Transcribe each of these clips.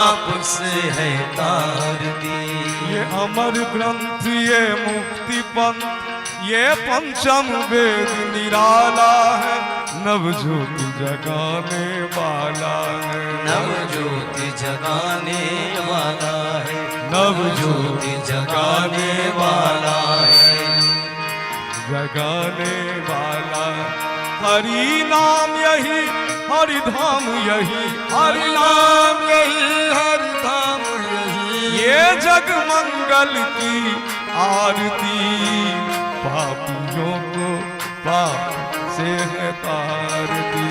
पाप से है तारती। ये अमर ग्रंथ ये मुक्ति पंथ, ये पंचम वेद निराला है, नवज्योति जगाने वाला है। नवज्योति जगाने वाला है, नवज्योति जगाने वाला है, जगाने वाला। हरि नाम यही हरि धाम यही, हरि नाम यही हरि धाम यही। ये जग मंगल की आरती, पापियों को पाप से है तारती।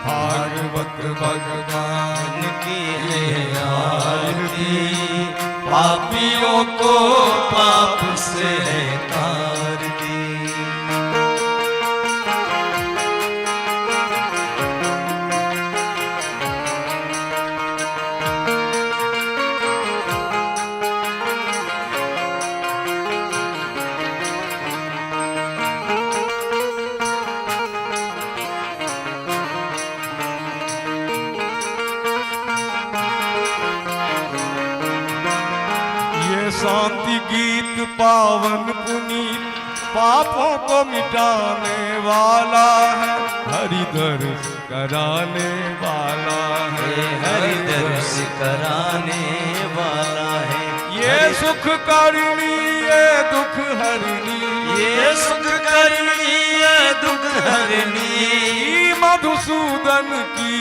भागवत भगवान की है आरती, पापियों को पाप से है तारती। ये शांति गीत पावन पुनीत, पापों को मिटाने वाला है, हरि दर्श कराने वाला है। हरि दर्श कराने वाला है। ये सुख करणी ये दुख हरणी, ये सुख करनी ये दुख हरनी। मधुसूदन की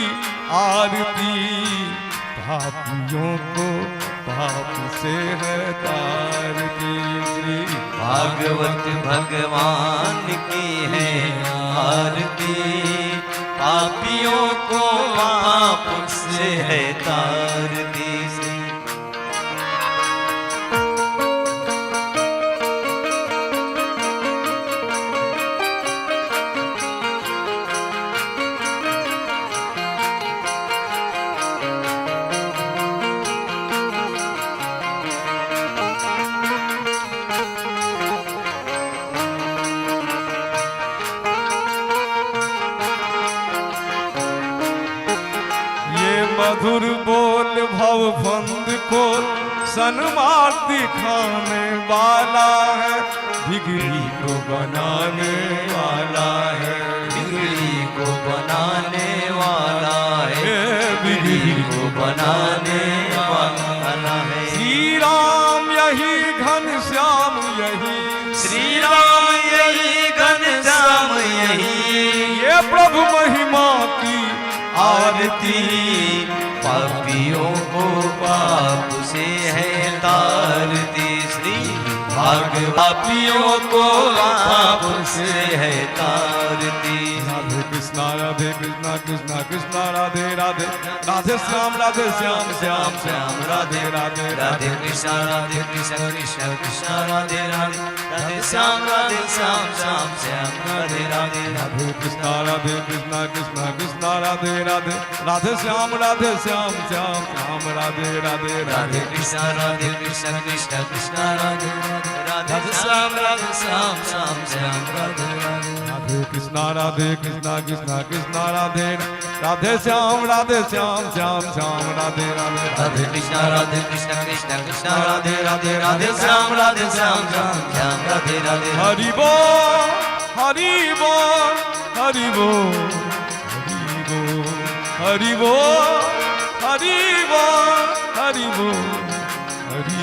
आरती, पापियों को पाप से है तारती। श्री भागवत भगवान की है आरती, पापियों को पाप से है तारती। ये मधुर बोल भव फंद को सन्मार्ग दिखाने वाला है, बिगड़ी को बनाने वाला है। बिगड़ी को बनाने वाला है, बिगड़ी को बनाने वाला है। श्री राम यही घन श्याम यही, श्री राम यही घन श्याम यही। ये प्रभु महिमा की आरती, पापियों को पाप से है तारती। श्री भाग पापियों को पाप से है तारती। राधे कृष्णा कृष्णा कृष्णा राधे राधे, राधे श्याम श्याम श्याम राधे राधे। राधे कृष्णा कृष्ण कृष्ण राधे राधे, राधे श्याम श्याम श्याम राधे राधे। राधे कृष्णा कृष्ण कृष्ण राधे राधे, राधे श्याम श्याम श्याम राधे राधे। राधे कृष्णा कृष्ण कृष्ण राधे राधे, राधे श्याम श्याम श्याम राधे राधे। राधे कृष्णा कृष्ण कृष्ण राधे राधे श्याम श्याम श्याम राधे राधे। राधे कृष्णा कृष्ण कृष्ण राधे राधे, राधे श्याम श्याम श्याम राधे राधे। हरि बोल हरि बोल हरि बोल हरि बोल हरि बोल हरि बोल हरि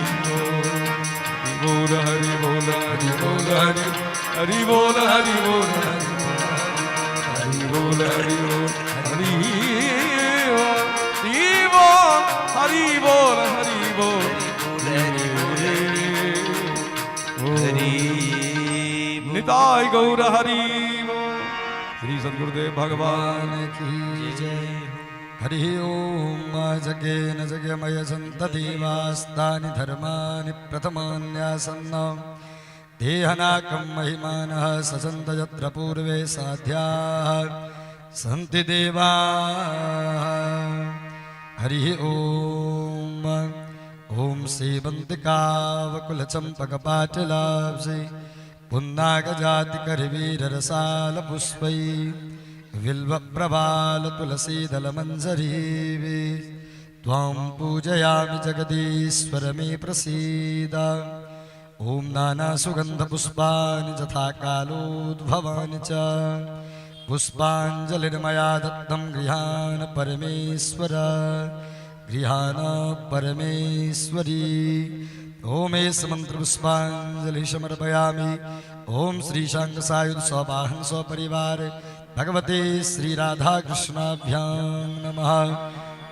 बोल हरि बोल हरि बोल हरि हरि बोल हरि बोल हरि बोल हरि बोल हरि बोल हरि बोल हरि बोल हरि निताय गौर हरि बोल। श्री सदगुरुदेव भगवान की जय। हरि ओम। जगेन जगमय सन्ततिवास्तानि धर्माणि प्रथमान्यासन्न देहनाकं महिमानः ससन्त यत्र पूर्वे साध्याः सन्ति देवाः। हरि ओम। ॐ श्रीवन्तिकावकुलचम्पकपाटलाब्धि त्वां पूजयामि जगदीश्वर मे प्रसीद। ॐ नानासुगन्धपुष्पाणि यथा कालोद्भवानि च पुष्पाञ्जलिर्मया दत्तं गृहाण परमेश्वर, गृहाण परमेश्वरी। ॐ एष मन्त्रपुष्पाञ्जलि समर्पयामि। ॐ श्रीशाङ्ग सायुध सवाहन सपरिवार भगवते श्री राधाकृष्णाभ्यां नमः।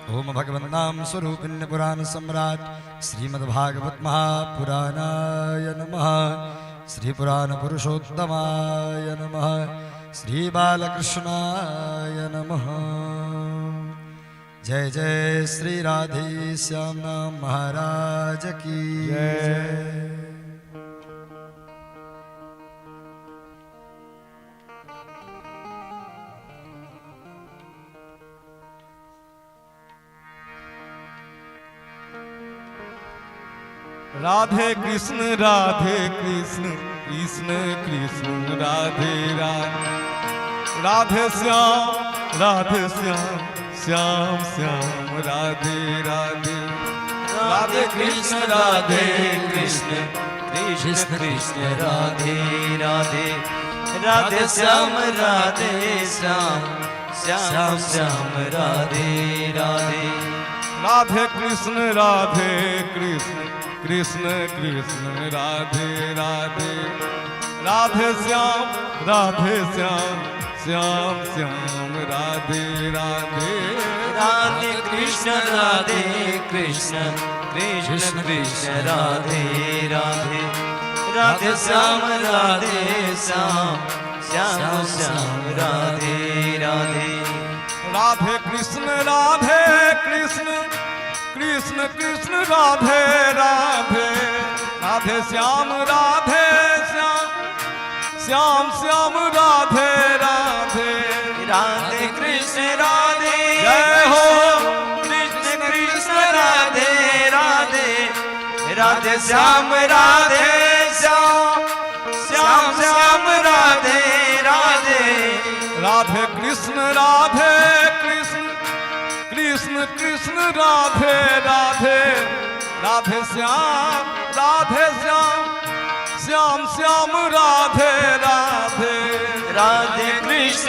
ॐ भगवन्नाम स्वरूपिण्य पुराण सम्राट श्रीमद्भागवत महापुराणाय नमः। श्री पुराण पुरुषोत्तमाय नमः। श्री बालकृष्णाय नमः। जय जय श्री राधे श्याम नाम महाराज की जय। राधे कृष्ण कृष्ण कृष्ण राधे राधे, राधे श्याम श्याम श्याम राधे राधे, राधे कृष्ण कृष्ण कृष्ण राधे राधे, राधे श्याम श्याम श्याम राधे राधे, राधे कृष्ण कृष्ण कृष्ण राधे राधे, राधे श्याम श्याम श्याम राधे राधे, राधे कृष्ण कृष्ण कृष्ण राधे राधे, राधे श्याम श्याम श्याम राधे राधे, राधे कृष्ण कृष्ण कृष्ण राधे राधे, राधे श्याम श्याम श्याम राधे राधे, राधे कृष्ण राधे जय हो कृष्ण कृष्ण राधे राधे, राधे श्याम श्याम श्याम राधे राधे, राधे कृष्ण कृष्ण कृष्ण राधे राधे, राधे श्याम श्याम श्याम राधे राधे, राधे कृष्ण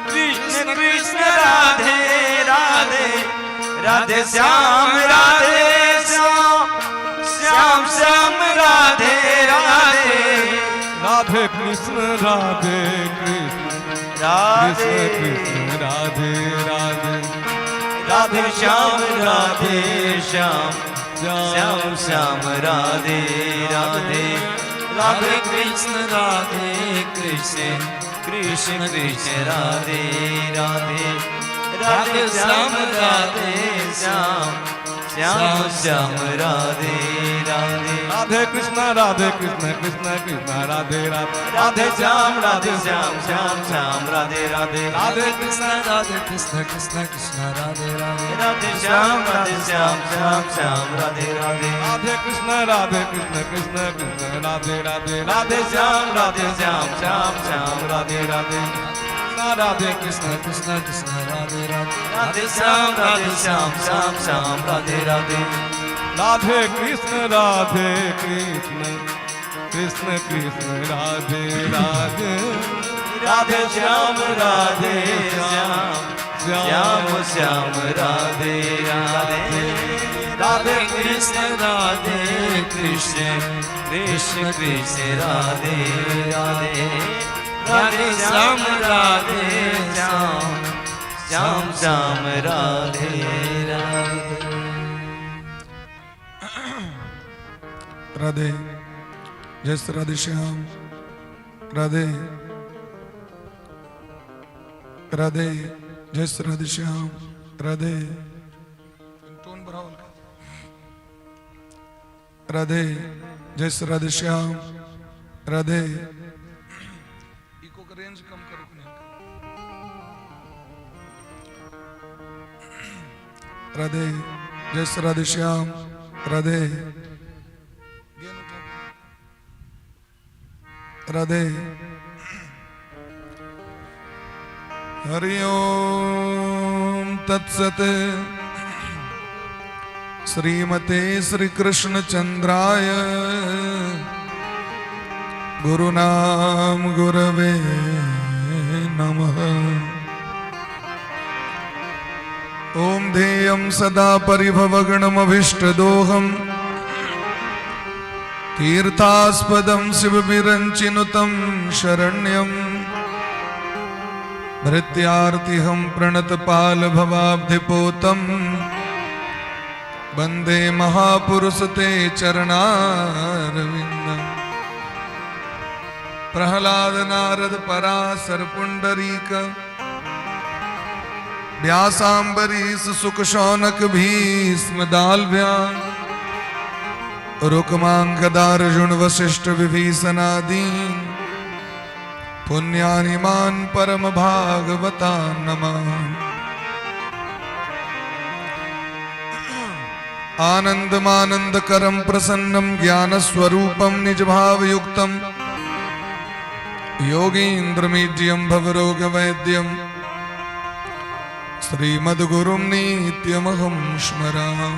कृष्ण कृष्ण राधे राधे, राधे श्याम श्याम श्याम राधे राधे, राधे कृष्ण राधे कृष्ण कृष्ण राधे राधे, राधे श्याम श्याम श्याम राधे राधे, राधे कृष्ण कृष्ण कृष्ण राधे राधे, राधे श्याम श्याम श्याम राधे राधे, राधे कृष्ण कृष्ण कृष्ण राधे राधे, राधे श्याम श्याम श्याम राधे राधे, राधे कृष्ण कृष्ण कृष्ण राधे राधे, राधे श्याम श्याम श्याम राधे राधे, राधे कृष्ण कृष्ण कृष्ण राधे राधे, राधे श्याम श्याम श्याम राधे राधे, राधे कृष्ण कृष्ण कृष्ण राधे राधे, राधे श्याम श्याम श्याम राधे राधे, राधे कृष्ण कृष्ण कृष्ण राधे राधे, राधे श्याम श्याम श्याम राधे राधे, राधे कृष्ण कृष्ण कृष्ण राधे राधे, राधे श्याम श्याम श्याम राधे राधे। राधे, जय श्री राधे श्याम, राधे राधे, जय श्री राधे श्याम, राधे टोन बढ़ाओ, राधे जय श्री राधे श्याम, राधे इको का रेंज कम करो। राधे जय श्री राधे श्याम, राधे राधे। हरि ओम। ओम तत्सत। श्रीमते श्री कृष्ण चंद्राय गुरुनाम गुरवे नमः। ओम ध्येयं सदा परिभवगणमभीष्टदोहं तीर्थास्पदं शिवविरञ्चिनुतं शरण्यं भृत्यार्तिहं प्रणतपालभवाब्धिपोतं वन्दे महापुरुषते चरणारविन्दम्। प्रहलाद नारद पराशर पुंडरीक व्यासाम्बरीश सुख शौनक भीष्म दाल्भ्या रुक्मांगदार्जुन वशिष्ठ विभीषणादि पुण्यानिमान परम भागवता नमः। आनंदमानंदकरं प्रसन्नं ज्ञानस्वरूपं निजभावयुक्तं योगीन्द्रमीड्यं भवरोगवैद्यं श्रीमद्गुरुं नित्यमहं स्मरामि।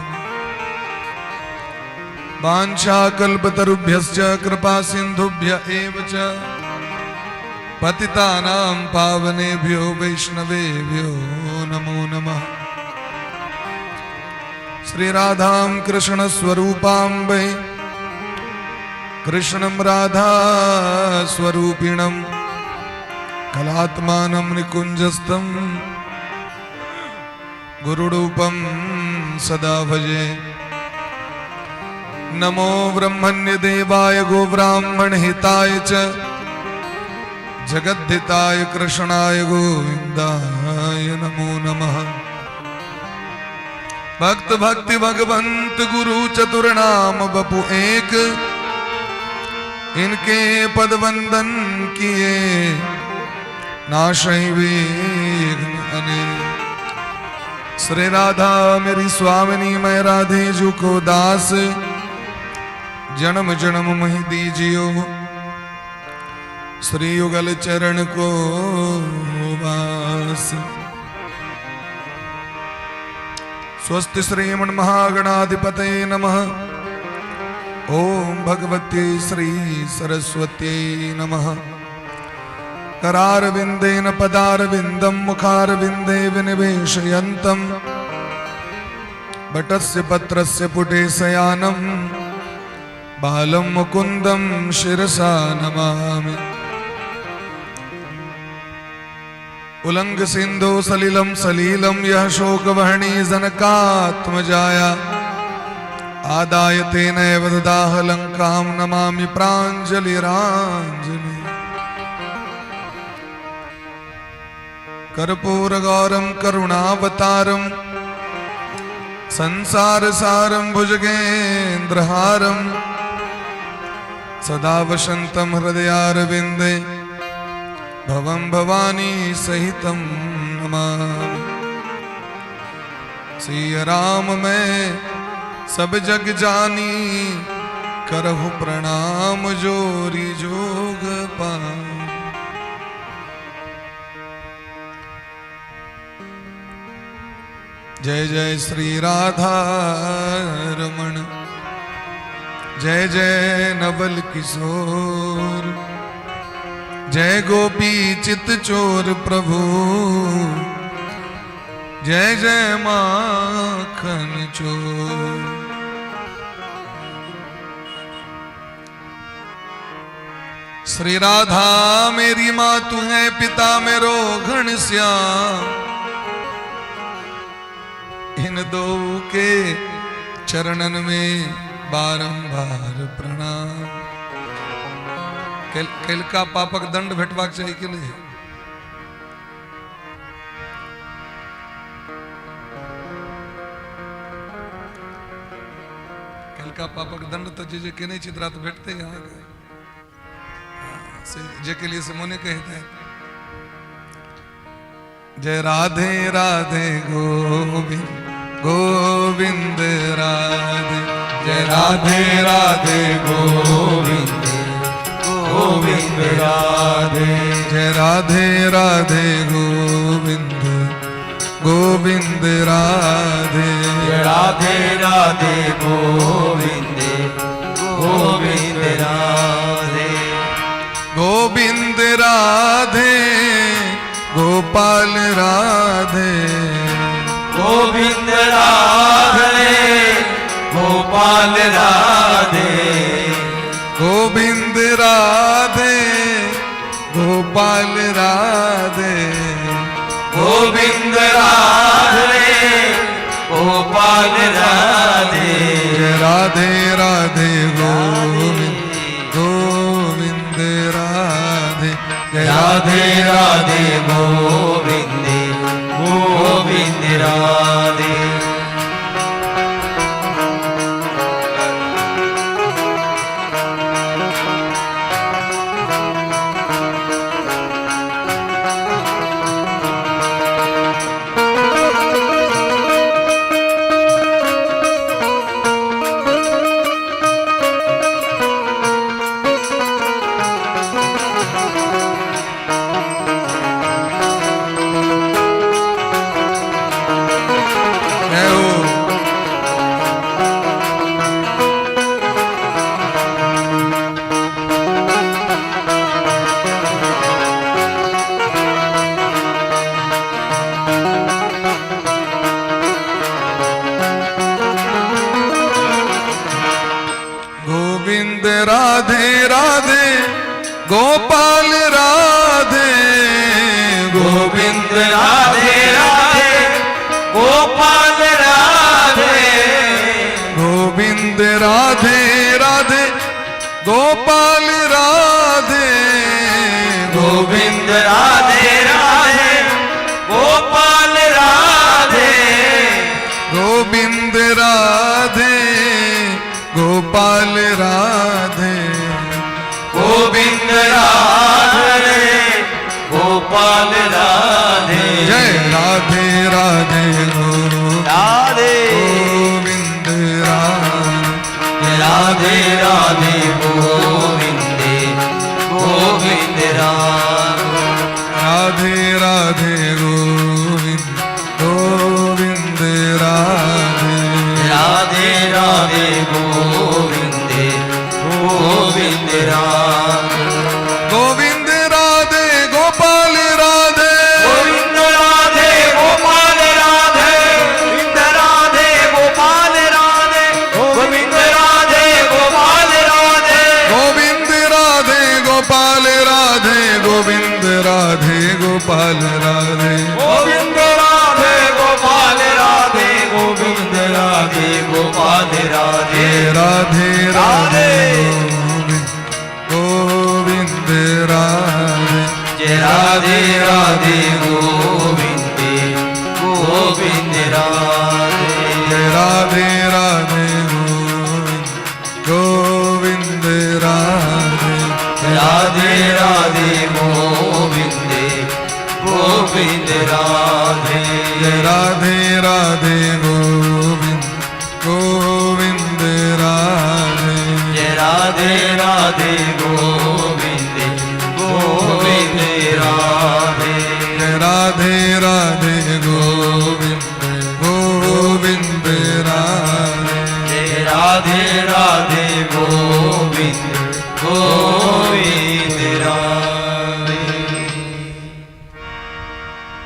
वाञ्छाकल्पतरुभ्यश्च कृपासिन्धुभ्य एव च पतितानां पावनेभ्यो वैष्णवेभ्यो नमो नमः। श्री राधां कृष्ण स्वरूपां वै कृष्णं राधा स्वरूपिणं कलात्मानं निकुञ्जस्थं गुरुरूपं सदा भजे। नमो ब्रह्मण्य देवाय गोब्राह्मण हिताय च जगद्धिताय कृष्णाय गोविंदाय नमो नमः। भक्त भक्ति भगवंत गुरु चतुर नाम बपु एक, इनके पद वंदन किए नाशहि विघ्न अनेक। श्री राधा मेरी स्वामिनी, मैं राधे जू को दास, जन्म जन्म मही दीजियो श्री युगल चरण को वास। स्वस्ति श्रीमन् महागणाधिपतये नमः। ओम भगवत्यै श्री सरस्वत्यै नमः। करारविंदेन पदारविंदं मुखारविंदे विनिवेशयन्तं बटस्य पत्रस्य पुटे शयानं बालं मुकुन्दं शिरसा नमामि। उलंग सिंधु सलिलं सलीलं यः शोकवहणी जनकात्मजाया आदाय तेनैव ददाह लंकां नमामि प्राञ्जलिराञ्जलि। कर्पूरगौरं करुणावतारं संसारसारं भुजगेन्द्रहारं सदा वसन्तं हृदयारविन्दे भवं भवानी सहितं नमामि। सिय राम मैं सब जग जानी, करहु प्रणाम जोरी जोग पानी। जय जय श्री राधा रमण, जय जय नवल किशोर, जय गोपी चित चोर प्रभु, जय जय माखन चोर। श्री राधा मेरी माँ तू है, पिता मेरो घनश्याम, इन दो के चरणन में बारंबार प्रणाम। कैलका पापक दंड भेटबाक चाही कि नहीं? कैलका पापक दंड तऽ जे जे केने छी तोरा तऽ भेटतै अहाँके, से जे के लिए से मोने कहते। जय राधे राधे गोविंद गोविंद राधे, जय राधे राधे गोविंद गोविंद राधे, जय राधे राधे गोविंद गोविंद राधे। राधे राधे गोविंद गोविंद राधे। गोविंद राधे गोपाल राधे। गोविंद राधे गोपाल राधे। गोविंद राधे गोपाल राधे। गोविंद राधे गोपाल राधे। जय राधे राधे गोविंद गोविंद राधे। जय राधे राधे गोविंद गोविंद राधे। जय हो। गोविंद राधे राधे गोपाल राधे। गोविंद राधे राधे गोपाल राधे। गोविंद राधे राधे गोपाल राधे। गोविंद राधे राधे गोपाल राधे। गोविंद राधे गोपाल राधे। गोविंद राधे गोपाल राधे। जय राधे राधे गोविंद राधे गोविंद राधे। राधे राधे गोविंद गोविंद राधे। राधे राधे गोविंद गोविंद राधे। राधे राधे गोविंद गोविंद राधे। गोविंद राधे गोपाल राधे। गोविंद राधे गोपाल राधे। गोविंद राधे गोपाल राधे। गोविंद राधे गोपाल राधे। गोविंद राधे गोपाल राधे। गोविंद राधे गोपाल राधे। गोविंद राधे गोपाल राधे। गोविंद राधे गोपाल राधे। राधे राधे गोविंद गोविंद राधे। जय राधे राधे गोविंद गोविंद राधे। जय राधे राधे गोविंद गोविंद राधे। राधे राधे गोविंद गोविंद राधे। जय राधे राधे गोविंद गोविंद राधे। जय राधे राधे गोविंद गोविंद राधे। जय राधे राधे गोविंद गोविंद राधे। जय राधे राधे गोविंद गोविंद राधे।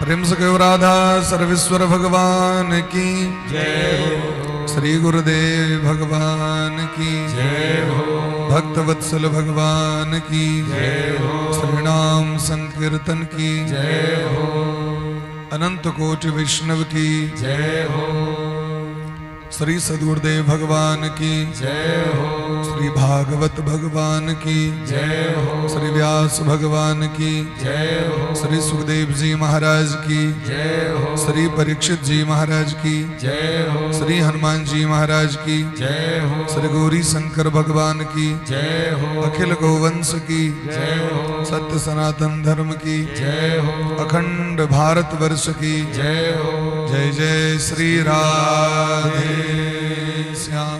प्रेम से कहो राधा सर्वेश्वर भगवान की जय हो। श्री गुरुदेव भगवान की जय हो। भक्त वत्सल भगवान की जय हो। श्री नाम संकीर्तन की जय हो। अनंत कोटि वैष्णव की जय हो। श्री सदगुरुदेव भगवान की जय हो। श्री भागवत भगवान की जय हो। श्री व्यास भगवान की जय हो। श्री सुखदेव जी महाराज की जय हो। श्री परीक्षित जी महाराज की जय हो। श्री हनुमान जी महाराज की जय हो। श्री गौरी शंकर भगवान की जय हो। अखिल गोवंश की जय हो। सत्य सनातन धर्म की जय हो। अखंड भारत वर्ष की जय हो। जय जय श्री राधे श्याम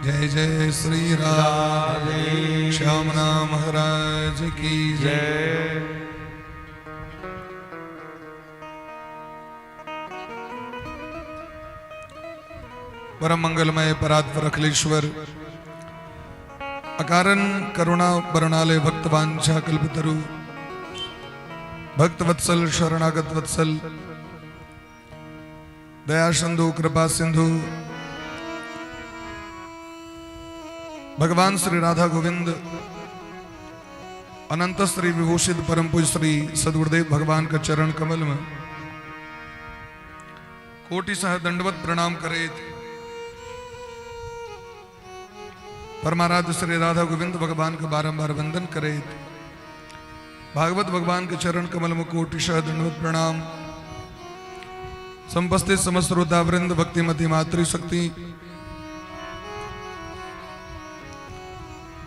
जय जय श्री राधे श्याम नाम महाराज की जय। जय। परम मंगलमय परात्पर अखिलेश्वर अकारण करुणा बरणालय भक्तवांछा कल्पतरु भक्त वत्सल शरणागत वत्सल दया सिंधु कृपा सिंधु भगवान श्री राधा गोविंद अनंत श्री विभूषित परम पूज्य श्री सदगुरुदेव भगवान का चरण कमल में कोटि सह दंडवत प्रणाम करे। परमाराध्य श्री राधा गोविंद भगवान का बारंबार वंदन करे। भागवत भगवान के चरण कमल में कोटि सह दंडवत प्रणाम। समुपस्थित समस्त श्रोता वृंद, भक्तिमती मातृशक्ति,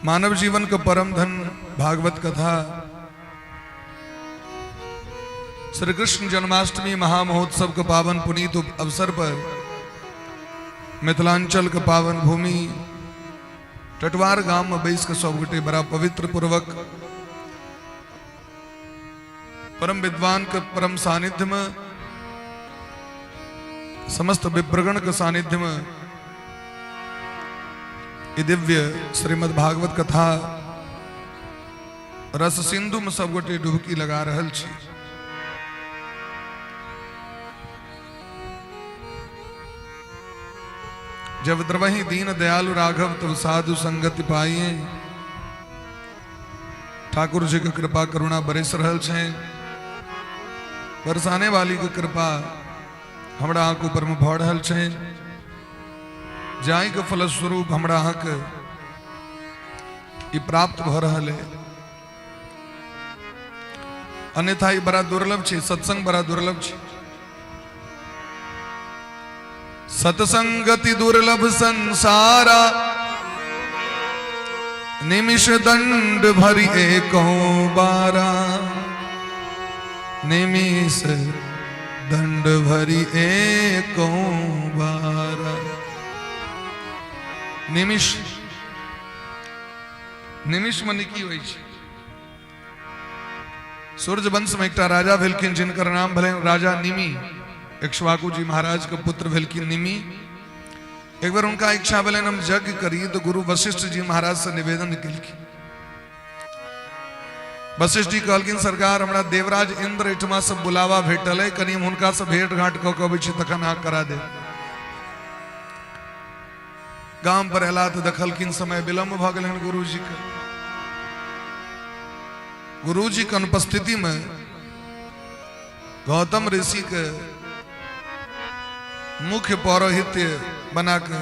मानव जीवन का परम धन भागवत कथा, श्री कृष्ण जन्माष्टमी महामहोत्सव के पावन पुनीत अवसर पर मिथिलांचल के पावन भूमि टटवार गांव में बैस के सब गोटे बड़ा पवित्र पूर्वक परम विद्वान के परम सानिध्य में, समस्त विप्रगण के सानिध्य में ये दिव्य श्रीमद् भागवत कथा रस सिंधु में सब गोटे डुबकी लगा रहल छी। जब द्रवहि दीन दयालु राघव तब साधु संगति पाइए। ठाकुर जी के कृपा करुणा बरस रहल छै। बरसाने वाली के कृपा हमरा अहाँके ऊपर में भऽ रहल छै, जाहि के फलस्वरूप हमरा अहाँके ई प्राप्त भऽ रहल है। अन्यथा ई बड़ा दुर्लभ छै, सत्संग बड़ा दुर्लभ छै। सत्संगति दुर्लभ संसारा, निमिष दंड भरि एको बारा, निमिष दंड भरि एको बारा। निमिष, निमिष मने की होइ छै? सूर्य वंश में एकटा राजा भेलखिन जिनकर नाम भेलनि राजा निमि। इक्ष्वाकु जी महाराज के पुत्र भेलखिन निमि। एक बार उनका इच्छा भेलनि हम यज्ञ करी, तो गुरु वशिष्ठ जी महाराज से निवेदन केलखिन। वशिष्ठ जी कहलखिन सरकार हमरा देवराज इंद्र एहिठमा से बुलावा भेटल है, कनि हम हुनका से भेंट घाट कऽ के अबै छी तखन अहाँ करा देब। गाम पर एला तऽ देखलखिन समय विलम्ब भऽ गेलनि गुरुजी के। गुरुजी के अनुपस्थिति में गौतम ऋषि के मुख्य पौरोहित्य बना के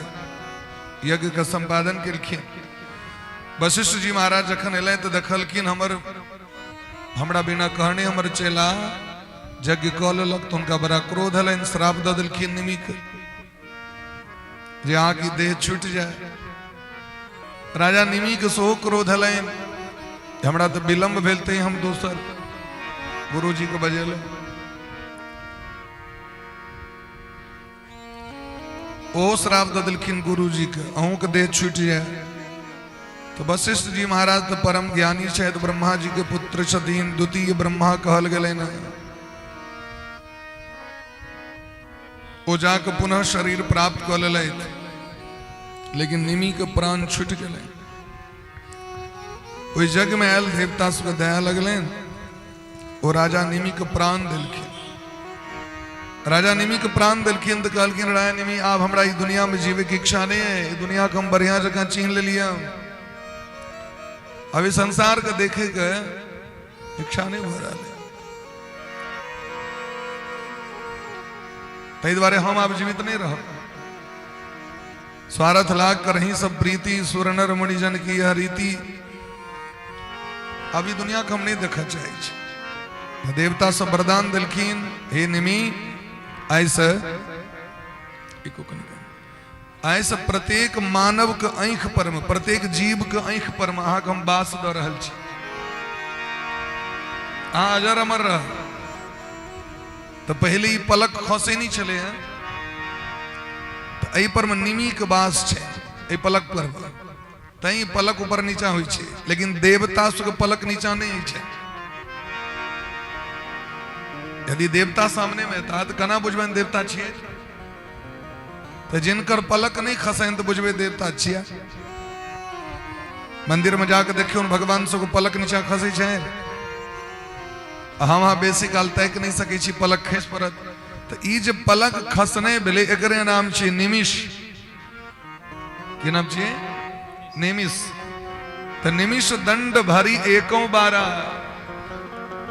यज्ञ के संपादन केलखिन। वशिष्ठ जी महाराज जखन एलै तऽ देखलखिन हमर हमरा बिना कहने हमर चेला यज्ञ कऽ लेलक, तऽ हुनका बड़ा क्रोध एलनि, श्राप दऽ देलखिन निमि के जे अहाँके देह छूटि जाय। राजा निमि के सेहो क्रोध एलनि, हमरा तऽ विलम्ब भेल तैं हम दोसर गुरुजी के बजेलहुँ। ओ श्राप दऽ देलखिन गुरुजी के, अहूँके देह छूटि जाय। तऽ वशिष्ठ जी महाराज तऽ परम ज्ञानी छथि, ब्रह्मा जी के पुत्र छथिन, द्वितीय ब्रह्मा कहल गेलनि। ओ जाके पुनः शरीर प्राप्त कऽ लेलथि, लेकिन निमि के प्राण छूटि गेलनि। ओहि यज्ञ में आयल देवता सबके दया लगलनि, ओ राजा निमि के प्राण देलखिन। राजा निमि के प्राण देलखिन तऽ कहलखिन राजा निमि आब हमरा ई दुनिया में जीवे के इच्छा नहीं है, ई दुनिया के हम बढ़िया जकाँ चिन्ह लेलियै, अब ई संसार के देखे के इच्छा नहीं भऽ रहल है, ताहि दुआरे हम आब जीवित नहीं रहब। स्वार्थ लाग करही सब प्रीति, सुर नर मुनिजन की यह रीति। अभी दुनिया के हम नहीं देखऽ चाहै छी। देवता सब वरदान देलखिन, हे निमि आइसँ आइसँ प्रत्येक मानव के आँखि पर में, प्रत्येक जीव के आँखि पर में अहाँके हम वास दऽ रहल छी, अहाँ अजर अमर रह। तऽ पहिले ई पलक खसै नहि छलै हँ, तऽ एहि पर मे निमी के वास छै एहि पलक पर, तैं पलक ऊपर नीचा होइ छै, लेकिन देवता सबके पलक नीचा नहि होइ छै। यदि देवता सामने में एता तऽ केना बुझबनि देवता छियै? तऽ जिनकर पलक नहि खसनि तऽ बुझबै देवता छियै। मंदिर में जाके देखियौ भगवान सबके पलक नीचा खसै छै, हम अहाँ बेसी काल ताकि नहि सकै छी, पलक खसि पड़त। तऽ ई जे पलक खसने भेलै एकरे नाम छियै निमिष। की नाम छियै? निमिष। तऽ निमिष दंड भरी एको बारा,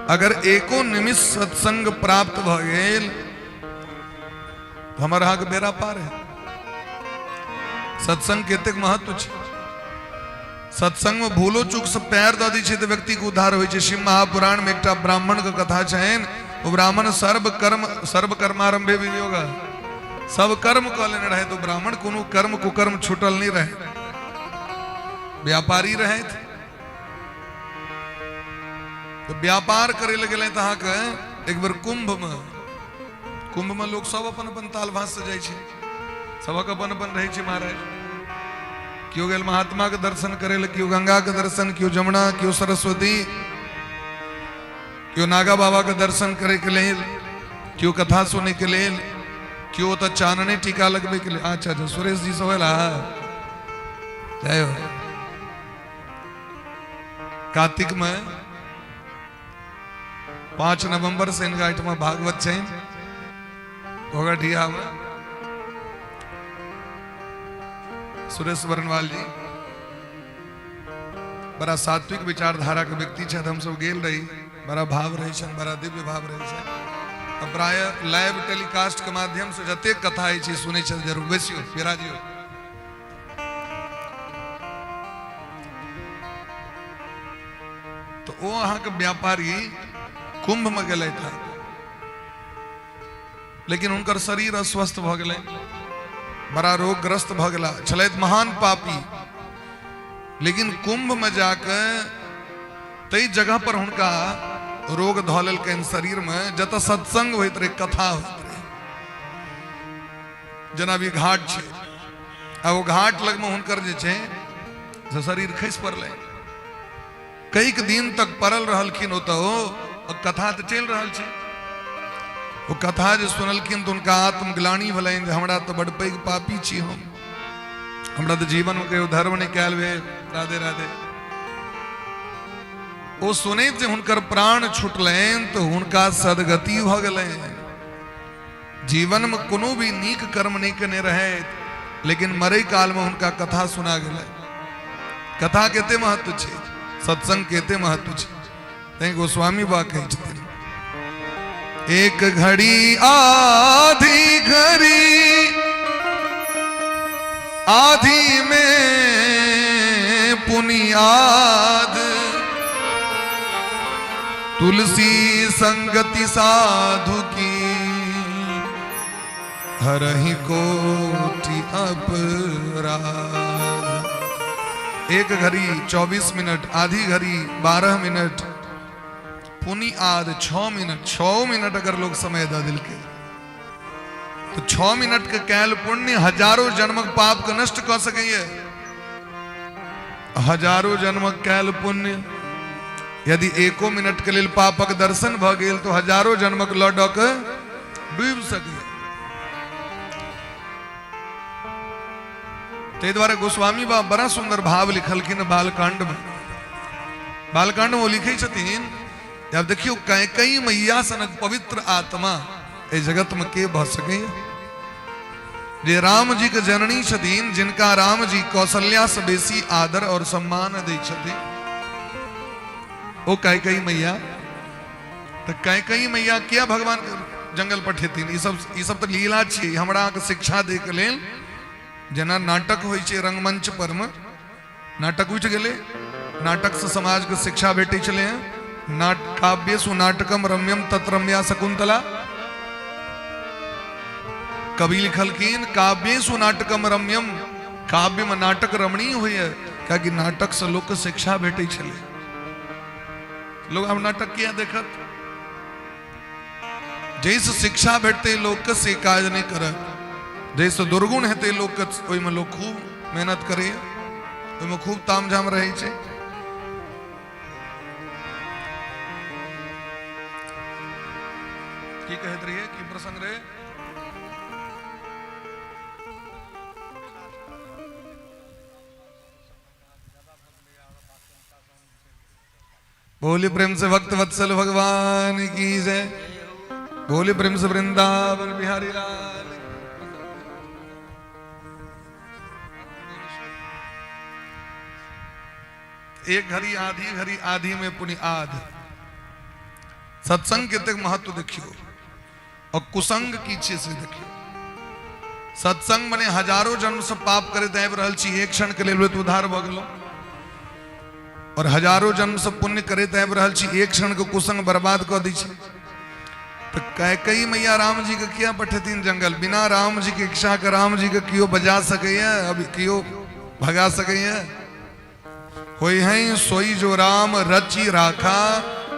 अगर एको निमिष सत्संग प्राप्त भऽ गेल तऽ हमर अहाँके बेड़ा पार है। सत्संग के एतेक महत्व छै। सत्संग में भूलो चूक से पैर दऽ दै छै तऽ व्यक्ति के उद्धार होइ छै। शिव महापुराण में एकटा ब्राह्मण के कथा छनि, ओ ब्राह्मण सर्व कर्म सर्व कर्मारंभे विनियोग, सब कर्म कऽ लेने रहै। तो ब्राह्मण कोनो कर्म कुकर्म छूटल नहीं रहे, व्यापारी रहे। तो व्यापार करे लए गेलै तऽ अहाँके एक बेर कुंभ में, कुंभ में लोग सब अपन अपन ताल भास से जाइ छै, सबक अपन अपन रहै छै महाराज। केओ गेल महात्मा के दर्शन करे लए, केओ गंगा के दर्शन, केओ जमुना, केओ सरस्वती, केओ नागा बाबा के दर्शन करे के लेल, केओ कथा सुने के लेल, केओ ओतऽ चानने टीका लगबे के लेल। अच्छा अच्छा, सुरेश जी सब एला, जय हो। कार्तिक में 5 नवंबर से इनका एहिठमा भागवत छै घोघरडीहा में। सुरेश वर्णवाल जी बड़ा सात्विक विचारधारा के व्यक्ति छथि। हम सब गेल रही, बड़ा भाव रहे छनि, बड़ा दिव्य भाव रहे छनि। प्राय लाइव टेलीकास्ट के माध्यम से जतेक कथा होइ छै सुनै छथि। जरूर बैसियो, बिराजियो। तो ओ अहाँके व्यापारी कुंभ में गेलथि हँ, लेकिन हुनकर शरीर अस्वस्थ भऽ गेलै, बड़ा रोगग्रस्त भऽ गेला। छलथि महान पापी, लेकिन कुंभ में जाके ताहि जगह पर हुनका रोग धऽ लेलकनि शरीर में, जतऽ सत्संग होइत रहै, कथा होइत रहै। जेना भी घाट छै, आ ओ घाट लगमे हुनकर जे छै से शरीर खसि पड़लै। कईक दिन तक पड़ल रहलखिन ओतऽ ओ, कथा तऽ चलि रहल छै। ओ कथा जे सुनलखिन तऽ हुनका आत्मग्लानि भेलनि जे हमरा तऽ बड़ पैघ पापी छी हम, हमरा तऽ जीवनमे कहियो धर्म नहि कयल भेल। राधे राधे। ओ सुनैत जे हुनकर प्राण छुटलनि तऽ हुनका सदगति भऽ गेलनि। जीवन में कोनो भी नीक कर्म नहीं केने रहे, लेकिन मरे काल में हुनका कथा सुना गेलै। कथा के एते महत्व छै, सत्संग के एते महत्व छै। तैं गोस्वामी बा कहै छथिन, एक घड़ी आधी घड़ी आधी में पुनियाद, तुलसी संगति साधु की हरहि कोटि अपराध। एक घड़ी 24 मिनट, आधी घड़ी 12 मिनट, पुनि आद 6 मिनट। 6 मिनट अगर लोग समय दऽ देलकै तो 6 मिनट के कैल पुण्य हजारों जन्मक पाप के नष्ट कऽ सकैए। हजारों जन्मक कैल पुण्य यदि एको मिनट के लेल पापक दर्शन भऽ गेल तो हजारों जन्मक लऽ डऽ के डूबि सकैए। ताहि दुआरे गोस्वामी बाबा बड़ा सुंदर भाव लिखलखिन बालकांड में। बालकांड में ओ लिखै छथिन, आब देखियौ कैकई मैया सनक पवित्र आत्मा एहि जगत में के भऽ सकैए, जे राम जी के जननी छथिन, जिनका राम जी कौशल्या से बेसी आदर और सम्मान दै छथिन, ओ कैकई मैया। तऽ कैकई मैया किया भगवान के जंगल पठेथिन? ई सब तऽ लीला छियै हमरा अहाँके शिक्षा दै के लेल। जेना नाटक होइ छै रंगमंच पर मे, नाटक उठि गेलै, नाटकसँ समाजके शिक्षा भेटै छलै हँ। नाट काव्येषु नाटकम रम्यम तत्रम्या शकुंतला, कवि लिखलखिन काव्येषु नाटकम रम्यम, काव्यमे नाटक रमणीय होइए, कियाकि नाटकसँ लोकके शिक्षा भेटै छलै। लोग आब नाटक किया देखत? जाहिसँ शिक्षा भेटतै लोकके से काज नहि करत, जाहिसँ दुर्गुण हेतै लोकके ओहिमे लोक खूब मेहनत करैए, ओहिमे खूब तामझाम रहै छै। की कहैत रहियै, की प्रसंग रहे? बोली प्रेम से भक्त वत्सल भगवान की जय। बोली प्रेम से वृंदावन बिहारी लाल। एक घड़ी आधी घड़ी आधी में पुनि आध। सत्संग के तक महत्व देखियो और कुसंग की छै से देखियो। सत्संग मने हजारों जन्म से पाप करैत आबि रहल छी, एक क्षण के लेल तऽ उद्धार भऽ गेलहुँ, और हजारों जन्म से पुण्य करैत आबि रहल छी, एक क्षण के कुसंग बर्बाद कऽ दै छै। तऽ कैकई मैया राम जी के किया पठेथिन जंगल? बिना राम जी के इच्छा के राम जी के केओ बजा सकैया? अभी केओ भगा सकैया? होई हैं सोई जो राम रची राखा,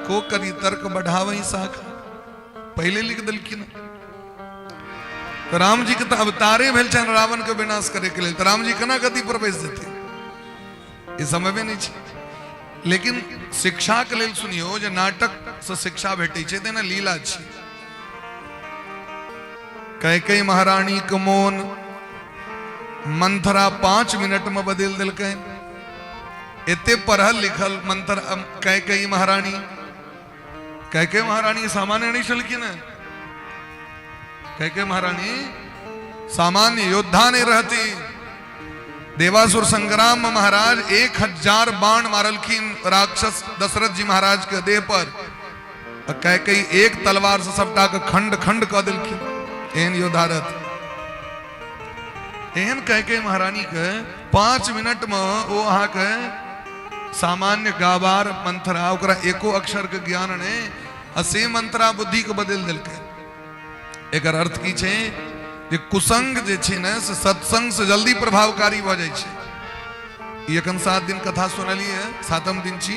को करी तर्क बढ़ावई साखा। पहले लिख देलखिन। तो राम जी के तो अवतारे भेल छनि रावण के विनाश करे के लेल, तो राम जी केना गति पर बैस जेथिन? ई समझबे नहीं छै। लेकिन शिक्षा के लेल सुनियो जे नाटक से शिक्षा भेटै छै, तेना लीला छै। कैकई महारानी के मोन मंथरा 5 मिनट में बदल देलकै। एते पढ़ल लिखल मंथरा कैकई महारानी, कैकई महारानी सामान्य नहीं छलखिन। कैकई महारानी सामान्य योद्धा नहीं रहती। देवासुर संग्राम में महाराज 1000 बाण मारलखिन राक्षस दशरथ जी महाराज के देह पर, कैकई एक तलवार से सबटा के खंड खंड कऽ देलखिन। एहन योद्धा रहत। एहन कैकई महारानी के 5 मिनट में ओ अहाँके सामान्य गावार मंथरा, ओकरा एको अक्षर के ज्ञान नहीं, आ से मंत्रा बुद्धि के बदलि देलकै। एकर अर्थ की छै जे कुसंग जे छै ने से सत्संग से जल्दी प्रभावकारी भऽ जाइ छै। ई एखन 7 दिन कथा सुनलियै, 7म दिन छी,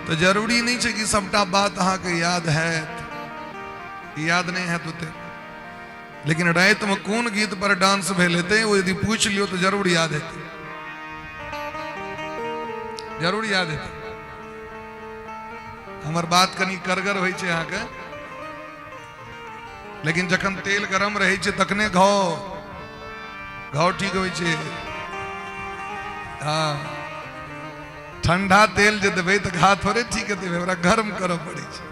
तऽ जरूरी नहि छै कि सबटा बात अहाँके याद हैत। याद नहि हैत ओते, लेकिन रातिमे कोन गीत पर डांस भेल हेतै ओ यदि पूछि लियौ तऽ जरूर याद हेतै, जरूर याद हेतै। हमर बात कनि करगर होइ छै अहाँके, लेकिन जखन तेल गरम रहै छै तखने घाव घाव ठीक होइ छै। हँ, ठंडा तेल जे देबै तऽ घाव थोड़े ठीक हेतै, ओकरा गर्म करऽ पड़ै छै।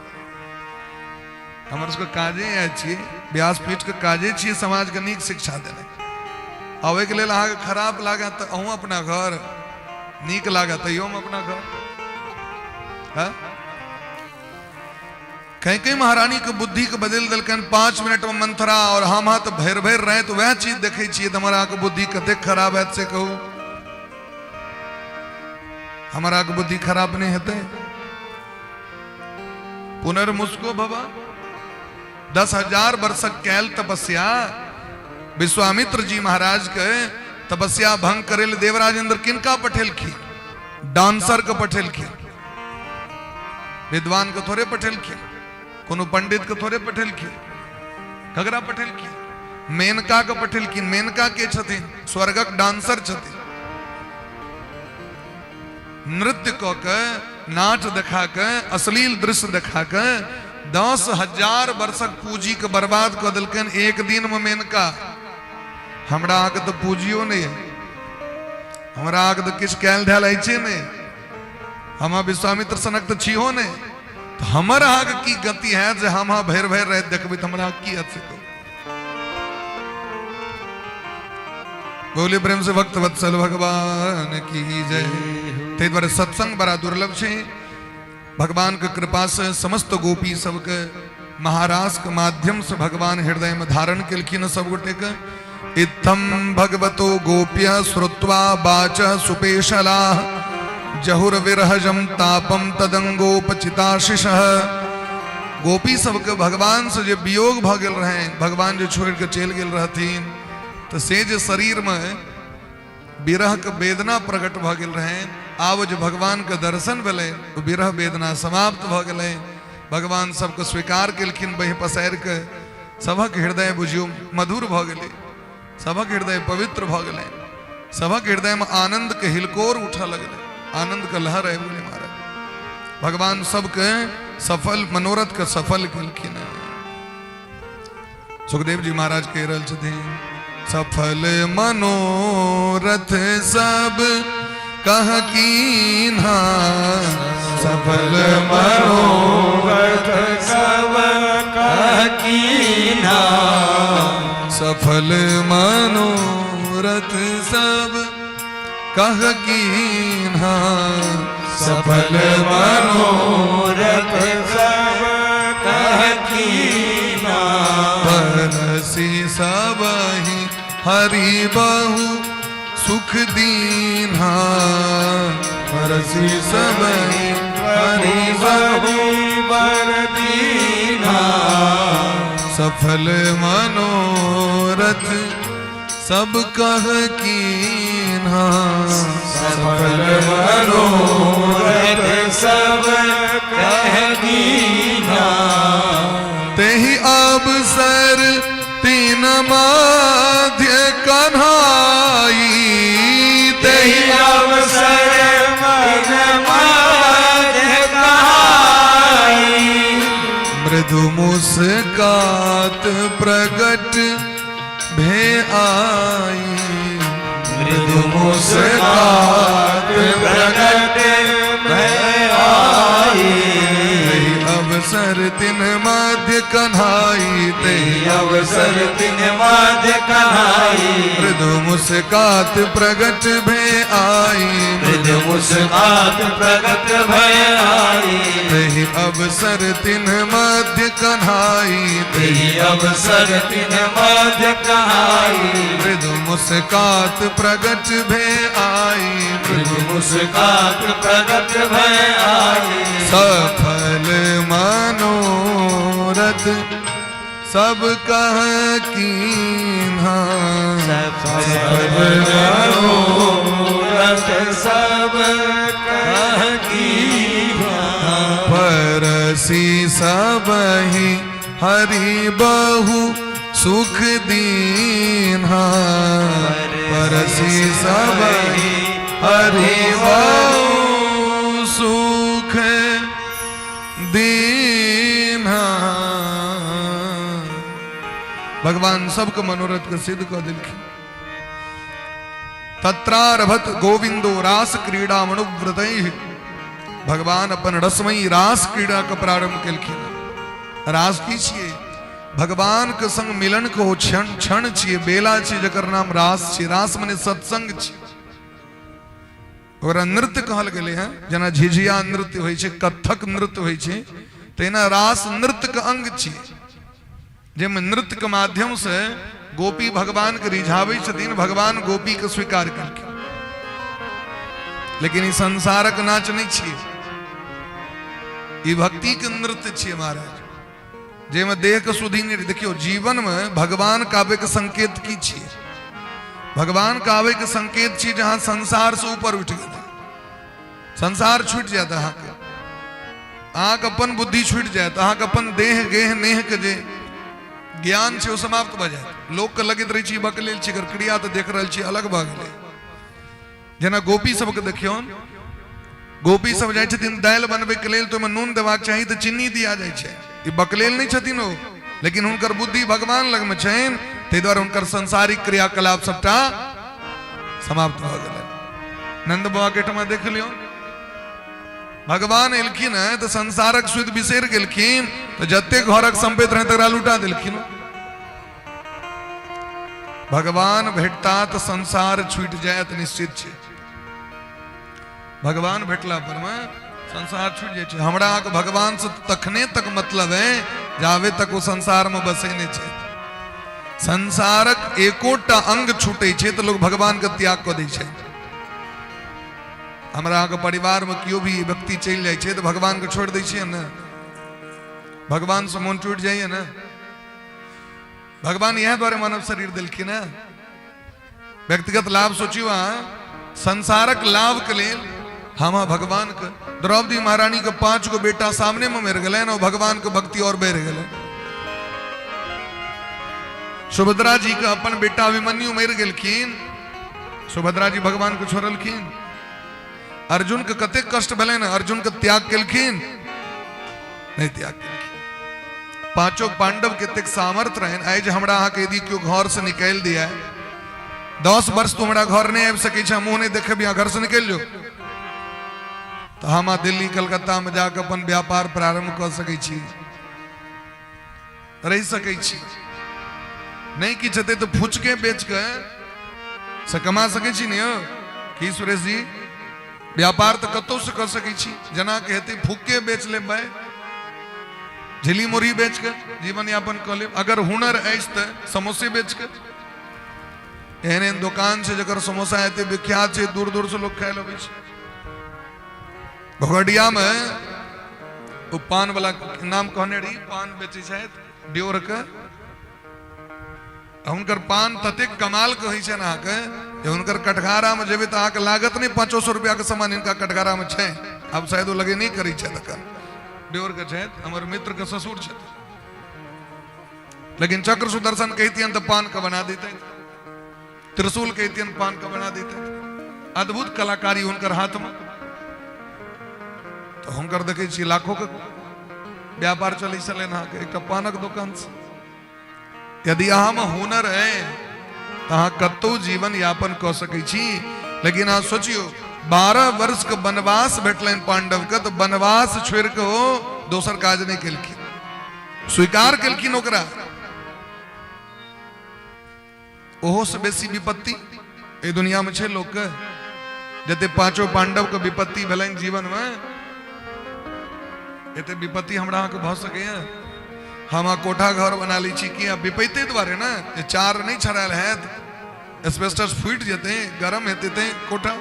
हमर सबके काजे इएह छियै, व्यासपीठ के काजे छियै समाजके नीक शिक्षा देनाइ। आ ओहिके लेल अहाँके खराब लागत तऽ अहूँ अपना घर, नीक लागत तैयो हम अपना घर। हँ, कहीं कहीं महारानी के बुद्धि के बदलि देलकनि 5 मिनट में मंथरा, और हम हाथ भरि भरि राति वएह चीज देखै छियै तऽ हमर अहाँके बुद्धि कतेक खराब हैत से कहू। हमर अहाँके बुद्धि खराब नहि हेतै? पुनर्मुस्को भवा। 10,000 वर्षक कैल तपस्या विश्वामित्र जी महाराज के तपस्या भंग करे ले देवराज इंद्र किनका पठेलखिन? डांसर के पठेलखिन, विद्वान के थोड़े पठेलखिन, कोनो पंडित के थोड़े पठेलखिन, ककरा पठेलखिन? मेनका के पठेलखिन। मेनका के छथिन? स्वर्गक डांसर छथिन। नृत्य कऽ के, नाच देखा के, अश्लील दृश्य देखा के 10,000 वर्षक पूंजी के बर्बाद कऽ देलकनि एक दिन में मेनका। हमरा अहाँके तऽ पूंजियो नहि है, हमरा अहाँके तऽ किछु कयल धयल अछि नहि, हम विश्वामित्र सनक तऽ छिहो नहि, तऽ हमर अहाँके की गति हैत जे हम अहाँ भरि भरि राति देखबै तऽ हमरा की हैत से कहू। बोले प्रेम से भक्त वत्सल भगवान की जय। ताहि दुआरे सत्संग बड़ा दुर्लभ छै। भगवान के कृपा से समस्त गोपी सबके महारास के माध्यम से भगवान हृदय में धारण केलखिन सब गोटे के। इत्थम भगवतो गोप्य श्रुत्वा वाच सुपेशला जहुर विरहजम तापम तदंगोपचिताशिषः। गोपी सबके भगवान से जे वियोग भ गेल रहनि, भगवान जे छोड़ि के चलि गेल रहथिन, तऽ से जे शरीर में विरह के वेदना प्रकट भऽ गेल रहनि, आब जे भगवान के दर्शन भेलै ओ विरह वेदना समाप्त भऽ गेलै। भगवान सबके स्वीकार केलखिन बहि पसारि के, सभक हृदय बुझियौ मधुर भऽ गेलै, सभक हृदय पवित्र भऽ गेलै, सभक हृदय में आनंद के हिलकोर उठऽ लगलै, आनंद के लहर आबि गेलै महाराज। भगवान सबके सफल मनोरथ के सफल केलखिन। सुखदेव जी महाराज कहि रहल छथिन, सफल मनोरथ सब कह कीन्हा, सफल मनोरथ सब कह कीन्हा। सफल मनोरथ सब कह कीन्हा। सफल मनोरथ सब कह कीन्हा। परसी सबहि हरि बहु सुख दीन्हा। परसी सबहि हरि बहु बर दीन्हा। सफल मनोरथ सब कह कीन्हा। सफल मनोरथ सब कह कीन्हा। तेहि अवसर तीन मध्य कन्हाई। तेहि तेहि अवसर मन मध्य कहाई। मृदु मुस्कात प्रगट भे आई। मृदु मुस्कात प्रगट भय आई। तेहि अवसर तिन मध्य कन्हाई। तेहि अवसर तिन मध्य कन्हाई। मृदु मुस्कात प्रगट भे आई। मृदु मुस्कात प्रगट भय आई। तेहि अवसर तिन मध्य कन्हाई। तेहि तेहि अवसर तिन मध्य कहाई। मृदु मुस्कात प्रगट भे आई। मृदु मुस्कात प्रगट भय आई। सफल मनोरथ सब कह कीन्हा। सफल मनोरथ सब कह कीन्हा। परसी सबहि हरि बहु सुख दीन्हा। परसी सबहि हरि बहु सुख दीन्हा। भगवान सबके मनोरथ के सिद्ध कऽ देलखिन। तत्रारभत गोविंदो रास क्रीड़ा मनुव्रतैः। भगवान अपन रसमयी रास क्रीड़ा के प्रारंभ केलखिन। रास की छियै? भगवान के संग मिलन के ओ क्षण क्षण छियै, बेला छियै, जकर नाम रास छियै। रास मने सत्संग छियै। ओकरा नृत्य कहल गेलै हेँ। जेना झिझिया नृत्य होइ छै, कथक नृत्य होइ छै, तहिना रास नृत्य के अंग छियै, जाहिमे नृत्य के माध्यम से गोपी भगवान के रिझाबै छथिन, भगवान गोपी के स्वीकार केलखिन। लेकिन ई संसारक नाच नहि छियै, ई भक्ति के नृत्य छियै महाराज, जाहिमे देह के सुधि नहि। देखियौ, जीवन में भगवान के आबै के संकेत की छियै? भगवान के आबै के संकेत छियै जहां संसार से ऊपर उठि गेलै, संसार छूटि जायत अहाँके, अहाँके अपन बुद्धि छूटि जायत, अहाँके अपन देह गेह नेह के जे ज्ञान छै ओ समाप्त भऽ जायत। लोकके लगैत रहै छै ई बकलेल छै, एकर क्रिया तऽ देख रहल छी अलग भऽ गेलै। जेना गोपी सबके देखियौन, गोपी सब जाइ छथिन दालि बनबैके लेल, तऽ ओहिमे नून देबाक चाही तऽ चीनी दिया जाइ छै। ई बकलेल नहि छथिन ओ, लेकिन हुनकर बुद्धि भगवान लगमे छनि, ताहि दुआरे हुनकर सांसारिक क्रियाकलाप सबटा समाप्त भऽ गेलनि। नंद बाबा के एहिठमा देख लियौ, भगवान एलखिन है तऽ संसारक सुध बिसरि गेलखिन, तऽ जते घरक सम्पत्ति रहै तकरा लुटा देलखिन। भगवान भेटता तऽ संसार छूटि जायत, निश्चित छै। भगवान भेटला पर में संसार छूटि जाइ छै। हमरा अहाँके भगवान से तखने तक मतलब है जाबे तक ओ संसार में बसै नहि छै। संसारक एकोटा अंग छूटै छै तऽ लोग भगवान के त्याग कऽ दै छै। हमरा अहाँके परिवार में केओ भी व्यक्ति चलि जाइ छै तऽ भगवान के छोड़ि दै छियै ने? भगवान से मोन टूटि जाइए ने? भगवान इएह दुआरे मानव शरीर देलखिन है? व्यक्तिगत लाभ सोचियो अहाँ, संसारक लाभ के लेल हम भगवान के। द्रौपदी महारानी के 5 गो बेटा सामने में मरि गेलै और भगवान के भक्ति और बढ़ि गेलै। सुभद्रा जी के अपन बेटा अभिमन्यु मरि गेलखिन, सुभद्रा जी भगवान के छोड़लखिन? अर्जुन के कतेक कष्ट भेलै ने, अर्जुन के त्याग केलखिन? नहि त्याग केलखिन। पांचों पांडव के एतेक सामर्थ्य रहनि। आइ जे हमरा अहाँके यदि केओ घर से निकालि दिया, 10 वर्ष तू हमरा घर नहि आबि सकै छै, मुँह नहि देखबी, अहाँ घर से निकलि जो। तऽ हम अहाँ दिल्ली कलकत्तामे जाकऽ अपन व्यापार प्रारम्भ कऽ सकै छी, रहि सकै छी। नहि किछु हेतै तऽ फुचके बेच कऽ से कमा सकै छी ने यौ? की सुरेश जी, व्यापार तऽ कतहु से कऽ सकै छी, जेना के हेतै फुक्के बेच लेबै, झिली मुरही बेच कऽ जीवन यापन कऽ लेब। अगर हुनर अछि तऽ समोसे बेच कऽ, एहन एहन दोकान छै जकर समोसा एते विख्यात छै, दूर दूर से लोग खाय लए अबै छै। घोघडिया में ओ पान वाला नाम कहने रही, पान बेचै छथि ड्योर के, हुनकर पान ततेक कमाल के होइ छनि अहाँके जे हुनकर कटघारा में जेबै तऽ अहाँके लागत नहि 500 रुपया के सामान हिनका कटघारा में छै। आब शायद ओ लगे नहि करै छथि एखन, ड्योर के छथि, हमर मित्र के ससुर छथि। लेकिन चक्र सुदर्शन कहितियन तऽ पान के बना देते, त्रिशूल कहितियन पान के बना देते। अद्भुत कलाकारी हुनकर हाथ में। तऽ हुनकर देखै छी लाखों के व्यापार चलै छलनि अहाँके एकटा पानक दोकान से। यदि अहाँ में हुनर है तऽ अहाँ कतौ जीवन यापन कऽ सकै छी। लेकिन अहाँ सोचियौ, 12 वर्ष के वनवास भेटलनि पांडव के, तऽ वनवास छोड़ि कऽ ओ दोसर काज नहि केलखिन, स्वीकार केलखिन ओकरा। ओहो से बेसी विपत्ति एहि दुनिया में छै लोक के, जते पांचों पांडव के विपत्ति भेलनि जीवन में, एते विपत्ति हमरा अहाँके भऽ सकैए? हम अहाँ कोठा घर बना लै छी कि विपत्ति दुआरे ने, जे चार नहि छड़ायल हैत, एस्बेस्टस फूटि जेतै, गरम हेतै तैं कोठा।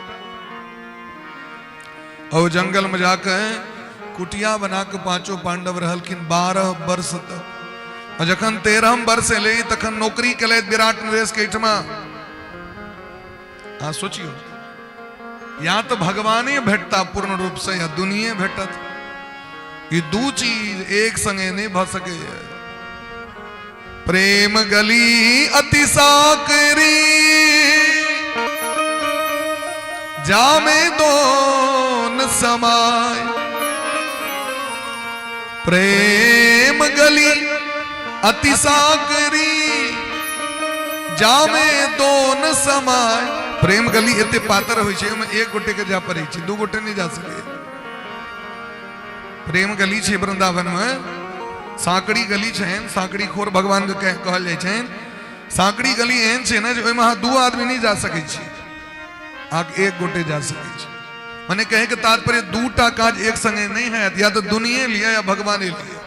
और जंगल में जाके कुटिया बना के पांचों पांडव रहलखिन 12 वर्ष तक। और जखन 13 वर्ष एलै तखन नौकरी केलथि विराट नरेश के एहिठमा। अहाँ सोचियौ, या तो भगवाने भेटता पूर्ण रूप से या दुनिये भेटत। ई दू चीज एक संगे नहीं भ सकैए। प्रेम गली अति साकरी जामे दोन समाय, प्रेम गली अति साकरी जामे दोन समाय। प्रेम गली एते पातर होइ छै, ओहिमे एक गोटे के जा पड़ै छै, दू गोटे नहि जा सकै। प्रेम गली छै वृंदावन में, साकड़ी गली छनि, साकड़ी खोर भगवान के कहल जाइ छनि। साकड़ी गली एहन छै ने जे ओहिमे अहाँ दू आदमी नहि जा सकै छी, अहाँ एक गोटे जा सकै छी। मने कहे के तात्पर्य दूटा काज एक संगे नहीं हैत, या तो दुनिये लिअ या भगवाने लिअ।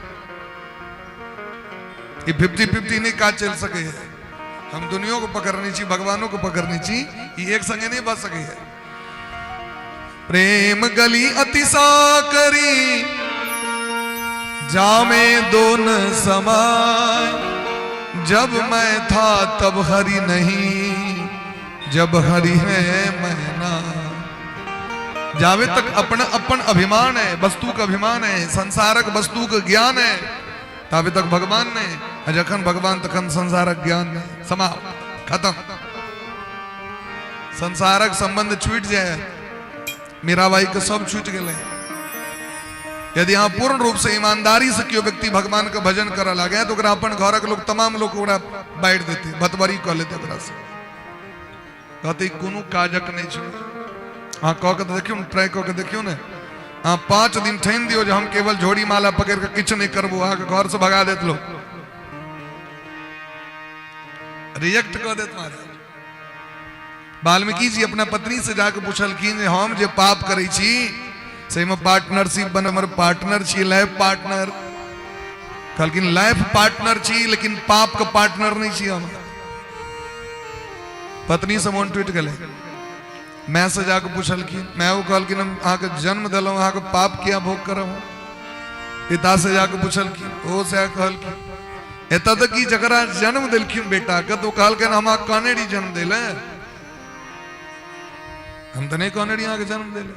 ई 50-50 नहीं काज चलि सकै है। हम दुनियो को पकड़ने छी, भगवानों को पकड़ने छी, ई एक संगे नहीं भऽ सकै है। प्रेम गली अति साकरी जामे दोन समाय, जब मैं था तब हरि नहीं, जब हरि है मैं ना। जावे तक अपना अपन अभिमान है, वस्तु का अभिमान है, संसारक वस्तु का ज्ञान है, ताबे तक भगवान ने, जखन भगवान तखन संसारक ज्ञान ने, समाप्त, खत्म। संसारक संबंध छूट जाए, मीराबाई के सब छूट गए। यदि अहाँ पूर्ण रूप से ईमानदारी से केओ व्यक्ति भगवान के भजन करऽ लागे तो ओकरा अपन घरक लोग तमाम लोग ओकरा बांटि देते, भतबरी कऽ लेते ओकरा से, कहते कोनो काजक नहीं छै। अहाँ कऽ के देखियौ ने, ट्राई कऽ के देखियौ ने। अहाँ 5 दिन ठानि दियौ जे हम केवल झोरी माला पकड़ि कऽ किछु नहि करबो, अहाँके घर से भगा देत लोग, रिजेक्ट कऽ देत महाराज। वाल्मीकि जी अपना पत्नी से जाके पूछलखिन जे हम जे पाप करै छी से पार्टनरशिप बन, हमर पार्टनर छी, लाइफ पार्टनर। कहलखिन लाइफ पार्टनर छी लेकिन पाप के पार्टनर नहीं छी हम। पत्नी से मन टूटि गेलै। माय से जाके पूछलखिन, माय ओ कहलखिन हम अहाँके जन्म देलहुँ, अहाँके पाप किया भोग करब। पिता से जाके पूछलखिन, ओ से कहलखिन एतऽ तक कि जकरा जन्म देलखिन बेटा के तो कहलखिन हम अहाँ कहने रही जन्म देले, हम तऽ नहि कहने रही अहाँके जन्म देले।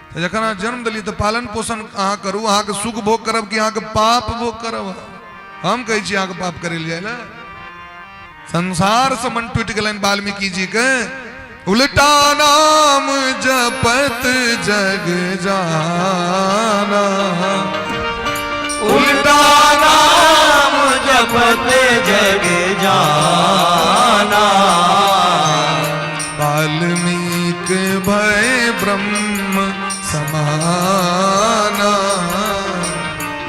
तऽ जखन अहाँ जन्म देली तऽ पालन पोषण अहाँ करू, अहाँके सुख भोग करब कि अहाँके पाप भोग करब? हम कहै छी अहाँके पाप करै लए जाइ लए। संसार से मन टूटि गेलनि वाल्मीकि जी के। उल्टा नाम जपत जग जाना, उल्टा नाम जपत जग जाना, वाल्मीकि भय ब्रह्म समाना।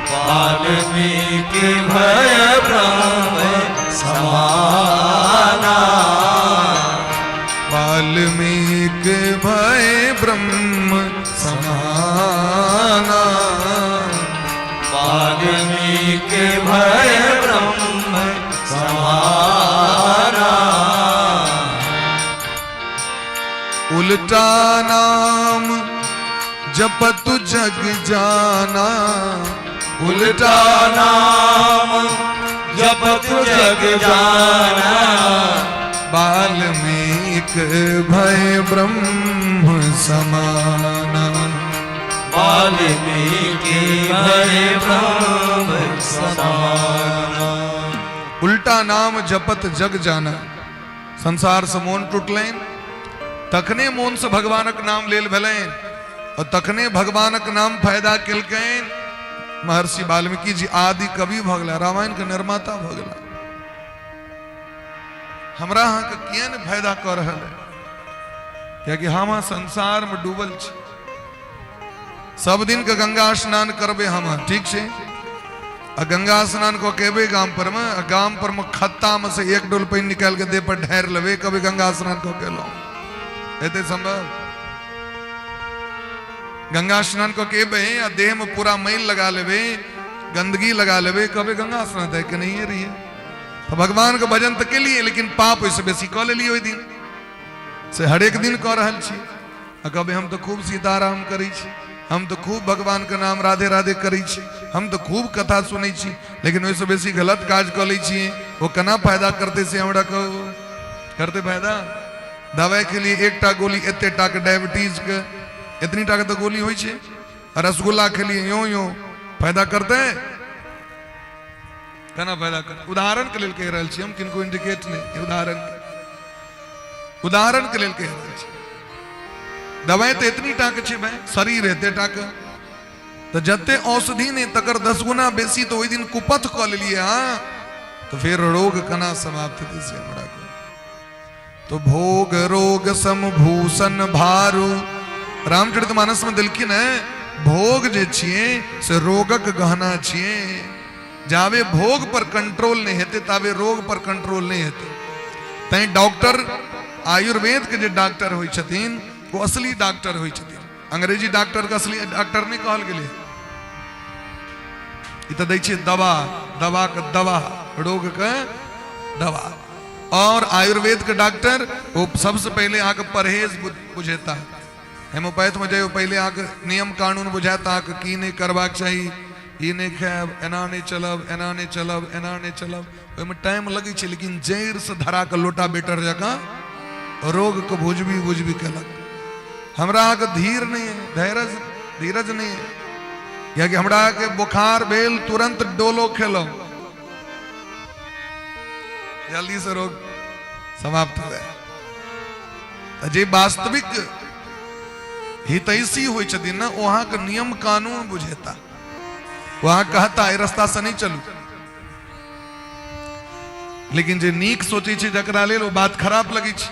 वाल्मीकि भय ब्रह्म समाना। वाल्मीकि भय ब्रह्म समाना। वाल्मीकि भय ब्रह्म समाना। उल्टा नाम जपत जग जाना। उल्टा नाम जपत जग जाना। वाल्मीकि भय ब्रह्म समाना। वाल्मीकि भय ब्रह्म समाना। उल्टा नाम जपत जग जाना। संसार से मोन टूटलनि, तखने मोन से भगवानक नाम लेल भेलनि और तखने भगवानक नाम फायदा केलकनि। महर्षि वाल्मीकि जी आदि कवि भऽ गेला, रामायण के निर्माता भऽ गेला। हमरा अहाँके किया नहि फायदा कऽ रहल है? कियाकि हम अहाँ संसार में डूबल छी। सब दिन के गंगा स्नान करबै हम, ठीक छै? आ गंगा स्नान कऽ के एबै गाम पर मे, आ गाम पर मे खत्ता मे से एक डोल पानि निकालि के देह पर ढारि लेबै, कभी गंगा स्नान कऽ के एलहुँ, हेतै सम्भव? गंगा स्नान कऽ के एबै आ देह मे पूरा मैल लगा लेबै, गंदगी लगा लेबै, कहबै गंगा स्नान तऽ केनहिए रहियै। तऽ भगवान के भजन तऽ केलियै, लेकिन पाप ओहिसँ बेसी कऽ लेलियै ओहि दिन से। हरेक दिन कऽ रहल छी आ कहबै हम तऽ खूब सीताराम करै छी, हम तऽ खूब भगवान के नाम राधे राधे करै छी, हम तऽ खूब कथा सुनै छी, लेकिन ओहिसँ बेसी गलत काज कऽ लै छी। ओ केना फायदा करतै से हमरा कहू? करतै फायदा? दवाइ के लिए एकटा गोली एते टा के, डायबिटीज के एतनी टा के तऽ गोली होइ छै, आ रसगुल्ला खेलिए यो यो, फायदा करतै? केना फायदा करतै? उदाहरण के लेल कहि रहल छी हम, किनको इंडिकेट नहि, उदाहरण के लेल कहि रहल छी। दवाइ तऽ एतनी टा के छै भाइ, शरीर एते टा के, तऽ जते औषधि नहि तकर 10 गुना बेसी तऽ ओहि दिन कुपथ कऽ लेलियै अहाँ, तऽ फेर रोग केना समाप्त हेतै से हमरा कहू। तो भोग रोग सम भूषण भारू, रामचरित मानस में देलखिन है, भोग जे छियै से रोगक गहना छियै। जाबे भोग पर कंट्रोल नहीं हेतै ताबे रोग पर कंट्रोल नहीं हेतै। तैं डॉक्टर, आयुर्वेद के जे डॉक्टर होइ छथिन ओ असली डॉक्टर होइ छथिन। अंग्रेजी डॉक्टर के असली डॉक्टर नहीं कहल गेलै। ई तऽ दै छै दवा, दवा के दवा, रोग के दवा। और आयुर्वेद के डॉक्टर वो सबसे पहले अहाँके परहेज बुझेता। होम्योपैथ में जाइयो, पहले अहाँके नियम कानून बुझाता, अहाँके की नहि करबाक चाही, ई नहि खायब, एना नहि चलब, एना नहि चलब, एना नहि चलब। ओहिमे टाइम लगै छै, लेकिन जड़ि से धरा के लोटा बेटर जकाँ रोग के भुजबी भुजबी केलक। हमरा अहाँके धीर नहि है, धैर्य धीरज नहि है, कियाकि हमरा अहाँके बुखार भेल, तुरंत डोलो खेलहुँ, जल्दी से रोग समाप्त हुए। तऽ जे वास्तविक हितैषी होइ छथिन ने, ओ अहाँके नियम कानून बुझेता, ओ अहाँ कहता एहि रास्ता से नहीं चलू। लेकिन जे नीक सोचै छै जकरा लेल ओ बात खराब लगै छै।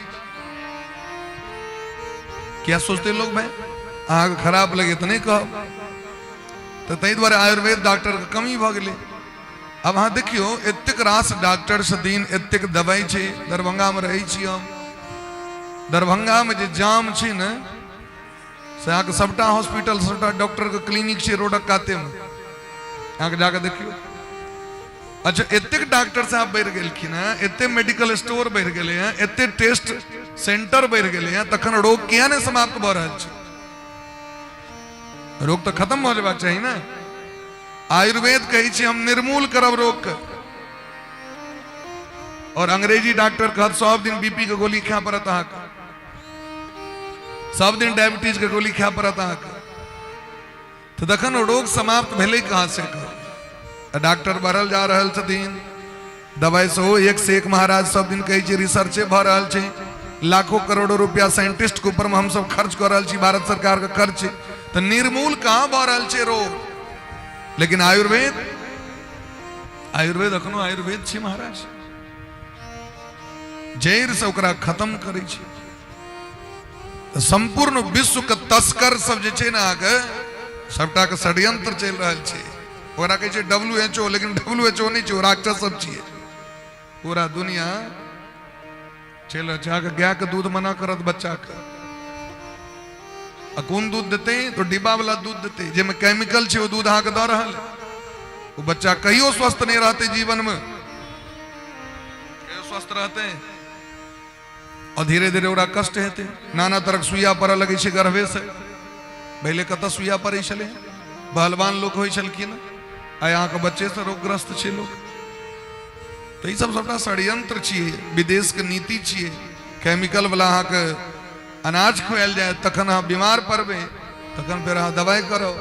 किया सोचते लोग भाई? अहाँके खराब लगे तऽ नहि कहब। तऽ ताहि दुआरे आयुर्वेद डॉक्टरके कमी भऽ गेलै। आब अहाँ देखियौ, एतेक रास डॉक्टर छथिन, एतेक दवाइ छै। दरभंगामे रहै छी हम, दरभंगामे जे जाम छै ने से अहाँके सबटा हॉस्पिटल, सबटा डॉक्टरके क्लिनिक छै रोडक कातेमे, अहाँके जाके देखियौ। अच्छा, एतेक डॉक्टर साहब बढ़ि गेलखिन हेँ, एते मेडिकल स्टोर बढ़ि गेलै हेँ, एते टेस्ट सेंटर बढ़ि गेलै हेँ, तखन रोग किया नहि समाप्त भऽ रहल छै? रोग तऽ खत्म भऽ जेबाक चाही ने। आयुर्वेद कहै छै हम निर्मूल करब रोग के, और अंग्रेजी डॉक्टर कहत सब दिन बीपी के गोली खाय पड़त अहाँके, सब दिन डायबिटीज के गोली खाय पड़त अहाँके। तऽ तखन रोग समाप्त भेलै कहाँ से कहू? डॉक्टर बढ़ल जा रहल छथिन, दवाइ सेहो एक से एक महाराज सब दिन कहै छै रिसर्चे भऽ रहल छै, लाखों करोड़ों रुपया साइंटिस्ट के ऊपर में हमसब खर्च कऽ रहल छी, भारत सरकार के खर्च छै, तऽ निर्मूल कहाँ भऽ रहल छै रोग? लेकिन आयुर्वेद, आयुर्वेद अखनो आयुर्वेद छै महाराज, जड़ि से ओकरा खत्म करै छै। तऽ सम्पूर्ण विश्वके तस्कर सब जे छै ने अहाँके सबटाके षड्यंत्र चलि रहल छै। ओकरा कहै छै डब्ल्यू एच ओ, लेकिन डब्ल्यू एच ओ नहि छै, ओ राक्षस सब छियै। पूरा दुनिया चलि रहल छै। अहाँके गायके दूध मना करत बच्चाके, आ कोन दूध देतै? तो डिब्बा वाला दूध देतै जाहिमे केमिकल छै, ओ दूध अहाँके दऽ रहल। ओ बच्चा कहियो स्वस्थ नहि रहतै जीवनमे, कहियो स्वस्थ रहतै? और धीरे धीरे ओकरा कष्ट हेतै, नाना तरहक सुइया पड़ऽ लगै छै गर्भेसँ। पहिले कतऽ सुइया पड़ै छलै? बलवान लोक होइ छलखिन, आइ अहाँके बच्चेसँ रोगग्रस्त छै लोक। तऽ ई सब सबटा षड्यंत्र छियै, विदेशके नीति छियै। केमिकल वाला अहाँके अनाज खुआयल जाय, तखन अहाँ बीमार पड़बै, तखन फेर अहाँ दवाइ करब।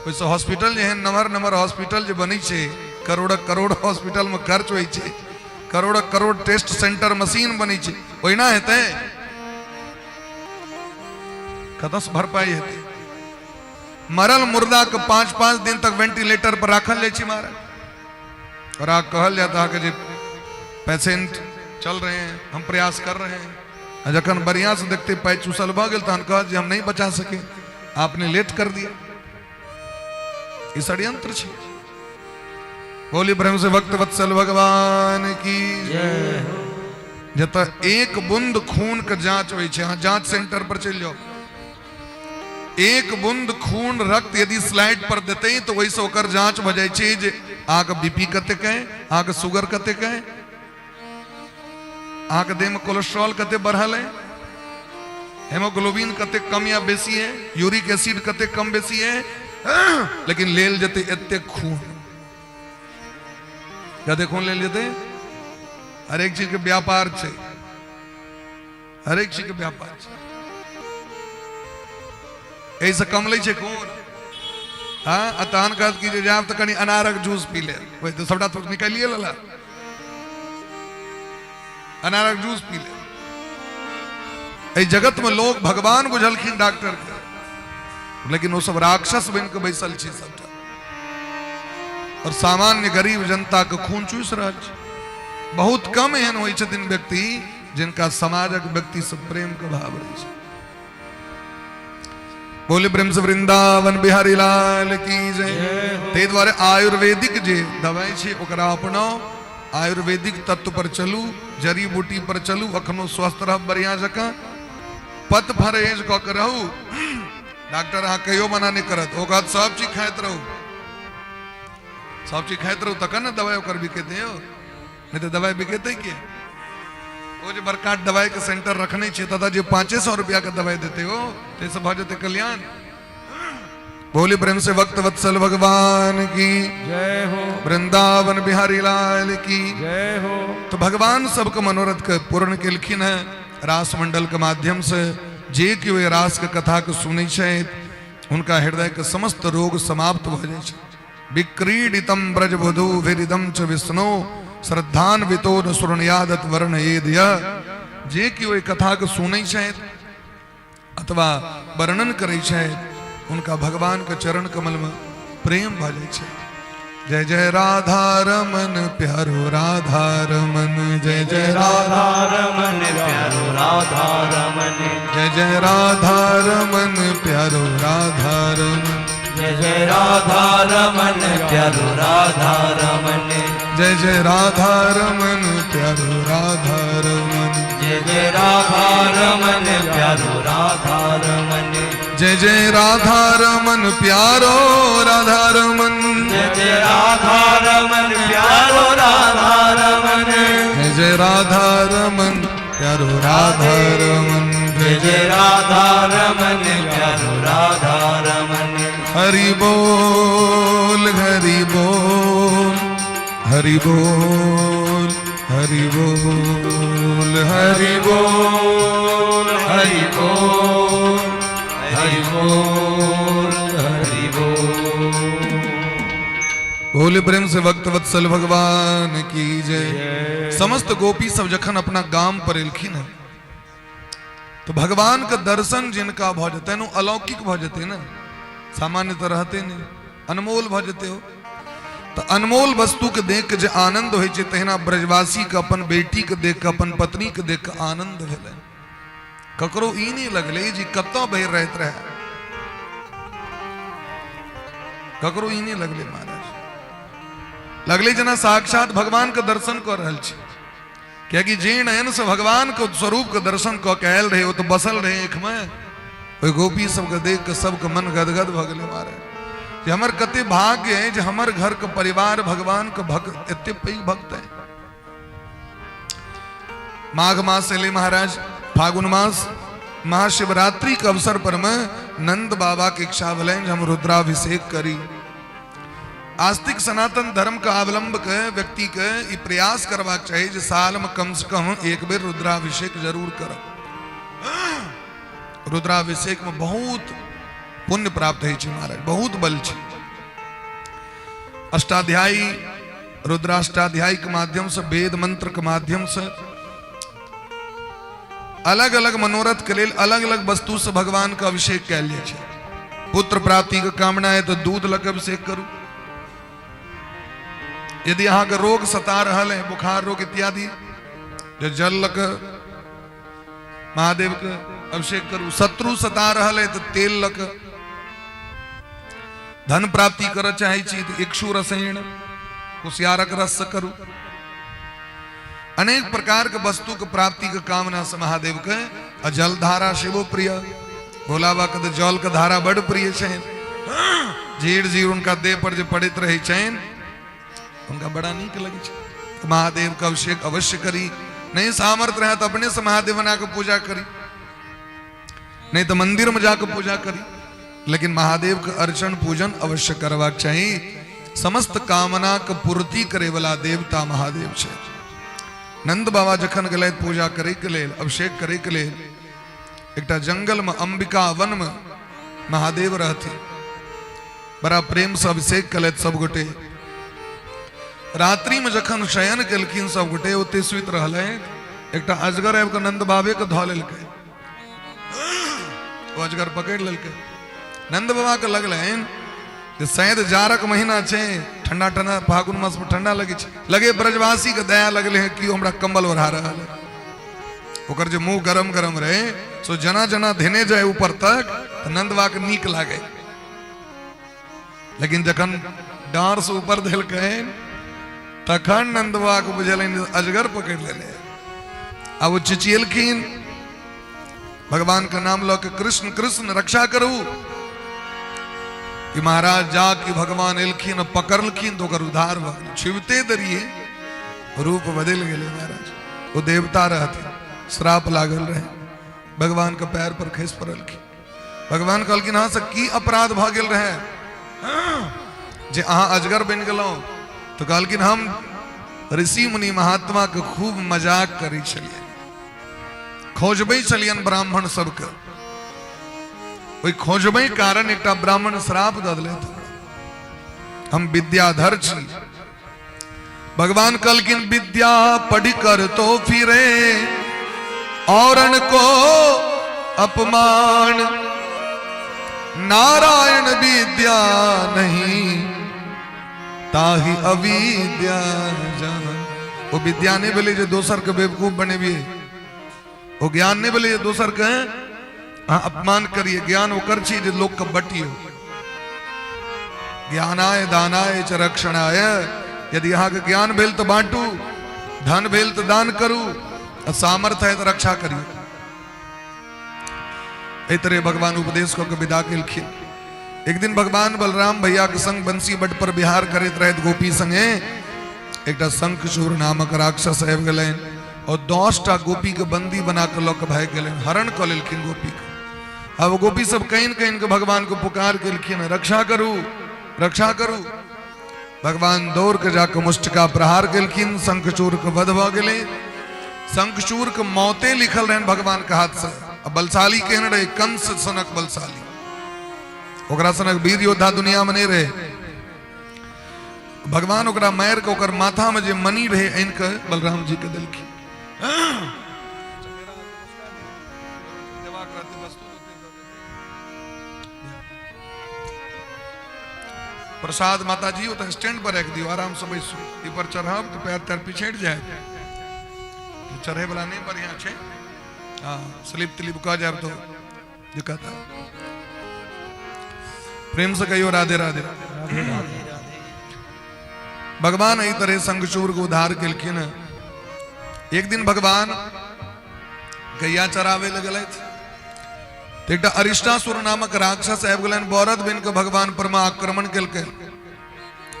ओहिसँ हॉस्पिटल जेहन नमहर नमहर हॉस्पिटल जे बनै छै, करोड़क करोड़ हॉस्पिटलमे खर्च होइ छै, करोड़क करोड़ टेस्ट सेंटर मशीन बनै छै, ओहिना हेतै? कतऽसँ भरपाई हेतै? मरल मुर्दा के 5-5 दिन तक वेंटिलेटर पर राखल जाइ छै महाराज, और आ कहल जात अहाँके जे पेशेंट चल रहे हैं, हम प्रयास कर रहे हैं। आ जखन बढ़िया से देखते पाइ चूसल भऽ गेल, तहन कहत जे हम नहीं बचा सके, आपने लेट कर दिया। ई षड्यंत्र छै। बोली प्रेम से भक्त वत्सल भगवान की। जतऽ एक बूंद खून के जांच होइ छै, अहाँ जांच सेंटर पर चलि जाउ, एक बूंद खून रक्त यदि स्लाइड पर देतै तऽ ओहिसँ ओकर जांच भऽ जाइ छै जे अहाँके बीपी कतेक है, अहाँके शुगर कतेक है, अहाँके देहमे कोलेस्ट्रॉल कते बढ़ल है, हेमोग्लोबिन कते कम या बेसी है, यूरिक एसिड कते कम बेसी है। लेकिन लेल जेतै एते खून, कते खून लेल जेतै? हरेक चीज के व्यापार छै, हरेक चीज के व्यापार छै। एहिसँ कम लै छै खून? हँ, आ तहन कहत कि जे जायब तऽ कनि अनारक जूस पी लेब। ओहि तऽ सबटा तो निकालिए लेलक, अनारक जूस पी ले। एहि जगत में लोग भगवान बुझलखिन डॉक्टर के, लेकिन वो सब राक्षस बन के बैसल छै सबटा, और सामान्य गरीब जनता के खून चूस रहल छै। बहुत कम एहन होइ छथिन व्यक्ति जिनका समाजक व्यक्ति से प्रेम के भाव रहै छै। बोले प्रेम से वृंदावन बिहारी लाल की जय। ताहि दुआरे आयुर्वेदिक जे दवाई छै ओकरा अपनाउ, आयुर्वेदिक तत्व पर चलू, जड़ी बूटी पर चलू, अखनो स्वस्थ रहब बढ़िया जकाँ। पत परहेज कऽ के रहू। डॉक्टर अहाँ कहियो मना नहि करत, ओ कहत सब चीज खाइत रहू, सब चीज खाइत रहू, तखन ने दवाई ओकर बिकेतै यौ, नहि तऽ दवाई बिकेतै के? ओ जे बड़का दवाई के सेंटर रखने छै, ततऽ जे 500 रुपया के दवाई देतै ओ, ताहिसँ भऽ जेतै कल्याण। बोली प्रेम से भक्त वत्सल भगवान की जय हो, वृंदावन बिहारी लाल की जय हो। तो भगवान सबके मनोरथ के पूर्ण केलखिन है रास मंडल के माध्यम से। जे कि ओहि रास के कथा के सुनै छथि, हुनका हृदय के समस्त रोग समाप्त भऽ जाइ छै। विक्रीडितम ब्रजवधूभिरिदम च विष्णु श्रद्धान्वितो न शृणुयादत वर्णयेद्य। जे कि ओहि कथा के सुनै छथि अथवा वर्णन करै छथि, हुनका भगवान के चरण कमल में प्रेम भऽ जाइ छै। जय जय राधा रमन प्यारो राधा रमन, जय जय राधा रमन प्यारो राधा रमन, जय जय राधा रमन प्यारो राधा रमन, जय जय राधा रमन प्यारो राधा रमन, जय जय राधा रमन प्यारो राधा रमन, जय जय राधा रमन प्यारो राधा रमन, जय जय राधा रमन प्यारो राधा रमन, जय जय राधा रमन प्यारो राधा रमन, जय जय राधा रमन प्यारो राधा रमन, जय जय राधा रमन प्यारो राधा रमन। हरि बोल हरि बोल हरि बोल हरि बोल हरि बोल हरि बोल हरि बोल हरि बोल। बोले प्रेम से भक्त वत्सल भगवान की जय। समस्त गोपी सब जखन अपना गाम पर एलखिन हन तो भगवान के दर्शन जिनका भऽ जेतनि ओ अलौकिक भऽ जेतै ने, सामान्य तऽ रहते नहि, अनमोल भऽ जेतै ओ। तऽ अनमोल वस्तु के देख के जे आनंद होइ छै, तहिना ब्रजवासी के अपन बेटी के देख के, अपन पत्नी के देख के आनंद भेलनि। ककरो ई नहीं लगले जे कतऽ भरि राति रहे, ककरो ई नहीं लगले महाराज, लगले जेना साक्षात भगवान के दर्शन कऽ रहल छी। कियाकि जे नयन से भगवान के स्वरूप के दर्शन कऽ के आयल रहे, ओ तऽ बसल रहे आँखि में। ओहि गोपी सबके देख के सबके मन गदगद भऽ गेलै महाराज, जे हमर कते भाग्य है जे हमर घर के परिवार भगवान के भक्त एते पैघ भक्त है। माघ मास एलै महाराज, फागुन मास, महाशिवरात्रि के अवसर पर में नंद बाबा के इच्छा भेलनि जे हम रुद्राभिषेक करी। आस्तिक सनातन धर्म के अवलंब के व्यक्ति के ई प्रयास करबाक चाही जे साल में कम से कम एक बेर रुद्राभिषेक जरूर करब। रुद्राभिषेक में बहुत पुण्य प्राप्त होइ छै महाराज, बहुत बल छै। अष्टाध्यायी, रुद्राष्टाध्यायी के माध्यम से, वेद मंत्र के माध्यम से अलग अलग मनोरथ के लेल अलग अलग वस्तु से भगवान का अभिषेक कयल जाइ छै। पुत्र प्राप्ति के कामना है तो दूध लग अभिषेक करू। यदि अहाँ के रोग सता रहल है, बुखार रोग इत्यादि, जो जल लग महादेव के अभिषेक करू। शत्रु सता रहल है तो तेल लग। धन प्राप्ति कर चाहे छी तो इक्षु रसैण कुसियारक रस से करू। अनेक प्रकार के वस्तु के प्राप्ति के कामना से महादेव के। आ जलधारा शिवो प्रिय, भोला बाबा के तो जल के धारा बड़ प्रिय छै। झीर झीर उनका देह पर जे पड़ैत रहे छनि, उनका बड़ा नीक लगे छै। तो महादेव के अभिषेक अवश्य करी। नहीं सामर्थ्य रहे तो अपने से महादेव बना के पूजा करी, नहीं तो मंदिर में जाकर पूजा करी, लेकिन महादेव के अर्चन पूजन अवश्य करबाक चाही। समस्त कामना के पूर्ति करे वाला देवता महादेव छै। नंद बाबा जखन गेलथि पूजा करे के लेल, अभिषेक करे के लेल, एकटा जंगल में अंबिका वन में महादेव रहथिन। बड़ा प्रेम से अभिषेक कलथि सब गोटे। रात्रि में जखन शयन केलखिन सब गोटे, ओते सुति रहलै, एकटा अजगर आबि कऽ नंद बाबे के धऽ लेलकै। ओ अजगर पकड़ि लेलकै। नंद बाबा के लगलनि जे शायद जाड़क महीना छै, ठंडा ठंडा फागुन मास में ठंडा लगे छै, लगे ब्रजवासी के दया लगले है, कियो हमरा कंबल ओढ़ा रहल है। ओकर जे मुंह गरम गरम रहे, सो जना जना धेने जाए ऊपर तक तो नंद बाबा के नीक लागे। लेकिन जखन डांर से ऊपर धेलकनि तखन नंद बाबा के बुझलनि अजगर पकड़ लेने। आब ओ चिचियलखिन भगवान के नाम लऽ के, कृष्ण कृष्ण रक्षा करू। कि महाराज जा कि भगवान एलखिन, पकड़लखिन तो ओकर उद्धार भऽ गेलै। छुबिते देरिये रूप बदलि गेलै महाराज। ओ देवता रहथिन, श्राप लागल रहे, भगवान के पैर पर खसि पड़लखिन। भगवान कहलखिन अहाँ से की अपराध भऽ गेल रहे जे अहाँ अजगर बनि गेलहुँ? तो कहलखिन हम ऋषि मुनि महात्मा के खूब मजाक करै छलियै, खोजबै छलियनि ब्राह्मण सबके। ओहि खोजबै कारण एकटा ब्राह्मण श्राप दऽ देलथि, हम विद्याधर छी। भगवान कहलखिन विद्या पढ़ कर तो फिरे औरन को अपमान, नारायण विद्या नहीं ताही अविद्या जान। ओ विद्या नहीं भेलै जे दोसर के बेवकूफ बनेबियै, ओ ज्ञान नहीं भेलै जे दोसर के अहाँ अपमान करिए। ज्ञान ओकर छी जे लोक के बटियो। ज्ञानाय दानाय च रक्षणाय। यदि अहाँके ज्ञान भेल तऽ बांटू, धन भेल तऽ दान करू, आ सामर्थ्य है तऽ रक्षा करियौ। एहि तरह भगवान उपदेश कऽ के विदा केलखिन। एक दिन भगवान बलराम भैया के संग बंसी बट पर विहार करैत रहैत गोपी संगे एकटा शंखचूड़ नामक राक्षस आबि गेलनि और 10टा गोपी के बंदी बना के लऽ के भागि गेलनि, हरण कऽ लेलखिन गोपी के। अब गोपी सब कहीं कहीं के भगवान को पुकार केलखिन, रक्षा करू रक्षा करू। भगवान दौड़ के जाके मुष्टिका प्रहार केलखिन, शंखचूड़ के वध भऽ गेलै। शंखचूड़ के मौते लिखल रहनि भगवान के हाथ से। आ बलशाली केहन रहे? कंस सनक बलशाली, ओकरा सनक वीर योद्धा दुनिया में नहीं रहे। भगवान ओकरा मारि के ओकर माथा में जे मणि रहे आनि के बलराम जी के देलखिन। प्रसाद माता जी ओतऽ स्टैंड पर राखि दियौ, आराम से बैसू। ई पर चढ़ब तऽ पैर तैर पिछड़ि जायत, चढ़े वाला नहीं बढ़िया छै। हाँ, स्लिप तिलिप कह जायब तो दिक्कत है। प्रेम से कहियो राधे राधे। भगवान एहि तरह शंखचूड़ के उद्धार केलखिन। एक दिन भगवान गैया चरावे लगल एकटा अरिष्टासुर नामक राक्षस आबि गेलनि, बरद बनि के भगवान पर में आक्रमण केलकै।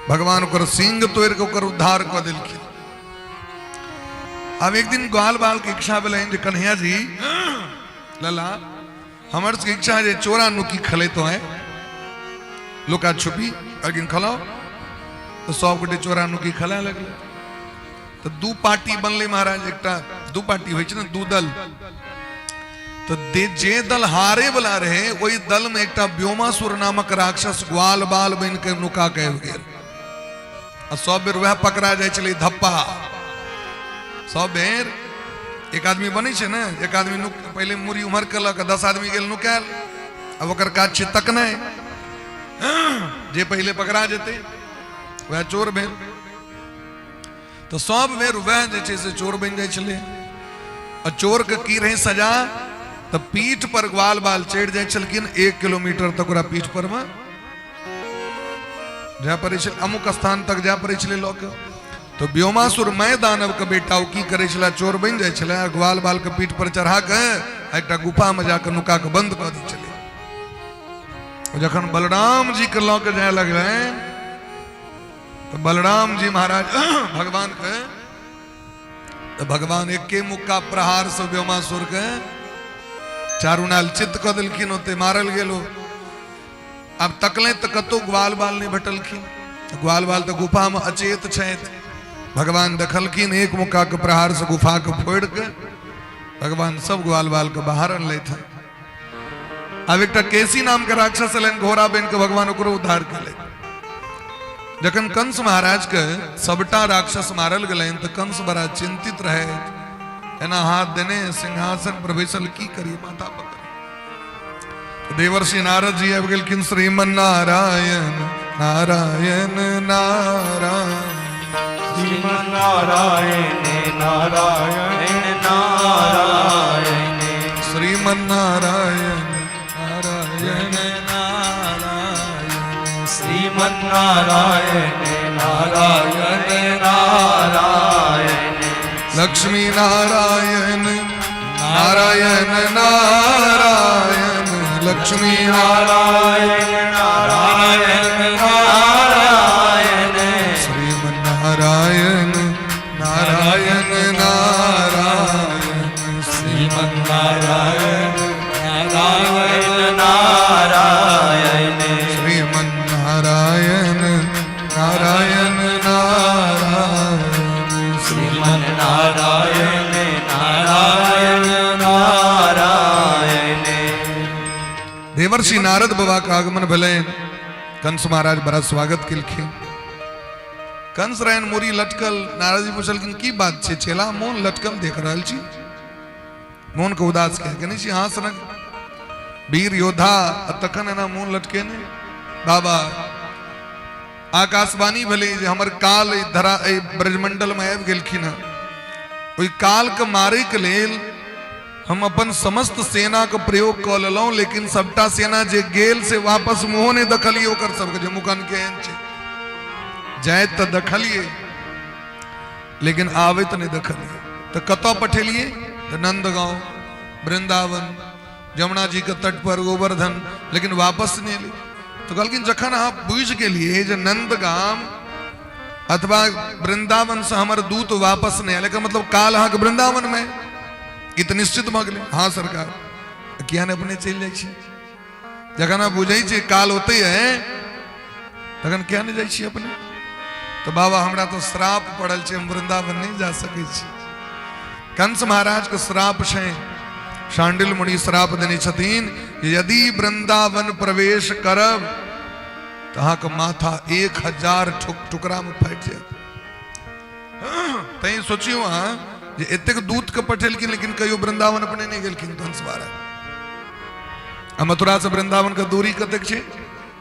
भगवान ओकर सिंह तोड़ि के ओकर उद्धार कऽ देलखिन। आब एक दिन ग्वाल बाल के इच्छा भेलनि जे कन्हैया जी लला, हमर सबके इच्छा है जे चोरा नुकी खेलैतो है, लुका छुपी, लेकिन खलाओ। तो सब गोटे चोरा नुकी खेलाय लगलै। तो दू पार्टी बनलै महाराज, एकटा दू पार्टी होइ छै ने, दू दल। तो जे दल हारे वाला रहे ओहि दल में एकटा व्योमासुर नामक राक्षस ग्वाल बाल बनि के नुका के आबि गेल। आ सब बेर वएह पकड़ा जाइ छलै धप्पा। सब बेर एक आदमी बनै छै ने, एक आदमी नुक पहिले मुड़ी उम्हर केलक, 10 आदमी गेल नुकायल। आब ओकर काज छै तकनाइ, जे पहिले पकड़ा जेतै वएह चोर भेल। तो सब बेर वएह जे छै से चोर बनि जाइ छलै। आ चोर के की रहै सजा, तऽ पीठ पर ग्वाल बाल चढ़ि जाइ छलखिन, 1 किलोमीटर तक ओकरा पीठ पर मे जाय पड़ै छलै, अमुक स्थान तक जाय पड़ै छलै लऽ के। तो व्योमासुर मैं दानव के बेटा, ओ की करै छलै, चोर बनि जाइ छलै, ग्वाल बाल के पीठ पर चढ़ा के एकटा गुफा में जाके नुका के बंद कऽ दै छलै। जखन बलराम जी के लऽ के जाय लगलै तो बलराम जी महाराज भगवान के, तो भगवान एके मुक्का प्रहार से व्योमासुर के चारू नाल चित्त कऽ देलखिन, ओते मारल गेल ओ। आब तकले तऽ कतौ ग्वाल बाल नहि भेटलखिन, ग्वाल बाल तऽ गुफा में अचेत छथि। भगवान देखलखिन एक मुक्का के प्रहार से गुफा के फोड़ि के भगवान सब ग्वाल बाल के बाहर अनलथि। आब एकटा केसी नाम के राक्षस एलनि घोड़ा बनि के, भगवान ओकरो उद्धार केलथि। जखन कंस महाराज के सबटा राक्षस मारल गेलनि तऽ कंस बड़ा चिंतित रहे, एना हाथ देने सिंहासन पर बैसल, की करिए माथा पकड़। देवर्षि नारद जी आबि गेलखिन, श्रीमन नारायण नारायण नारायण, श्रीमन नारायण नारायण नारायण, श्रीमन नारायण नारायण नारायण, श्रीमन नारायण नारायण नारायण, लक्ष्मी नारायण नारायण नारायण, लक्ष्मी नारायण नारायण नारायण, श्रीमन नारायण नारायण नारायण, श्रीमन नारायण नारायण नारायण, श्रीमन नारायण नारायण नारायण, श्रीमन नारायण नारायण नारायण। देवर्षि नारद बाबा के आगमन भेलनि। कंस महाराज बड़ा स्वागत केलखिन। कंस रहनि मुड़ी लटकल। नारद जी पुछलखिन की बात छै चेला, मोन लटकल देख रहल छी, मोन के उदास किया केने छी? अहाँ सनक वीर योद्धा आ तखन एना मोन लटकेने? बाबा, आकाशवाणी भेलै जे हमर काल एहि धरा एहि ब्रजमंडल में आबि गेलखिन हँ। ओहि काल के मारै के लेल हम अपन समस्त सेना के प्रयोग कऽ लेलहुँ, लेकिन सबटा सेना जे गेल से वापस मुँहो नहि देखलियै ओकर सबके, जे मुखन केहन छै। जाइत तऽ देखलियै लेकिन आबैत नहि देखलियै। तऽ कतऽ पठेलियै? तऽ नंदगांव, वृंदावन, यमुना जी के तट पर गोवर्धन, लेकिन वापस नहि एलै। तऽ कहलखिन जखन अहाँ बुझि गेलियै जे नंदगाम अथवा वृंदावन से हमर दूत वापस नहि आयल, एकर मतलब काल अहाँके वृंदावन में, ई तऽ निश्चित भऽ गेलै। हाँ सरकार, किया नहि अपने चलि जाइ छी? जखन अहाँ बुझै छियै काल ओतै है तखन किया नहि जाइ छी अपने? तऽ बाबा हमरा तऽ श्राप पड़ल छै, हम वृंदावन नहि जा सकै छी। कंस महाराज के श्राप छै, शांडिल मुनि श्राप देने छथिन, यदि वृंदावन प्रवेश करब तऽ अहाँके माथा 1000 टुकड़ा में फाटि जायत। तैं सोचियौ अहाँ जे एतेक दूत के पठेलखिन लेकिन कहियो वृंदावन अपने नहि गेलखिन कंस महाराज। आ मथुरा से वृंदावन के दूरी कतेक छै?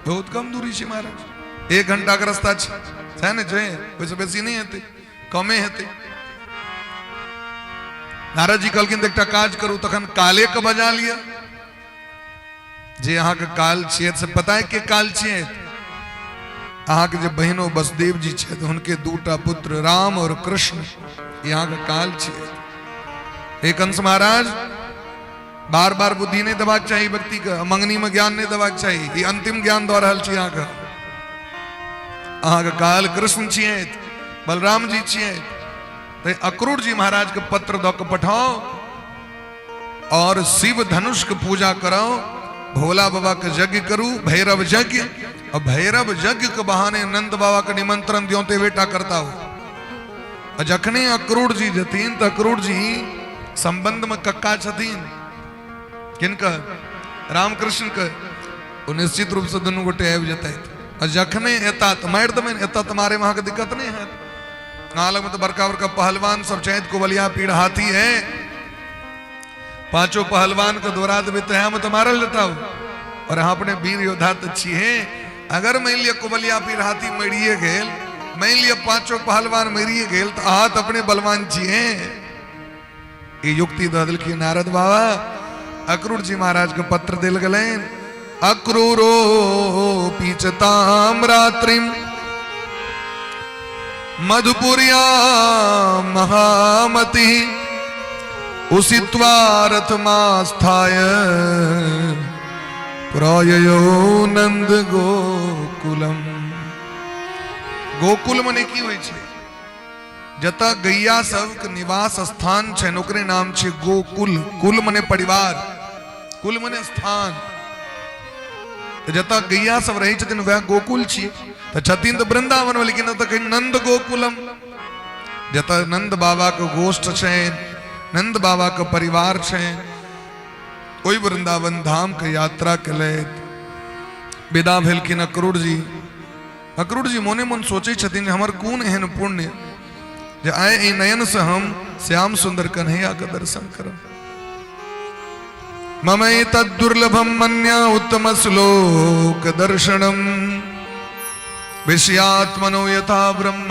बहुत कम दूरी छै महाराज, 1 घंटा के रास्ता छै, सएह ने छै? ओहिसँ बेसी नहि हेतै, कमे हेतै। नारद जी कहलखिन तऽ एकटा काज करू, तखन काले के बजा लिअ, जे अहाँके काल छियै से पता है के काल छियै। अहाँके जे बहिनो बसदेव जी छथि, हुनके दूटा पुत्र राम और कृष्ण, ई अहाँके काल छियै। हे कंस महाराज, बार बार बुद्धि नहीं देबाक चाही व्यक्ति के, मंगनी में ज्ञान नहीं देबाक चाही, ई अंतिम ज्ञान दऽ रहल छी अहाँके। अहाँके काल कृष्ण छियै, बलराम जी छियै। तऽ अक्रूर जी महाराज के पत्र दऽ के पठाओ और शिव धनुष के पूजा कराओ, भोला बाबा के यज्ञ करू, भैरव यज्ञ, और भैरव यज्ञ के बहाने नंद बाबा के निमंत्रण दियो ते बेटा करता हो। और जखने अक्रूर जी जतीन तो अक्रूर जी संबंध में कक्का छथिन किनकर, रामकृष्ण के, ओ निश्चित रूप से दुनू गोटे आबि जेतथि। और जखने एता तो मारि देबनि, एता तो मारे में अहाँके दिक्कत नहीं हैत। अहाँ लगमे तो बड़का बड़का पहलवान सब छथि, कुबलिया पीड़ हाथी है, पांचों पहलवान के दोहरा देबै तऽ में तो मारल जेता। और अहाँ अपने वीर योद्धा तो छियै, अगर मान लिअ कुबलिया पीड़ हाथी मरिए गेल, मान लिअ पांचों पहलवान मरिए गेल, तो अहाँ तो अपने बलवान छियै। ई युक्ति दऽ देलखिन नारद बाबा। अक्रूर जी महाराज के पत्र देल गेलनि। अक्रूरो पीचताम रात्रिम मधुपुरिया महामति उषित्वा रथमास्थाय प्रययो नंद गोकुलम। गोकुल मने की होइ छै? जतऽ गैया सबके निवास स्थान छै ओकरे नाम छै गोकुल। कुल मने परिवार, कुल मने स्थान। तऽ जतऽ गैया सब रहै छथिन वएह गोकुल छी। तऽ छथिन तऽ वृंदावन में, लेकिन ओतऽ कहै नंद गोकुलम, जतऽ नंद बाबा के गोष्ठ छनि, नंद बाबा के परिवार छनि, ओहि वृंदावन धाम के यात्रा केलथि। विदा भेलखिन अक्रूर जी। अक्रूर जी मोने मोन सोचै छथिन जे हमर कोन एहन पुण्य जे आइ एहि नयन से हम श्याम सुंदर कन्हैया के दर्शन करब। मम एतद् दुर्लभम मन्या उत्तम श्लोक दर्शनम विषयात्मनो यथा ब्रह्म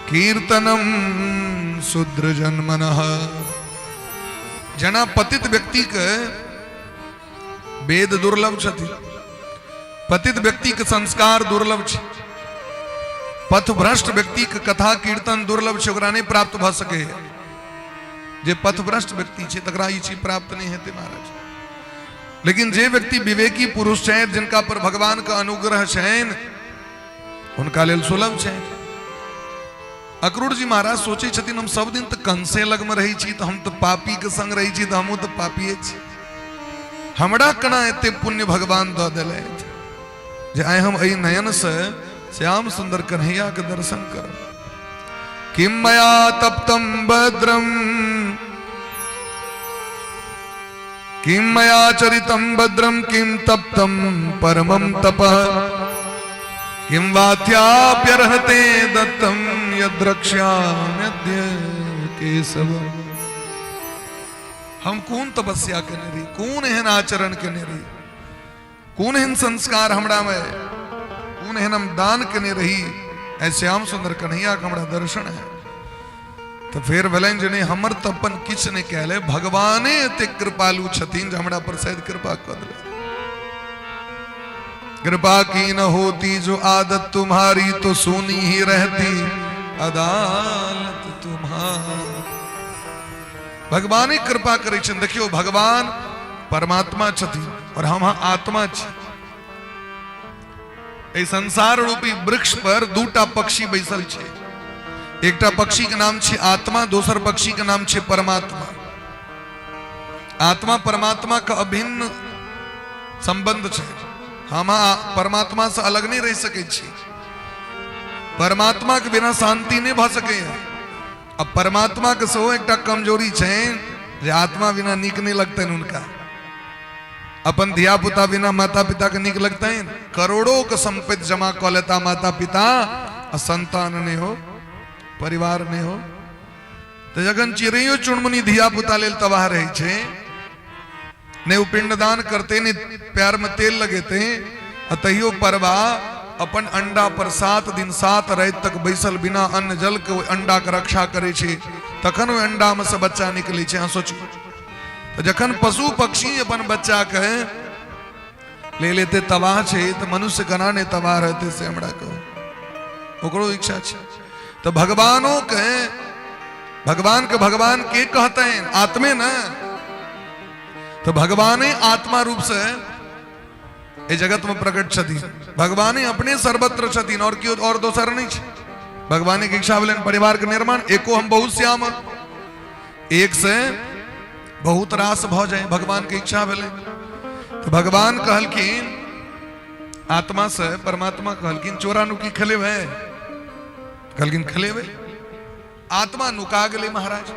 कीर्तनम शूद्र जन्मनः। जना पतित व्यक्ति के वेद दुर्लभ छथि, पतित व्यक्ति के संस्कार दुर्लभ छै, पथभ्रष्ट व्यक्ति के कथा कीर्तन दुर्लभ छै, ओकरा नहि प्राप्त भऽ सकैए। जे पथभ्रष्ट व्यक्ति छै तकरा ई चीज प्राप्त नहि हेतै महाराज। लेकिन जे व्यक्ति विवेकी पुरुष छथि, जिनका पर भगवान के अनुग्रह छनि, हुनका लेल सुलभ छै। अक्रूर जी महाराज सोचै छथिन हम सब दिन तऽ कंसे लगमे रहै छी, तऽ हम तऽ पापी के संग रहै छी, तऽ हमहूँ तऽ पापिए छी, हमरा केना एते पुण्य भगवान दऽ देलथि जे आइ हम एहि नयन से श्याम सुंदर कन्हैया के दर्शन करब। किम मया तप्तम भद्रम किम मया चरितम भद्रम किम तप्तम परमम तपः किम वात्याप्यर्हते दत्तम यद्रक्ष्याम्यद्य केशव। हम कोन तपस्या केने रही, कोन एहन आचरण केने रही, कोन एहन संस्कार हमरा में, कोन एहन हम दान केने रही, ऐ श्याम सुंदर कन्हैया के हमरा दर्शन है। तऽ फेर भेलनि जे नहि, हमर तऽ अपन किछु नहि कयल है, भगवाने एतेक कृपालु छथिन जे हमरा पर शायद कृपा कऽ देलथि। कृपा की न होती जो आदत तुम्हारी तो सुनी ही रहती अदालत तुम्हारी। भगवाने कृपा करै छथिन। देखियौ, भगवान परमात्मा छथिन और हम आत्मा छी। एहि संसार रूपी वृक्ष पर दूटा पक्षी बैसल छै। एकटा पक्षी के नाम छै आत्मा, दोसर पक्षी के नाम छै परमात्मा। आत्मा परमात्मा के अभिन्न संबंध छै। हम परमात्मा से अलग नहीं रह सकै छी। परमात्मा के बिना शांति नहीं भऽ सकैए। अब परमात्मा के सेहो एकटा कमजोरी छै जे आत्मा बिना नीक नहीं लगतनि हुनका। अपन धिया पुता बिना माता पिता के नीक लगतनि? करोड़ों के संपत्ति जमा कऽ लेता माता पिता आ संतान नहीं हो, परिवार नहीं हो। तऽ जखन चिड़ैयो चुनमुनी धिया पुता लेल तबाह रहै छै, नहि ओ पिंडदान करते, नहि पैर में तेल लगेते, आ तैयो परबा अपन अंडा पर 7 दिन 7 राति तक बैसल बिना अन्न जल के ओहि अंडा के रक्षा करै छै। तखन ओहि अंडामे से बच्चा निकलै छै। अहाँ सोचू तऽ जखन पशु पक्षी अपन बच्चाके लेल एते तबाह छै तऽ मनुष्य केना नहि तबाह रहतै, से हमरा कहू। ओकरो इच्छा छै तऽ भगवानो के, भगवान के भगवान के कहतनि? आत्मे ने। तऽ भगवाने आत्मा रूप से एहि जगत में प्रकट छथिन, भगवाने अपने सर्वत्र छथिन और केओ और दोसर नहीं छै। भगवाने के इच्छा भेलनि परिवार के निर्माण, एको हम बहुत श्याम, एक से बहुत रास भऽ जाय, भगवान के इच्छा भेलै। तऽ भगवान कहलखिन आत्मा से, परमात्मा कहलखिन चोरा नुकी खेलेबै? कहलखिन खेलेबै। आत्मा नुका गेलै महाराज।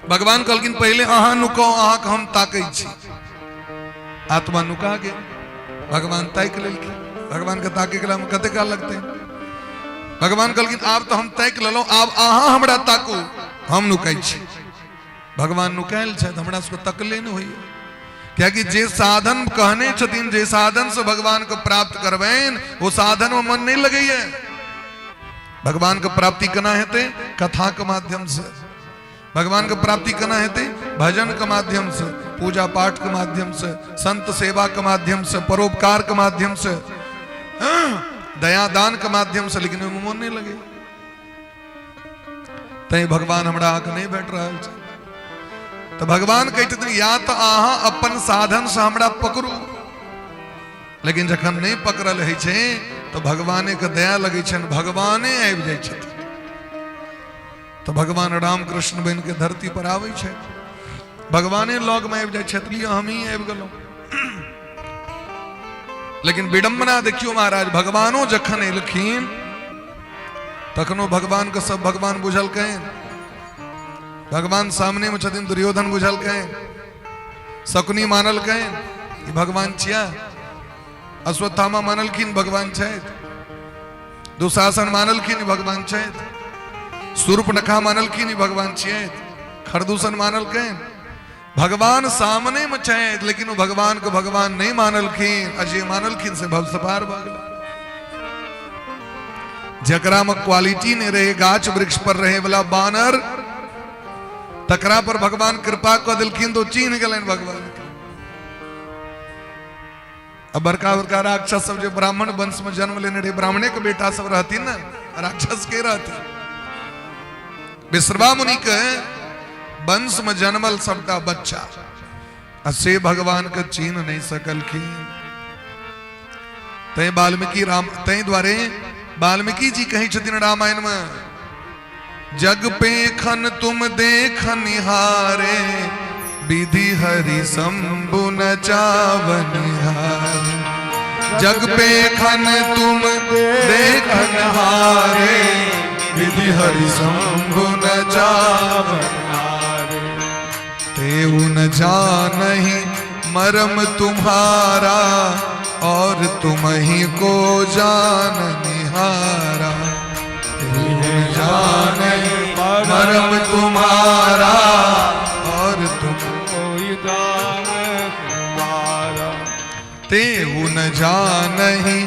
भगवान कहलखिन पहिले अहाँ नुकाउ, अहाँके हम ताकै छी। आत्मा नुका गेल, भगवान ताकि लेलखिन। भगवान के ताके के में कते काल लगतै? भगवान कहलखिन आब तऽ हम ताकि लेलहुँ, आब अहाँ हमरा ताकू, हम नुकाइ छी। भगवान नुकायल छथि, हमरा सबके तकले नहि होइए, कियाकि जे साधन कहने छथिन, जे साधन से भगवान के प्राप्त करबनि, वो साधन में मन नहीं लगैए। भगवान के प्राप्ति केना हेतै? कथा के माध्यम से। भगवान के प्राप्ति केना हेतै? भजन के माध्यम से, पूजा पाठ के माध्यम से, संत सेवा के माध्यम से, परोपकार के माध्यम से, दया दान के माध्यम से। लेकिन ओहिमे मन नहीं लगे, तैं भगवान हमरा अहाँके नहि भेट रहल छै। तऽ भगवान कहै छथिन या तऽ अहाँ अपन साधन से हमरा पकड़ू, लेकिन जखन नहि पकड़ल होइ छै तऽ भगवाने के दया लगै छनि, भगवाने आबि जाइ छथिन। तऽ भगवान राम कृष्ण बनि के धरती पर आबै छथि, भगवाने लग में आबि जाइ छथि, लिअ हमही आबि गेलहुँ। लेकिन विडम्बना देखियौ महाराज, भगवानो जखन एलखिन तखनो भगवान के सब भगवान बुझलकनि। भगवान सामने में छथिन, दुर्योधन बुझलकनि, शकुनी मानलकनि ई भगवान छिया, अश्वत्थामा मानलखिन भगवान छथि, दुशासन मानलखिन ई भगवान छथि, शूर्पणखा मानलखिन ई भगवान छियथि, खरदूषण मानलकनि। भगवान सामने में छथि, लेकिन ओ भगवान के भगवान नहीं मानलखिन, आ जे मानलखिन से भव से पार भऽ गेल। जकरा में क्वालिटी नहीं रहे, गाछ वृक्ष पर रहे वाला बानर, तकरा पर भगवान कृपा कऽ देलखिन तो चिन्ह गेलनि भगवान के। अब बड़का बड़का राक्षस सब जे ब्राह्मण वंश में जन्म लेने रहे, ब्राह्मणे के बेटा सब रहती ना, राक्षस के रहती। विश्रवा मुनि के वंश में जन्मल सबटा बच्चा, आ से भगवान के चिन्ह नहीं सकलखिन। तैं वाल्मीकि राम, तैं द्वारे वाल्मीकि जी कहै छथिन रामायण में, जग पे खन तुम देख निहारे, विधि हरि शंभु नचावनिहारे। जग पे खन तुम देख निहारे, विधि हरि शंभु नचावनिहारे। तेउ न जानहि मरम तुम्हारा, और तुम ही को जान निहारा। जानहि मरम तुम्हारा, और तुम कोई जान तुम्हारा। तेहु न जानहि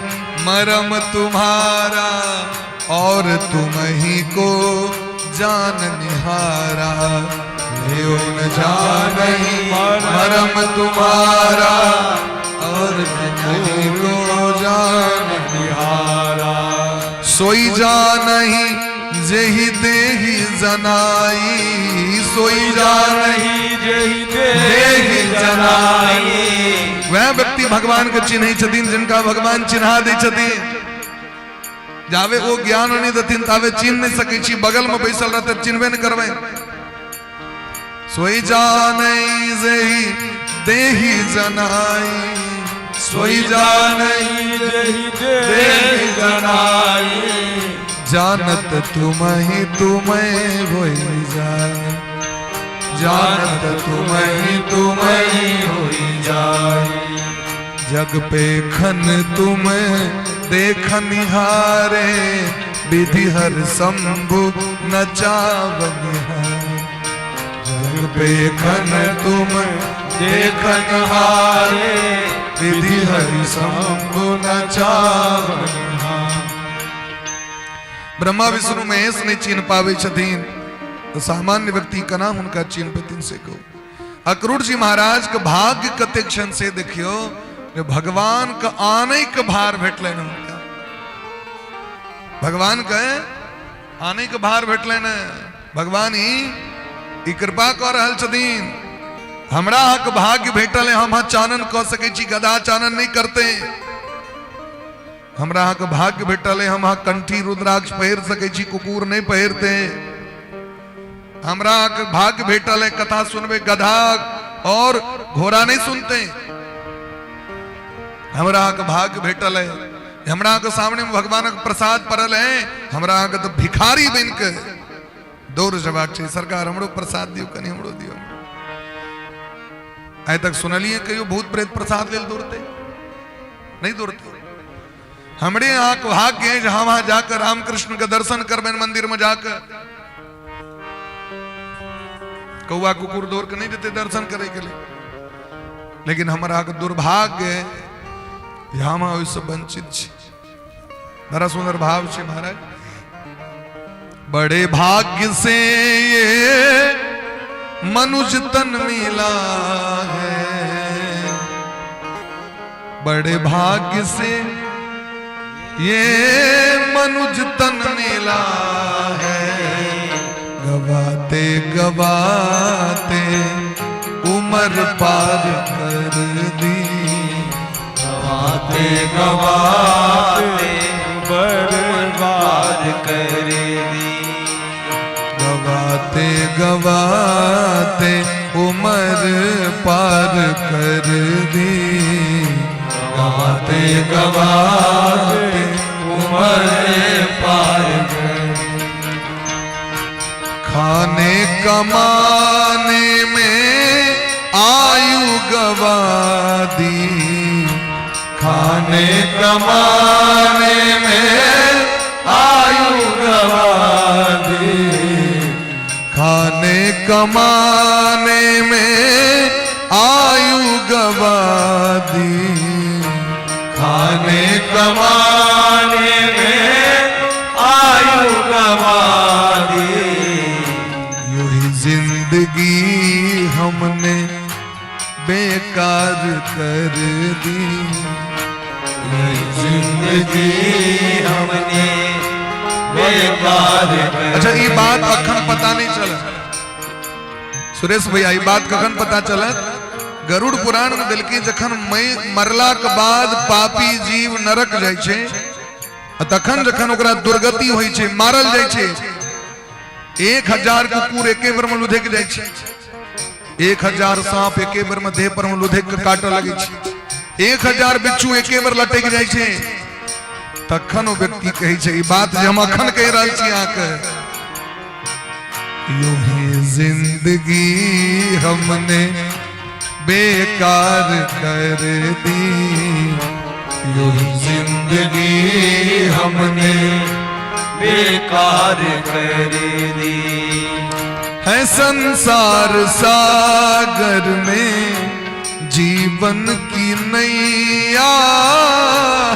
मरम तुम्हारा, और तुम ही को जान निहारा। तेहु न जानहि मरम तुम्हारा, और तुम ही को जान निहारा। सोई जानहि जेहि देहि जनाई, सोई जानहि जेहि देहि जनाई। वएह व्यक्ति भगवान के चिन्है छथिन जिनका भगवान चिन्हा दै छथिन। जाबे ओ ज्ञान नहि देथिन ताबे चिन्ह नहि सकै छी। बगल में बैसल रहते चिन्हबे नहि करबै। सोई जानै जेहि देहि जनाई, सोई जानै जेहि देहि जनाई। जानत तुमहि तुमहि होई जाय, जानत तुमहि तुमहि होई जाय। जग पे खन तुम देख निहारे, विधि हर शंभु नचावनिहारे। जग पे खन तुम देख निहारे, विधि हरि शंभु नचावनिहारे। ब्रह्मा विष्णु महेश नहि चिन्ह पाबै छथिन। तऽ सामान्य व्यक्ति केना हुनका चिन्ह पेथिन से कहू। अक्रूर जी महाराज के भाग्य कतेक छनि से देखियौ जे भगवान के आनै के भार भेटलनि हुनका। भगवान के आनै के भार भेटलनि। भगवान ही ई कृपा कऽ रहल छथिन, हमरा अहाँके भाग्य भेटल है, हम अहाँ चानन कऽ सकै छी, गधा चानन नहि करते। हमरा अहाँके भाग्य भेटल है, हम अहाँ कंठी रुद्राक्ष पहिर सकै छी, कुकुर नहि पहिरते। हमरा अहाँके भाग्य भेटल है, कथा सुनबे, गधा और घोड़ा नहीं सुनते। हमरा अहाँके भाग्य भेटल है, हमरा अहाँके सामने में भगवानक प्रसाद पड़ल है, हमरा अहाँके तऽ भिखारी बनि के दौड़ जबाक छै, सरकार हमरो प्रसाद दियौ, कनि हमरो दियौ। आइ तक सुनलियै कहियो भूत प्रेत प्रसाद लेल दौड़ते? नहीं दौड़ते। हमरे अहाँके भाग्य है जे हम अहाँ जाकर रामकृष्ण के दर्शन करबनि मंदिर में जाकर। कौआ कुकुर दौड़ के नहीं देते दर्शन करे के लिए, लेकिन हमर अहाँके दुर्भाग्य है जे हम अहाँ ओहिसँ वंचित छी। बड़ा सुंदर भाव छै महाराज। बड़े भाग्य से ये मनुज तन मिला है, बड़े भाग्य से ये मनुज तन मिला है, गवाते गवाते उम्र पार कर दी, गवाते गवाते बर्बाद कर दी, गवाते गवाते उम्र पार कर दी, गवाते गवाते उम्र पार कर दी। खाने कमाने में आयु गवा दी, खाने कमाने में आयु गवा दी, खाने कमाने में आयु गवा दी, खाने कमाने में आयु गवा दी। यूं ही जिंदगी हमने बेकार कर दी, यूं जिंदगी हमने बेकार कर। अच्छा ये बात अखन पता नहीं चला सुरेश भैया, ये बात कखन पता चला? गरुड़ पुराण में देलकी जखन मरला के बाद पापी जीव नरक जाइ छै, आ तखन जखन ओकरा दुर्गति होइ छै, मारल जाइ छै, 1000 कुकुर एके बेर में लुधक जाइ छै, 1000 सांप एके बेर में देह पर में लुधक के काटऽ लगै छै, 1000 बिच्छू एके बेर लटकि जाइ छै, तखन ओ व्यक्ति कहै छै ई बात जे हम अखन कहि रहल छी अहाँके, यूं ही जिंदगी हमने बेकार कर दी, यूं ही जिंदगी हमने बेकार कर दी। है संसार सागर में जीवन की नैया,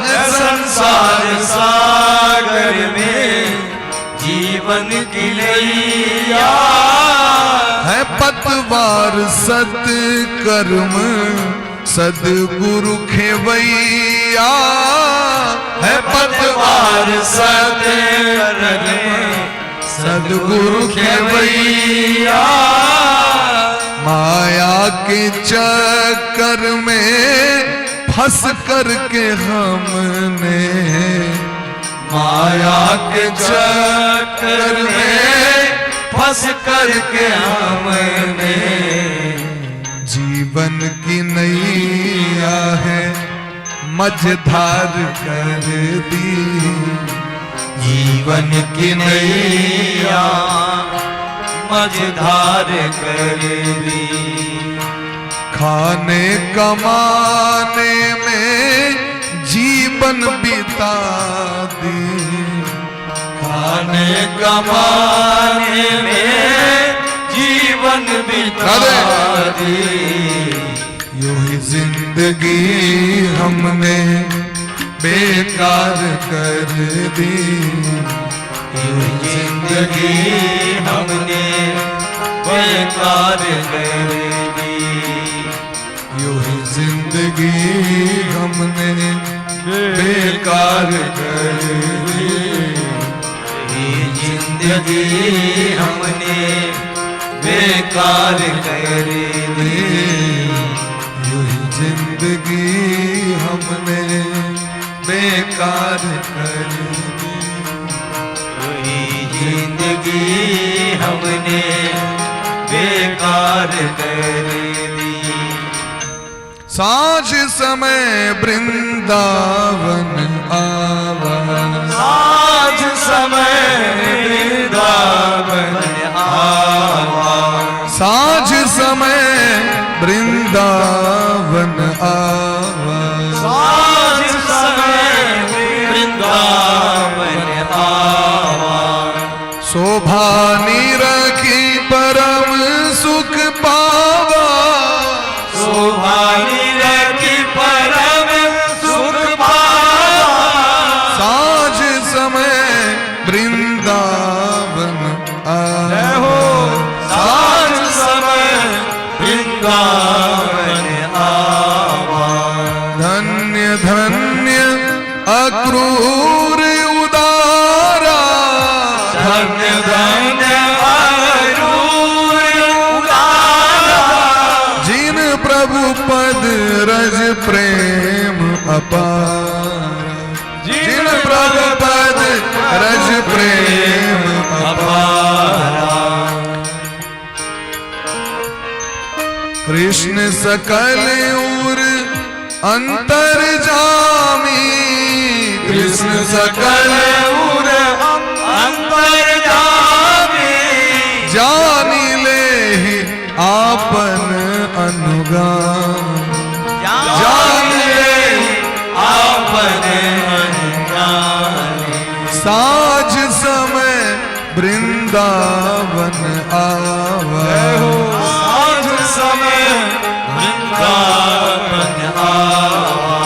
है संसार सागर में जीवन की नैया, है पतवार सत कर्म सदगुरु खेवैया, है पतवार सत कर्म सदगुरु खेवैया। माया के चक्कर में फंस करके हमने, माया के चक्कर में फंस करके हमने जीवन की नैया है मझधार कर दी, जीवन की नैया मझधार कर दी। खाने कमाने में जीवन बिता दी, खाने कमाने में जीवन बिता दी। यूं ही जिंदगी हमने बेकार कर दी, यूं ही जिंदगी हमने बेकार कर दी। यूं ही जिंदगी हमने बेकार कर दी। ये जिंदगी हमने बेकार कर दी। यूं ही जिंदगी हमने बेकार कर दी। वही जिंदगी हमने बेकार कर दी। साँझ समय वृंदावन आवा। साँझ समय वृंदावन आवा। साँझ समय वृंदावन आवा। साँझ समय वृंदावन आवा। शोभा निरखी परम सुख पावा। शोभा निरखी परम सुख पावा। साँझ समय वृंदावन जय आवा। हो। साँझ समय वृंदावन आवा। धन्य धन्य अक्रूर उदारा। धन्य धन्य अक्रूर उदारा। जिन प्रभु पद रज प्रेम अपार। जिन प्रभु पद रज प्रेम अपारा। कृष्ण सकल उर अंतर जामी। कृष्ण सकल उर अंतर जामी। जानी ले आपन अनुगामी। जान ले आपन अनुगामी। साँझ समय वृंदावन आवा। साँझ समय वृंदावन आवा।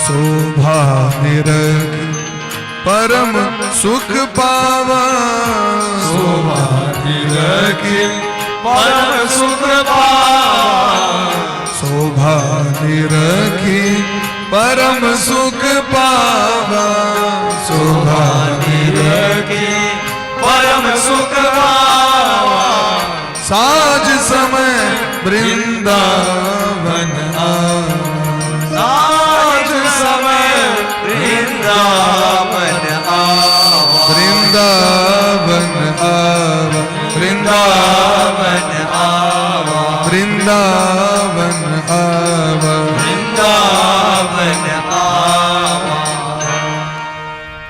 शोभा निरख परम सुख पावा। शोभा निरखी परम सुख पावा। शोभा निरखी परम सुख पावा। शोभा निरखी परम सुख पावा। साँझ समय वृंदावन आवा। साँझ समय वृंदावन आवा। वृंदावन आवा, वृंदावन वृंदावन आवा। वृंदावन आवा। वृंदावन आवा।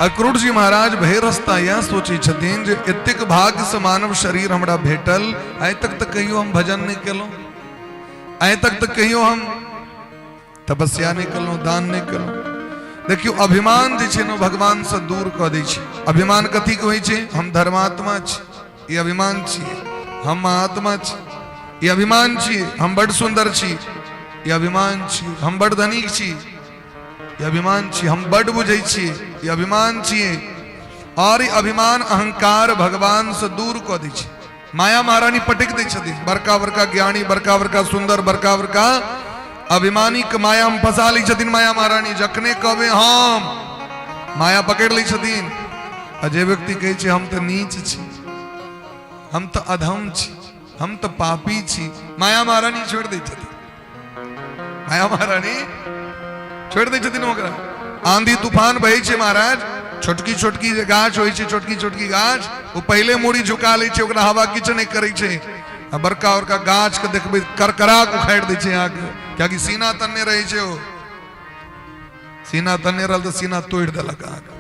अक्रूर जी महाराज भरि रस्ता इएह सोचै छथिन जे एतेक भाग्यसँ मानव शरीर हमरा भेटल, आइ तक तऽ कहियो हम भजन नहि केलहुँ, आइ तक तऽ कहियो हम तपस्या नहि केलहुँ, दान नहि केलहुँ। देखियौ, अभिमान जे छै ने, भगवानसँ दूर कऽ दै छै। अभिमान कथीके होइ छै? हम धर्मात्मा छी, ई अभिमान छियै। हम महात्मा छी, ई अभिमान छियै। हम बड्ड सुन्दर छी, ई अभिमान छियै। हम बड्ड धनिक छी, ई अभिमान छी। हम बड्ड बुझै छियै, ई अभिमान छियै। और ई अभिमान, अहंकार भगवान से दूर कऽ दै छै। माया महारानी पटकि दै छथिन। बड़का बड़का ज्ञानी, बड़का बड़का सुन्दर, बड़का बड़का अभिमानी के माया में फंसा लै छथिन माया महारानी। जखने कहबै हम, माया पकड़ि लै छथिन। आ जे व्यक्ति कहै छै हम तऽ नीच छी, हम तऽ अधम छी, हम तऽ पापी छी, माया महारानी छोड़ि दै छथिन। माया महारानी छोड़ि दै छथिन ओकरा। आंधी तूफान बहै छै महाराज, छोटकी छोटकी जे गाछ होइ छै, छोटकी छोटकी गाछ, ओ पहिले मूड़ी झुका लै छै, ओकरा हवा किछु नहि करै छै। आ बड़का बड़का गाछ के देखबै, करकरा के उखाड़ि दै छै अहाँके, कियाकि सीना तन्ने रहै छै। ओ सीना तन्ने रहल तऽ सीना तोड़ि देलक अहाँके।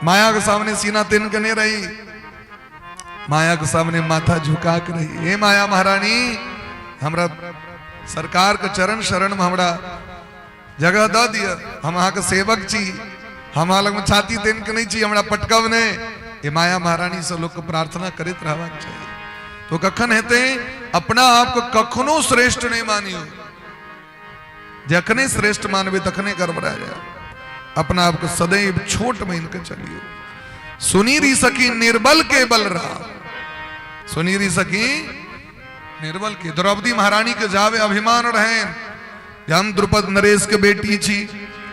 माया के सामने सीना तानि के नहि रही, माया के सामने माथा झुका के रही। हे माया महारानी, हमरा सरकार के चरण शरण में हमरा जगह दऽ दिअ, हम अहाँके सेवक छी, हम अहाँ लगमे छाती तानि के नहि छी, हमरा पटकब नहि। ये माया महारानी से लोक के प्रार्थना करैत रहबाक चाही। तो कखन हेतै? अपना आपके कखनो श्रेष्ठ नहि मानियो। जखने श्रेष्ठ मानबै तखने गड़बड़ा जाए। अपना आपके सदैव छोट मान के चलियो। सुनी री सखी निर्बल के बलराम, सुनी री सखी निर्बल के। द्रौपदी महारानी के जावे अभिमान रहनि जे हम द्रुपद नरेश के बेटी छी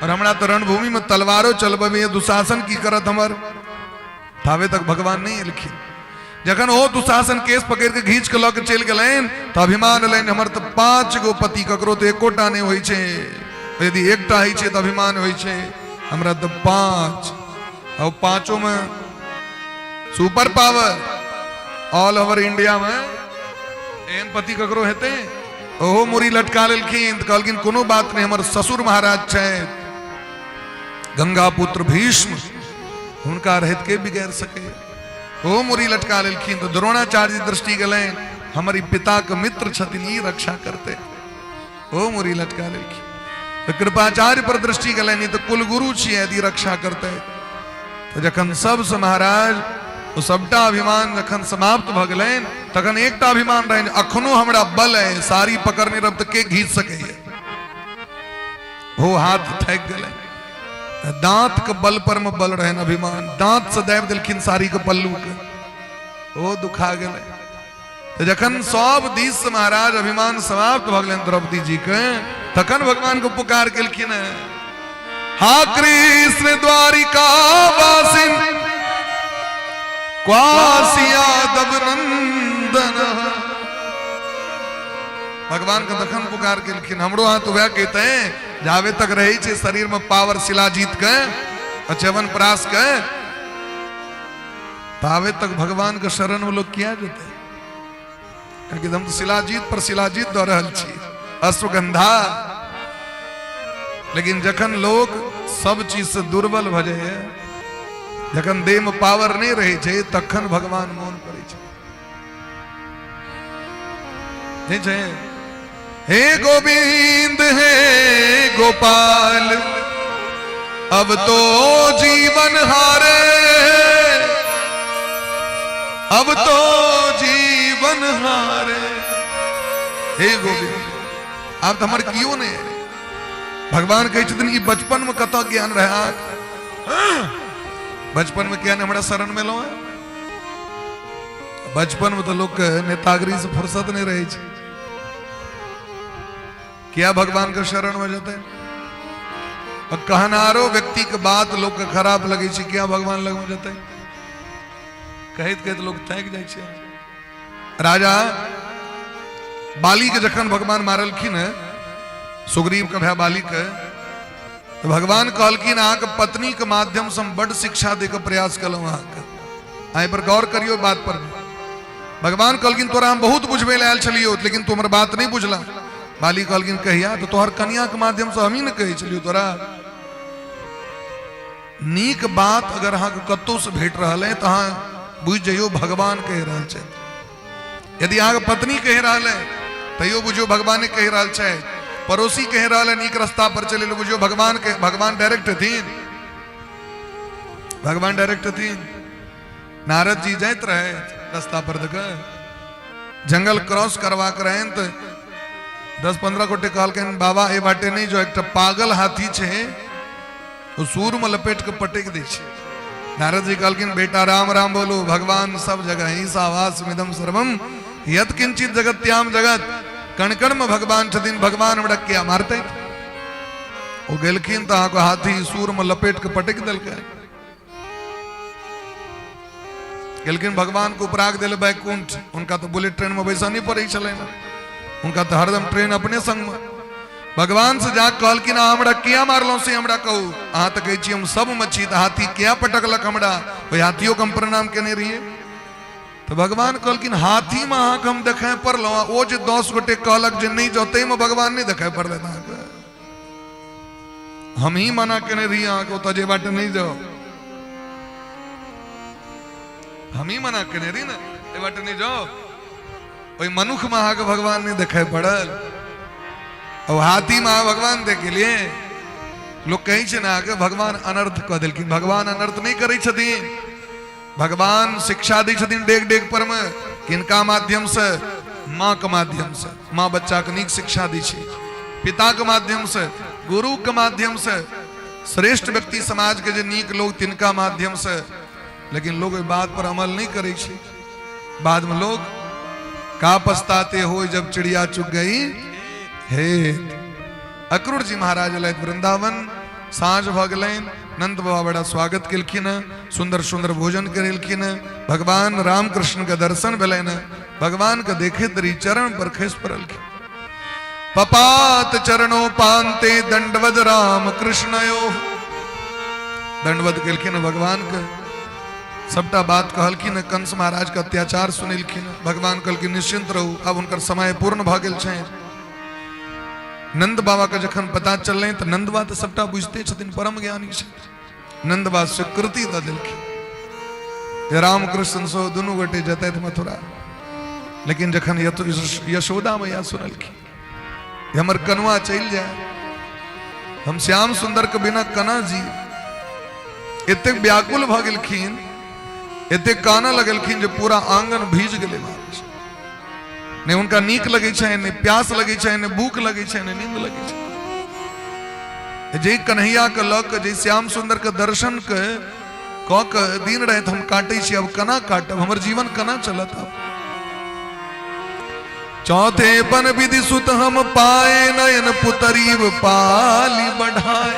और हमरा तो रणभूमि में तलवारो चलबे, दुशासन की करत हमर। तावे तक भगवान नहीं एलखिन। जखन ओ दुशासन केस पकड़ के घींच के लऽ के चलि गेलनि तऽ अभिमान एलनि, हमर तऽ 5 गो पति, ककरो तऽ एकोटा नहि होइ छै, यदि एकटा होइ छै तऽ अभिमान होइ छै, हमरा तऽ 5, और पांचों में super power, all over India में एहन पति ककरो हेतै? ओहो मुड़ी लटका लेलखिन तऽ कहलखिन कोनो बात नहि, हमर ससुर महाराज छथि गंगा पुत्र भीष्म, हुनका रहत के बिगाड़ सके? ओहो मुड़ी लटका लेलखिन। तऽ द्रोणाचार्य दृष्टि गेलनि, हमर ई पिता के मित्र छथिन, ई रक्षा करते, ओ मुड़ी लटका लेलखिन। तऽ कृपाचार्य पर दृष्टि गेलनि, तऽ कुलगुरु छियै, यदि रक्षा करते। तऽ जखन सबसँ महाराज ओ सबटा अभिमान जखन समाप्त भऽ गेलनि, तखन एकटा अभिमान रहनि, अखनो हमरा बल है, साड़ी पकड़ने रहब तऽ के घीच सकैए? ओ हाथ थाकि गेलै, दांत के बल पर में बल रहनि अभिमान, दांत से दाबि देलखिन साड़ी के पल्लू के, ओ दुखा गेलै। तऽ जखन सब दिस से महाराज अभिमान समाप्त भऽ गेलनि द्रौपदी जी के, तखन भगवान के पुकार केलखिन, हा कृष्ण द्वारिका वासिन क्वासी यादव नंदन। भगवान के तखन पुकार केलखिन। हमरो हाथ वएह कहते जावे तक रहे छै शरीर में पावर शिलाजीत के और च्यवन प्रास के, तावे तक भगवान के शरण में लोग किया जेतै? कियाकि हम तऽ शिलाजीत पर शिलाजीत दऽ रहल छी, अश्वगंधा। लेकिन जखन लोग सब चीज से दुर्बल भऽ जाइए, जखन देह में पावर नहीं रहे छै, तखन भगवान मोन पड़ै छै। नहीं छै? हे गोविंद हे गोपाल, अब तो जीवन हारे, अब तो जीवन हारे। हे गोविंद, आब तो हमर कियो नहीं। भगवान कहै छथिन ई बचपन में कतऽ ज्ञान रहे? बचपन में किया ने हमरा शरण में लो? बचपन में तो लोग के नेतागिरी से फुर्सत नहीं रहे छै, किया भगवान के शरण में जेतै? और कहनारो व्यक्ति के बात लोग के खराब लगे छै, किया भगवान लग में जेतै? कहैत कहैत लोग थाकि जाइ छै। राजा बाली के जखन भगवान मारलखिन, सुग्रीव के भाई बाली के, तो भगवान कहलखिन अहाँके पत्नी के माध्यम से हम बड शिक्षा दे के प्रयास केलहुँ अहाँके। अहाँ पर गौर करियो बात पर। भगवान कहलखिन तोरा हम बहुत बुझबै लए आयल छलियौ, लेकिन तू हमर बात नहीं बुझला। बाली कहलखिन कहिया? तो तोहर कनिया के माध्यम से हमही ने कहै छलियौ तोरा। नीक बात अगर अहाँके कतौ से भेट रहल है तऽ अहाँ बुझि जइयौ भगवान कहि रहल छथि। यदि अहाँके पत्नी कहि रहल है तैयो बुझियौ भगवाने कहि रहल छै। पड़ोसी कहि रहल है नीक रास्ता पर चले लए, बुझियौ भगवान के, भगवान डायरेक्ट हथिन, भगवान डायरेक्ट हथिन। नारद जी जाइत रहे रास्ता पर, देख जंगल क्रॉस करवा के रहनि तऽ 10-15 गोटे कहलखिन बाबा ए बाटे नहीं जो, एकटा पागल हाथी छै, ओ सूर में लपेट के पटक दै छै। नारद जी कहलखिन बेटा राम राम बोलो, भगवान सब जगह, ईशावासमिदम सर्वम यत किंचित जगत्याम जगत, कण कण में भगवान छथिन, भगवान हमरा किया मारते? ओ गेलखिन तऽ अहाँके हाथी सूर में लपेट के पटक देलकै। गेलखिन भगवान के उपराग दिल बैकुंठ, उनका तो बुलेट ट्रेन में बैसा नहीं पड़े छलनि, उनका तो हरदम ट्रेन अपने संग में। भगवान से जा कहलखिन अहाँ हमरा किया मारलहुँ से हमरा कहू, अहाँ तऽ कहै छी हम सब में छी, तऽ हाथी किया पटकलक हमरा? ओहि हाथियों के हम प्रणाम केने रहियै। तऽ भगवान कहलखिन हाथी में अहाँके हम देखाय पड़लहुँ, ओ जे 10 गोटे कहलक जे नहीं जाओ ताहिमे भगवान नहीं देखाय पड़लनि अहाँके? हम ही मना केने रही अहाँके ओतऽ जे बाटे नहीं जाओ, हम ही मना केने रही ने एहि बाटे नहीं जाओ। ओहि मनुख में अहाँके भगवान नहीं देखाय पड़ल, और हाथी में अहाँ भगवान देख गेलियै। लोग कहै छै ने अहाँके भगवान अनर्थ कऽ देलखिन, भगवान अनर्थ नहीं करै छथिन, भगवान शिक्षा दै छथिन डेग डेग पर में। किनका माध्यम से? माँ के माध्यम से, माँ बच्चा के नीक शिक्षा दै छै, पिता के माध्यम से, गुरु के माध्यम से, श्रेष्ठ व्यक्ति समाज के जे नीक लोग तिनका माध्यम से। लेकिन लोग ओहि बात पर अमल नहीं करै छै, बाद में लोग का पछताते हो जब चिड़िया चुग गई हे। अक्रूर जी महाराज अयलथि वृंदावन, साँझ भऽ गेलनि, नंद बाबा बड़ा स्वागत केलखिन, सुंदर सुंदर भोजन करेलखिन, भगवान रामकृष्ण के दर्शन भेलनि, भगवान के देखैत रही चरण पर खसि पड़लखिन। पपात चरणों पांते दंडवद राम कृष्णयो, दंडवद केलखिन भगवान के, सबटा बात कहलखिन, कंस महाराज के अत्याचार सुनेलखिन। भगवान कहलखिन निश्चिंत रहू, अब हुनकर समय पूर्ण भऽ गेल छनि। नंद बाबा के जखन पता चललनि तऽ नंद बाबा तऽ सबटा बुझते छथिन, परम ज्ञानी छथिन। नंद बाबा स्वीकृति दऽ देलखिन, रामकृष्ण सो दुनू गोटे जतथि मथुरा। लेकिन जखन यशोदा मैया सुनलखिन हमर कनुआ चलि जाय, हम श्याम सुंदर के बिना कना जी, एतेक व्याकुल भऽ गेलखिन, एतेक कानऽ लगलखिन जे पूरा आंगन भीज गेलै महाराज। नहि हुनका नीक लगै छनि, नहि प्यास लगै छनि, नहि भूख लगै छनि, नहि नींद लगै छनि। जे कन्हैया के लऽ के, जे श्याम सुंदर के दर्शन के कऽ के दिन राति हम काटै छी, अब केना काटब, हमर जीवन केना चलत। अब चौथे पन विधि सुत हम पाए, नयन पुतरीब पाली बढ़ाए।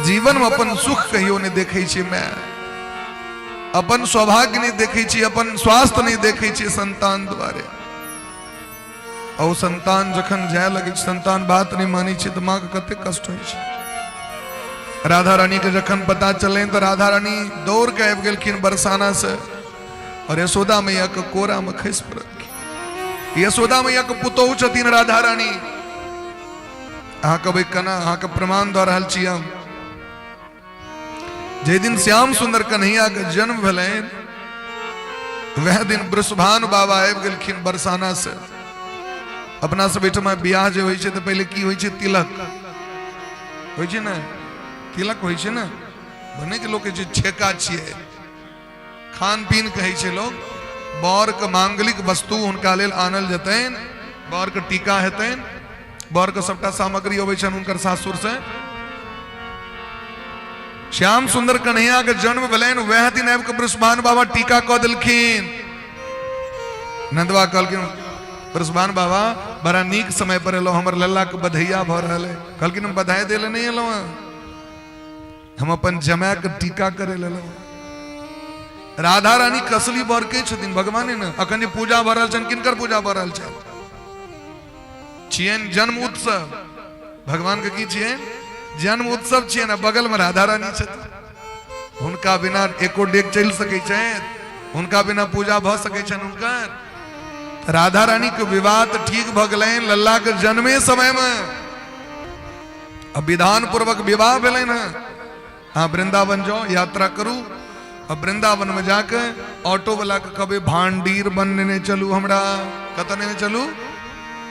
जीवन में अपन सुख कहियो नहीं देखै छी मैं, अपन सौभाग्य नहीं देखै छी, अपन स्वास्थ्य नहीं देखै छी संतान द्वारे। और संतान जखन जाय लगे, संतान बात नहीं मानै छै तऽ माँ के कते कष्ट होइ छै। राधा रानी के जखन पता चलनि तऽ राधा रानी दौड़ के आबि गेलखिन बरसाना से और यशोदा मैया के कोरा में खसि पड़लखिन। यशोदा मैया के पुतोहु छथिन राधा रानी। अहाँ कहबै केना, अहाँके प्रमाण दऽ रहल छी हम। जे दिन श्याम सुंदर कन्हैया के जन्म भेलनि वह दिन वृषभानु बाबा आबि गेलखिन बरसाना से। अपना सब एहिठमा बियाह जे होइ छै तऽ पहिले की होइ छै, तिलक होइ छै ने, तिलक होइ छै ने, भने के लोक कहै छै छेका छियै, खान पीन कहै छै लोक। बर के मांगलिक वस्तु हुनका लेल आनल जेतनि, बर के टीका हेतनि, बर के सबटा सामग्री अबै छनि हुनकर सासुर से। श्याम सुंदर कन्हैया के जन्म भेलनि वएह दिन आबि के वृषभानु बाबा टीका कऽ देलखिन। नंदवा कहलखिन वृषभानु बाबा बड़ा नीक समय पर एलहुँ, हमर लल्ला के बधैया भऽ रहल है। कहलखिन हम बधाई दै लए नहि एलहुँ हँ, हम अपन जमाय के टीका करे ले एलहुँ। राधा रानी कसली बर के छथिन भगवाने ने। अखन जे पूजा भऽ रहल छनि, किनकर पूजा भऽ रहल छनि? छियनि जन्म उत्सव भगवान के। की छियनि? जन्म उत्सव छियनि। आ बगल में राधा रानी छथिन, हुनका बिना एको डेग चलि सकै छनि? हुनका बिना पूजा भऽ सकै छनि हुनकर? राधा रानी के विवाह तऽ ठीक भऽ गेलनि लल्ला के जन्मे समय में, आ विधान पूर्वक विवाह भेलनि हँ। अहाँ वृंदावन जाओ, यात्रा करू, आ वृंदावन में जाके ऑटो वाला के कहबै भांडीर बन नेने चलू हमरा। कतऽ नेने चलू?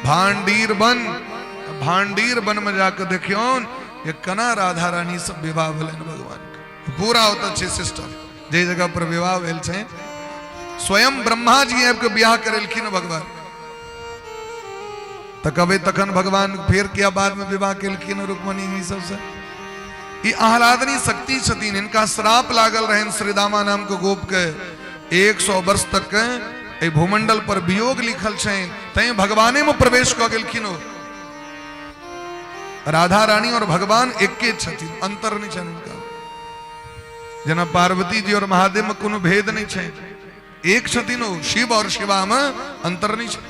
भांडीर बन। भांडीर बन में जाके देखियौन ये केना राधा रानी सब विवाह भेलनि भगवान के। पूरा ओतऽ छै सिस्टम, जे जगह पर विवाह भेल छै स्वयं ब्रह्मा जी आबि के बियाह करेलखिन भगवान। तऽ कहबै तखन भगवान फेर किया बाद में विवाह केलखिन रुक्मणी जी सबसे? ई आह्लादनी शक्ति छथिन। हिनका श्राप लागल रहनि श्रीदामा नाम के गोप के, 100 वर्ष तक के एहि भूमंडल पर वियोग लिखल छनि, तैं भगवाने में प्रवेश कऽ गेलखिन ओ। राधा रानी और भगवान एके छथिन, अंतर नहीं छनि हुनका। जेना पार्वती जी और महादेव में कोनो भेद नहीं छै, एक छथिन ओ। शिव और शिवा में अंतर नहीं छै,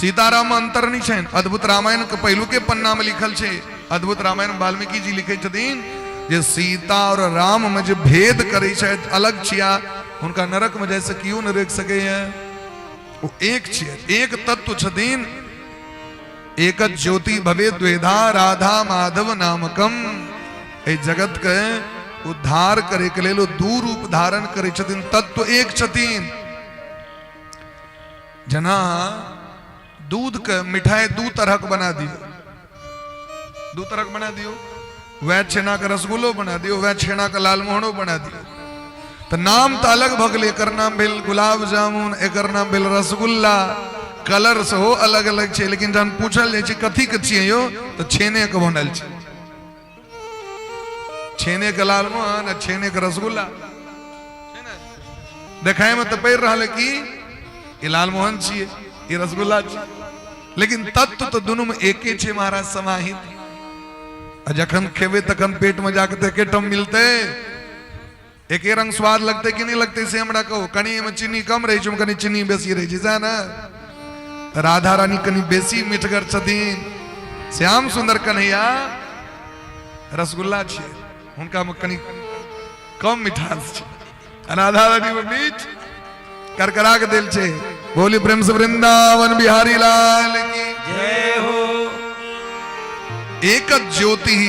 सीताराम में अंतर नहीं छै। अद्भुत रामायण के पहिलुके पन्ना में लिखल छै, अद्भुत रामायण वाल्मीकि जी लिखे छथिन जे सीता और राम में जे भेद करै छथि, अलग छिया, हुनका नरक में जैसे केओ नहि रोकि सकैए। ओ एक छियै, एक तत्व छथिन। एक ज्योति भवे द्वेधा राधा माधव नामकम। एहि जगत के उद्धार करे के लेल ओ दू रूप धारण करै छथिन, तत्व एक छथिन। जेना दूध के मिठाई दू तरहक बना दियौ, दू तरहक बना दियौ, वएह छेना के रसगुल्लो बना दियौ, वएह छेना के लालमोहनो बना दियौ, तऽ नाम तऽ अलग भऽ गेलै। एकर नाम भेल गुलाब जामुन, एकर नाम भेल रसगुल्ला। कलर सेहो अलग अलग छै, लेकिन जहन पूछल जाइ छै कथी के छियै यौ, तऽ छेने के बनल छै, छेने के लालमोहन आ छेने के रसगुल्ला। देखै में तऽ पड़ि रहल है कि ई लालमोहन छियै, ई रसगुल्ला छियै, लेकिन तत्व तऽ दुनू में एके छै महाराज समाहित। आ जखन खेबै तखन पेट में जाके तऽ एके टम मिलतै, एके रंग स्वाद लगतै कि नहि लगतै से हमरा कहू। कनि एहिमे चीनी कम रहै छै, ओहिमे कनि चीनी बेसी रहै छै, सएह ने? तऽ राधा रानी कनि बेसी मिठगर छथिन, श्याम सुंदर कन्हैया रसगुल्ला छियै, हुनकामे कनि कम मिठास छै, आ राधा रानी मे मीठ करकरा के दिल छै। बोली प्रेम से वृंदावन बिहारी लाल की जय हो। एक ज्योति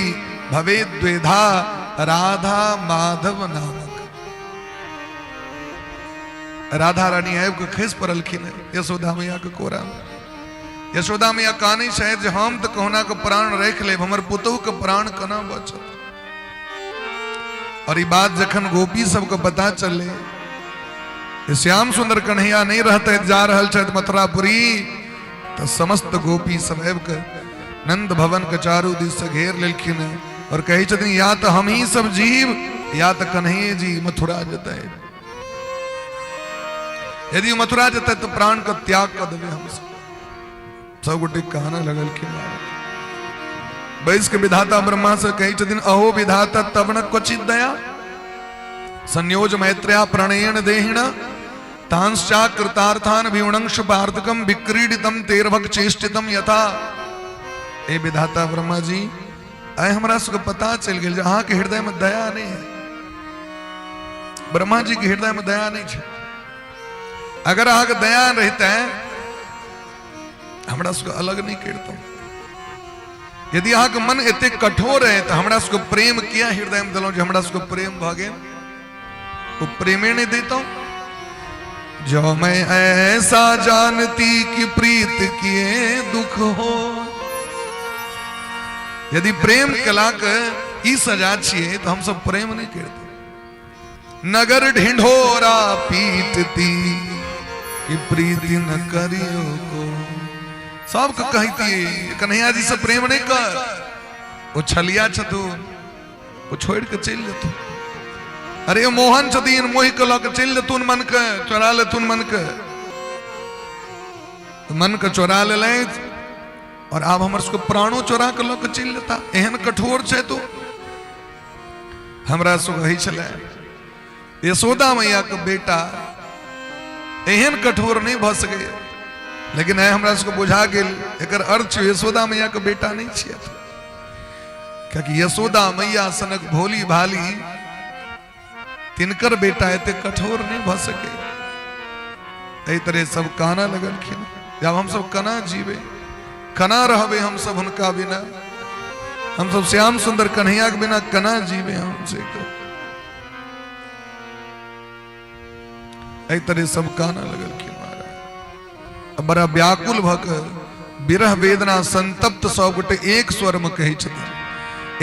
भवे द्वेधा राधा माधव नामक। राधा रानी आबि के खसि पड़लखिन यशोदा मैया के कोरा में। यशोदा मैया कानै छथि जे हम तऽ कहुना के प्राण राखि लेब, हमर पुतहु के प्राण केना बचत। और ई बात जखन गोपी सबके पता चललै, श्याम सुंदर कन्हैया नहीं रहते जा रहल छथि मथुरापुरी, तऽ समस्त गोपी सब आबि के नंद भवन के चारू दिस से घेर लेलखिन और कहै छथिन या तऽ हम ही सब जीव या तऽ कन्हैये जी मथुरा जेतै। यदि मथुरा जेतै तऽ प्राण के त्याग कऽ देबै हम सब। सब गोटे कहना लगलखिन बैस के विधाता ब्रह्मा से कहै छथिन अहो विधाता तब न क्वचित दया संयोज मैत्र्या प्रणयन देहिण तांश्चा कृतार्थान विवणंश पार्थकम विक्रीडितम तेरभक चेष्टितम यथा। ए विधाता ब्रह्मा जी, आइ हमरा सबके पता चलि गेल जे अहाँके हृदय में दया नहीं है। ब्रह्मा जी के हृदय में दया नहीं है। अगर अहाँके दया रहिते हमरा सबके अलग नहीं करितहुँ। यदि अहाँके मन एते कठोर है तो हमरा सबके प्रेम किया हृदय में देलहुँ जे हमरा सबके प्रेम भऽ गेल? ओ प्रेमे नहीं देता। जो मैं ऐसा जानती कि प्रीत किए दुख हो। यदि प्रेम कला के ई सजा छियै तो हम सब प्रेम नहीं करते। नगर ढिंढोरा पीटती कि प्रीति न करियो को। सबके कहती कन्हैया जी से प्रेम नहीं कर, ओ छलिया छथुन, ओ छोड़ के चलि जेथुन। अरे मोहन छथिन, मोहि के लऽ के चलि जेथुन, मन के चोरा लेथुन, मन के मन के चोरा लेलथि और आब हमर सबके प्राणो चोरा के लऽ के चलि जेता, एहन कठोर छै तो। हमरा सब होइ छलै यशोदा मैया के बेटा एहन कठोर नहीं भऽ सकैए, लेकिन आइ हमरा सबके बुझा गेल एकर अर्थ छै यशोदा मैया के बेटा नहीं छियै, कियाकि यशोदा मैया सनक भोली भाली तिनकर बेटा एते कठोर नहीं भऽ सके। एहि तरह सब काना लगलखिन जब हम सब कना जीवे, कना रहबे हम सब हुनका बिना, हम सब श्याम सुंदर कन्हैया के बिना कना जीवे हम से। एहि तरह सब काना लगलखिन महाराज। बड़ा व्याकुल भऽ के विरह वेदना संतप्त सब गोटे एक स्वर में कहै छथिन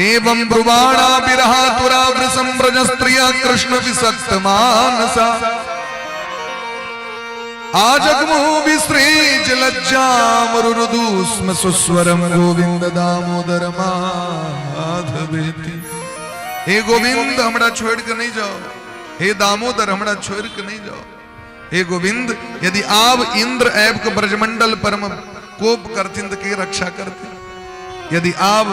एवं ब्रुवाणा विरहा तुरा वृषम व्रज स्त्रिया कृष्ण विसक्त मानसा आजगमु विसृज लज्जामरुरुदुस्म सुस्वरम गोविंद दामोदर माधवेति। हे गोविंद हमरा छोड़ के नहीं जाओ, हे दामोदर हमरा छोड़ के नहीं जाओ। हे गोविंद यदि आब इंद्र ऐब के ब्रजमंडल पर कोप करथिन तो के रक्षा करथिन? यदि आब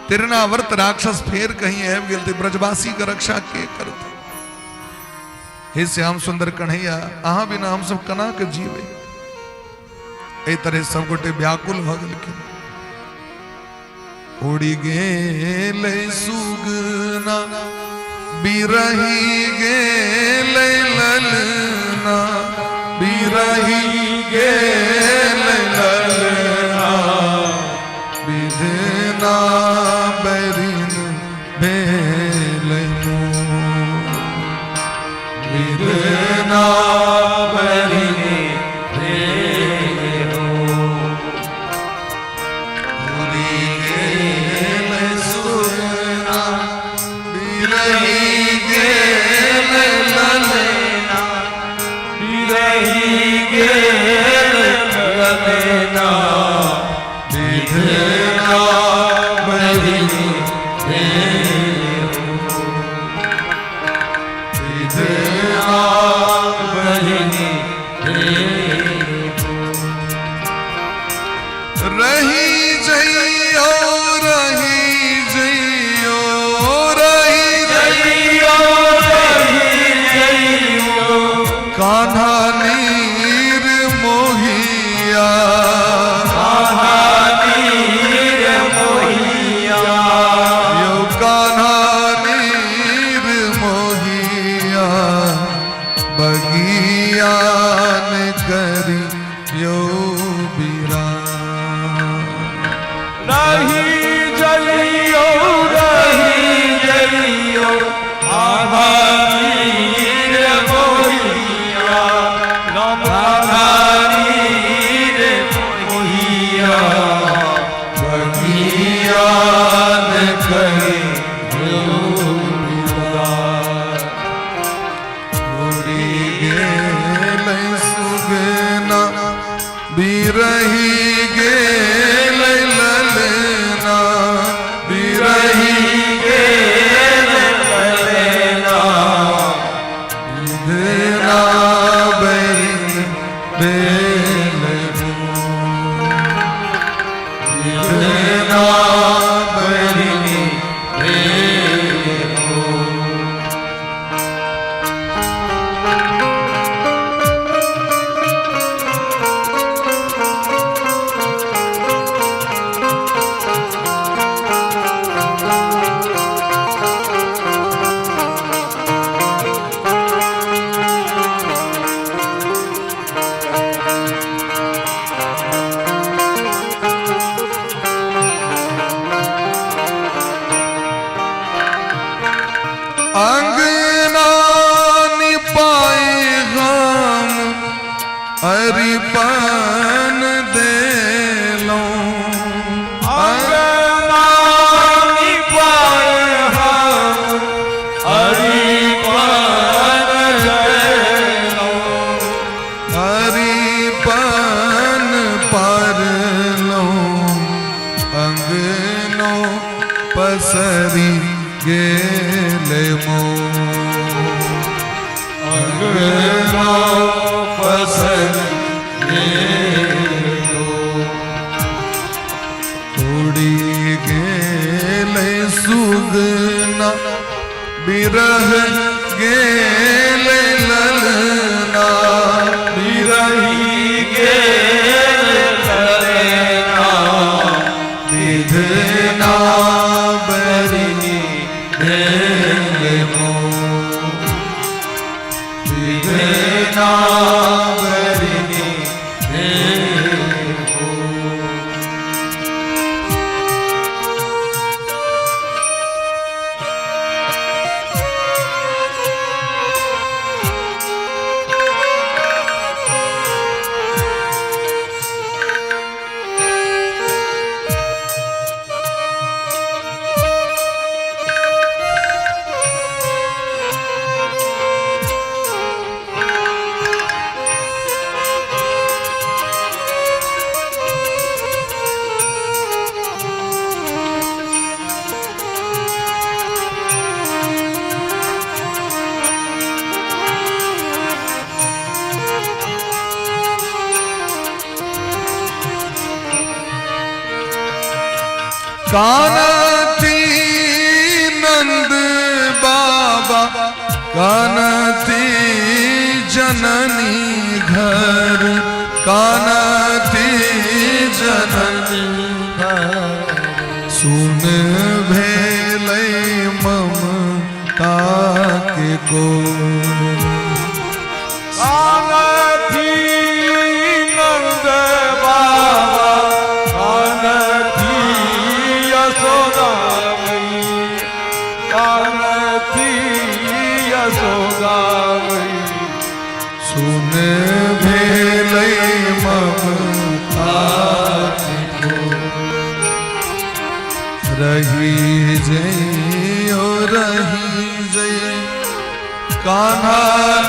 तिरनावर्त राक्षस फेर कहीं आबि गेल तो ब्रजवासी के रक्षा के करते? हे श्याम सुंदर कन्हैया अहाँ बिना हम सब कना के जीवे? एहि तरह सब गोटे व्याकुल भऽ गेलखिन। उड़ि गेलै सुगना बिरही गेलै ललना, बिरही गेलै ललना, विधना बैरिन भेलै मोर, विधना बैरिन भेलै मोर। उड़ि गेलै सुगना बिरही गेलै ललना, बिरही गेल ललना, विधना बैरिन रही जइयो रही जइयो आभा नीर मोहिया राम कान्हा नीर मोहिया बगिया न करियो उदास। उड़ी गेलै सुगना बिरही गेलै ललना बिरही गेलै ललना विधना बहिन भेल विधना बहिन भेल। अंगना निपाए हम अरिपन देलौं अंगना निपाए हम अरिपन देलौं अरिपन पारलौं अंगनो पसरी गेले मोर अंगनो पसरी गेलो उड़ी गेले सुगना बिरह गेले ललना बिरही गेल ललना विधना बरिनी भेल मोर विधना बरिनी भेल मोर। कानती नंद बाबा कानती जननी घर कानती जननी घर सुन भेलै ममता के को कानथी नंद बाबा कानथी यशोदा मई कानथी यशोदा मई सुन भेलै ममता के को रही जइयो रही जइ कान्हा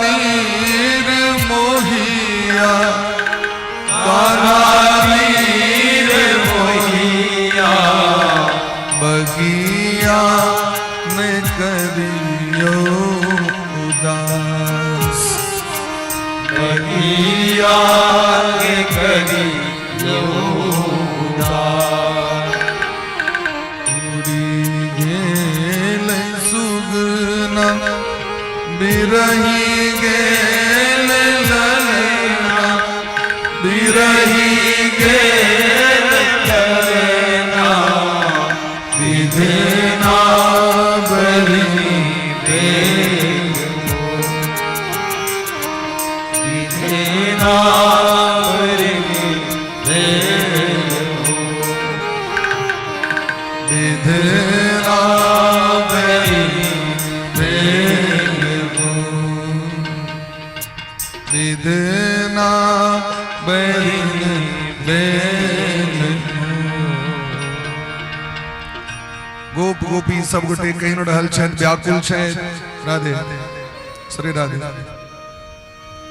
नीर मोहिया कान्हा नीर मोहिया बगिया में करियो उदास बगिया के करियो उदास। उड़ी गेल सुगना बिरही गेल ललना बिरही गेल ललना विधना बरही विधना बरही भेल। विधना बहिन भेल मोर। विधना बहिन भेल मोर। गोप गोपी सब गोटे कहि रहल छथि, व्याकुल छथि। राधे श्री राधे।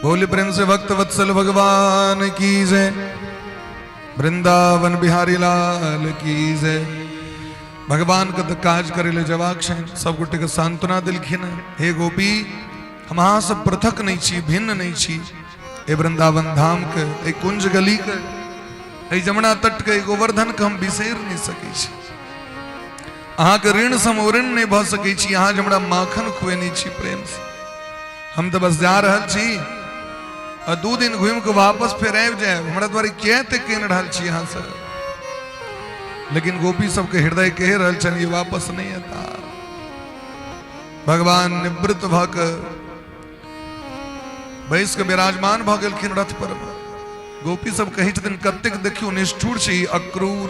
बोले प्रेम से भक्त वत्सल भगवान की जय, वृंदावन बिहारी लाल की जय। भगवान के तऽ काज करे ले जबाक छनि, सब गोटे के सांत्वना देलखिन। हे गोपी, हम अहाँ से पृथक नहीं छी, भिन्न नहीं छी। ए वृंदावन धाम के, ए कुंज गली के, ए जमुना तट के, गोवर्धन के हम बिसरि नहीं सकै छी। अहाँके ऋण से हम ऋण नहीं भऽ सकै छी। अहाँ जे हमरा माखन खुएने छी प्रेम से, हम तऽ बस जा रहल छी आ 2 दिन घूमि कऽ वापस फेर आबि जायब। हमरा दुआरे किया एते कानि रहल छी अहाँ सब? लेकिन गोपी सबके हृदय कहि रहल छनि, ये वापस नहीं एता। भगवान निवृत्त भऽ कऽ बैस कऽ विराजमान भऽ गेलखिन रथ पर। गोपी सब कहै छथिन, कतेक देखियौ निष्ठुर छी अक्रूर।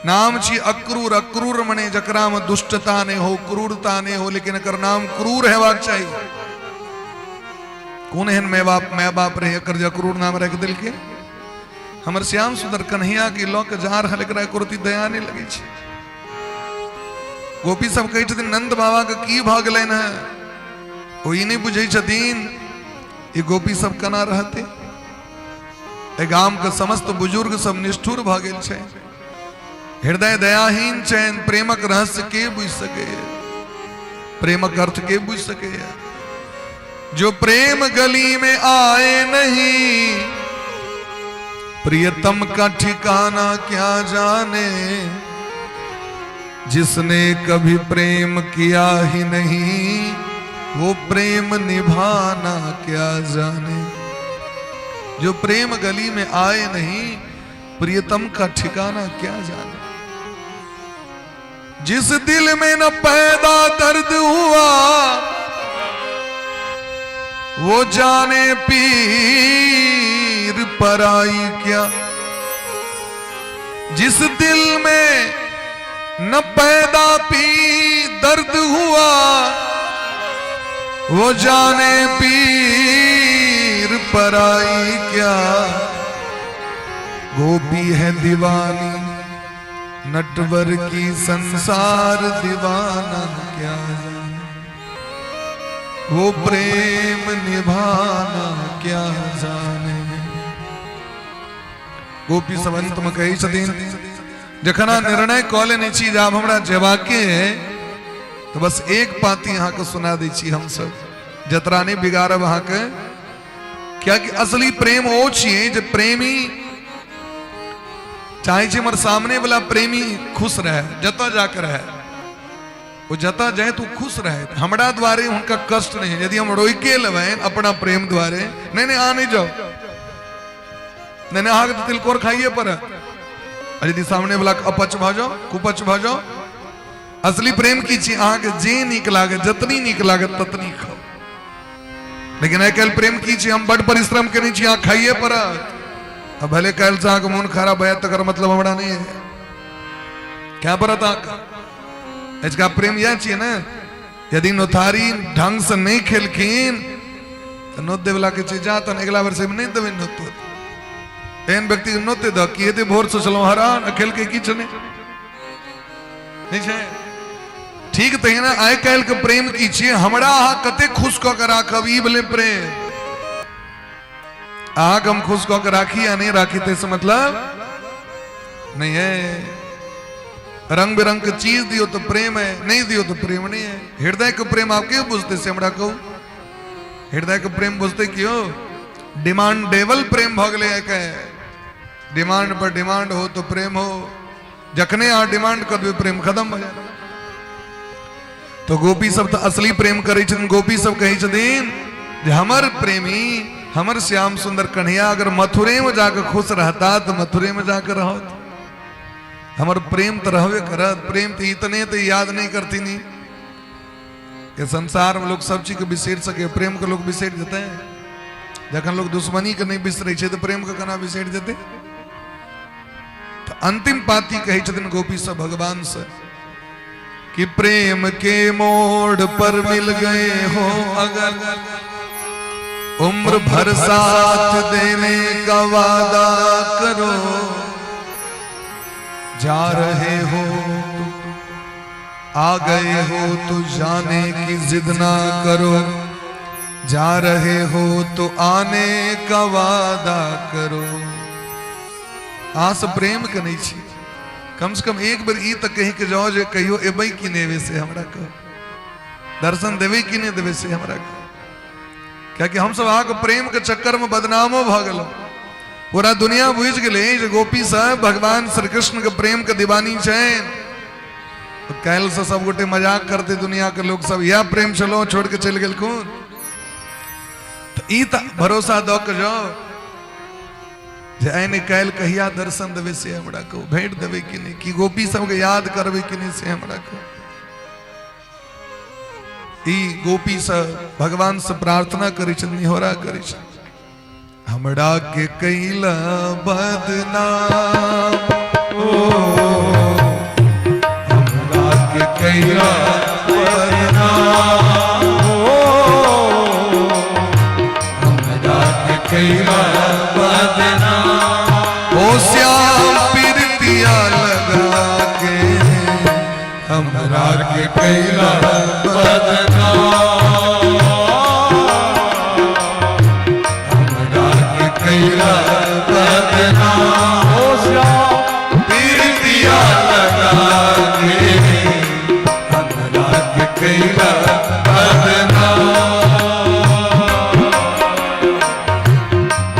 नाम छी अक्रूर। अक्रूर मने जकरा में दुष्टता नहीं हो, क्रूरता नहीं हो, लेकिन एकर नाम क्रूर हेबाक चाही। कोन एहन my बाप रहे एकर जे अक्रूर नाम राखि देलकै? हमर श्याम सुंदर कन्हैया के लऽ के जा रहल, एकरा एको रत्ती दया नहीं लगै छै। गोपी सब कहै छथिन, नंद बाबा के की भऽ गेलनि हेँ? ओ ई नहि बुझै छथिन ई गोपी सब केना रहतै। एहि गाम के समस्त बुजुर्ग सब निष्ठुर भऽ गेल छै, हृदय दयाहीन छनि। प्रेमक रहस्य के बुझि सकैए? प्रेमक अर्थ के बुझि सकैए? जो प्रेम गली में आए नहीं, प्रियतम का ठिकाना क्या जाने। जिसने कभी प्रेम किया ही नहीं, वो प्रेम निभाना क्या जाने। जो प्रेम गली में आए नहीं, प्रियतम का ठिकाना क्या जाने। जिस दिल में न पैदा दर्द हुआ, वो जाने पीर पराई क्या। जिस दिल में न पैदा पी दर्द हुआ, वो जाने पीर पराई क्या। गोपी है दीवानी नटवर की, संसार दीवाना क्या जाने। वो प्रेम निभाना क्या जाने। गोपी सब अंत में कहै छथिन, जखन अहाँ निर्णय कऽ लेने छी जे आब हमरा जेबाके है, तऽ बस एक पाती अहाँके सुना दै छी। हमसब जतरा नहि बिगाड़ब अहाँके, कियाकि असली प्रेम ओ छियै जे प्रेमी चाहे छै हमर सामने वाला प्रेमी खुश रहे, जतऽ जाके रहे, ओ जतऽ जाए तो खुश रहे, हमरा द्वारे हुनका कष्ट नहीं। यदि हम रोके लेबनि अपना प्रेम द्वारे, नहीं नहीं, अहाँ नहीं जाओ, नहीं नहीं, अहाँके तऽ तिलकोर खाइए पड़त, आ यदि सामने वाला के अपच भऽ जाओ, कुपच भऽ जाओ। असली प्रेम की छी? अहाँके जे नीक लागे, जतनी नीक लागे ततनी खाओ। लेकिन आइ काल्हि प्रेम की छी? हम बड परिश्रम केने छी, अहाँ खाइए पड़त, आ भले काल्हि से अहाँके मोन खराब भऽ जायत, तकर मतलब हमरा नहि है, खाय पड़त अहाँके। आजुका प्रेम इएह छियै ने। यदि नोथारी ढंग से नहि खेलखिन तऽ नोत देवला के छै, जा तहन अगिला बेर से नहि देबै नोत तोत। एहन व्यक्ति के नोते दऽ की हेतै? भोर से छलहुँ हरान, आ खेलकै किछु नहि, नहि छै ठीक। तहिना आइ काल्हि के प्रेम की छियै? हमरा अहाँ कते खुश कऽ के राखब, ई भेलै प्रेम। अहाँके हम खुश कऽ के राखी या नहि राखी, ताहिसँ मतलब नहीं है। रंग बिरंग के चीज दियो तो प्रेम है, नहीं दियो तो प्रेम नहीं है। हृदय के प्रेम आप क्यों बुझते से हमरा कहू? हृदय के प्रेम बुझते क्यों? डिमांडेबल प्रेम भऽ गेलै आइ। डिमांड पर डिमांड हो तो प्रेम हो। जखने अहाँ डिमांड कर देबै, प्रेम खत्म भऽ जायत। तो गोपी सब तऽ असली प्रेम करै छथिन। गोपी सब कहै छथिन जे हमर प्रेमी, हमर श्याम सुंदर कन्हैया अगर मथुरे में जाके खुश रहता तऽ मथुरे में जाके रहत, हमर प्रेम तऽ रहबे करत। प्रेम तऽ इतने तऽ याद नहीं करथिन कि संसार में लोग सब चीज के बिसरि सके, प्रेम के लोग बिसरि जेतै? जखन लोग दुश्मनी के नहीं बिसरै छै तऽ प्रेम के केना बिसरि जेतै? तऽ अंतिम पाती कहै छथिन गोपी सब भगवान से कि प्रेम के मोड़ पर मिल गए हो अगर, उम्र भर साथ देने का वादा करो, जा रहे हो तो आ गए हो तो जाने की जिद ना करो, जा रहे हो तो आने का वादा करो। आस प्रेम के नहीं छी, कम से कम एक बेर ई तक कही के जाओ जे कहियो एबै कि नहि एबै से हमरा कहो, दर्शन देबै कि नहि देबै से हमरा कहो। कियाकि हमसब अहाँके प्रेम के चक्कर में बदनामो भऽ गेलहुँ। पूरा दुनिया बुझि गेलै जे गोपी सब भगवान श्री कृष्ण के प्रेम के दीवानी छनि। काल्हि से सब गोटे मजाक करते दुनिया के लोग सब, इएह प्रेम छलो छोड़ के चलि गेलखुन। तऽ ई तऽ भरोसा दऽ के जाओ जे आइ नहि काल्हि कहिया दर्शन देबै से हमरा कहू, भेंट देबै कि नहि, कि गोपी सबके याद करबै कि नहि से हमरा कहू। ई गोपी सब भगवान से प्रार्थना करै छथिन, निहोरा करै छथिन, हमरा के कैला बदनाम, ओ हमरा के कैला बदनाम, ओ हमरा के कैला बदनाम, ओ श्याम प्रीतिया लगा के हमरा के कैला बदनाम, हमरा के कैला बदनाम, ओ श्याम प्रीतिया लगा के हमरा के कैला बदनाम,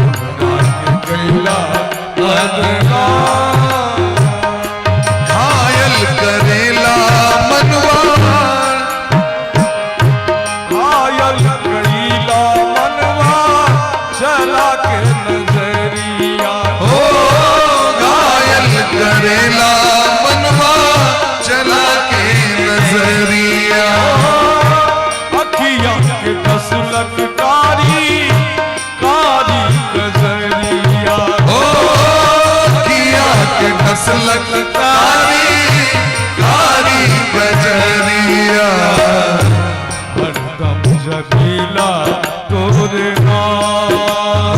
हमरा के कैला बदनाम। घायल करेला मनवा, घायल कईला मनवा चला के नजरिया, ओ घायल करेला मनवा चला के नजरिया, अखिया के कसलक कारी कारी नजरिया, ओ किया के कसलक कारी कारी गजरिया, हरदम जबीला तोरे नाम,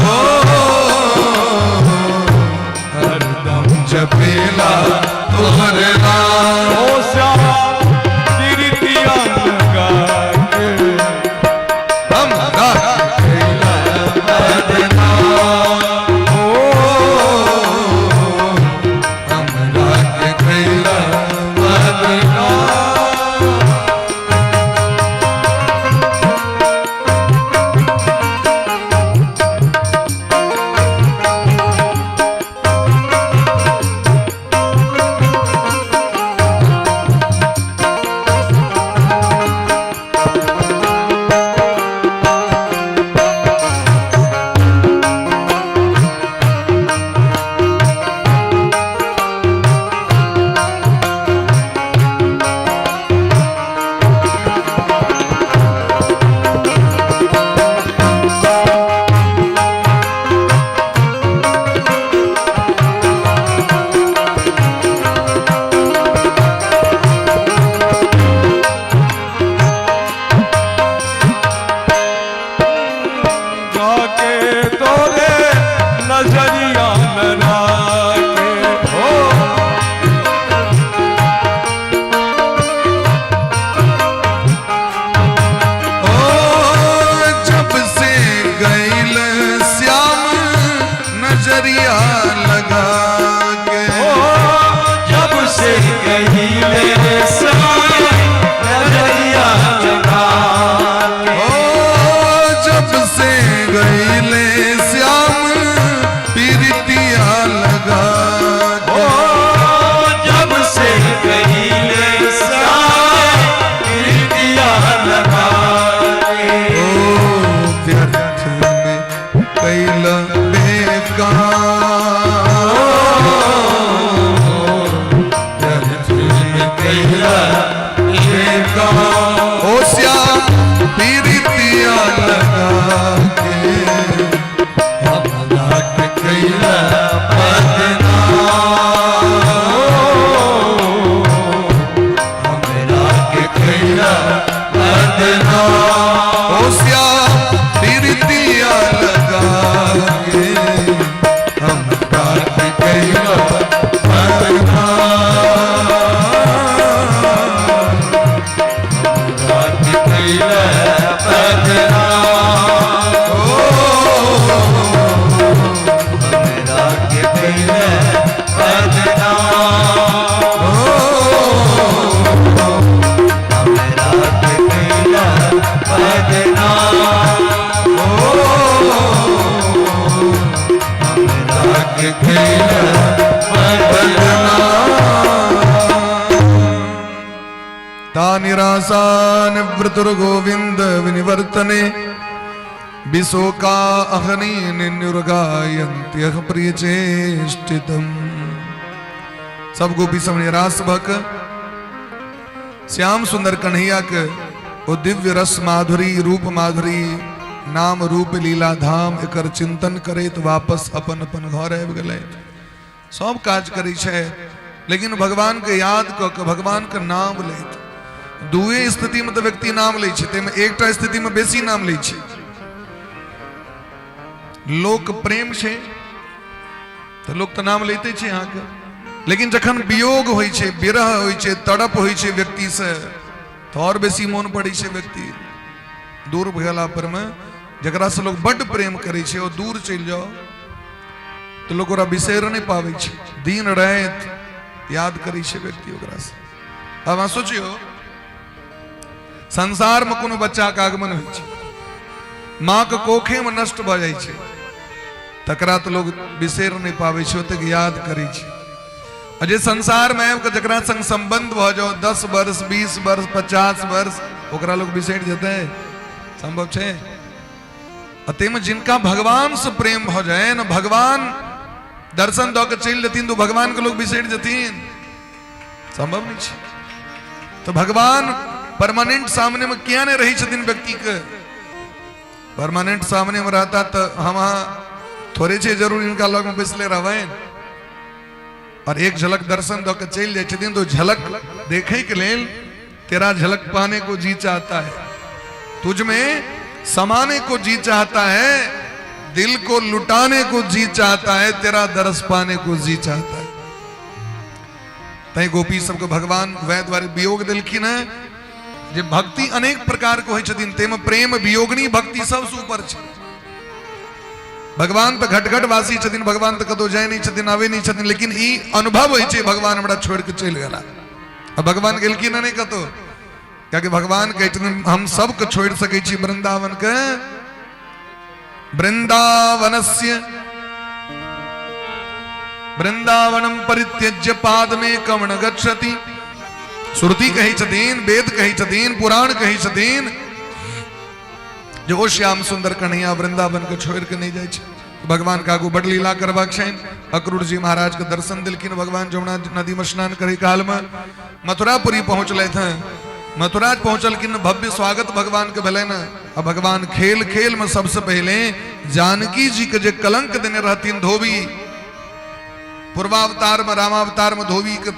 ओ हरदम जपेला तोहरे नाम, ओ श्याम प्रीतिया लगा के हमरा कैला बदनाम, ओ हमरा के कैला बदनाम। जाके तोरे नजरिया लड़ा के, ओ ओ जब से गैल श्याम नजरिया लगा के, ओ जब से गईले श्याम नजरिया लगा के, ओ जब से गैल श्याम प्रीतिया लगा ओ के, जब से गईले श्याम प्रीतिया लगा के, ओ व्यर्थ में कैल बेकार, व्यर्थ में कैल बेकार, ओ श्याम प्रीतिया लगा के हमरा के कैला बदनाम, निराशा निवृतुर्गोविंद विनिवर्तने विशोका अहनी निन्युर्गायन्त्यह प्रिय चेष्टितम। सब गोपी सब निराश भक श्याम सुंदर कन्हैया के ओ दिव्य रस माधुरी रूप माधुरी नाम रूप लीला धाम एकर चिंतन करैत वापस अपन अपन घर आबि गेलै। सब काज करै छै लेकिन भगवान के याद कऽ के भगवान के नाम लैत। दुए स्थिति में तऽ व्यक्ति नाम लै छै, ताहिमे एकटा स्थिति में बेसी नाम लै छै। लोक प्रेम छै तऽ लोक तऽ नाम लैते छै अहाँके, लेकिन जखन वियोग होइ छै, विरह होइ छै, तड़प होइ छै व्यक्ति से, तऽ आओर बेसी मोन पड़ै छै। व्यक्ति दूर भेला पर में जकरा से लोग बड्ड प्रेम करै छै ओ दूर चलि जाओ तऽ लोक ओकरा बिसरि नहि पाबै छै, दिन राति याद करै छै व्यक्ति ओकरा से। आब अहाँ सोचियौ, संसार में कोनो बच्चा के आगमन होइ छै, माँ के कोखे में नष्ट भऽ जाइ छै, तकरा तऽ लोग बिसरि नहि पाबै छै, ओतेक याद करै छै। आ जे संसार में आबि कऽ जकरा संग संबंध भऽ जाओ 10 वर्ष 20 वर्ष 50 वर्ष, ओकरा लोग बिसरि जेतै? संभव छै? आ ताहिमे जिनका भगवान से प्रेम भऽ जाय ने, भगवान दर्शन दऽ के चलि जेथिन तऽ भगवान के लोग बिसरि जेथिन? संभव नहि छै। तऽ भगवान परमानेंट सामने में किया नहि रहै छथिन? व्यक्ति के परमानेंट सामने में रहता तऽ हम अहाँ थोड़े छै जरूर हिनका लग में बैसले रहबनि। और एक झलक दर्शन दऽ के चलि जाइ छथिन तऽ झलक देखै के लेल तेरा झलक पाने को जी चाहता है, तुझ में समाने को जी चाहता है, दिल को लुटाने को जी चाहता है, तेरा दरस पाने को जी चाहता है। तैं गोपी सबके भगवान वह द्वारे वियोग दिलखिन है। जे भक्ति अनेक प्रकार के होइ छथिन, ताहिमे प्रेम वियोगनी भक्ति सबसँ ऊपर छै। भगवान तऽ घट घट वासी छथिन, भगवान तऽ कतौ जाय नहि छथिन, आबै नहि छथिन, लेकिन ई अनुभव होइ छै भगवान हमरा छोड़ि कऽ चलि गेला। आ भगवान गेलखिन नहि कतौ, कियाकि भगवान कहै छथिन हम सबके छोड़ि सकै छी वृंदावन के, वृंदावनस्य वृंदावनम परित्यज्य पाद में कमण गच्छति। श्रुति कहै छथिन, वेद कहै छथिन, पुराण कहै छथिन जे ओ श्याम सुंदर कन्हैया वृंदावन के छोड़ के नहीं जाइ छै। भगवान के आगू बड लीला करबाक छनि। अक्रूर जी महाराज के दर्शन दिलखिन भगवान जमुना नदी में स्नान करे काल में। मथुरापुरी पहुंचलथि हैं, मथुरा पहुंचलखिन, भव्य स्वागत भगवान के भेलनि। आ भगवान खेल खेल में सबसे पहले जानकी जी के जे कलंक देने रहथिन धोबी, पूर्वावतार में रामावतार में धोबी के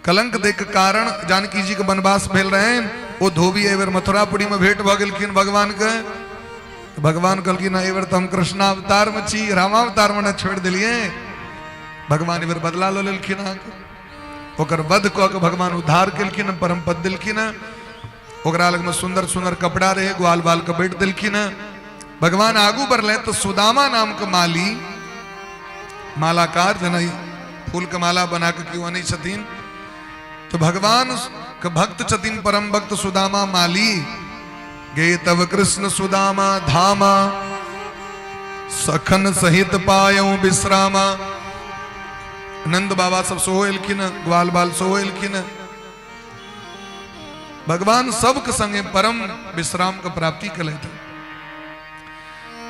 कलंक दे के कारण जानकी जी के वनवास भेल रहनि, ओ धोबी एहि बेर मथुरापुरी में भेंट भऽ गेलखिन भगवान के। भगवान कहलखिन एहि बेर तऽ हम कृष्णावतार में छी, रामावतार में न छोड़ि देलियै। भगवान एहि बेर बदला लऽ लेलखिन अहाँके, ओकर वध कऽ के भगवान उद्धार केलखिन, परम पद देलखिन। ओकरा लग में सुंदर सुंदर कपड़ा रहे, ग्वाल बाल के बैठ देलखिन। भगवान आगू बढ़ले तो सुदामा नाम के माली मालाकार, जेना फूल के माला बना के क्यों अनै छथिन, तो भगवान के भक्त छथिन परम भक्त सुदामा माली। गे तब कृष्ण सुदामा धामा, सखन सहित पायौ विश्रामा। नंद बाबा सब सेहो एलखिन, ग्वाल बाल सेहो एलखिन। भगवान सबके संगे परम विश्राम के प्राप्ति केलथि।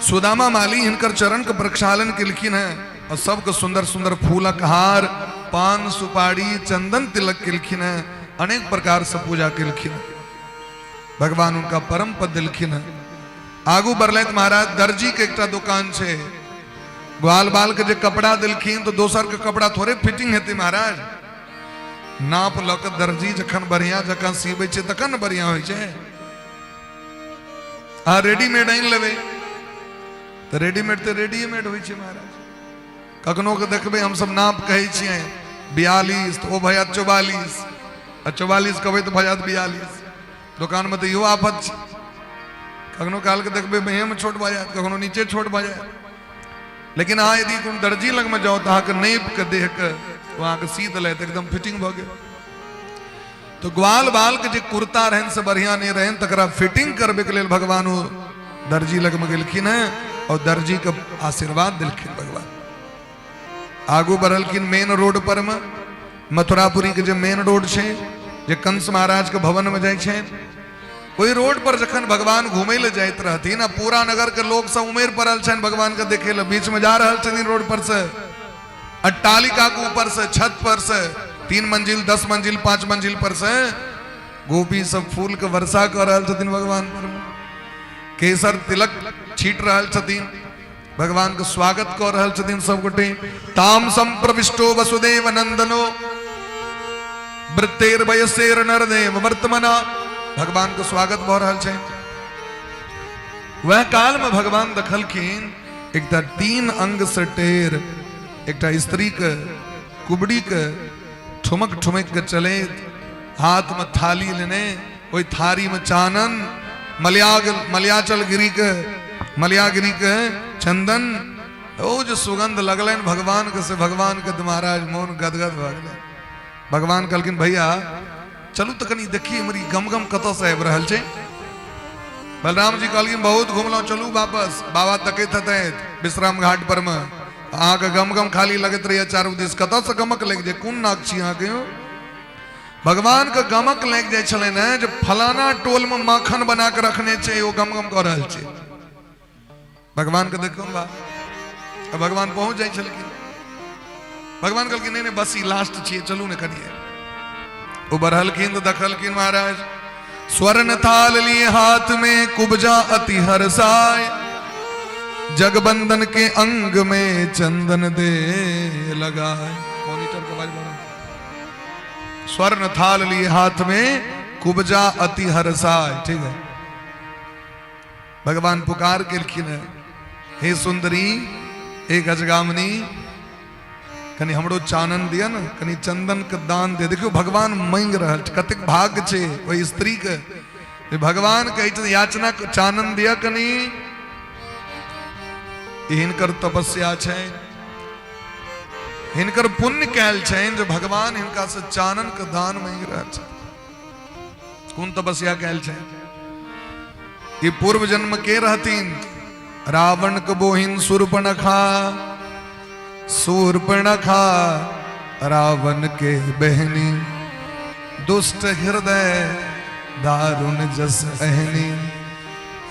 सुदामा माली हिनकर चरण के प्रक्षालन केलखिन है और सबके सुंदर सुंदर फूलक हार, पान सुपारी, चंदन तिलक केलखिन है, अनेक प्रकार से पूजा केलखिन। भगवान उनका परम पद दिलखिन है। आगू बढ़लथि महाराज, दर्जी के एकटा दुकान छै, ग्वाल बाल के जे कपड़ा दिलखिन तो दोसर के कपड़ा थोड़े फिटिंग हेतै महाराज। नाप लऽ के दर्जी जखन बढ़िया जकाँ सीबै छै तखन ने बढ़िया होइ छै। आ रेडीमेड आनि लेबै तऽ रेडीमेड तऽ रेडीमेड होइ छै महाराज। कखनो के देखबै हमसब नाप कहै छियै 42 तऽ ओ भऽ जायत 44, आ 44 कहबै तऽ भऽ जायत 42। दोकानमे तऽ इहो आफत छै, कखनो कालके देखबै मेहेमे छोट भऽ जायत, कखनो नीचे छोट भऽ जायत। लेकिन अहाँ यदि कोनो दर्जी लगमे जाउ तऽ अहाँके नापि कऽ देहके ओ अहाँके सी देलथि, एकदम फिटिंग भऽ गेल। तो ग्वाल बाल के जे कुर्ता रहनि से बढ़िया नहीं रहनि, तकरा फिटिंग करबे के लेल भगवान ओ दर्जी लगमे गेलखिन हैं और दर्जी के आशीर्वाद दिलखिन भगवान। आगू बढ़लखिन मेन रोड पर में, मथुरापुरी के जे मेन रोड छै जे कंस महाराज के भवन में जाइ छनि। ओहि रोड पर जखन भगवान घूमै लए जाइत रहथिन आ पूरा नगर के लोक सब उमड़ि पड़ल छनि भगवान के देखे लए, बीच में जा रहल छथिन रोड पर से, अट्टालिका के ऊपर से, छत पर से, 3 मंजिल 10 मंजिल 5 मंजिल पर से गोपी सब फूल के वर्षा कर रहल छथिन भगवान पर, केसर तिलक छीट रहल छथिन, भगवान के स्वागत कर रहल छथिन सब गोटे। ताम संप्रविष्टो वसुदेव नंदनो वृत्तेर वयसेर नरदेव वर्तमना, भगवान के स्वागत भऽ रहल छै। वह काल में भगवान देखलखिन एकटा 3 अंग से टेर एकटा स्त्री के कुबड़ी के ठुमक ठुमक के चलैत, हाथ में थाली लेने, ओहि थारी में चानन, मलयाचल गिरी के, मलयागिरी के चंदन, ओ जो सुगंध लगलनि भगवान के, से भगवान के महाराज मोन गदगद भऽ गेलै। भगवान कहलखिन भैया चलू तऽ कनि देखी हमर ई गम गम कतऽ से आबि रहल छै। बलराम जी कहलखिन बहुत घुमलहुँ, चलू वापस, बाबा तकैत हेतै विश्राम घाट पर में, अहाँके गम गम खाली लगैत रहैया चारू दिस, कतऽ से गमक लागि जाय, कोन नाक छी अहाँके? भगवान के गमक लागि जाइ छलै ने जे फलाना टोल में माखन बना के रखने छै, ओ गम गम कऽ रहल छै। भगवान के देखो बा, भगवान पहुंच जाइ छलखिन। भगवान कहलखिन नहीं नहीं बस ई लास्ट छियै, चलू ने करिए। ओ बढ़लखिन तऽ देखलखिन महाराज स्वर्ण थाल लिए हाथ में कुबजा अति हरसाय, जगबंदन के अंग में चंदन दे लगाए। मॉनिटर के आवाज बढ़ा। स्वर्ण थाल लिए हाथ में कुबजा अति हरसाय। ठीक है, भगवान पुकार केलखिन है, हे सुंदरी, हे गजगामिनी, कनि हमरो चानन दिया ने, कनि चंदन के दान दे। देखियो भगवान मांगि रहल छै, कतेक भाग्य छै ओहि स्त्री के जे भगवान कहै छै याचना चानन दिया कनि। हिनकर तपस्या छै, हिनकर पुण्य कैल छनि जे भगवान हिनका से चानन के दान मांगि रहल छै। कोन तपस्या कैल छै? ई पूर्व जन्म के रहतीन रावण के बोहिन शूर्पणखा, शूर्पणखा रावण के बहनी, दुष्ट हृदय दारुण जस अहनी,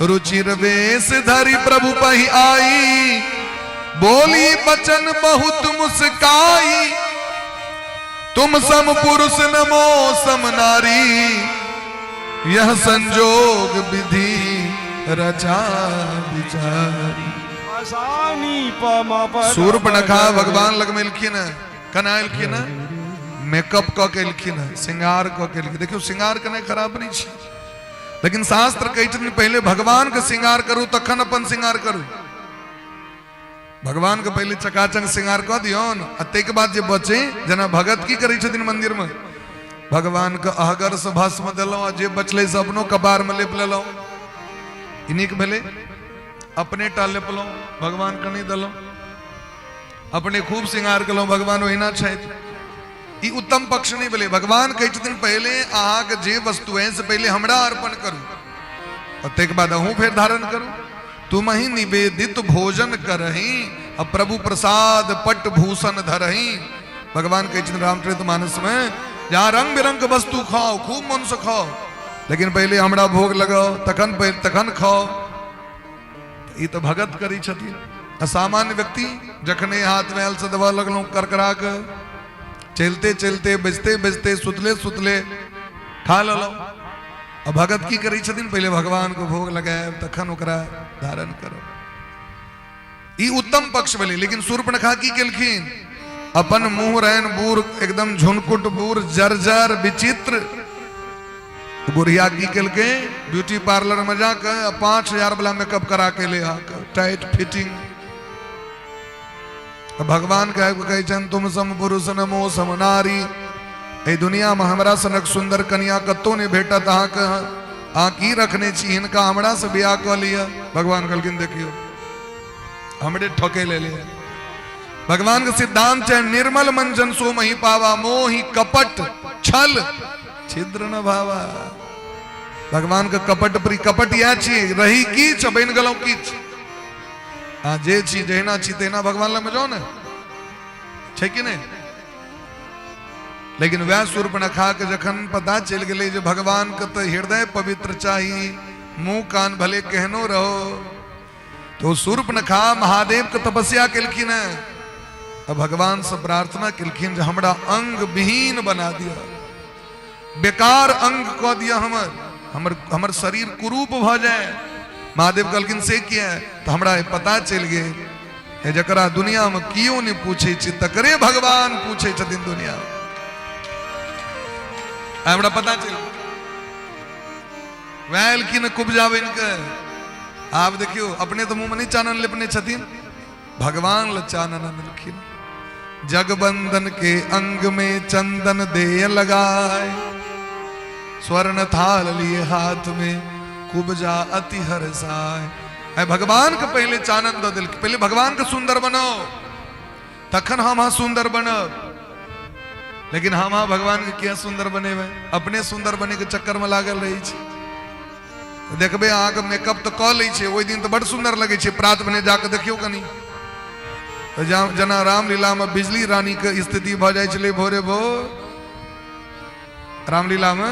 रुचिर वेश धरि प्रभु पहि आई, बोली बचन बहुत मुस्काई, तुम सम पुरुष नमो सम नारी, यह संजोग विधि रचा विचारी। शूर्पणखा भगवान लग में एलखिन है, कना एलखिन है, मेकअप कऽ के एलखिन है, श्रृंगार कऽ के एलखिन। देखियौ श्रृंगार केनाइ खराब नहि छै, लेकिन शास्त्र कहै छथिन पहिले भगवान के श्रृंगार करू तखन अपन श्रृंगार करू। भगवान के पहिले चकाचक श्रृंगार कऽ दियौन आ ताहिके बाद जे बचे, जेना भगत की करै छथिन मंदिर में, भगवान के अहगर से भस्म देलहुँ आ जे बचलै से अपनो कपार में लेप लेलहुँ। ई नीक भेलै? अपने टा लेपलहुँ, भगवान के नहि देलहुँ। अपने खूब श्रृंगार केलहुँ, भगवान ओहिना छथि। ई उत्तम पक्ष नहि भेलै। भगवान कहै छथिन पहिले अहाँके जे वस्तु है से पहिले हमरा अर्पण करू और ताहिके बाद अहूँ फेर धारण करू। तुम ही निवेदित भोजन करही आ प्रभु प्रसाद पट भूषण धरही। भगवान कहै छथिन रामचरित मानस में जहाँ रंग बिरंग के वस्तु खाओ, खूब मन से खाओ, लेकिन पहिले हमरा भोग लगाओ तखन तखन खाओ। ई तऽ भगत करै छथिन। आ सामान्य व्यक्ति जखने हाथ में आयल से दबा लगलहुँ करकरा के, चलते चलते बजते बजते सुतले सुतले खा लेलहुँ। आ भगत की करै छथिन? पहिले भगवान को भोग लगायब तखन ओकरा धारण करब। ई उत्तम पक्ष भेलै। लेकिन शूर्पणखा की केलखिन? अपन मुंह रहन बूढ़, एकदम झुनकुट बूढ़, जर्जर विचित्र बुढ़िया की केलकै? ब्यूटी पार्लर में जाके 5000 वाला मेकअप करा के ले आके टाइट फिटिंग। भगवान के आबि कहै छनि तुम सम पुरुष नमो सम नारी, एहि दुनिया में हमरा सनक सुंदर कनिया कतौ नहि भेटत अहाँके, अहाँ की रखने छी, हिनका हमरा से बियाह कऽ लिअ। भगवान कहलखिन देखियौ हमरे ठके ले लिअ। भगवान के सिद्धांत छै निर्मल मंजन सो मही पावा, मोहि कपट छल छिद्र न भावा। भगवान के कपट प्री कपट इएह छी, रही किछु बनि गेलहुँ किछु। आ जे छी जहिना छी तहिना भगवान लग में जाउ ने, छै कि नहि? लेकिन वएह शूर्पणखा के जखन पता चलि गेलै जे भगवान के तऽ हृदय पवित्र चाही, मुंह कान भले केहनो रहो, तो शूर्पणखा महादेव के तपस्या केलखिन है। आ भगवान से प्रार्थना केलखिन जे हमरा अंग विहीन बना दिया, बेकार अंग कऽ दिया, हमर हमर हमर शरीर कुरूप भऽ जाए। महादेव कहलखिन से किया? तऽ हमरा पता चलि गेल हे जकरा दुनिया में कियो नहीं पूछे छै तकरे भगवान पूछे छथिन दुनिया में। हमरा पता चलि गेल। वएह एलखिन कुब्जा बनि के। आब देखियौ अपने तऽ मुँह में नहि चानन लेपने छथिन, भगवान ल चानन अनलखिन। जगबंदन के अंग में चंदन दे लगाए, स्वर्ण थाल लिए हाथ में कुब्जा अति हरसाए। आइ भगवान के पहले चानन दऽ देलखिन, पहले भगवान के सुंदर बनाओ तखन हम अहाँ सुंदर बनब। लेकिन हम अहाँ भगवान के किया सुंदर बनेबै? अपने सुंदर बने के चक्कर में लागल रहै छी। देखबै अहाँके मेकअप तऽ कऽ लै छै, ओहि दिन तऽ बड सुंदर लगै छै, प्रात भने जाकऽ देखियौ कनि तऽ जेना रामलीलामे बिजली रानीके स्थिति भऽ जाइ छलै भोरे भोर। रामलीलामे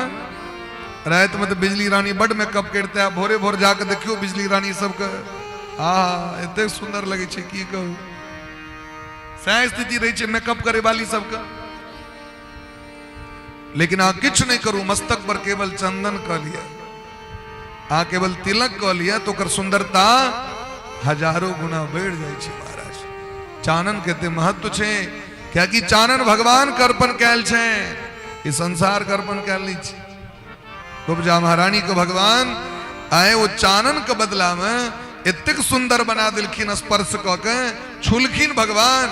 रातिमे तऽ बिजली रानी बड मेकअप करिते, आ भोरे भोर जाकऽ देखियौ बिजली रानी सबके, आ एतेक सुंदर लगै छै की कहू। सएह स्थिति रहै छै मेकअप करे वाली सबके। लेकिन अहाँ किछु नहि करू, मस्तक पर केवल चंदन कऽ लिअ, अहाँ केवल तिलक कऽ लिअ, तऽ ओकर सुंदरता हजारों गुना बढ़ि जाइ छै। महाराज, चानन के एते महत्व छै, कियाकि चानन भगवान के अर्पण कयल छै, ई संसार के अर्पण कयल नहि छै। उपजा महारानी के भगवान आए वो चानन के बदला में एतेक सुंदर बना दिलखिन, स्पर्श कऽ के छुलखिन भगवान,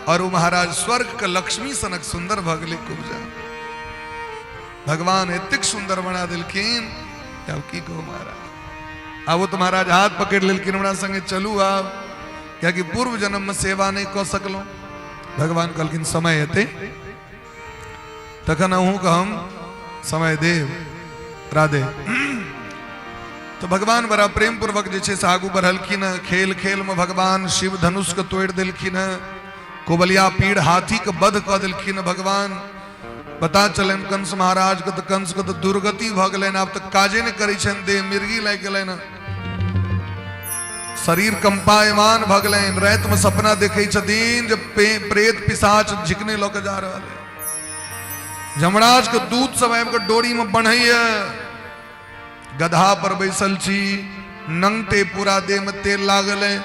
और वो महाराज स्वर्ग के लक्ष्मी सनक सुंदर भऽ गेलै कुब्जा। भगवान एतेक सुंदर बना दिलखिन, आब की कहू महाराज। आब वो तो महाराज हाथ पकड़ लेलखिन, हमरा संगे चलू आब, कियाकि पूर्व जन्म में सेवा नहीं कऽ सकलहुँ। भगवान कहलखिन समय एतै तखन अहूँके हम समय देब। राधे। तो भगवान बड़ा प्रेम पूर्वक जे छै से आगू बढ़लखिन हँ। खेल खेल में भगवान शिव धनुष के तोड़ि देलखिन हँ, कुबलिया पीड़ हाथी के वध कऽ देलखिन हँ भगवान। पता चलनि कंस महाराज के तऽ कंस के तऽ दुर्गति भऽ गेलनि, आब तऽ काजे नहि करै छनि, देह मिर्गी लागि गेलनि, शरीर कंपायमान भऽ गेलनि। राति में सपना देखै छथिन जे प्रेत पिशाच झिकने लऽ के जा रहल है, यमराज के दूत सब आबि कऽ डोरी में बन्हैया, गधा पर बैसल छी, नंगटे पूरा देह में तेल लागल है।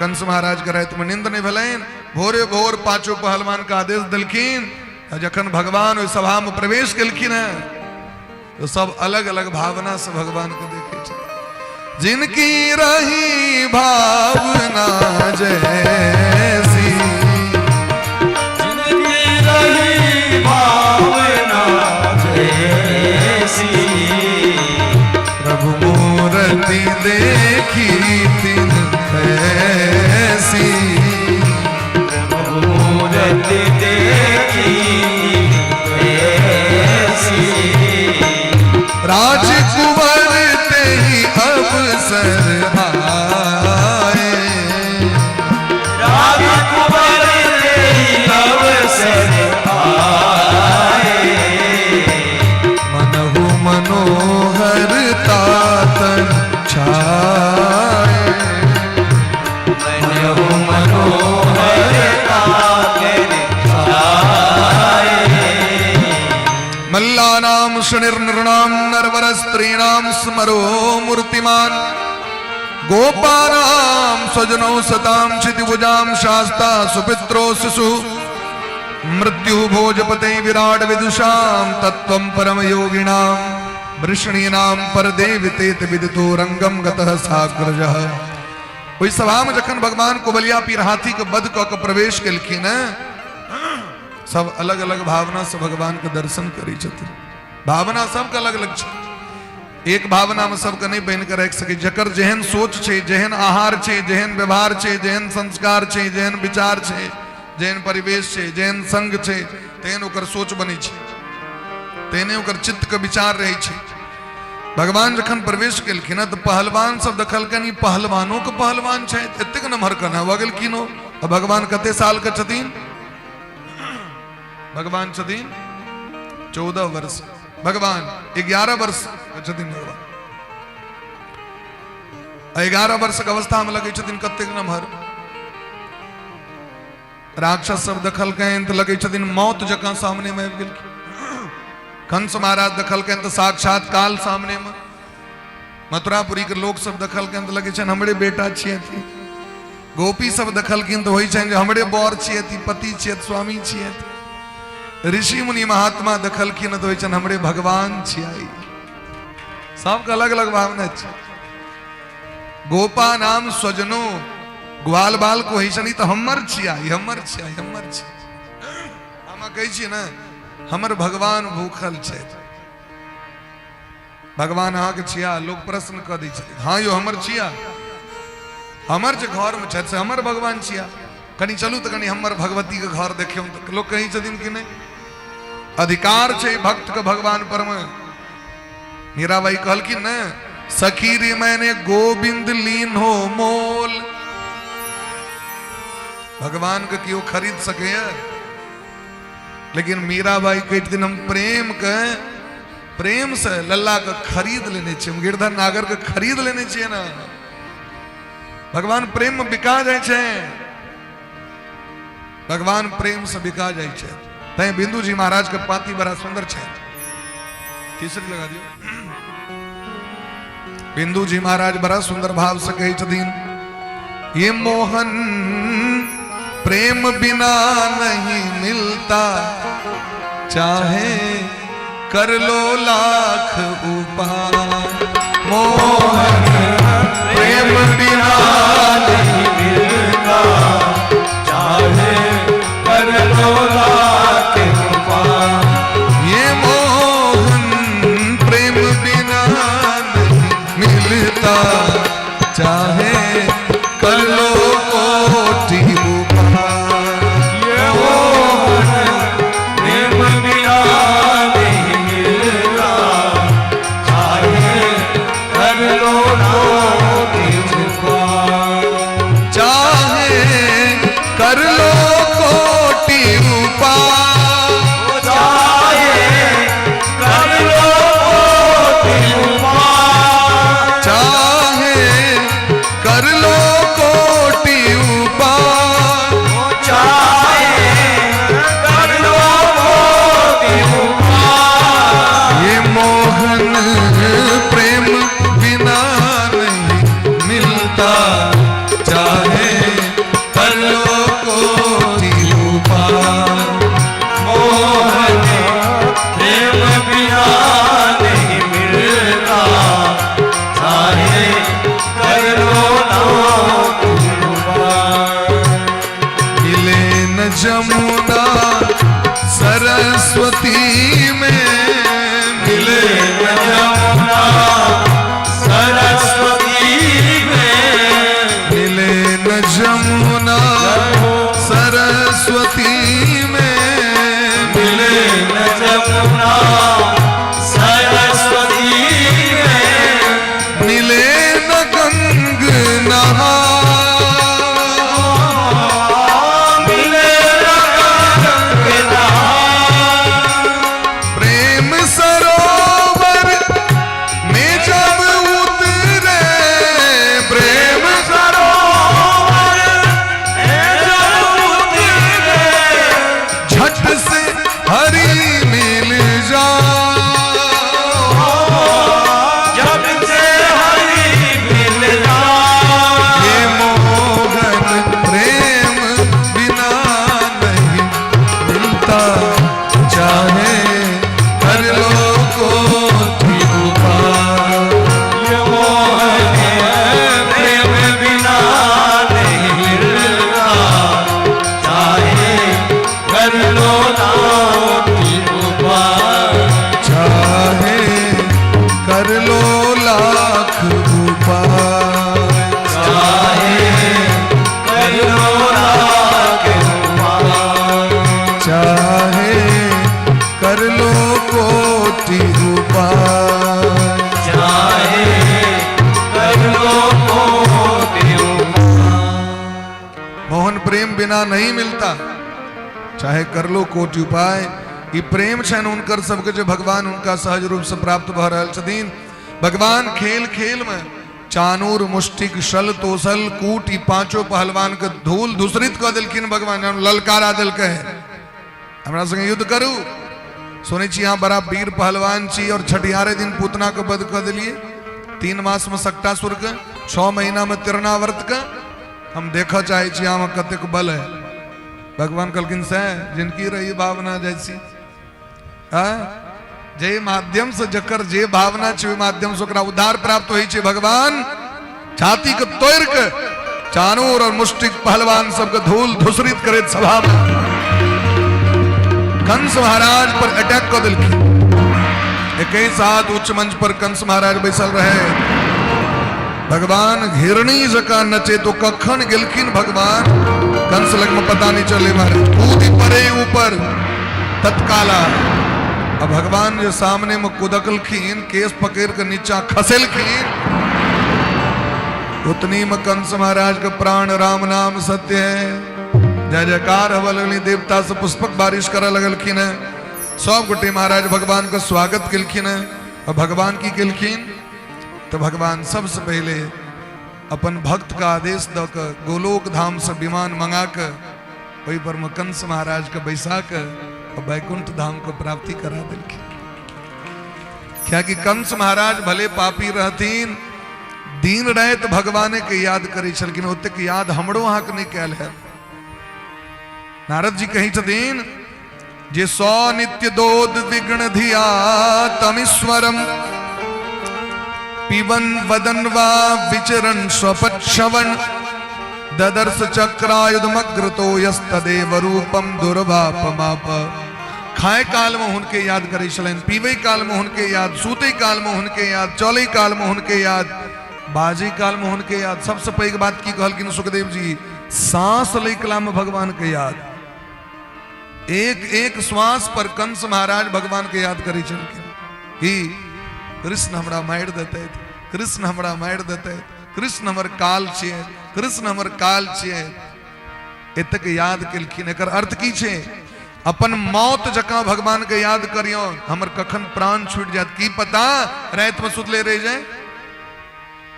कंस महाराज के राति में नींद नहीं भेलनि। भोरे भोर पांचों पहलवान के आदेश देलखिन। जखन भगवान ओहि सभा में प्रवेश केलखिन है तो सब अलग अलग भावना से भगवान के देखे छथिन। जिनकी रही भावना जैसी, जिनकी रही भावना जैसी, प्रभु मूर्ति देखी तिन ऐसी, प्रभु मूर्ति देखी ऐसी, राजकुंवर ते ही अवसर आए, राजकुंवर ते ही अवसर आए, मनहु मनोहर तातन छाए, मनहु मनोहर तातन छाए। मल्लानाम शनिर्नृणाम नरवर स्त्रीणाम स्मरो मूर्तिमान, गोपानाम स्वजनो सताम क्षितिभुजाम शास्ता सुपित्रो शिशु, मृत्यु भोजपते विराट विदुषाम तत्त्वं परम योगिनाम, वृष्णीनाम परदेवितेत विदितो रंगम गतः साग्रजः। ओहि सभा में जखन भगवान कुबलिया पीर हाथी के वध कऽ के प्रवेश केलखिन, सब अलग अलग भावना से भगवान के दर्शन करै छथिन। भावना सबके अलग अलग छै, एक भावना में सबके नहीं बनि के राखि सकै। जकर जेहन सोच छै, जेहन आहार छै, जेहन व्यवहार छै, जेहन संस्कार छै, जेहन विचार छै, जेहन परिवेश छै, जेहन संग छै, तेहन ओकर सोच बनै छै, तेहने ओकर चित्त के विचार रहै छै। भगवान जखन प्रवेश केलखिन तऽ पहलवान सब देखलकनि ई पहलवानो के पहलवान छथि, एतेक नमहर केना भऽ गेलखिन ओ? आ भगवान कते साल के छथिन? भगवान छथिन 14 वर्ष भगवान, 11 वर्ष छथिन भगवान। 11 वर्षक अवस्था में लगै छथिन कतेक नमहर। राक्षस सब देखलकनि तऽ लगै छथिन मौत जकाँ सामने में आबि गेलखिन। कंस महाराज देखलकनि तऽ साक्षात काल सामने में। मथुरापुरी के लोक सब देखलकनि तऽ लगै छनि हमरे बेटा छियै। गोपी सब देखलखिन तऽ होइ छनि जे हमरे बर छियै, पति छियै, स्वामी छियै। ऋषि मुनि महात्मा देखलखिन तऽ होइ छनि हमरे भगवान छियै। सबके अलग अलग भावना छै। गोपा नाम स्वजनो, ग्वाल बाल को होइ छनि तऽ हमर छिया, हमर छिया, हमर छिया। हम कहै छियै ने हमर भगवान भूखल छै, भगवान अहाँके छिया? लोक प्रश्न कऽ दै छथिन, हाँ यौ हमर छिया, हमर जे घरमे छथि से हमर भगवान छिया। कनि चलू तऽ कनि हमर भगवतीके घर देखियौ। तऽ लोक कहै छथिन कि नहि अधिकार छै भक्तके भगवान पर मे। मीराबाई कहलखिन ने, सखी रे मैंने गोविंद लीन हो मोल। भगवान के केओ खरीद सकैया? लेकिन मीराबाई कहै छथिन हम प्रेम के, प्रेम से लल्ला के खरीद लेने छियै, हम गिरधर नागर के खरीद लेने छियै ने। भगवान प्रेम में बिका जाइ छै, भगवान प्रेम से बिका जाइ छै। तैं बिंदु जी महाराज के पाती बड़ा सुंदर छै, तीसरी लगा दियौ। बिंदु जी महाराज बड़ा सुंदर भाव से कहै छथिन, ये मोहन प्रेम बिना नहीं मिलता, चाहे कर लो लाख उपाय। मोहन प्रेम बिना नहीं मिलता, चाहे कर लो लाख उपाय। ये मोहन प्रेम बिना नहीं मिलता, चाहे कर लो कोटि उपाय। ये मोहन प्रेम बिना नहीं मिलता, चाहे कर लो कोटि उपाय। चाहे कर लो कोटि उपाय, चाहे कर लो कोटि उपाय, चाहे कर लो कोटि उपाय, चाहे कर लो कोटि उपाय। ये मोहन प्रेम बिना नहीं मिलता, चाहे कर लो कोटि उपाय। मोहन प्रेम बिना नहीं मिलता, चाहे कर लो कोटि उपाय। मिले न जमुना सरस्वती में, मिले न जमुना सरस्वती में, मिले न जमुना सरस्वती में, मिले न जमुना सरस्वती में, मिले न गंग नहा, मिले न गंग नहा। प्रेम सरोवर में जब उतरे, प्रेम सरोवर में जब उतरे, झट से हरि मिल जा, जब से हरि मिल जाए। ये मोहन प्रेम बिना नहीं मिलता, चाहे कर लो कोटि उपाय। ये मोहन प्रेम बिना नहीं मिलता, चाहे कर लो कोटि उपाय। चाहे कर लो लाख उपाय, चाहे कर लो लाख उपाय, चाहे कर लो कोटि उपाय। चाहे कर लो कोटि उपाय। मोहन प्रेम बिना नहीं मिलता, चाहे कर लो कोटि उपाय। ई प्रेम छनि हुनकर सबके जे भगवान हुनका सहज रूपसँ प्राप्त भऽ रहल छथिन। भगवान खेल खेल में चानूर, मुष्टिक, शल, तोसल, कूट, ई पांचों पहलवान के धूल धूसरित कऽ देलखिन। भगवान ललकारा देलकै, हमरा संगे युद्ध करू, सुनै छी अहाँ बड़ा वीर पहलवान छी और छठिहारे दिन पूतना के वध कऽ देलियै, 3 मास में सक्टासुर के, 6 महीना में तिरनावर्त के, हम देखऽ चाहै छी अहाँ में कतेक बल है। भगवान कहलखिन से जिनकी रही भावना जैसी, जे माध्यम से जकर जे भावना छै ओहि माध्यम से ओकरा उद्धार प्राप्त होइ छै। भगवान छाती के तोड़ के चानूर और मुष्टिक पहलवान सबके धूल धूसरित करैत सभा में कंस महाराज पर अटैक कऽ देलखिन। एक साथ उच्च मंच पर कंस महाराज बैसल रहे। भगवान घिरनी जकाँ नचे तो कखन गेलखिन भगवान कंस लग में पता नहीं चले मारे, कूद पड़े ऊपर तत्काला। अब भगवान जो सामने में कुदकलखिन, केस पकड़ के नीचा खसेलखिन, उतनी में कंस महाराज के प्राण राम नाम सत्य है जय जयकार हवा लगली, देवता से पुष्पक बारिश करे लगलखिन है। सब गोटे महाराज भगवान के स्वागत केलखिन है। और भगवान की केलखिन तो भगवान सबसे पहले अपन भक्त का आदेश दऽ के गोलोक धाम से विमान मंगा के ओहि पर में कंस महाराज के बैसा के और वैकुंठ धाम के प्राप्ति करा देलखिन। कियाकि कंस महाराज भले पापी रहथिन, दिन राति भगवाने के याद करै छलखिन, ओतेक याद हमरो अहाँके नहि कयल है। नारद जी कहै छथिन जे सौ नित्य दोद विघ्न धिया तमीश्वरम पिबन वदन वा विचरण स्वपक्षवन ददर्श चक्रायुधमग्रतो यस्तदेव रूपम दुर्वापमाप। खाए काल में हुनके याद करै छलनि, पीबै काल में हुनके याद, सूतै काल में हुनके याद, चलै काल में हुनके याद, बाजै काल में हुनके याद। सबसे पैघ बात की कहलखिन सुखदेव जी, सांस लै काल में भगवान के याद। एक एक श्वास पर कंस महाराज भगवान के याद करै छलखिन कि कृष्ण हमरा मारि देतै, कृष्ण हमरा मारि देतै, कृष्ण हमर काल छियै, कृष्ण हमर काल छियै। एतेक याद केलखिन। एकर अर्थ की छै? अपन मौत जकाँ भगवान के याद करियौ, हमर कखन प्राण छूटि जायत की पता, राति में सुतले रहि जाए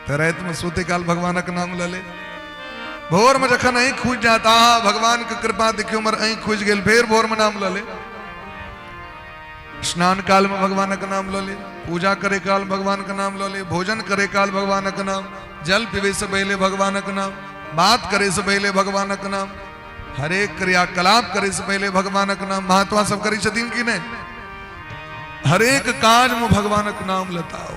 तऽ राति में सुते काल भगवानक नाम लऽ ले, भोर में जखन आँखि खुजि जायत, आहा भगवान के कृपा देखियौ हमर आँखि खुजि गेल, फेर भोर में नाम लऽ ले। स्नान काल में भगवानक नाम लऽ ले, पूजा करे काल भगवान के नाम लऽ ले, भोजन करे काल भगवानक नाम, जल पीबे से पहले भगवानक नाम, बात करे से पहले भगवानक नाम, हरेक क्रियाकलाप करे से पहले भगवानक नाम। महात्मा सब करै छथिन कि नहि? हरेक काज में भगवानक नाम लताओ,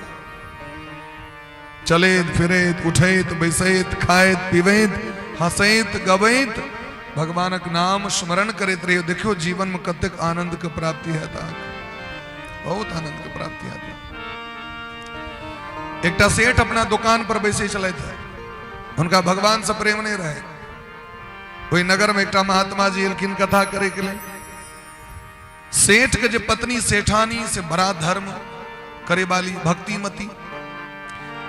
चलैत फिरैत उठैत बैसैत खाइत पीबैत हंसैत गबैत भगवानक नाम स्मरण करैत रहियो। देखियो जीवन में कतेक आनंद के प्राप्ति हैत अहाँके, बहुत आनंद के प्राप्ति हैत। एकटा सेठ अपना दुकान पर बैसै छलथि, हुनका भगवान से प्रेम नहीं रहे। ओहि नगर में एकटा महात्मा जी एलखिन कथा करे के लिए। सेठ के जे पत्नी सेठानी से बड़ा धर्म करे वाली भक्तिमती,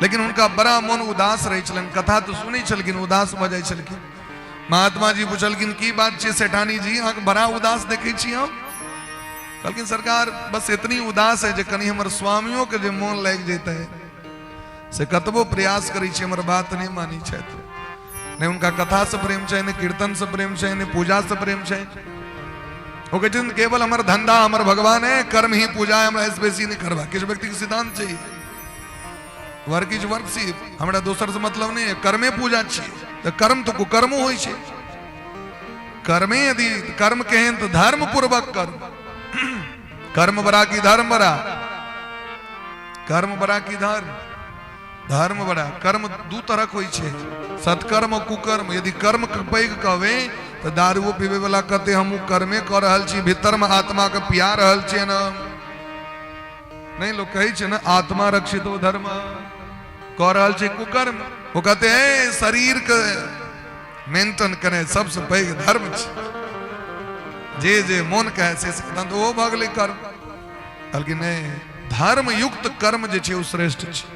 लेकिन उनका बड़ा मन उदास रहे छलनि। कथा तो सुनै छलखिन, उदास भऽ जाइ छलखिन। महात्मा जी पुछलखिन की बात छै सेठानी जी, अहाँके बड़ा उदास देखै छी हम? कहलखिन सरकार बस इतनी उदास है जे कनि हमर स्वामियों के जे मोन लागि जेतै से कतबो प्रयास करै छी हमर बात नहि मानै छथि। नहि हुनका कथा से प्रेम छै, नहि कीर्तन से प्रेम छै, नहि पूजा से प्रेम छै। ओ कहै छथिन केवल हमर धंधा हमर भगवान है, कर्म ही पूजा है, हमरा एहिसँ बेसी नहि करबा। किछु व्यक्तिके सिद्धांत छै वर्क is worship, हमरा दोसर से मतलब नहि है, कर्मे पूजा छियै। तऽ कर्म तऽ कुकर्मो होइ छै, कर्मे यदि कर्म केहन तऽ धर्म पूर्वक कर्म। कर्म बड़ा की धर्म बड़ा? कर्म बड़ा की धर्म? धर्म बड़ा। कर्म दू तरहक होइ छै, सत्कर्म और कुकर्म। यदि कर्म के पैघ कहबै तऽ दारुओ पीबै वाला कहते हमहूँ कर्मे कऽ रहल छी, भीतर में आत्मा के पिया रहल छियै ने। नहीं लोग कहै छै ने आत्मा रक्षित हो धर्म, कऽ रहल छै कुकर्म। ओ कहते हैं शरीर के मेंटेन करे सबसे पैघ धर्म छै, जे जे मोन कहे से तहन तऽ ओहो भऽ गेलै कर्म। कहलखिन नहि, धर्म युक्त कर्म जे छै ओ श्रेष्ठ छै।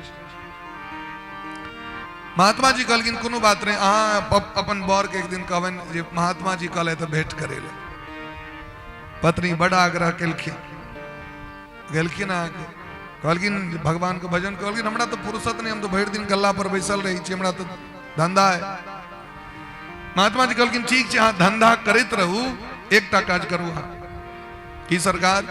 महात्मा जी कहलखिन कोनो बात नहि, अहाँ अपन बर के एक दिन कहबनि जे महात्मा जी कहले तऽ भेंट करे ले। पत्नी बड आग्रह केलखिन, गेलखिन अहाँके कहलखिन भगवान के भजन, कहलखिन हमरा तऽ फुर्सत नहि, हम तऽ भरि दिन गल्ला पर बैसल रहै छी, हमरा तऽ धंधा है। महात्मा जी कहलखिन ठीक छै, अहाँ धंधा करैत रहू, एकटा काज करू अहाँ। की सरकार?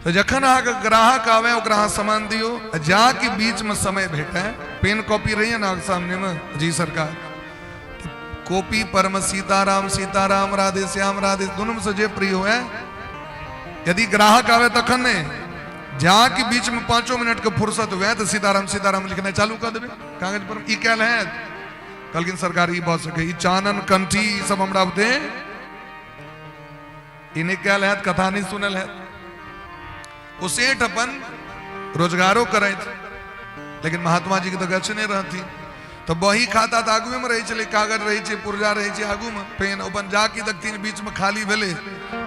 तऽ जखन अहाँके ग्राहक आवे ओकरा अहाँ सामान दियौ, जाके बीच में समय भेटे, पेन कॉपी रहैए ने अहाँके सामने में? जी सरकार। कॉपी पर में सीताराम सीताराम राधे श्याम राधे दोनों में से जे प्रिय हुए, यदि ग्राहक आवे तखन ने, जहाँ के बीच में 5 मिनट के फुर्सत हुए तो सीताराम सीताराम लिखना चालू कर देबे कागज पर। ई कैल है? कहलखिन सरकार ई भऽ सके, ई चानन कंठी ई सब हमरा बुते ई नहि कैल हैत, कथा नहीं सुनल हैत। ओ सेठ अपन रोजगारो करैत, लेकिन महात्मा जी के तऽ गछने रहथिन, तऽ बही खाता तऽ आगुए में रहै छलै, कागज रहै छै, पुर्जा रहै छै आगू में, पेन अपन जाके देखथिन बीच में खाली भेलै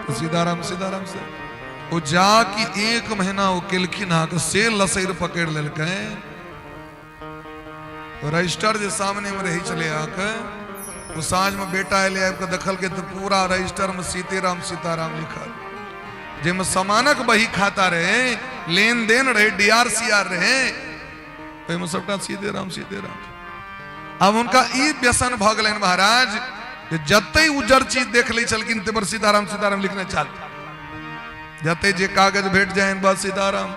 तऽ सीताराम सीताराम से ओ जाके 1 महीना ओ केलखिन अहाँके से लसैर पकड़ि लेलकै। रजिस्टर जे सामने में रहै छलै अहाँके, ओ साँझ में बेटा एलै, आबि कऽ देखलकै तऽ पूरा रजिस्टर में सीतेराम सीताराम लिखल, जाहिमे सामानक बही खाता रहै, लेन देन रहै, डी आर सी आर रहै, ओहिमे सबटा सीतेराम सीतेराम। आब हुनका ई व्यसन भऽ गेलनि महाराज जे जते उज्जर चीज देख लै छलखिन ते पर सीताराम सीताराम लिखने चालू, जते जे कागज भेट जाए बस सीताराम।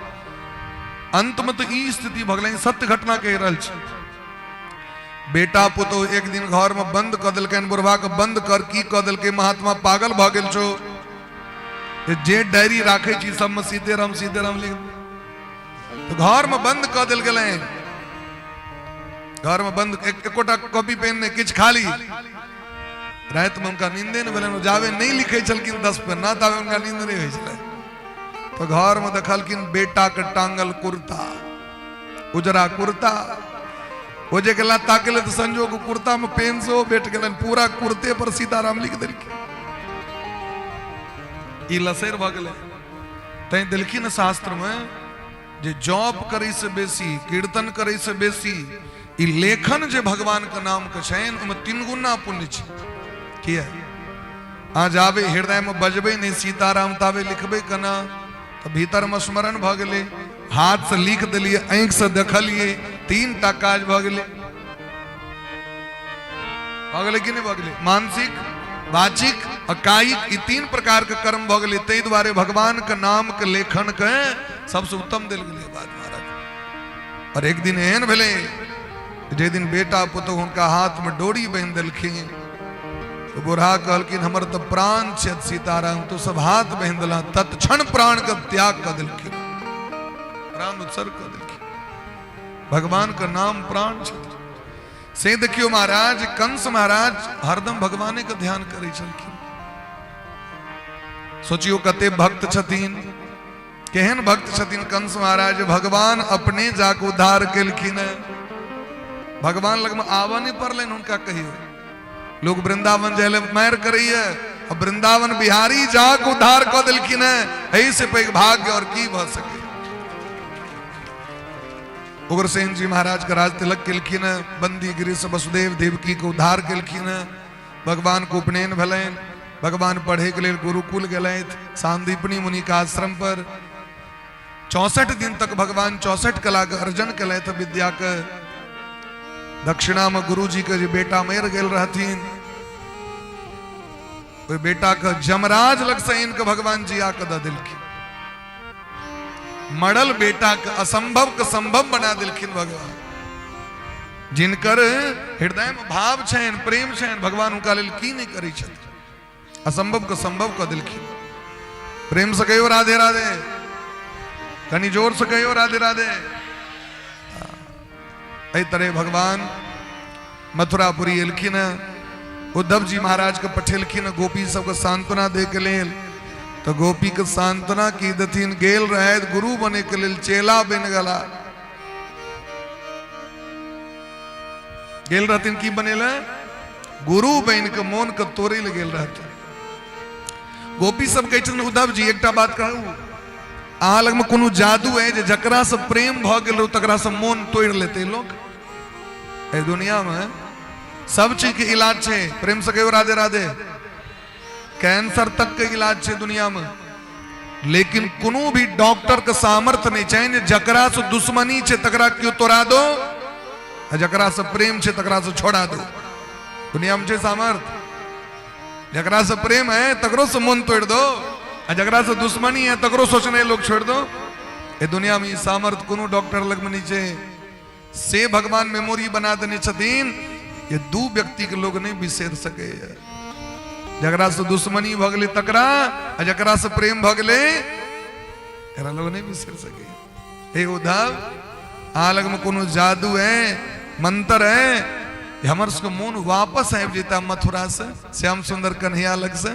अंत में तो ई स्थिति भऽ गेलनि, सत्य घटना कहि रहल छी। बेटा पुतोह एक दिन घर में बंद कऽ देलकनि, बुढ़वा के बंद कर की कऽ देलकै, महात्मा पागल भऽ गेल छौ, जे डायरी राखै छी सबमे सीतेराम सीतेराम लिख, तो घर में बंद कऽ देल गेलनि। घर में बंद एकोटा कॉपी पेन नहि, किछु खाली। राति में हुनका नींदे नहि भेलनि, जाबे नहि लिखै छलखिन 10 पन्ना ताबे हुनका नींद नहि होइ छलै। तो घर में देखलखिन बेटा के टांगल कुर्ता, उजरा कुर्ता, ओ जे गेला ताके ले तो संजोग कुर्ता में पेन से भेट गेलनि, पूरा कुर्ते पर सीताराम लिख देलखिन। ई लसैर भऽ गेलै। तैं देलखिन शास्त्र में जे जप करै से बेसी, कीर्तन करै से बेसी, ई लेखन जे भगवान के नाम के छनि ओहिमे 3 गुना पुण्य छै। किया? अहाँ जाबे हृदय में बजबै नहि सीताराम ताबे लिखबै केना? तऽ भीतर में स्मरण भऽ गेलै, हाथ से लिख देलियै, आँखि से देखलियै, 3 टा काज भऽ गेलै। भऽ गेलै कि नहि भऽ गेलै? मानसिक, वाचिक आ कायिक, ई 3 प्रकार के कर्म भऽ गेलै। ताहि दुआरे भगवान के नाम के लेखन के सबसे उत्तम देल गेलै बात महाराज। और एक दिन एहन भेलै जे दिन बेटा पुतोह हुनका हाथ में डोरी बान्हि देलखिन, तो बूढ़ा कहलखिन हमर तऽ प्राण छथि सीताराम, तो सब हाथ बान्हि देला, तत्क्षण प्राण के त्याग कऽ देलखिन, प्राण उत्सर्ग कऽ देलखिन। भगवान के नाम प्राण छथि। से देखियो महाराज, कंस महाराज हरदम भगवाने के ध्यान करै छलखिन। सोचियो कते भक्त छथिन, केहन भक्त छथिन कंस महाराज, भगवान अपने जाके उद्धार केलखिन। भगवान लग में आबऽ नहीं पड़लनि हुनका कहियो। लोग वृंदावन जाय ले मारि करैया, आ वृंदावन बिहारी जाके उद्धार कऽ देलखिन है। एहि से पैघ भाग्य और की भऽ सके। उग्रसेन जी महाराज के राज तिलक केलखिन है, बंदी गिरी से वसुदेव देवकी के उद्धार केलखिन है, भगवान के उपनयन भेलनि, भगवान पढ़े के लेल गुरुकुल गेलथि सांदीपनी मुनि के आश्रम पर। 64 दिन तक भगवान 64 कला के अर्जन केलथि विद्या के। दक्षिणा में गुरु जी के जे बेटा मरि गेल रहथिन, ओहि बेटा के जमराज लग से आनि के भगवान जी आके दऽ देलखिन। मरल बेटा के असंभव के संभव बना देलखिन भगवान। जिनकर हृदय में भाव छनि, प्रेम छनि, भगवान हुनका लेल की नहि करै छथिन, असंभव के संभव कऽ देलखिन। प्रेम से कहियो राधे राधे, कनि जोर से कहियो राधे राधे। एहि तरह भगवान मथुरापुरी एलखिन हैं, उद्धव जी महाराज के पठेलखिन हैं गोपी सबके सांत्वना दे के लेल। तो गोपी के सांत्वना की देथिन, गेल रहे गुरु बने के लेल, चेला बन गला। गेल रहथिन की बनेला, गुरु बन के मोन के तोड़े ले गेल रहथिन। गोपी सब कहै छथिन उद्धव जी एकटा बात कहू, अहाँ लग में कोनो जादू है जे जकरा से प्रेम भऽ गेल रहू तकरा से मोन तोड़ि लेतै लोक? एहि दुनिया में सब चीज के इलाज छै, प्रेम से कहियो राधे राधे। कैंसर तक के इलाज छै दुनिया में, लेकिन कोनो भी डॉक्टर के सामर्थ्य नहीं छनि जे जकरा से दुश्मनी छै तकरा केओ तोड़ा दो आ जकरा से प्रेम छै तकरा से छोड़ा दो। दुनिया में छै सामर्थ्य? जकरा से प्रेम है तकरो से मन तोड़ दो आ जकरा से दुश्मनी है तकरो सोचने लोग छोड़ दो। ए दुनिया में ई सामर्थ्य कोनो डॉक्टर लग में नहीं छै। से भगवान मेमोरी बना देने छथिन ये दू व्यक्ति के लोग नहीं बिसरि सकैए, जकरा से दुश्मनी भऽ गेलै तकरा आ जकरा से प्रेम भऽ गेलै एकरा लोग नहीं बिसरि सकैए। हे उद्धव, अहाँ लगमे कोनो जादू है, मंत्र है, हमर सबके मोन वापस आबि जेता मथुरा से श्याम सुंदर कन्हैया लग से?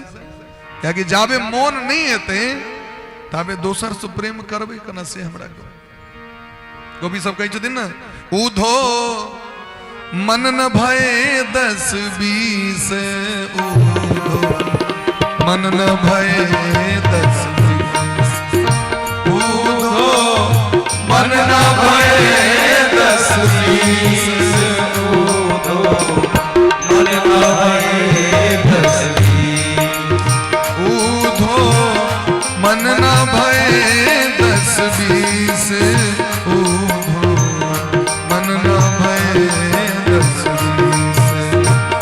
कियाकि जाबे मोन नहीं एतै ताबे दोसर से प्रेम करबै केना, से हमरा कहू। गोपी सब कहै छथिन ने, उधो मन न भय 10 20, उधो मन न भय 10 20, उधो मन न भय 10 20, उधो मन न भय 10 20, उधो मन न भय 10 20, उधो मन न भय 10 20,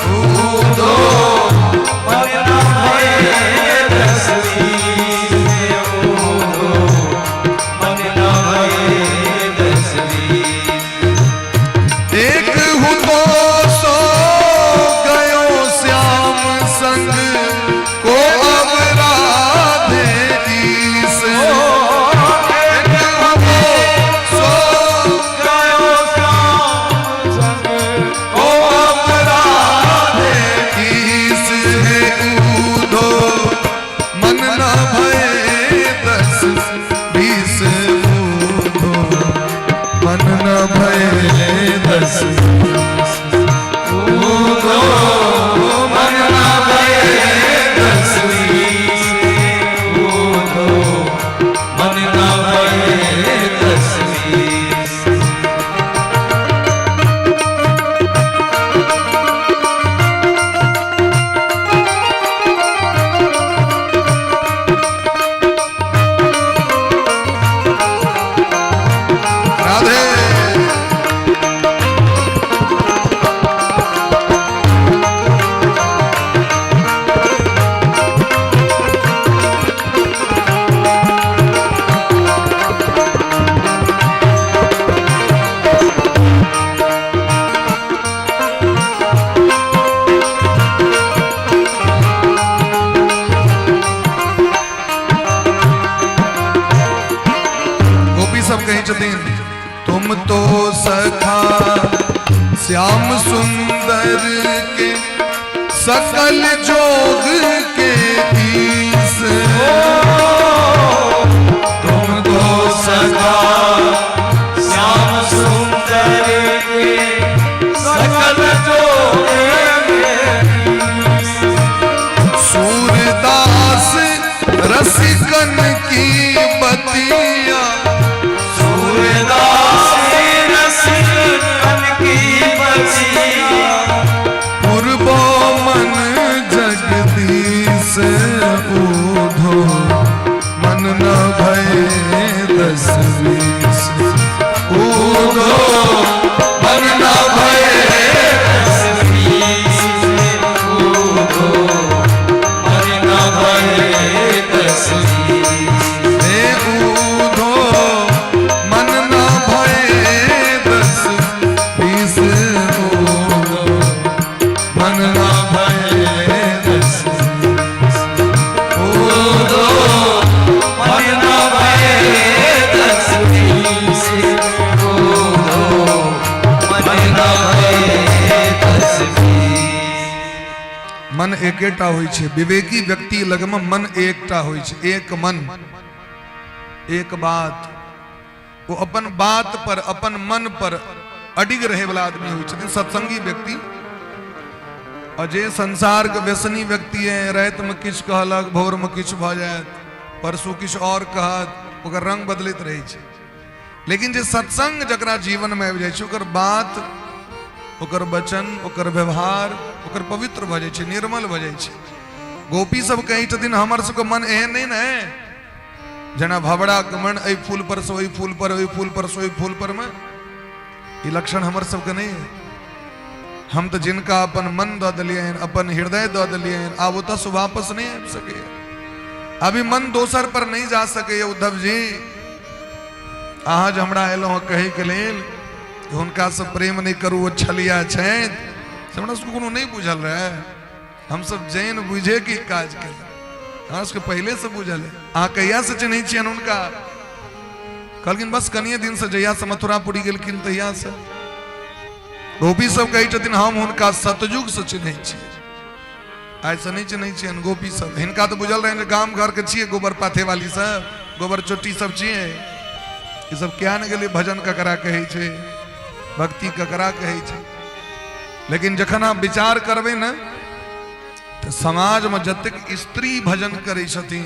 उधो मन न भय 10 20, उधो मन न भय 10 20। एक हुतो सो गयो श्याम संग को अब राधे ईस। एक हुतो सो गयो श्याम संग को अब राधे ईस। है उधो मन न भय 10 20, उधो मन न भय 10 उधो मन न भय 10 20, उधो मन न भय 10 20। राधे। गोपी सब कहै छथिन, तुम तो सखा श्याम सुंदर के सकल जोग के ईस। तुम तो सखा श्याम सुंदर के सकल जोग के। सूरदास रसिकन की बतिया, सूरदास रसिकन की बतिया, पूर्वो मन जगदीश। उधो मन न भय 10 20, उधो मन न भय 10 20, उधो मन न भय 10 20, हे उधो मन न भय 10 20, उधो मन न भय 10 उधो मन न भय 10 20, उधो मन न भय 10 20। मन एकेटा होइ छै। विवेकी व्यक्ति लगमे मन एकटा होइ छै, एक मन एक बात। ओ अपन बात पर अपन मन पर अडिग रहे वाला आदमी होइ छथिन सत्संगी व्यक्ति। और जे संसार के व्यसनी व्यक्ति है, राति में किछु कहलक, भोर में किछु भऽ जायत, परसू किछु और कहत, ओकर रंग बदलैत रहै छै। लेकिन जे सत्संग जकरा जीवन में आबि जाइ छै, ओकर बात, ओकर वचन, ओकर व्यवहार ओकर पवित्र भऽ जाइ छै, निर्मल भऽ जाइ छै। गोपी सब कहै छथिन, हमर सबके मन एहन नहि ने है। जेना भवड़ाके मन एहि फूल पर से ओहि फूल पर, ओहि फूल पर से ओहि फूल पर मे, ई लक्षण हमर सबके नहि है। हम तऽ जिनका अपन मन दऽ देलियनि, अपन हृदय दऽ देलियनि, आब ओतऽसँ वापस नहि आबि सकैए। अभी मन दोसर पर नहि जा सकैए। उद्धव जी, अहाँ जे हमरा एलहुँ हँ कहैके लेल कि हुनकासँ प्रेम नहि करू, ओ छलिया छथि, से हमरा सबके कोनो नहि बुझल रहै। हमसब जैन बुझे के काज केलक, हमरा सबके पहिलेसँ बुझल है। अहाँ कहियासँ चिन्है छियनि हुनका? कहलखिन बस कनिये दिनसँ, जहियासँ मथुरापुरी गेलखिन तहियासँ। गोपी सब कहै छथिन हम हुनका सतयुगसँ चिन्है छी, आइसँ नहि चिन्है छियनि। गोपी सब हिनका तऽ बुझल रहनि जे गाम घरके छियै, गोबर पाथे वाली सब, गोबर चोटी सब छियै ई सब, किया ने गेलै भजन ककरा कहै छै, भक्ति ककरा कहै छै। लेकिन जखन अहाँ विचार करबै ने तऽ समाजमे जतेक स्त्री भजन करै छथिन,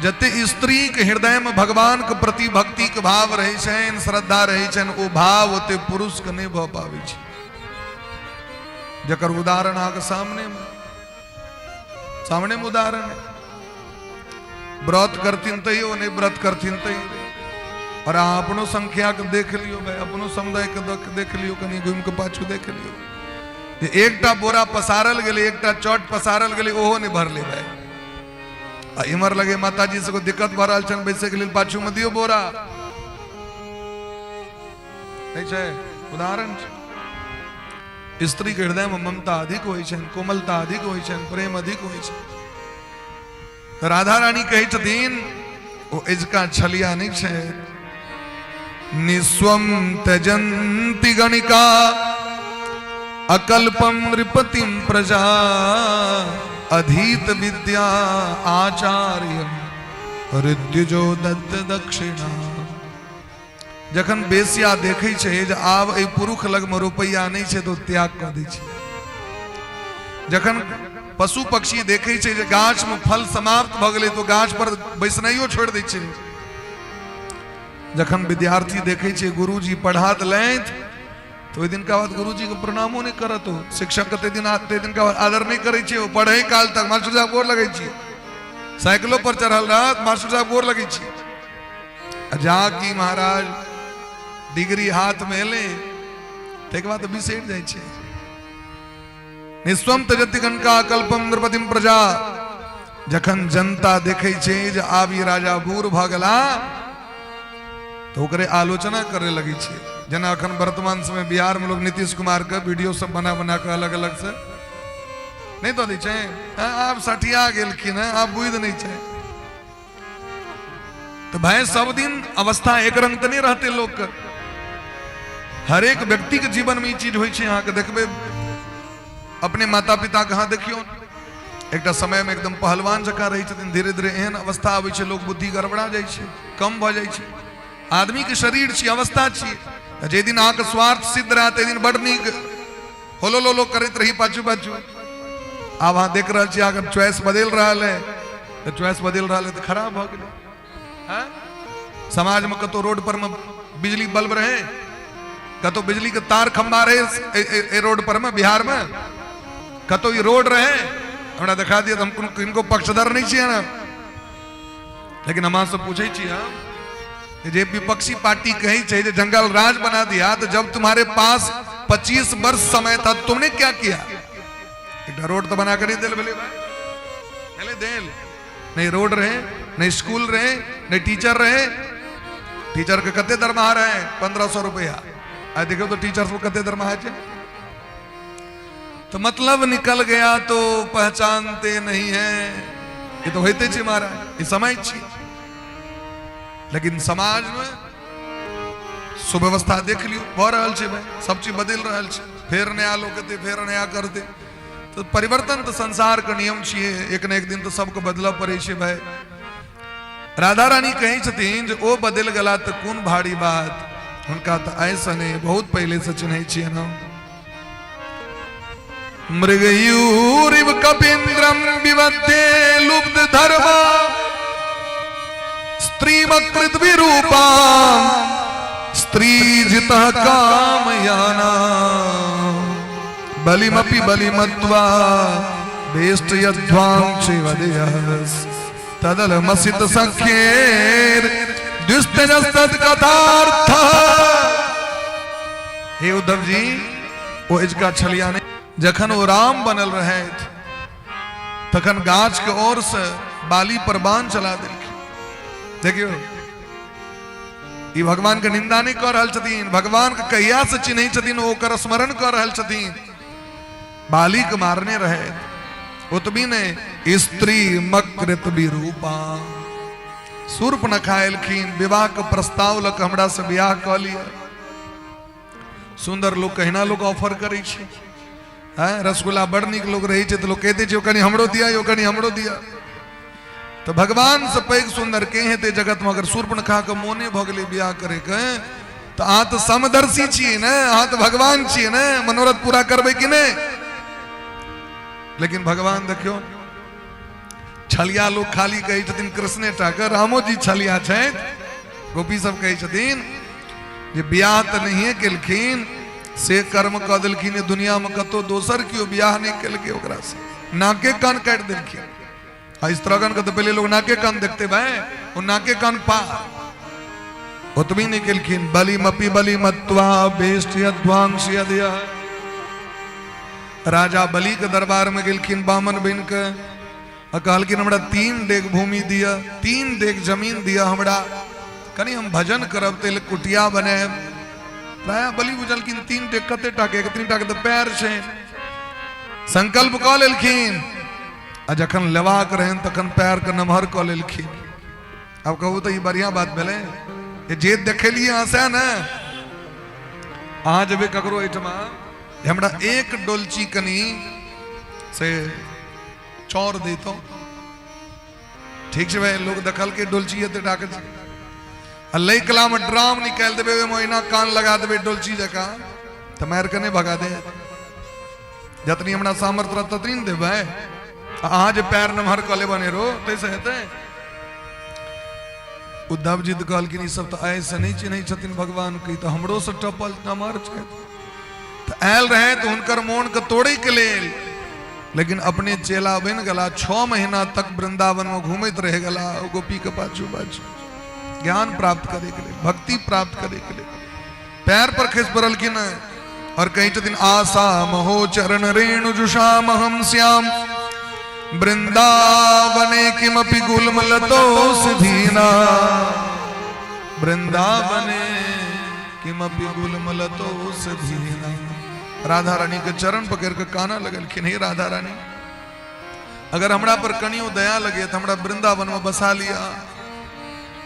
जतेक स्त्रीके हृदयमे भगवानके प्रति भक्तिके भाव रहै छनि, श्रद्धा रहै छनि, ओ भाव ओते पुरुषके नहि भऽ पाबै छै। जकर उदाहरण अहाँके सामनेमे सामनेमे उदाहरण है। व्रत करथिन तैयो नहि, व्रत करथिन तैयो। और अहाँ अपनो संख्या के देख लियौ भाई, अपनो समुदाय के देख लियौ, कनि घुमि के पाछू देख लियौ जे एकटा बोरा पसारल गेलै, एकटा चौट पसारल गेलै, ओहो नहि भरलै भाई। आ इम्हर लगे माताजी सबके दिक्कत भऽ रहल छनि बैसै के लेल, पाछू मे दियौ बोरा। नहि छै उदाहरण छै। स्त्री के हृदय में ममता अधिक होइ छनि, कोमलता अधिक होइ छनि, प्रेम अधिक होइ छनि। तऽ राधा रानी कहै छथिन ओ एजका छलिया नहि छै। निस्वम त्यजन्ति गणिका अकल्पम नृपतिम प्रजा अधीत विद्या आचार्य हृद्युजो दत्त दक्षिणा। जखन बेसिया देखै छै जे आब एहि पुरुष लगमे रुपैआ नहि छै तऽ ओ त्याग कऽ दै छै। जखन पशु पक्षी देखै छै जे गाछमे फल समाप्त भऽ गेलै तऽ ओ गाछ पर बैसनाइयो छोड़ि दै छै। जखन विद्यार्थी देखै छै गुरुजी पढ़ा देलथि तऽ ओहि दिनका बाद गुरुजीके प्रणामो नहि करत ओ, शिक्षकके ताहि दिन ताहि दिनका बाद आदर नहि करै छै ओ। पढ़ै काल तक मास्टर साहब गोर लगै छी, साइकिलो पर चढ़ल रहत मास्टर साहब गोर लगै छी। जा की महाराज डिग्री हाथ में एलै ताहिके बाद बिसरि जाइ छै। निस्वम तजति गणका कल्पम नृपतिम प्रजा। जखन जनता देखै छै जे आब ई राजा बूढ़ भऽ गेला तऽ ओकरे आलोचना करे लगै छै। जेना अखन वर्तमान समय बिहार में लोग नीतीश कुमार के वीडियो सब बना बना के अलग अलग से नहि दऽ दै छै, आब सठिया गेलखिन हँ, आब बुझि नहि छै। तो भाई सब दिन अवस्था एक रंग तो नहीं रहते लोग के। हर एक व्यक्ति के जीवन में ई चीज होइ छै। अहाँके देखबै अपने माता पिता के, अहाँ देखियौ एकटा समय में एकदम पहलवान जकाँ रहै छथिन, धीरे धीरे एहन अवस्था आबै छै लोक बुद्धि गड़बड़ा जाइ छै, कम भऽ जाइ छै। आदमी के शरीर छी, अवस्था छी। जाहि दिन अहाँके स्वार्थ सिद्ध रहत ताहि दिन बड नीक होलो लोलो करैत रही पाछू पाछू। आब अहाँ देख रहल छी अहाँके चॉइस बदलि रहल है, तऽ चॉइस बदलि रहल है तऽ खराब भऽ गेलै। हँ? समाज में कतौ रोड पर में बिजली बल्ब रहे, कतौ बिजली के तार खंभा रहे ए रोड पर में, बिहार में कतौ ई रोड रहे, हमरा देखा दिया। हम कोनो किनको पक्षधर नहीं छियै ने, लेकिन हम अहाँ से पूछै छी हम जे विपक्षी पार्टी कहै छै जे जंगल राज बना दिया, तो जब तुम्हारे पास 25 वर्ष समय था तुमने क्या किया? एकटा रोड तो बना कर नहीं दिल भेलै भाई, भेलै देल नहीं। रोड रहे नहीं, स्कूल रहे नहीं, टीचर रहे। टीचर के कते दरमाहा रहे? 1500 रुपया। आ देखियो तो टीचर सब कते दरमाहा छै। तो मतलब निकल गया तो पहचानते नहीं है। ये तो होते छै महाराज, ये समय छी। लेकिन समाज में सुव्यवस्था देख लियो भऽ रहल छै भाई, सब चीज बदलि रहल छै। फेर नया लोक एतै, फेर नया करतै। तऽ परिवर्तन तऽ संसार के नियम छियै, एक ने एक दिन तऽ सबके बदलऽ पड़ै छै भाई। राधा रानी कहै छथिन जे ओ बदलि गेला तऽ कोन भारी बात, हुनका तऽ आइसँ नहि बहुत पहिले से चिन्है छियनि हम। मृगयूरिव कपीन्द्रम विवद्ये लुब्ध धर्म स्त्रीमकृत विरूपा स्त्री जित कामयाना बलिमपि बलिमत्वा वेष्टयध्वां चैव देहस् तदलमसित सख्येर दुष्टजस्तद कथार्थ। हे उद्धव जी, ओ इजका छलिया नहीं, जखन ओ राम बनल रहथि तखन गाछ के ओर से बाली पर बाण चला देलखिन। देखियो, ई भगवान के निंदा नहीं कर रहल छथिन, भगवान के कहिया से चिन्है छथिन, ओकर स्मरण कर रहल छथिन। बाली के मारने रहे ओतबी ने स्त्री मकृत विरूपा सूर्प न खाएलखिन, विवाह के प्रस्ताव लक हमरा से बियाह कऽ लिअ। सुंदर लोग कहिना लोग ऑफर करै छै, हैं, रसगुल्ला बड़ नीक लोग रहै छै तऽ लोग कहि दै छै, कनि हमरो दिया यौ, कनि हमरो दिया। तऽ भगवान से पैघ सुंदर के हेतै जगत में? अगर शूर्पणखा के मोने भऽ गेलै बियाह करे के, तऽ अहाँ तऽ समदर्शी छियै ने, अहाँ तऽ भगवान छियै ने, मनोरथ पूरा करबै कि नहि? लेकिन भगवान देखियौ, छलिया लोग खाली कहै छथिन कृष्णे टा के, रामो जी छलिया छथि। गोपी सब कहै छथिन जे बियाह तऽ नहिए केलखिन, से कर्म कऽ देलखिन दुनिया में कतौ दोसर केओ बियाह नहि केलकै ओकरा से, नाके कान काटि देलखिन। आ स्त्रगण के तऽ पहिले लोग नाके कान देखते भाई, ओ नाके कान पार ओतबी नहि केलखिन। बलि मपि बलि मत्वा बेष्ट यद्वांश यदय, राजा बलि के दरबार में गेलखिन बामन बनि के आ कहलखिन हमरा 3 डेग भूमि दिअ, 3 डेग जमीन दिअ हमरा, कनि हम भजन करब तै लए कुटिया बनायब। राजा बलि बुझलखिन 3 डेग कते टाके, 3 टाके तऽ पैर छै। संकल्प कऽ लेलखिन आ जखन लेबाक रहनि तखन पैर के नमहर कऽ लेलखिन। आब कहू तऽ ई बढ़िया बात भेलै? जे देखेलियै अहाँ सएह ने। अहाँ जेबै ककरो एहिठमा, हमरा एक डोलची कनि से चौर दैतहुँ, ठीक छै भाई, लोग देखलकै डोलची एते टाके छै, आ लैकला में ड्राम निकालि देबै, ओहिमे ओहिना कान लगा देबै डोलची जकाँ, तऽ मारि के नहि भगा दे? जतनी हमरा सामर्थ्य रहत ततनी ने देबै। आ अहाँ जे पैर नमहर कऽ लेब अनेरो, ताहिसँ हेतै? उद्धव जी तऽ कहलखिन ई सब तऽ आइसँ नहि चिन्है छथिन भगवान के, तऽ हमरो से टपल नमहर छथि। तऽ आयल रहै तऽ हुनकर मोनके तोड़ैके लेल, लेकिन अपने चेला बनि गेला, 6 महीना तक वृंदावन में घूमैत रहि गेला गोपी के पाछू पाछू, ज्ञान प्राप्त करे के लेल, भक्ति प्राप्त करे के लेल। पैर पर खसि पड़लखिन और कहै छथिन आशा महो चरण रेणु जुषाम हम श्याम वृंदावने किमपि गुलम लतो सिधीना, वृंदावने किमपि गुलम लतो सिधीना। राधा रानी के चरण पकड़ के काना लगलखिन, हे राधा रानी, अगर हमरा पर कनियो दया लगे तो हमरा वृंदावन में बसा लिया,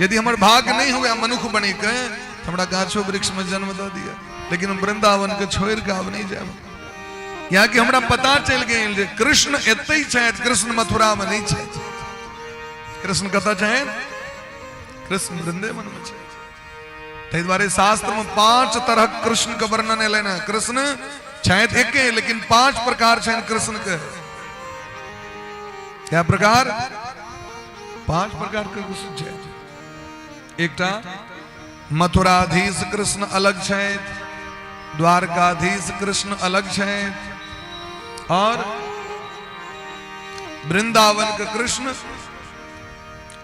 यदि हमर भाग्य नहीं हुए मनुख बने के तो हमरा गाछो वृक्ष में जन्म दऽ दिया, लेकिन हम वृंदावन के छोड़ के आब नहीं जायब। यहाँ कि हमरा पता चलि गेल जे कृष्ण एतै छथि, कृष्ण मथुरा में नहीं छथि। कृष्ण कतऽ छथि? कृष्ण वृंदावन में छथि। ताहि दुआरे शास्त्र में 5 तरह कृष्ण के वर्णन एलै ने। कृष्ण छथि एके, लेकिन 5 प्रकार छनि कृष्ण के। क्या प्रकार? 5 प्रकार के कृष्ण छथि। एकटा मथुराधीश कृष्ण अलग छथि, द्वारकाधीश कृष्ण अलग छथि, और वृंदावन के कृष्ण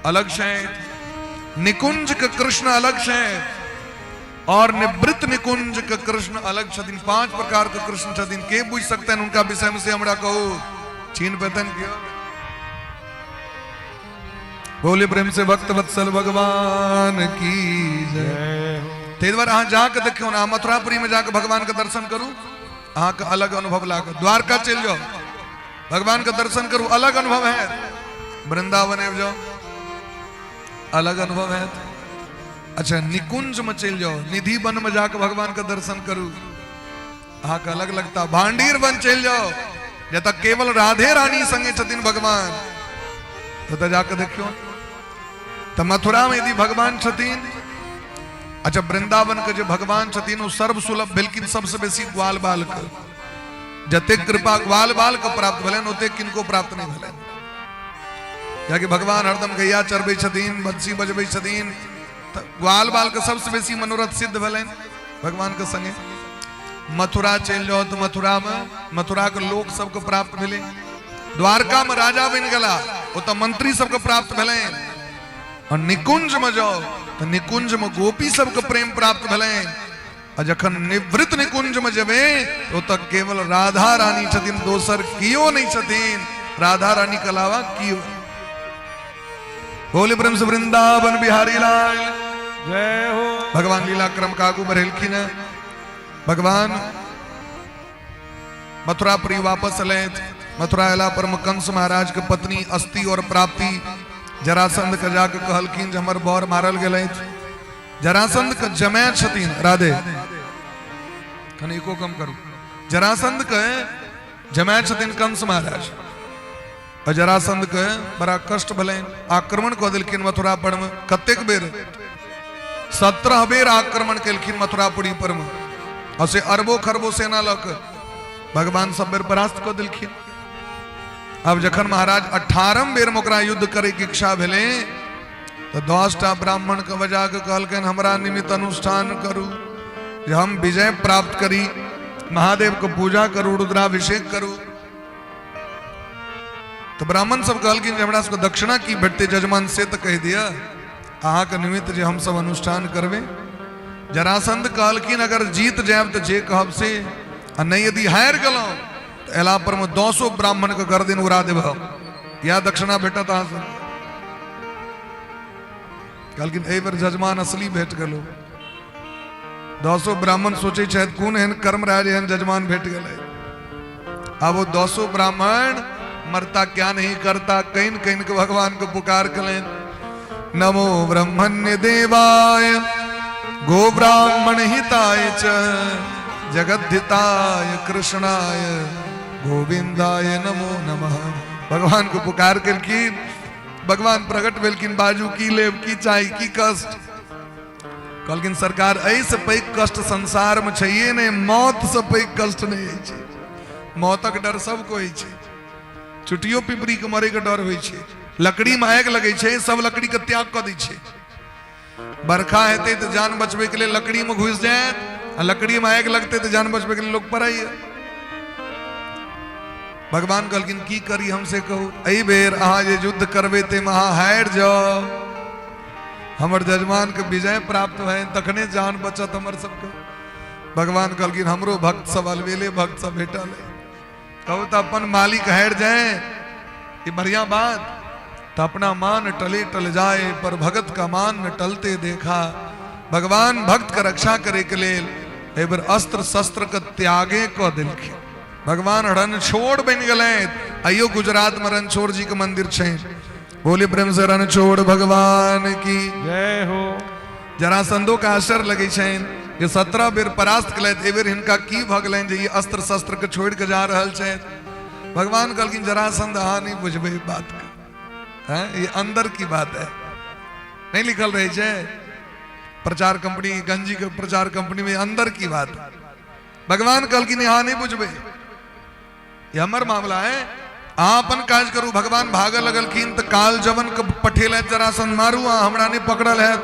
अलग छथि, निकुंज के कृष्ण अलग छथि, और निवृत्त निकुंज के कृष्ण अलग छथिन। 5 प्रकार के कृष्ण छथिन। के बुझि सकतनि हुनका विषय में से हमरा कहू, छीन पेतनि क्यों? बोले प्रेम से भक्त वत्सल भगवान की जय। ताहि दुआरे अहाँ जाके देखियौ ने, अहाँ मथुरापुरी में जाके भगवान के दर्शन करू, अहाँके अलग अनुभव लागत। द्वारका चलि जाउ, भगवान के दर्शन करू, अलग अनुभव है। वृंदावन आबि जाउ, अलग अनुभव है। अच्छा, निकुंज में चलि जाउ, निधि वन में जाके भगवान के दर्शन करू, अहाँके अलग लगता। भांडीर वन चलि जाउ, जतऽ केवल राधे रानी संगे छथिन भगवान, ततऽ जाके देखियौ। तऽ मथुरा में यदि भगवान छथिन, अच्छा वृंदावन के जे भगवान छथिन ओ सर्व सुलभ भेलखिन सबसे बेसी ग्वाल बाल के। जतेक कृपा ग्वाल बाल के प्राप्त भेलनि ओतेक किनको प्राप्त नहीं भेलनि। कियाकि भगवान हरदम गैया चरबै छथिन, बंसी बजबै छथिन, तऽ ग्वाल बाल के सबसे बेसी मनोरथ सिद्ध भेलनि भगवान के संगे। मथुरा चलि जाउ तऽ मथुरा में मथुरा के लोक सबके प्राप्त भेलै। द्वारका में राजा बनि गेला, ओतऽ मंत्री सबके प्राप्त भेलनि। आ निकुंज में जाओ तऽ निकुंज में गोपी सबके प्रेम प्राप्त भेलनि। आ जखन निवृत्त निकुंज में जेबै ओतऽ केवल राधा रानी छथिन, दोसर कियो नहीं छथिन, राधा रानी के अलावा कियो। बोले प्रेम से वृंदावन बिहारी लाल जय हो। भगवान लीला क्रम के आगू बढ़ेलखिन। भगवान मथुरापुरी वापस अले। मथुरा अला पर कंस महाराज के पत्नी अस्ति और प्राप्ति जरासंध के जाके कहलखिन जे हमर बर मारल गेलै। जरासंध के जमाय छथिन राधे, कनि एको कम करू। जरासंध के जमाय छथिन कंस महाराज। और जरासंध के बड़ा कष्ट भेलनि, आक्रमण कऽ देलखिन मथुरा पर में। कतेक बेर? 17 बेर आक्रमण केलखिन मथुरापुरी पर में, और से अरबो खरबो सेना लऽ कऽ भगवान सब बेर परास्त कऽ देलखिन। अब जखन महाराज 18 बेर में ओकरा युद्ध करे के इच्छा भेलै तऽ 10टा ब्राह्मण के बजा के कहलखिन हमरा निमित्त अनुष्ठान करू जे हम विजय प्राप्त करी, महादेव के पूजा करू, रुद्राभिषेक करू। तो ब्राह्मण सब कहलखिन जे हमरा सबके दक्षिणा की भेटतै जजमान से तऽ कहि दिअ, अहाँके निमित्त जे हम सब अनुष्ठान करबै। जरासंध कहलखिन अगर जीत जायब तऽ जे कहब से, आ नहि यदि हारि गेलहुँ तऽ अयला पर मे 10 ब्राह्मण के गर्दन उड़ा देब हम, इएह दक्षिणा भेटत अहाँ सब। कहलखिन एहि बेर जजमान असली भेट गेलो। 10 ब्राह्मण सोचै छथि कोन एहन कर्म रहे जे एहन जजमान भेट गेलै। आब वो 10 ब्राह्मण मरता क्या नहीं करता, can can के भगवान को पुकार कलें, नमो ब्रह्मण्य देवाय गो ब्राह्मण हिताय च जगद्धिताय कृष्णाय गोविंदाय नमो नमः। भगवान को पुकार केलखिन, भगवान प्रकट भेलखिन, बाजू की लेब, की चाही, की कष्ट। कहलखिन सरकार एहिसँ पैघ कष्ट संसार में छैहे नहि, मौत से पैघ कष्ट नहि होइ छै। मौतक डर सबको होइ छै, चुटियो पिपरी के मरे के डर होइ छै। लकड़ी में आगि लगै छै, सब लकड़ी के त्याग कऽ दै छै। बरखा हेतै तऽ जान बचबै के लेल लकड़ी में घुसि जायत, आ लकड़ी में आगि लगतै तऽ जान बचबै के लेल लोक पड़ैया। भगवान कहलखिन की करी हमसे कहू, एहि बेर अहाँ जे युद्ध करबै ताहिमे अहाँ हारि जाउ, हमर जजमान के विजय प्राप्त भए तखने जान बचत हमर सबके। भगवान कहलखिन हमरो भक्त सब अलबेले भक्त सब भेटल है, कहू तो अपन मालिक हारि जाए ये बढ़िया बात, तो अपना मान टले टल जाए पर भगत का मान न टलते देखा। भगवान भक्त के रक्षा करे के लेल एहि बेर अस्त्र शस्त्र के त्यागे कऽ देलखिन। भगवान रणछोड़ बनि गेलै। आइयो गुजरात में रणछोड़ जी के मंदिर छै। बोले प्रेम से रणछोड़ भगवान की जय हो। जरासंधो के आश्चर्य लगे छनि जे 17 बेर परास्त केलथि, एहि बेर हिनका की भऽ गेलनि जे ई अस्त्र शस्त्र के छोड़ि के जा रहल छथि। भगवान कहलखिन जरासंध अहाँ नहि बुझबै बात के, हैं, ये अंदर की बात है। नहीं लिखल रहे छै प्रचार कंपनी, गंजी के प्रचार कंपनी में अंदर की बात। भगवान कहलखिन अहाँ नहीं बुझबै, ये हमर मामला है, अहाँ अपन काज करू। भगवान भागऽ लगलखिन तऽ काल जवन के पठेलथि जरासंध मारू, अहाँ हमरा नहीं पकड़ल है।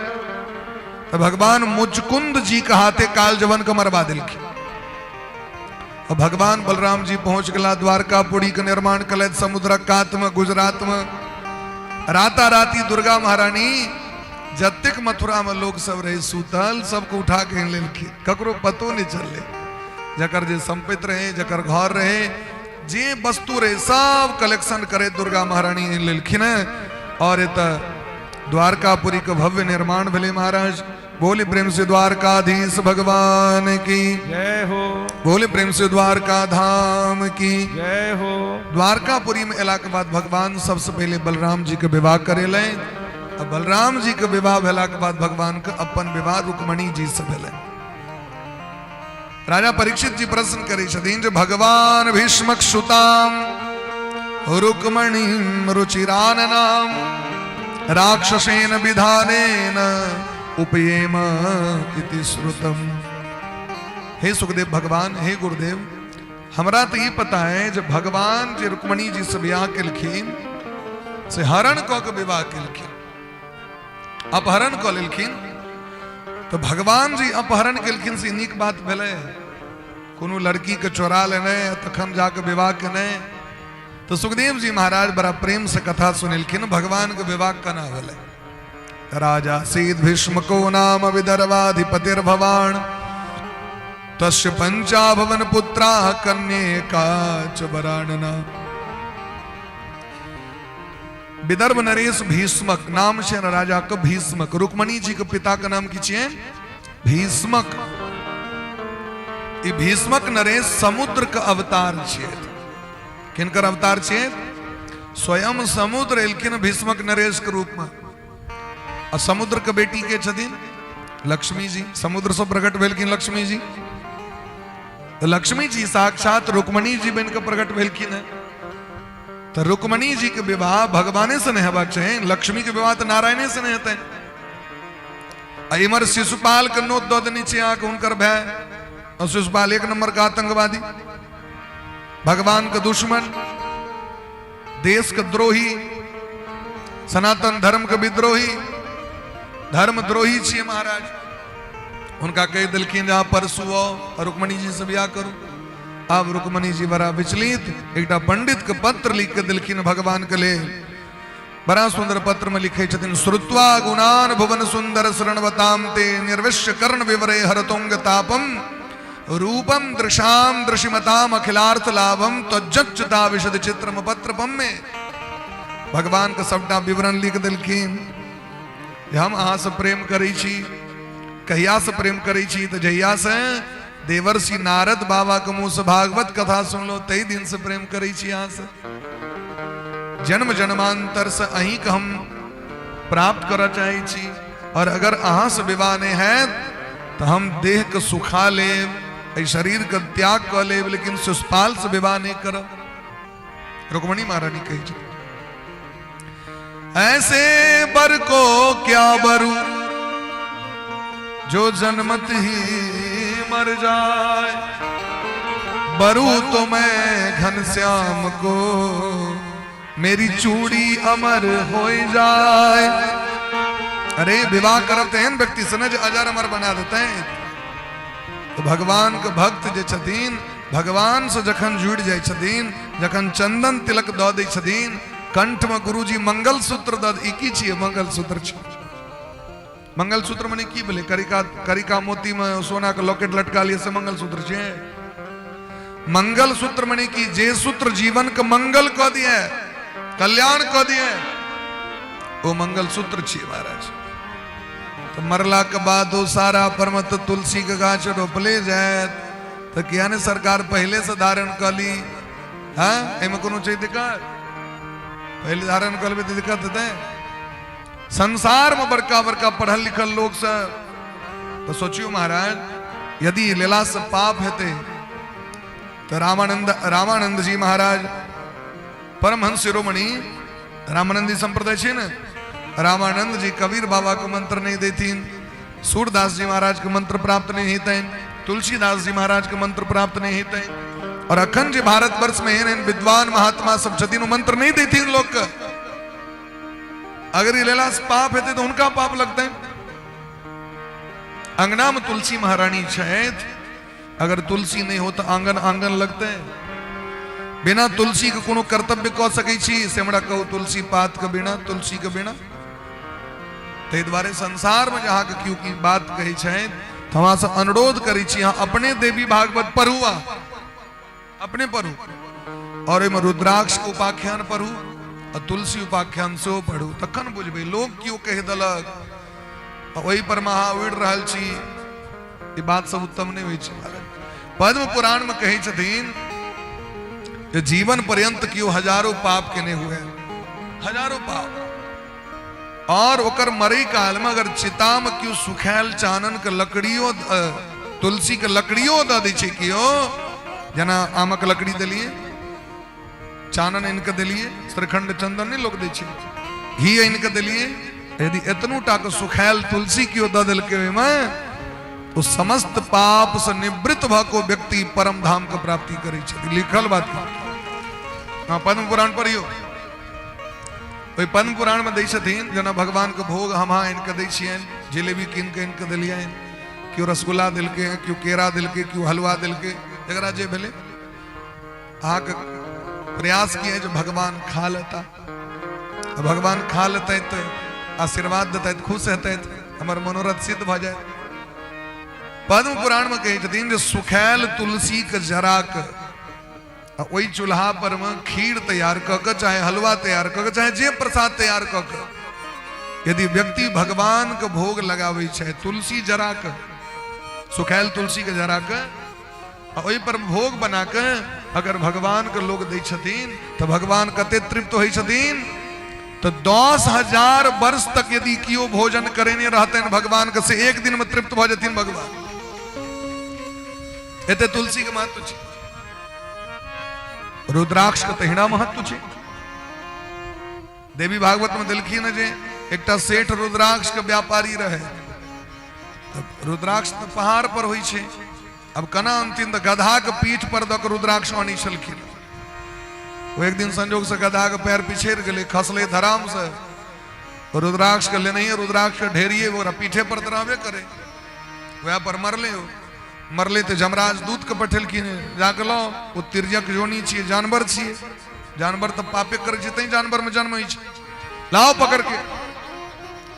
तऽ भगवान मुचकुंद जी के हाथे काल जवन के मरवा देलखिन। और भगवान बलराम जी पहुंच गला द्वारकापुरी के निर्माण कलथि समुद्र कात में गुजरात में। राता राती दुर्गा महारानी जतेक मथुरा में लोग सब रहे सुतल सबको उठा के लेलखिन, ककरो पतो नहीं चलले। जकर जे संपत्ति रहे, जकर घर रहे, जे वस्तु रहे सब कलेक्शन करे दुर्गा महारानी आनि लेलखिन। और एतऽ द्वारकापुरी के भव्य निर्माण भेलै महाराज। बोले प्रेम से द्वारकाधीश भगवान की जय हो। बोले प्रेम से द्वारका धाम की जय हो। द्वारकापुरी में एला के बाद भगवान सबसे पहले बलराम जी के विवाह करेलनि। आ बलराम जी के विवाह भेला के बाद भगवान के अपन विवाह रुक्मणी जी से भेलनि। राजा परीक्षित जी प्रश्न करै छथिन जे भगवान भीष्मक सुताम रुक्मणी रुचिराननाम राक्षसेन विधानेन उपयेम इति श्रुतम। हे सुखदेव भगवान, हे गुरुदेव, हमरा तो ई पता है जे भगवान जे रुक्मणी जी से विवाह केलखिन से हरण कऽ के विवाह केलखिन, अपहरण कऽ लेलखिन। तो भगवान जी अपहरण केलखिन से नीक बात भेलै? कोनो लड़की के चोरा लेने तखन जाके विवाह केने तो सुखदेव जी महाराज बड़ा प्रेम से कथा सुनेलखिन, भगवान के विवाह केना भेलै। राजा सीत भीष्म को नाम विदर्भाधिपतिर्भवान तस्य पंचाभवन पुत्रा कन्ये काच वरानना। विदर्भ नरेश भीष्मक नाम छै राजा के भीष्मक। रुक्मणी जी के पिता के नाम की छियै? भीष्मक। ई भीष्मक नरेश समुद्र के अवतार छियै। किनकर अवतार छियै? स्वयं समुद्र एलखिन भीष्मक नरेश के रूप में। आ समुद्र के बेटी के छथिन लक्ष्मी जी। समुद्र से प्रकट भेलखिन लक्ष्मी जी। तो लक्ष्मी जी साक्षात रुक्मणी जी बन के प्रकट भेलखिन है। तो रुक्मणी जी के विवाह भगवाने से नहीं हेबाक चाही, लक्ष्मी के विवाह तो नारायणे से नहीं हेतै। आ इमर शिशुपाल के नोत दऽ देने छियै अहाँके हुनकर भाय, और शिशुपाल एक नंबर का आतंकवादी, भगवान के दुश्मन, देश के द्रोही, सनातन धर्म के विद्रोही, धर्मद्रोही छियै महाराज। हुनका कहि देलखिन जे अहाँ परसू आउ और रुक्मणी जी से बियाह करू। आब रुक्मणी जी बड़ा विचलित, एकटा पंडित के पत्र लिख के देलखिन भगवान के लेल। बड़ा सुंदर पत्र में लिखे छथिन, श्रुत्वा गुणान भुवन सुंदर शरणवताम ते निर्विश्य कर्ण विवरे हरतुंग तापम रूपम दृशाम दृशिमताम अखिलार्थ लाभम त्वज्जच्युता विशद चित्रम पत्रपम में। भगवान के सबटा विवरण लिख देलखिन जे हम अहाँ से प्रेम करै छी। कहिया से प्रेम करै छी? तो जहिया से देवर्षि नारद बाबा के मुंह से भागवत कथा सुनलो तही दिन से प्रेम करै छी अहाँ से। जन्म जन्मांतर से अहीं के हम प्राप्त करऽ चाहै छी, और अगर अहाँ से विवाह नहीं हैत तो हम देह के सुखा लेब, एहि शरीर के त्याग कऽ लेब, लेकिन शिशुपाल से विवाह नहीं करब। रुक्मणी महारानी कहै छथिन, ऐसे बर को क्या बरू जो जन्मत ही मर जाए, बरू तो मैं घनश्याम को मेरी चूड़ी अमर हो जाए। अरे विवाह करब तऽ एहन व्यक्ति से ने जे अजर अमर बना देते। तो भगवान के भक्त जे छथिन, भगवान से जखन जुड़ि जाइ छथिन, जखन चंदन तिलक दऽ दै छथिन, कंठ में गुरुजी मंगलसूत्र दऽ, ई की छियै? मंगलसूत्र छै। मंगलसूत्र मने की भेलै? करिका करिका मोती में सोना के लॉकेट लटका लिए से मंगलसूत्र छै? मंगलसूत्र मने की जे सूत्र जीवन के मंगल कऽ दिए, कल्याण कऽ दिए, ओ मंगलसूत्र छियै महाराज। तो मरला के बाद ओ सारा परमत तुलसी के गाछ रोपले जायत, तो किया ने सरकार पहले से धारण कऽ ली? हाँ, एहिमे कोनो छै दिक्कत? पहले धारण कऽ लेबै तऽ दिक्कत हेतै? संसार में बड़का बड़का पढ़ल लिखल लोग सब तो सोचियो महाराज, यदि लेला से पाप हेतै तो रामानंद रामानंद जी महाराज परमहंस शिरोमणि रामानंदी संप्रदाय छै ने, रामानंद जी कबीर बाबा के मंत्र नहीं देथिन, सूरदास जी महाराज के मंत्र प्राप्त नहीं हेतनि, तुलसीदास जी महाराज के मंत्र प्राप्त नहीं हेतनि, और अखन जे भारतवर्ष में एहन एहन विद्वान महात्मा सब छथिन, ओ मंत्र नहीं देथिन लोक के। अगर ई लेला से पाप हेतै तो हुनका पाप लगतनि। अंगना में तुलसी महारानी छथि, अगर तुलसी नहीं हो तो आंगन आंगन लगतै। बिना तुलसी के कोनो कर्तव्य कऽ सकै छी से हमरा कहू? तुलसी पात के बिना, तुलसी के बिना? ताहि दुआरे संसार में जे अहाँके केओ की बात कहै छथि तऽ हम अहाँसँ अनुरोध करै छी, अहाँ अपने देवी भागवत पढ़ू, अहाँ अपने पढ़ू, और ओहिमे रुद्राक्ष के उपाख्यान पढ़ू आ तुलसी उपाख्यान सेहो पढ़ू, तखन बुझबै। लोक केओ कहि देलक आ ओहि पर मे अहाँ उड़ि रहल छी, ई बात सब उत्तम नहि होइ छै। पद्म पुराण में कहै छथिन जे जीवन पर्यंत केओ हजारों पाप केने हुए, हजारों पाप, और ओकर मरै काल में अगर चिता में केओ सुखायल चानन के लकड़ियो, तुलसी के लकड़ियो दऽ दै छै केओ, जेना आमक लकड़ी देलियै, चानन आनि कऽ देलियै, श्रीखंड चंदन नहि लोक दै छै, घी आनि कऽ देलियै, यदि एतनू टा के सुखायल तुलसी केओ दऽ देलकै ओहिमे, तो समस्त पाप से निवृत्त भऽ कऽ व्यक्ति परम धाम के प्राप्ति करै छथि। लिखल बात। हाँ, पद्म पुराण पढ़ियौ। ओहि पद्म पुराण में दै छथिन, जेना भगवान के भोग हम अहाँ आनि कऽ दै छियनि, जिलेबी कीन कऽ आनि कऽ देलियनि, केओ रसगुल्ला देलकै, केओ केरा देलकै, केओ हलवा देलकै, जकरा जे भेलै। अहाँके प्रयास किए जे भगवान खा लेता, आ भगवान खा लेतै तऽ आशीर्वाद देतै, खुश हेतै, हमर मनोरथ सिद्ध भऽ जायत। पद्म पुराण में कहै छथिन जे सुखायल तुलसी के जरा के आ ओहि चूल्हा पर में खीर तैयार कऽ के, चाहे हलवा तैयार कऽ के, चाहे जे प्रसाद तैयार कऽ के यदि व्यक्ति भगवान के भोग लगाबै छै, तुलसी जरा के, सुखायल तुलसी के जरा के आ ओहि पर भोग बना के अगर भगवान के लोग दै छथिन तऽ भगवान कते तृप्त होइ छथिन। तो 10,000 वर्ष तक यदि कियो भोजन करेने रहते भगवान के, से एक दिन में तृप्त भऽ जेथिन भगवान। एते तुलसी के महत्व छै। रुद्राक्ष के तहिना महत्व छै। देवी भागवत में देलखिन जे एकटा सेठ रुद्राक्ष के व्यापारी रहे। रुद्राक्ष तऽ पहाड़ पर होइ छै, अब केना अंतिम तऽ गधा के पीठ पर दऽ के रुद्राक्ष आनै छलखिन। ओ एक दिन संजोग से गधा के पैर पिछड़ गेलै, खसलै धराम से, रुद्राक्ष के लेनहिए रुद्राक्ष के ढेरिए ओकरा पीठे पर तऽ रहबे करे, वएह पर मरलै। ओ मरलै तऽ जमराज दूत के पठेलखिन, जाके लाओ, ओ तिर्यक जोनी छियै, जानवर छियै, जानवर तऽ पापे करै छै तैं जानवर में जन्म होइ छै, लाओ पकड़ के।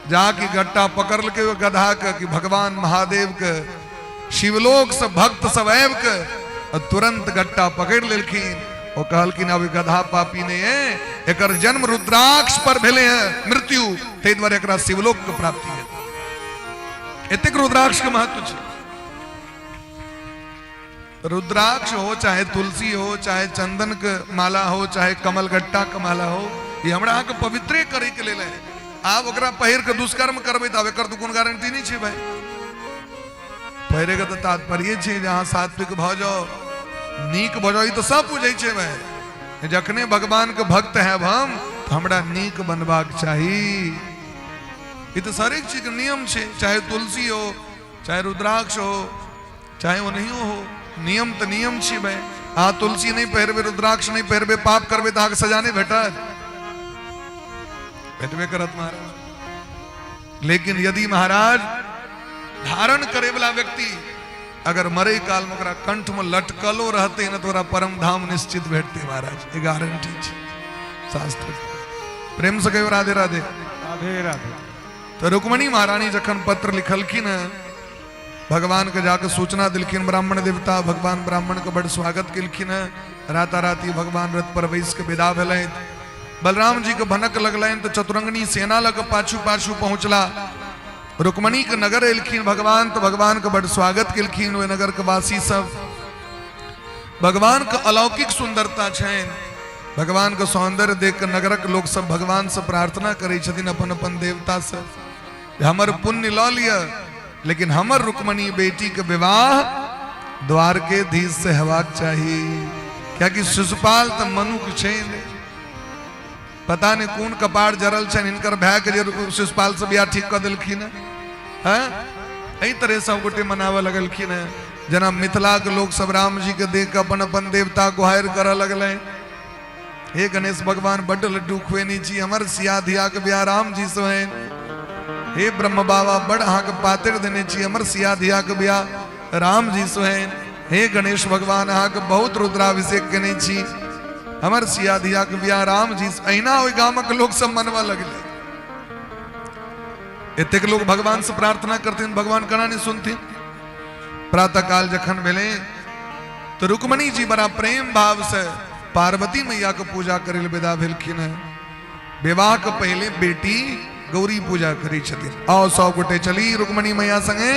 जाके गट्टा पकड़लकै ओ गधा के कि भगवान महादेव के शिवलोक से भक्त सब आबि के तुरंत गट्टा पकड़ लेलखिन। ओ कहलखिन अब गधा पापी नहीं है, एकर जन्म रुद्राक्ष पर भेले है मृत्यु, ताहि दुआरे एकरा शिवलोक के प्राप्ति है। एतेक रुद्राक्ष के महत्व छै। रुद्राक्ष हो, चाहे तुलसी हो, चाहे चंदन के माला हो, चाहे कमल गट्टा के माला हो, ये हमरा अहाँके पवित्रे करे के लेल है। आब ओकरा पहिर के दुष्कर्म करबै तऽ आब एकर तऽ कोनो गारंटी नहि छै भाई। पहिरे के तऽ तात्पर्य छै जे अहाँ सात्विक भऽ जाउ, नीक भऽ जाउ, ई तऽ सब बुझै छै भाई। जखने भगवान के भक्त हैब हम तऽ हमरा नीक बनबाक चाही। ई तऽ हरेक चीज के नियम छै, चाहे तुलसी हो, चाहे रुद्राक्ष हो, चाहे ओनहियो हो, नियम तऽ नियम छी भाई। अहाँ तुलसी नहि पहिरबै, रुद्राक्ष नहि पहिरबै, पाप करबै तऽ अहाँके सजा नहि भेटत? भेटबे करत महाराज। लेकिन यदि महाराज धारण करे वाला व्यक्ति अगर मरे काल में ओकरा कंठ में लटकलो रहते न तो ओकरा परम धाम निश्चित भेटते महाराज, ई गारंटी छै शास्त्र। प्रेम से कहियो राधे राधे। राधे राधे। तो रुक्मणी महारानी जखन पत्र लिखलखिन, भगवान के जाके सूचना दिलखिन ब्राह्मण देवता, भगवान ब्राह्मण के बड़ स्वागत केलखिन। राताराती भगवान रथ पर बैस के विदा भेलथि। बलराम जी के भनक लगलनि तऽ चतुरंगनी सेना लग पाछू पाछू पहुंचला। रुक्मणी के नगर एलखिन भगवान, तो भगवान के बड़ स्वागत केलखिन ओहि नगर के वासी सब। भगवान के अलौकिक सुंदरता छनि, भगवान के सौंदर्य देख के नगरक लोक सब भगवान से प्रार्थना करै छथिन अपन अपन देवता से, हमर पुण्य लऽ लिअ, लेकिन हमर रुक्मणी बेटी के विवाह द्वारकेधीश से हेबाक चाही। कियाकि शिशुपाल तऽ मनुख छै नहि, पता नहि कोन कपार जरल छनि हिनकर भाय के जे शिशुपाल से बियाह ठीक कऽ देलखिन हैं। एहि तरह सब गोटे मनाबऽ लगलखिन हैं। जेना मिथिला के लोक सब राम जी के देख के अपन अपन देवता गुहारि करऽ लगलै, हे गणेश भगवान बड्ड लड्डू खुएनी छी, हमर सिया धिया के बियाह राम जी से होइन। हे ब्रह्म बाबा बड़ अहाँके पातरि देने छी, हमर सिया धिया के बियाह राम जी से होइन। हे गणेश भगवान अहाँके बहुत रुद्राभिषेक केने छी, हमर सिया धिया के बियाह राम जी से। अहिना ओहि गामक लोक सब मनबऽ लगलै। एतेक लोक भगवान से प्रार्थना करथिन, भगवान केना नहि सुनथिन। प्रातः काल जखन भेलै तो रुक्मणी जी बड़ा प्रेम भाव से पार्वती मैया के पूजा करे ले विदा भेलखिन हैं। विवाह के पहले बेटी गौरी पूजा करी छथिन। आओ सब गोटे चली रुक्मणी मैया संगे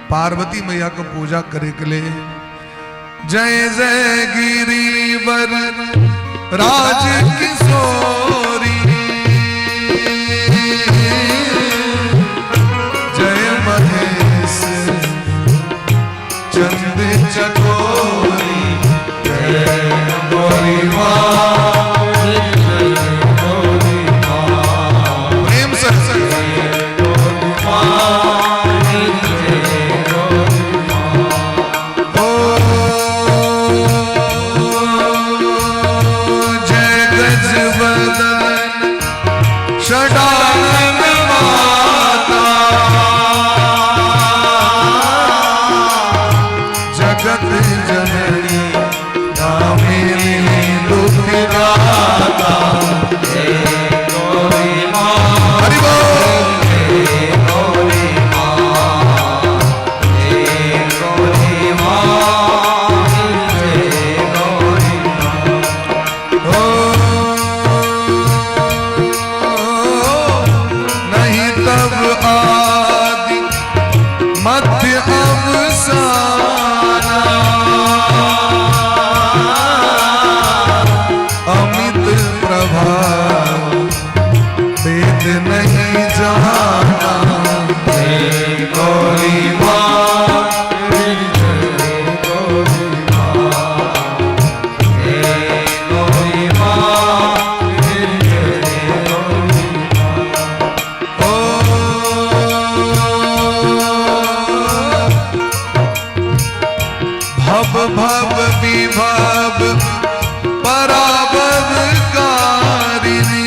पार्वती मैया के पूजा करे के लिए। जय जय गिरिवर राज किशोरी, जय महेश चंद चकोरी, जय गौरी माँ, जय गौरी माँ। प्रेम से गौरी माँ, जय गौरी माँ। ओ जय गजबदन भव भव विभव पराभव कारिणी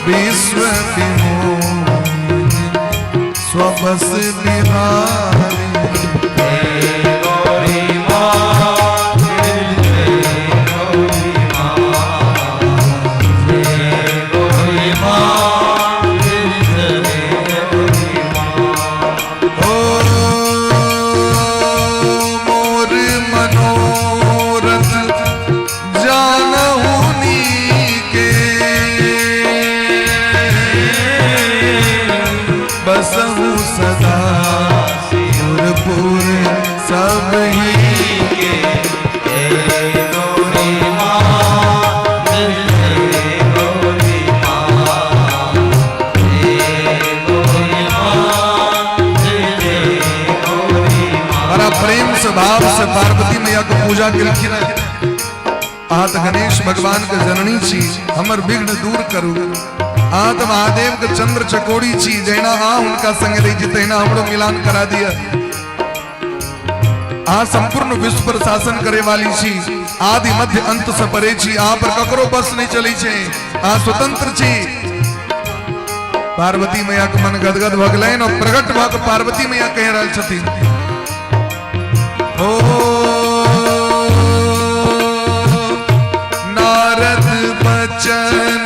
विश्व विमोहिनी स्वबस बिहारी। ओ मोर मनोरथ जानहु नीके, बसहु सदा पुर सब ही के। बड़ा प्रेम से भाव से पार्वती मैया के पूजा केलखिन। अहाँ तऽ गणेश भगवान के जननी छी, हमर विघ्न दूर करू। अहाँ तऽ महादेव के चंद्र चकोरी छी, जहिना अहाँ हुनका संगे रहै छी तहिना हमरो मिलान करा दिअ। अहाँ संपूर्ण विश्व पर शासन करे वाली छी, आदि मध्य अंत से परे छी, अहाँ पर ककरो बस नहीं चलै छै, अहाँ स्वतंत्र छी। पार्वती मैया के मन गदगद भऽ गेलनि और प्रकट भऽ के पार्वती मैया कहि रहल छथिन, ओ नारद बचन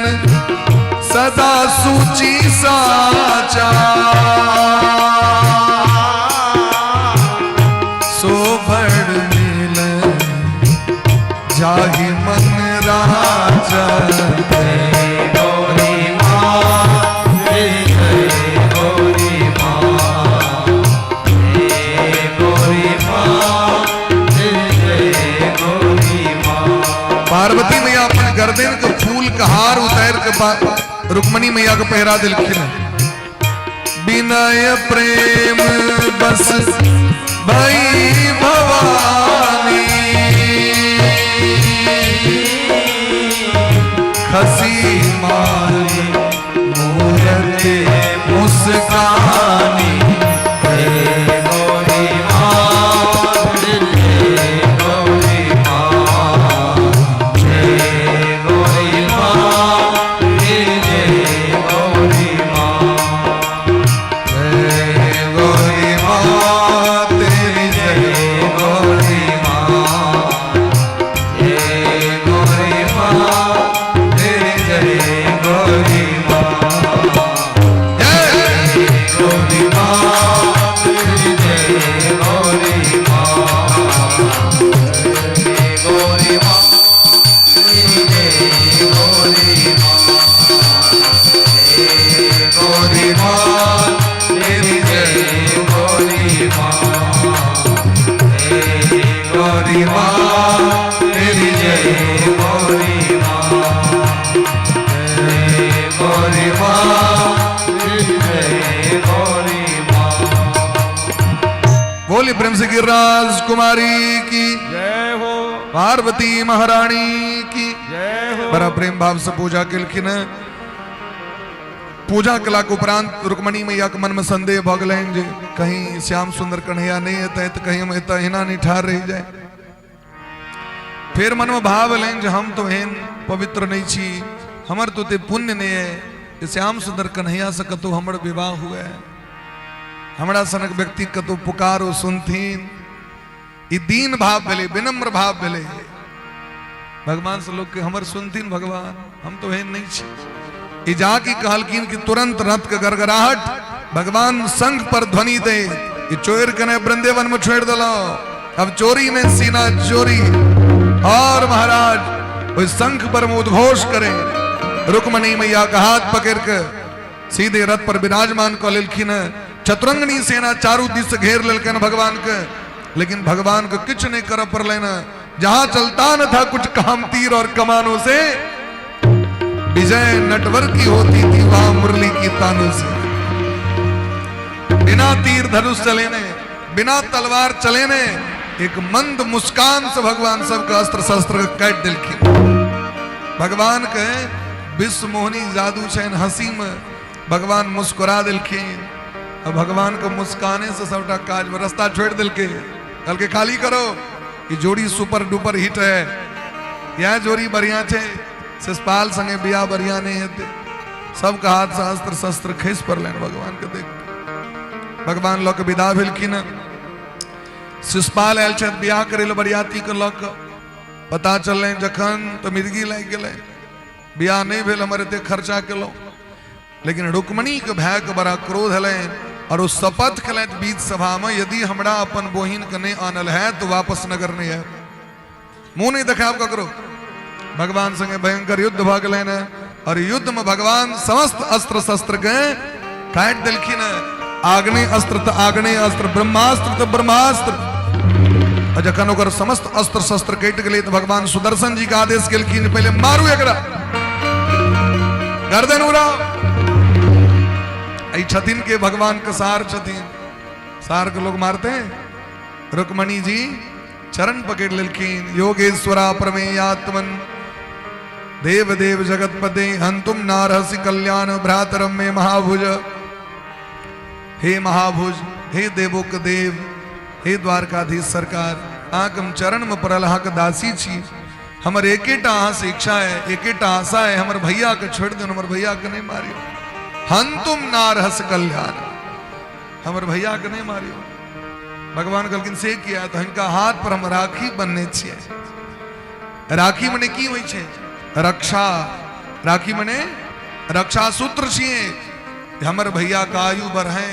सदा सूची साचा, सोभड़ मिले जाहि मन राजा। पार्वती मैया अपन गर्दन के फूल के हार उतार के रुक्मणी मैया के पहरा दिलखिन। विनय प्रेम बस भई भवानी, खसी मारी मूरत मुस्कानी। जय गौरी माँ तेरी जय गौरी माँ, जय गौरी माँ तेरी जय गौरी माँ, जय गौरी माँ तेरी जय गौरी माँ, जय गौरी माँ तेरी जय गौरी माँ, जय गौरी माँ तेरी जय गौरी माँ, जय गौरी माँ तेरी जय गौरी माँ, जय गौरी माँ तेरी जय गौरी माँ। बोली प्रेम से गिरिराज कुमारी की जय हो, पार्वती महारानी की जय हो। बड़ा प्रेम भाव से पूजा केलखिन। पूजा कला के उपरांत रुक्मणी मैया के मन में संदेह भऽ गेलनि जे कहीं श्याम सुंदर कन्हैया नहीं एतै तऽ कहीं हम एतऽ एहिना नहीं ठाढ़ रहि जाए। फेर मन में भाव एलनि जे हम तो एहन पवित्र नहीं छी, हमर तो ओते पुण्य नहीं है जे श्याम सुंदर कन्हैया से कतौ हमर विवाह हुए, हमरा सनक व्यक्ति कतौ पुकार ओ सुनथिन। ई दीन भाव भेलै, विनम्र भाव भेलै। भगवान से लोग के हमर सुनथिन भगवान, हम तो एहन नहीं छी। ई जाके कहलखिन कि तुरंत रथ के गड़गड़ाहट भगवान शंख पर ध्वनि दे, ई चोर के ने वृंदावन में छोड़ दिलो, अब चोरी ने सीना चोरी। और महाराज ओहि शंख पर में उद्घोष करे। रुक्मणी मैया के हाथ पकड़ के सीधे रथ पर विराजमान कऽ लेलखिन। चतुरंगनी सेना चारू दिस घेर लेलकनि भगवान के, लेकिन भगवान के किछु नहीं करऽ पड़लनि। जहां चलता न था कुछ काम तीर और कमानों से, विजय नटवर की होती थी वहां मुरली की तानों से। बिना तीर धनुष चलेने, बिना तलवार चलेने, एक मंद मुस्कान से भगवान सबके अस्त्र शस्त्र काटि देलखिन। भगवान के विश्व मोहनी जादू छनि हंसी में, भगवान मुस्कुरा देलखिन। आ भगवान के मुस्काने से सबटा काज में रास्ता छोड़ि देलकै। कहलकै खाली करो, ई जोड़ी सुपर डुपर हिट है, यह जोड़ी बढ़िया छै, शिशपाल संगे बियाह बढ़िया नहीं हेतै। सबके हाथ से अस्त्र शस्त्र खसि पड़लनि भगवान के देख। भगवान लऽ के विदा भेलखिन। शिशपाल आयल छथि बियाह करै लए बरियाती के लऽ कऽ। पता चललनि जखन तऽ मिर्गी लागि गेलै, बियाह नहि भेल, हमर एते खर्चा केलहुँ। लेकिन रुक्मणी के भाय के बड़ा क्रोध हलनि और ओ शपथ केलथि बीच सभा में, यदि हमरा अपन बहिन के नहीं आनल है तो वापस नगर नहीं आयब, मुंह नहीं देखायब ककरो। भगवान संगे भयंकर युद्ध भऽ गेलनि और युद्ध में भगवान समस्त अस्त्र शस्त्र के काटि देलखिन। आग्नेय अस्त्र तऽ आग्नेय अस्त्र, ब्रह्मास्त्र तऽ ब्रह्मास्त्र। आ जखन ओकर समस्त अस्त्र शस्त्र कटि गेलै तऽ भगवान सुदर्शन जी के आदेश केलखिन, पहिले मारू एकरा, गर्दन उड़ाओ। एहि छथिन के भगवान के सार छथिन, सार के लोग मारते हैं। रुक्मणी जी चरण पकड़ लेलखिन, योगेश्वरा प्रमेयात्मन देव देव जगतपते हंतुम नारहसि कल्याण भ्रातरम में महाभुज। हे महाभुज, हे देवो के देव, हे द्वारकाधीश सरकार, अहाँके हम चरण में पड़ल अहाँके दासी छी। हमर एकेटा अहाँ से इच्छा है, एकेटा आशा है, हमर भैया के छोड़ दियौ, हमर भैया के नहीं मारियो। हंतुम नारहस कल्याण, हमर भैया के नहीं मारियो। भगवान कहलखिन से किया? तो हिनका हाथ पर हम राखी बन्ने छियै। राखी मने की होइ छै? रक्षा। राखी मने रक्षा सूत्र छियै। हमर भैया के आयु बढ़े,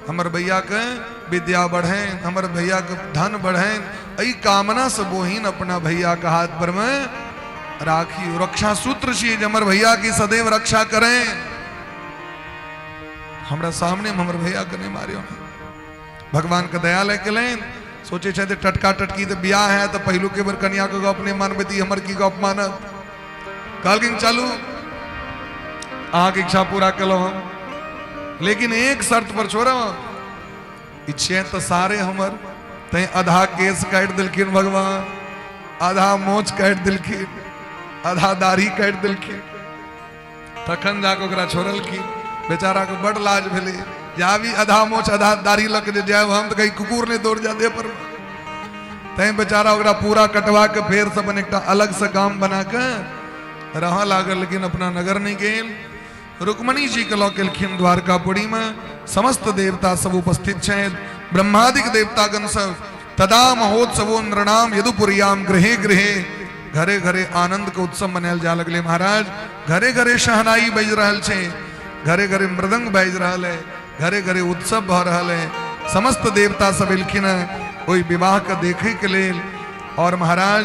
हमर भैया के विद्या बढ़े, हमर भैया के धन बढ़े, एहि कामना से बोहिन अपना भैया के हाथ पर में राखी रक्षा सूत्र छियै जे हमर भैया की सदैव रक्षा करें। हमरा सामने में हमर भैया के नहीं मारियो। भगवान के दया लग गेलनि। सोचे छथि टटका टटकी तऽ बियाह है तऽ पहिलुके बेर कनिया के गप नहि मानबै तऽ हमर की गप मानत। कहलखिन चलू अहाँके इच्छा पूरा केलहुँ हम, लेकिन एक शर्त पर छोड़ब। इच्छे तऽ सारे हमर, तैं आधा केस काटि देलखिन भगवान, आधा मोछ काटि देलखिन, आधा दाढ़ी काटि देलखिन, तखन जाके ओकरा छोड़लखिन। बेचाराके बड लाज भेलै जे आबी आधा मोछ आधा दाढ़ी लऽ के जे जायब हम तऽ कहीं कुकुर नहि दौड़ जाय देह पर। तैं बेचारा ओकरा पूरा कटवा के फेर से अपन एकटा अलग से गाम बना के रहऽ लागल, लेकिन अपना नगर नहि गेल। रुक्मणी जी के लऽ के एलखिन द्वारकापुरी में। समस्त देवता सब उपस्थित छथि, ब्रह्मादिक देवतागण सब। तदा महोत्सवो नृणाम यदुपुरियाम गृहे गृहे, घरे घरे आनंद के उत्सव मनायल जा लगले महाराज। घरे घरे शहनाई बाजि रहल छै, घरे घरे मृदंग बाजि रहल है, घरे घरे उत्सव भऽ रहल है। समस्त देवता सब एलखिन हैं ओहि विवाह के देखे के लेल। और महाराज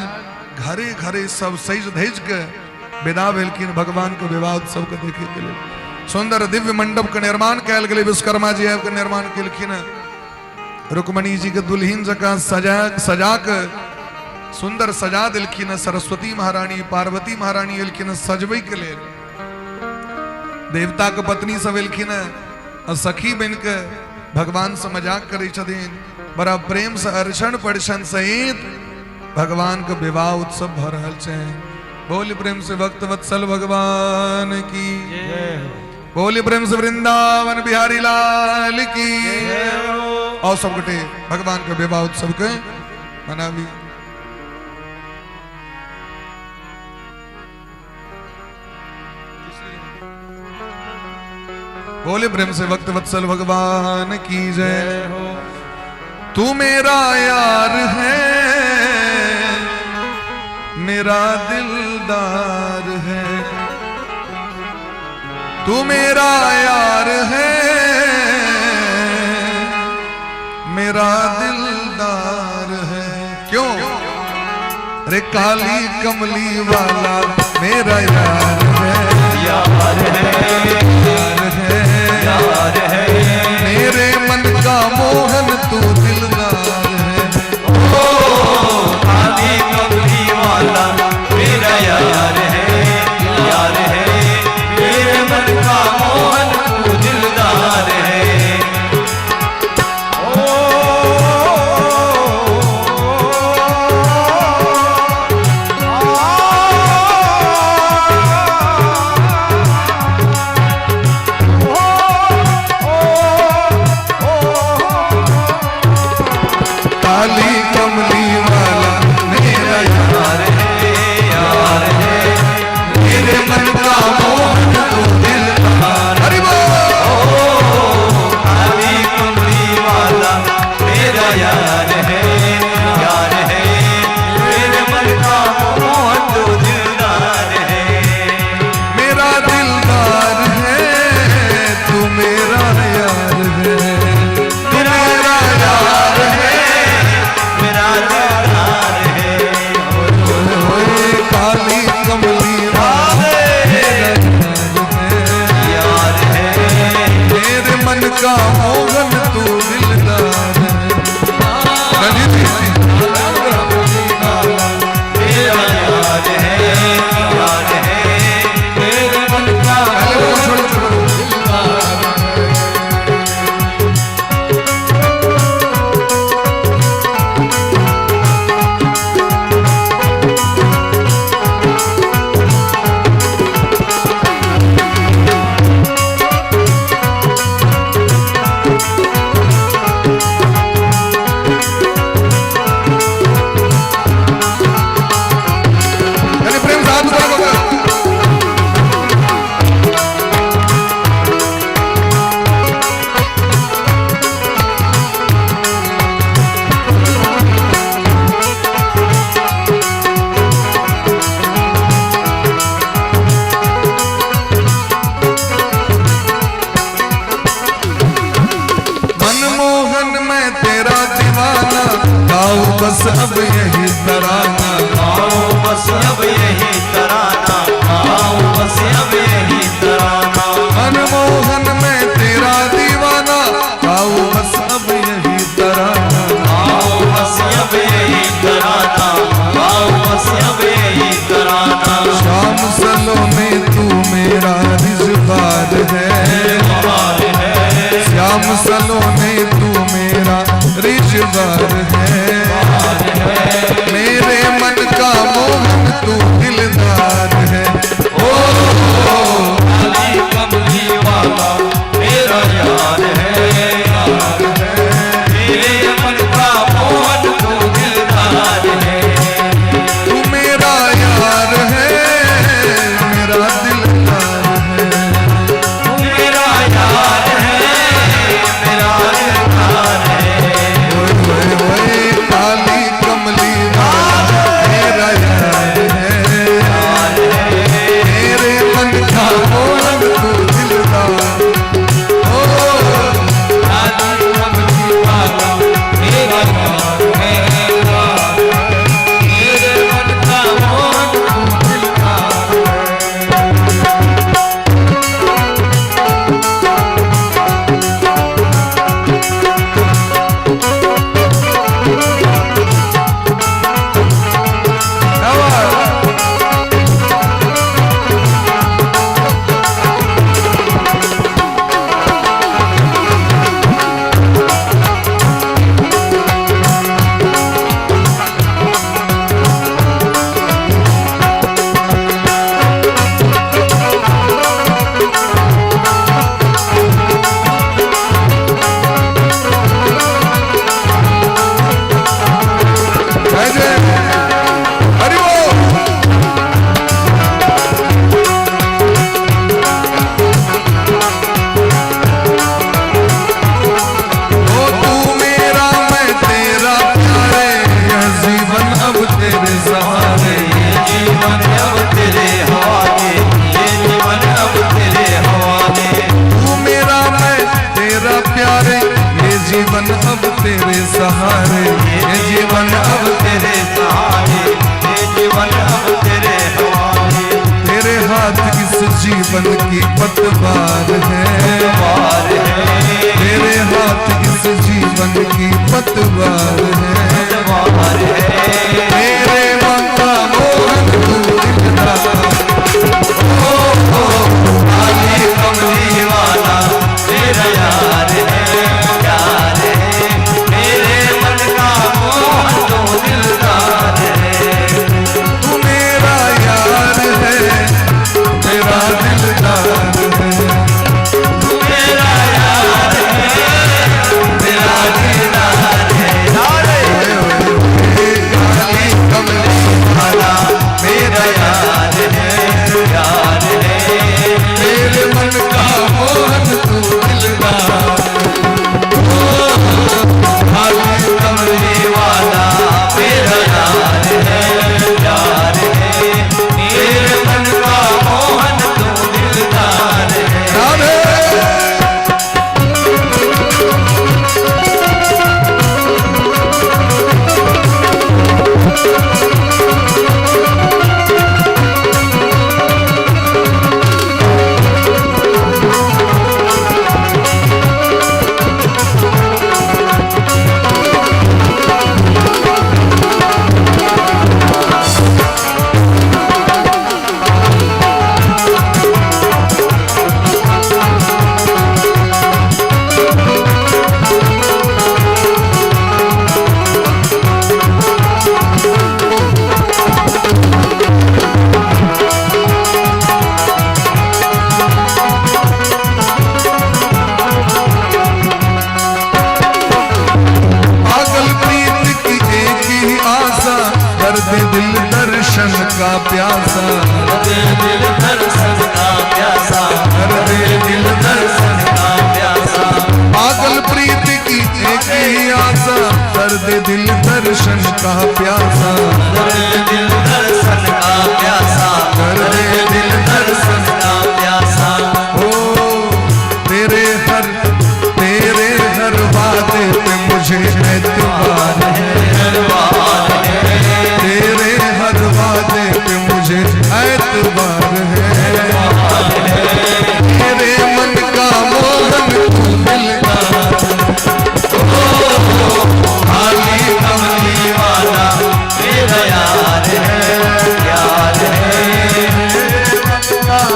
घरे घरे सब सज धज के विदा भेलखिन भगवान के विवाह उत्सव के देखे के लेल। सुंदर दिव्य मंडप के निर्माण कयल गेलै, विश्वकर्मा जी आबि के निर्माण केलखिन हैं। रुक्मणी जी के दुल्हन जकाँ सजा सजा के सुंदर सजा देलखिन। सरस्वती महारानी, पार्वती महारानी एलखिन सजबै के लेल। देवता के पत्नी सब एलखिन आ सखी बन के भगवान से मजाक करै छथिन। बड़ा प्रेम से अर्चन परिछन सहित भगवान के विवाह उत्सव भऽ रहल छै। बोल प्रेम से भक्त वत्सल भगवान की बोल, प्रेम से वृंदावन बिहारी लाल की। और सब गोटे भगवान के विवाह उत्सव के मनाबी। बोले प्रेम से भक्त वत्सल भगवान की जय। तू मेरा यार है, मेरा दिलदार है, तू मेरा यार है, मेरा दिलदार है। क्यों रे काली कमली वाला मेरा यार है, यार है, यार है, यार है, मेरे मन का मोहन तू दिलदार है। ओ काली कमली वाला मेरा यार है, यार है, मेरे मन का मोहन तू दिलदार है। मोहन तू दिलदार है। रंजीत जी, मेरा यार है, यार है, मेरे मन का पहले वो छोड़ो छोड़ो। यानी प्रेम से हाथ उठा दो। मनमोहन मैं तेरा दीवाना, गाओ बस अब यही तराना। आओ बस अब यही तराना, आओ बस अब यही तराना। मनमोहन मैं तेरा दीवाना, गाओ बस अब यही तराना। आओ बस अब यही तराना, आओ बस अब यही तराना। श्याम सलोने तू मेरा रिजवार है, श्याम सलोने तू मेरा रिजवार है। मेरे मन का मोहन तू दिलदार है। ओ काली कमली वाला मेरा यार है, यार है, मेरे मन का मोहन तू दिलदार है। तू मेरा यार है, मेरा दिलदार है। तू मेरा यार है, मेरा दिलदार है। ओए ओए ओए काली कमली वाला मेरा यार है, मेरे मन का मोहन तू दिलदार। ओ काली कमली वाला मेरा यार है, यार है, मेरे मन का मोहन तू दिलदार है। क्या बात? जय जय हरि बोल। ओ तू मेरा मैं तेरा प्यारे, यह जीवन अब तेरे सहारे। ये जीवन अब तेरे हवाले, ये जीवन अब तेरे हवाले। तू मेरा मैं तेरा प्यारे, ये जीवन अब तेरे सहारे। ये जीवन अब तेरे सहारे, ये जीवन अब तेरे हवाले। तेरे हाथ इस जीवन की पतवार है, वार है, तेरे हाथ इस जीवन की पतवार है। वार है, मेरे मन का मोहन तू दिलदार। ओ ओ काली कमली वाला मेरा यार है, यार है, मेरे मन का मोहन तू दिलदार है। तू मेरा यार है, मेरा दिलदार है। तू मेरा यार दर्द दिल दर्शन का प्यासा, दर्द दिल दर्शन का प्यासा, दर्द दिल दर्शन का प्यासा। ओ तेरे हर वादे पे मुझे एतबार है, तेरे हर वादे पे मुझे एतबार है। तेरे मन का मोहन तू दिलदार, खाली कमली वाला मेरा यार है, यार है।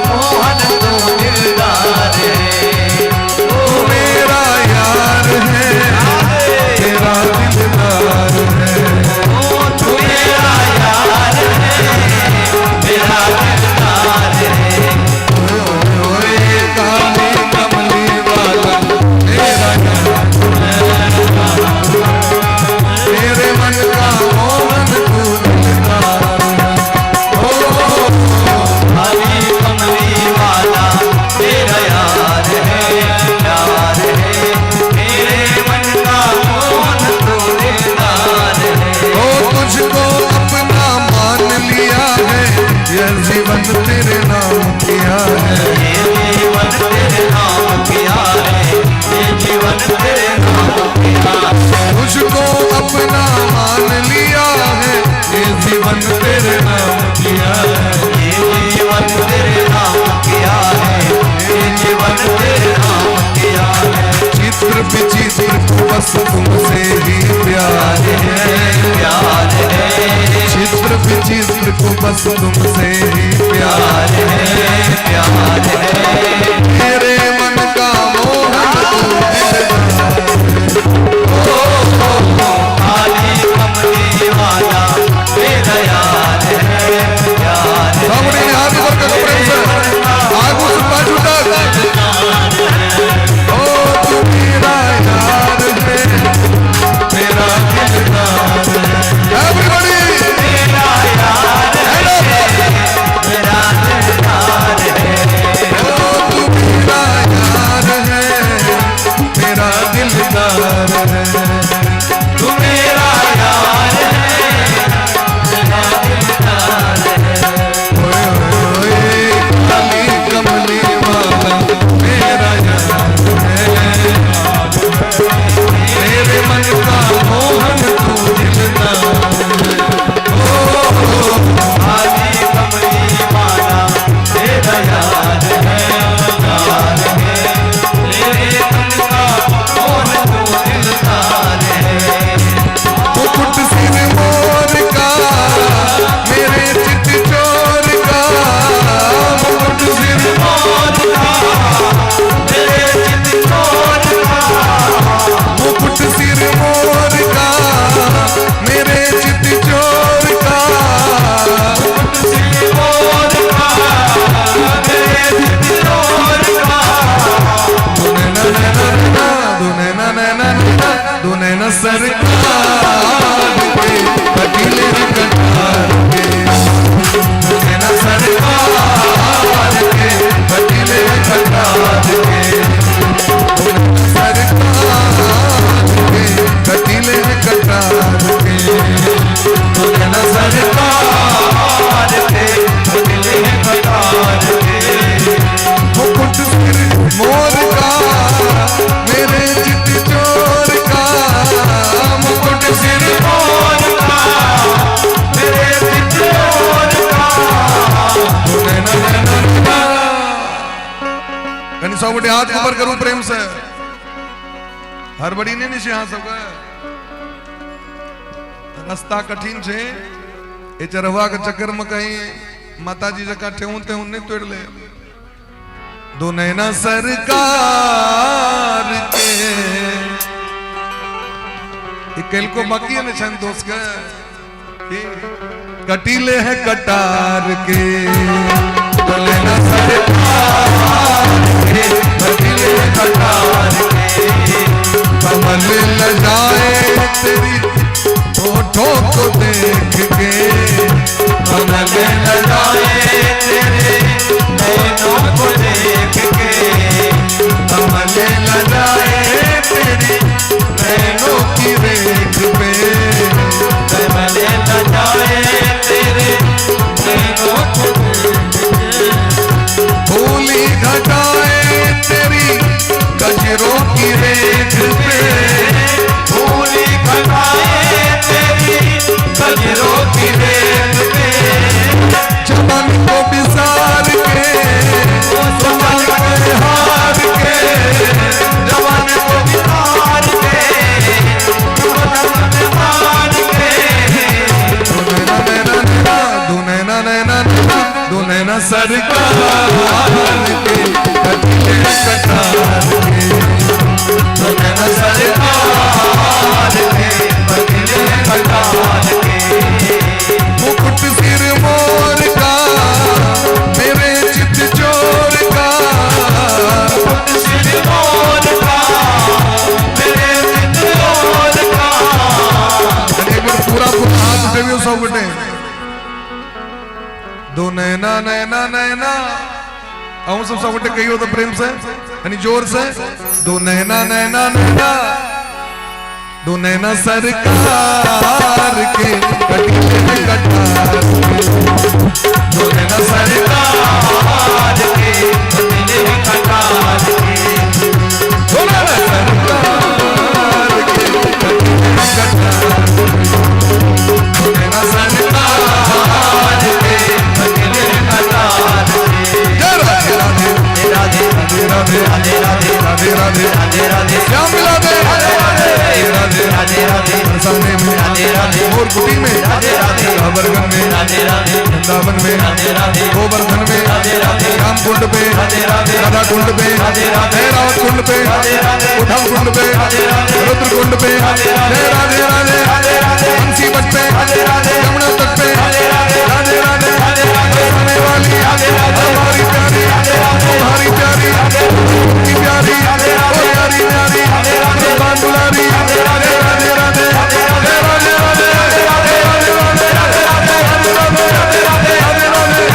मोहन तू दिलदार है, तू मेरा यार है, तेरा दिलदार है। तू मेरा यार है, मेरा दिलदार है। ओए काली कमली वाला मेरा यार, तेरे मन का मोहन तू दिलदार है। ओ खाली कमली वाला मेरा यार है, यार है। मेरे मन का मोहन तू दिलदार है। ओ तुझको अपना मान लिया है, यह जीवन तेरे नाम किया है। ये जीवन तेरे नाम किया है, ये जीवन तेरे नाम किया है। तुझको अपना मान लिया है, ये जीवन तेरे नाम किया है। ये जीवन तेरे नाम किया है, ये जीवन तेरे नाम किया है। चित्र विचित्र को बस तुमसे ही प्यार है, प्यार है, चित्र विचित्र को बस तुमसे ही प्यार प्यार है, प्यार है। तेरे मन का मोहन तू दिलदार, खाली कमली वाला मेरा यार है, यार है। सामने हाथ ऊपर करो प्रेम से, आगू से पाछू तक। ओ तू मेरा यार है, मेरा दिलदार है। एवरीबॉडी मेरा यार है, मेरा दिलदार है। ओ तू मेरा यार है, मेरा दिलदार है। तू मेरा यार है, मेरा दिलदार है। ओए ओए काली कमली वाला मेरा यार है, मेरे मन का मोहन तू दिलदार है। ओ खाली कमली वाला मेरा यार है, यार है। मेरे मन का मोहन तू दिलदार है। मुकुट सिर मोर का, मेरे चित चोर का। मुकुट सिर मोर का, मेरे चित चोर का। मुकुट सिर मोर का, मेरे चित चोर का। सिर मोर का, मेरे चित चोर का। दुने ना ना ना ना, दुने ना ना ना ना, दुने ना सरकार के कटीले कटार के। दुने ना सरकार के कटीले कटार के। दुने ना सरकार के कटीले कटार के। दुने ना सरकार के कटीले कटार के। मुकुट सिर मोर का, मेरे चित चोर का। मुकुट सिर मोर का, मेरे चित चोर का। दुने ना ना ना ना। कनी सब गोटे हाथ ऊपर करूं प्रेम से। हड़बड़ी नहीं छै अहाँ सबके, रास्ता कठिन छै, ए चरहुआ के चक्कर में कहीं माताजी जकाँ ठेहुन तेहुन नहीं तोड़ ले। दुने ना सरकार के ई को बाकी है छन दोस्त के कटीले है कटार के। दुने ना सरकार के कटीले है कटार के। कमल लजाए तेरी होठों को देख के, कमल लजाए तेरे नैनों को देख के, कमल लजाए तेरी नैनों की रेख पे। सब गोटे। दो नैना नैना नैना, अहूँ सब सब गोटे कहियो तो प्रेम से, यानी जोर से। दो नैना नैना नैना, दो नैना सरकार के कटीले कटार के। दो नैना सरकार के कटीले कटार के। दो नैना सरकार के कटीले कटार के। दो नैना सरकार के कटीले कटार के। जय राधे राधे राधे राधे राधे राधे राधे राधे राधे राधे श्याम मिला दे राधे राधे राधे राधे बरसाने में राधे राधे मोरकुटी में राधे राधे गोवर्धन में राधे राधे वृंदावन में राधे राधे गोवर्धन में राधे राधे राम कुंड पे राधे राधे राधा कुंड पे राधे राधे रावत कुंड पे राधे राधे उद्धव कुंड पे राधे राधे रुद्र कुंड पे राधे राधे जय राधे राधे राधे राधे बंसी बट पे राधे राधे यमुना तट पे राधे राधे राधे राधे राधे राधे बरसाने वाली राधे राधे हमारी प्यारी तुम्हारी प्यारी की प्यारी ओ प्यारी प्यारी वृंदावन दुलारी राधे राधे राधे राधे राधे राधे राधे राधे राधे राधे राधे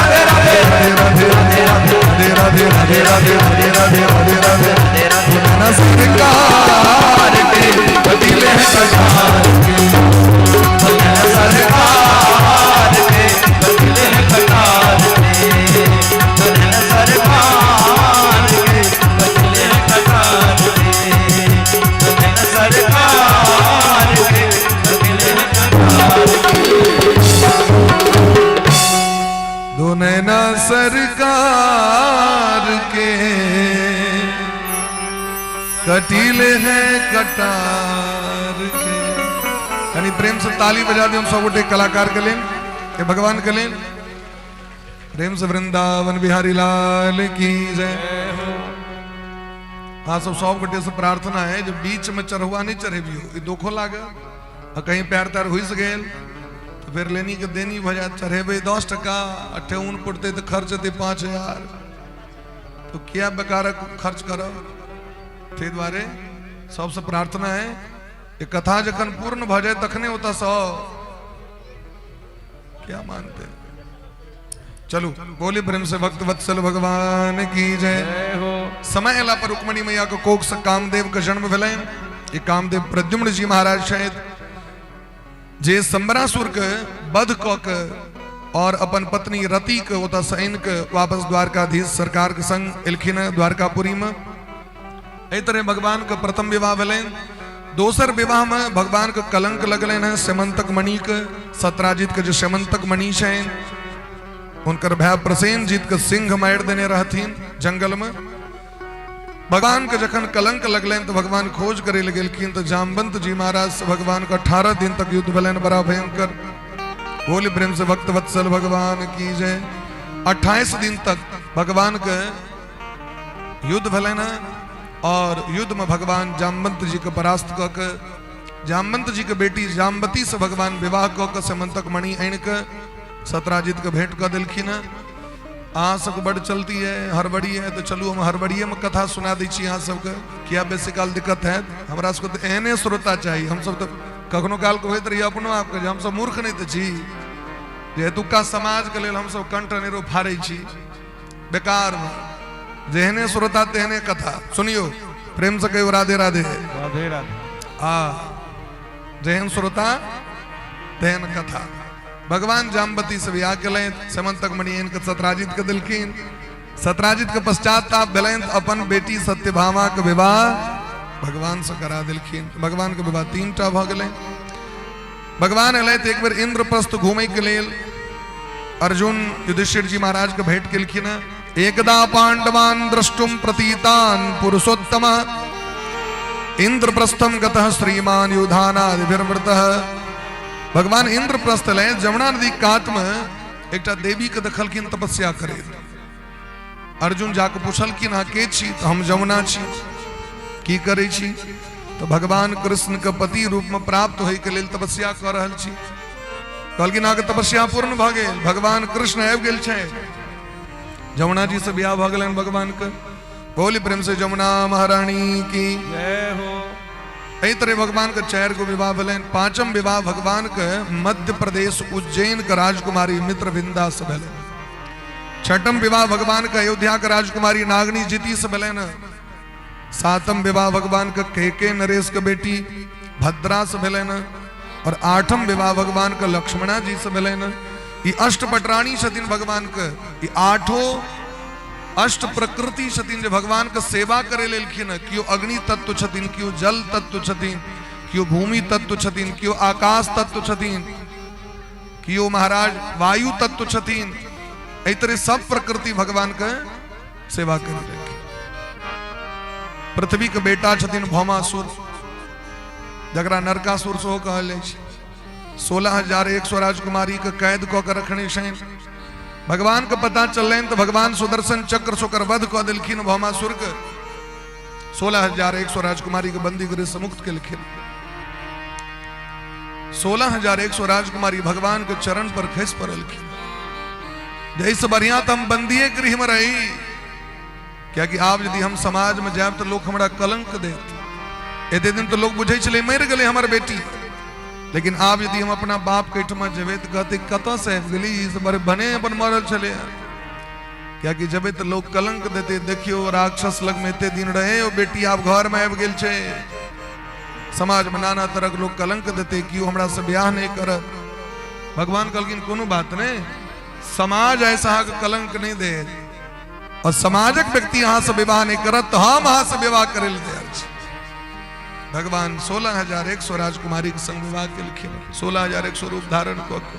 राधे राधे राधे राधे राधे राधे राधे नैना सरकार के कटीले कटार के। सरकार के कटीले कटार के। सरकार के कटीले कटार के। सरकार के कटीले कटार के। दो नैना सरकार के कटीले हैं कटार के। यानी प्रेम से ताली बजा दी हम सब गोटे कलाकार के लेल, के भगवान के लेल। प्रेम से वृंदावन बिहारी लाल की जय। हाँ सब सब गोटे से प्रार्थना है जो बीच में चढ़ुआ नहीं चढ़ेबियो, ई दुखो लागे आ कहीं पैर तैर हुइस गेल तो फिर लेनी के देनी भ जात। चढ़ेबै 10 टका आ ठेहुन पुरतै तऽ खर्च हेतै 5000, तो किया बेकारक खर्च करब। ताहि दुआरे सबसे प्रार्थना है कि कथा जखन पूर्ण भ जाए तखने ओतऽ सँ क्या मानते। चलू बोली प्रेम से भक्त वत्सल भगवान की जय। हो। समय अयला पर रुक्मणी मैया के कोख से कामदेव के जन्म भेलनि। ई कामदेव प्रद्युम्न जी महाराज छथि जे शंबरासुर के वध कऽ के और अपन पत्नी रति के ओतऽ से आनि के वापस द्वारकाधीश सरकार के संग एलखिन हँ द्वारकापुरी में। एहि तरह भगवान के प्रथम विवाह भेलनि। दोसर विवाह में भगवान के कलंक लगलनि हँ सेमंतक मणि के, सत्राजित के जे सेमंतक मणि छनि हुनकर भाय प्रसेनजीत के सिंह मारि देने रहथिन जंगल में। भगवान के जखन कलंक लगलनि तो भगवान खोज करे लए गेलखिन तो जामवंत जी महाराज से भगवान के 18 दिन तक युद्ध भेलनि बड़ा भयंकर। बोल प्रेम से भक्त वत्सल भगवान की जय। 28 दिन तक भगवान के युद्ध भेलनि और युद्ध में भगवान जामवंत जी के परास्त कऽ के जामवंत जी के बेटी जामवती से भगवान विवाह कऽ के समन्तक मणि आनि के सत्राजित के भेंट कऽ देलखिन हँ। अहाँ सबके बड चलती है हड़बड़ी है तो चलू हम हड़बड़िए में कथा सुना दै छी अहाँ सबके, किया बेसी काल दिक्कत हैत। हमरा सबके तऽ एहने श्रोता चाही। हमसब तऽ कखनो काल के होइत रहिए अपनो आपके जे हमसब मूर्ख नहि तऽ छी जे एतुक्का समाज के लेल हमसब कंठ अनेरो फाड़ै छी बेकार में। जेहने श्रोता तेहने कथा सुनियो प्रेम से कहियो राधे राधे। राधे राधे। आ जेहन श्रोता तेहन कथा। भगवान जामवती से विवाह केलनि, समन्तक मणि आनि के सत्राजित के देलखिन। सत्राजित के पश्चाताप भेलनि तऽ अपन बेटी सत्यभामा के विवाह भगवान से करा देलखिन। भगवान के विवाह 3 टा भऽ गेलनि। भगवान एलथि एक बेर इंद्रप्रस्थ घूमै के लेल। अर्जुन युधिष्ठिर जी महाराज के भेंट केलखिन। एकदा पांडवान द्रष्टुम प्रतीतान पुरुषोत्तम इंद्रप्रस्थम गतः श्रीमान युधानादिभिर्वृतः। भगवान इंद्रप्रस्थ एलथि, जमुना नदी कात में एकटा देवी के देखलखिन तपस्या करैत। अर्जुन जाके पूछलखिन अहाँ के छी? तऽ हम जमुना छी। की करै छी? तऽ भगवान कृष्ण के पति रूप में प्राप्त होय के लेल तपस्या कऽ रहल छी। कहलखिन अहाँके तपस्या पूर्ण भऽ गेल, भगवान कृष्ण आबि गेल छै। जमुना जी से बियाह भऽ गेलनि भगवान के। बोली प्रेम से जमुना महारानी की जय हो। एहि तरह भगवान के 4 गो विवाह भेलनि। 5म विवाह भगवान के मध्य प्रदेश उज्जैन के राजकुमारी मित्रविंदा से भेलनि। 6म विवाह भगवान के अयोध्या के राजकुमारी नागनी जीती से भेलनि। 7म विवाह भगवान के केके नरेश के बेटी भद्रा से भेलनि। और 8म विवाह भगवान के लक्ष्मणा जी से भेलनि। ई अष्ट पटरानी छथिन भगवान के। ई 8 अष्ट प्रकृति छथिन जे भगवान के सेवा करे लेलखिन। केओ अग्नि तत्व छथिन, केओ जल तत्व छथिन, केओ भूमि तत्व छथिन, केओ आकाश तत्व छथिन, केओ महाराज वायु तत्व छथिन। एहि तरह सब प्रकृति भगवान के सेवा करे लेलखिन। पृथ्वी के बेटा छथिन भौमासुर, जकरा नरकासुर सेहो कहल जाइ छै। 16,100 राजकुमारी के कैद कऽ के रखने छनि। भगवान के पता चललनि तऽ भगवान सुदर्शन चक्र से ओकर वध कऽ देलखिन भौमासुर के। 16,100 राजकुमारी के बंदी गृह से मुक्त केलखिन। 16,100 राजकुमारी भगवान के चरण पर खसि पड़लखिन। जैसे बढ़िया तो हम बंदिए गृह में रही, कियाकि आब यदि हम समाज में जायब तो लोग हमरा कलंक देत। एते दिन तो लोग बुझै छलै मरि गेलै हमर बेटी, लेकिन आब यदि हम अपना बाप के एहिठमा जेबै तऽ कहतै कतऽ से आबि गेली, ई सब बड़े भने अपन मरल छलै। कियाकि जेबै तऽ लोग कलंक देतै, देखियौ राक्षस लग में एते दिन रहे, ओ बेटी आब घर में आबि गेल छै। समाज में नाना तरह के लोग कलंक देतै, केओ हमरा से ब्याह नहि करत। भगवान कहलखिन कोनो बात नहि, समाज ऐसा अहाँके कलंक नहि देत और समाजक व्यक्ति अहाँ से विवाह नहीं करत तो हम अहाँ से विवाह करे ले तैयार छी। भगवान 16,100 राजकुमारी के संग विवाह केलखिन, 16,100 रूप धारण कऽ के।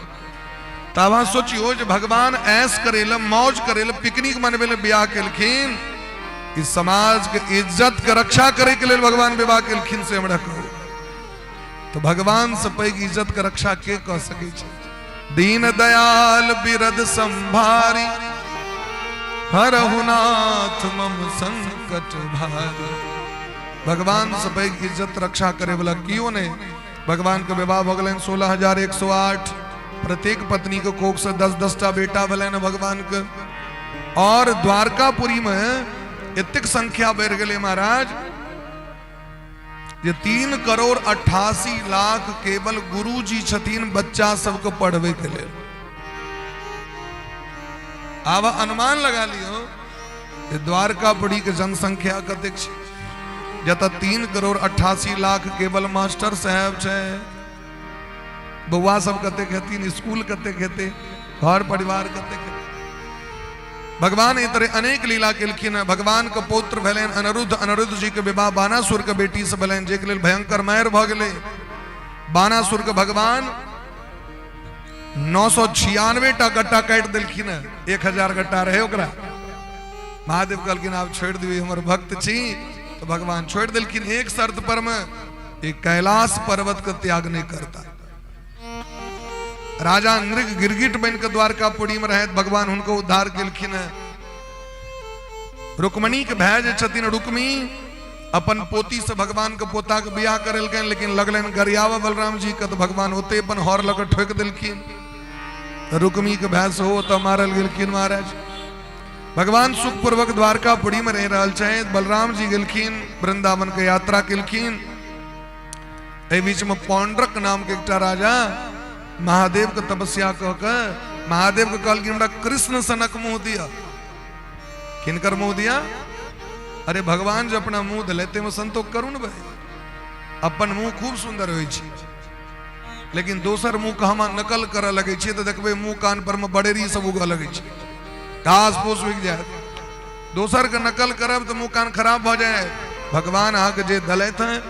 तब अहाँ सोचियो जे भगवान ऐश करे ले, मौज करे ले, पिकनिक मनबे ले बियाह केलखिन, इस समाज के इज्जत के रक्षा करे के लेल भगवान विवाह केलखिन से हमरा कहू तो भगवान से पैघ इज्जत के रक्षा के कऽ सकै छै। दीन दयाल बिरद संभारी, हरहु नाथ मम संकट भारी। भगवान से पैघ इज्जत रक्षा करे वाला कियो नहीं। भगवान के विवाह भऽ गेलनि 16,108, प्रत्येक पत्नी के कोख से 10-10 टा बेटा भेलनि भगवान के। और द्वारकापुरी में एतेक संख्या बढ़ि गेलै महाराज जे 3,88,00,000 केवल गुरुजी छथिन बच्चा सबके पढ़बै के लेल। आब अनुमान लगा लियौ जे द्वारकापुरी के जनसंख्या कतेक छै, जतऽ 3,88,00,000 केवल मास्टर साहेब छै, बौआ सब कतेक हेथिन, स्कूल कतेक हेतै, घर परिवार कतेक हेतै। भगवान एहि तरह अनेक लीला केलखिन हैं। भगवान के पौत्र भेलनि अनिरुद्ध, अनिरुद्ध जी के विवाह बाणासुर के बेटी से भेलनि, जाहिके लेल भयंकर मारि भऽ गेलै। बाणासुर के भगवान 996 टा गट्टा काटि देलखिन हैं, 1000 गट्टा रहे ओकरा। महादेव कहलखिन आब छोड़ि दियौ, हमर भक्त छी, तो भगवान छोड़ि देलखिन एक शर्त पर में, एक कैलाश पर्वत के त्याग नहीं करता। राजा नृग गिरगिट बन के द्वारकापुरी में रहत, भगवान हुनको उद्धार केलखिन हैं। रुक्मणी के भाय जे छथिन रुक्मी, अपन पोती से भगवान के पोता के बियाह करेलकनि, लेकिन लगलनि गरियावा बलराम जी के, तो भगवान ओते अपन हर लऽ के ठोकि देलखिन। तऽ रुक्मी के भाय सेहो ओतऽ मारल गेलखिन महाराज। भगवान सुखपूर्वक द्वारकापुरी में रहि रहल छथि। बलराम जी गेलखिन वृंदावन के यात्रा केलखिन। एहि बीच में पौंड्रक नाम के एकटा राजा महादेव के तपस्या कऽ के महादेव के कहलखिन हमरा कृष्ण सनक मुंह दिया। किनकर मुंह दिया? अरे भगवान जो अपना मुंह दिले ते में संतोष करू न भाई। अपन मुंह खूब सुंदर होइ छै, लेकिन दोसर मुंह के हम नकल करऽ लगै छियै तऽ देखबै मुंह कान पर में बड़ेरी सब उगऽ लगै छै, घास फूस उगि जायत। दोसर के नकल करब तऽ मुंह कान खराब भऽ जाय। भगवान अहाँके जे देलथि हैं,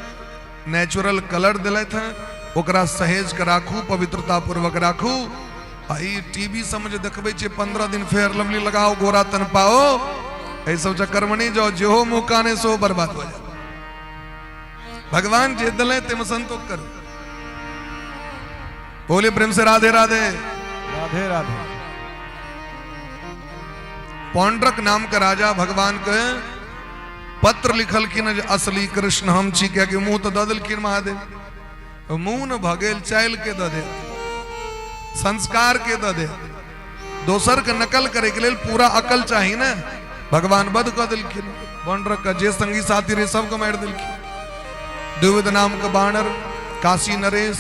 नेचुरल कलर देलथि हैं, ओकरा सहेज के राखू, पवित्रता पूर्वक राखू। आ ई टीवी सब में जे देखबै छियै 15 दिन फेयर लवली लगाओ गोरा तन पाओ, एहि सब चक्कर में नहि जाओ, जेहो मुंह कान है सेहो बर्बाद भऽ जायत। भगवान जे दिले ताहिमे संतोष करू। बोले प्रेम से राधे राधे। राधे राधे। पौंड्रक नाम के राजा भगवान के पत्र लिखलखिन जे असली कृष्ण हम छी, कियाकि मुंह तऽ दऽ देलखिन महादेव, मुंह न भऽ गेल चालि के दऽ दे, संस्कार के दऽ दे। दोसर के नकल करे के लेल पूरा अकल चाही ने। भगवान वध कऽ देलखिन पौंड्रक के, जे संगी साथी रहे सबके मारि देलखिन। द्विविध नाम के बानर, काशी नरेश,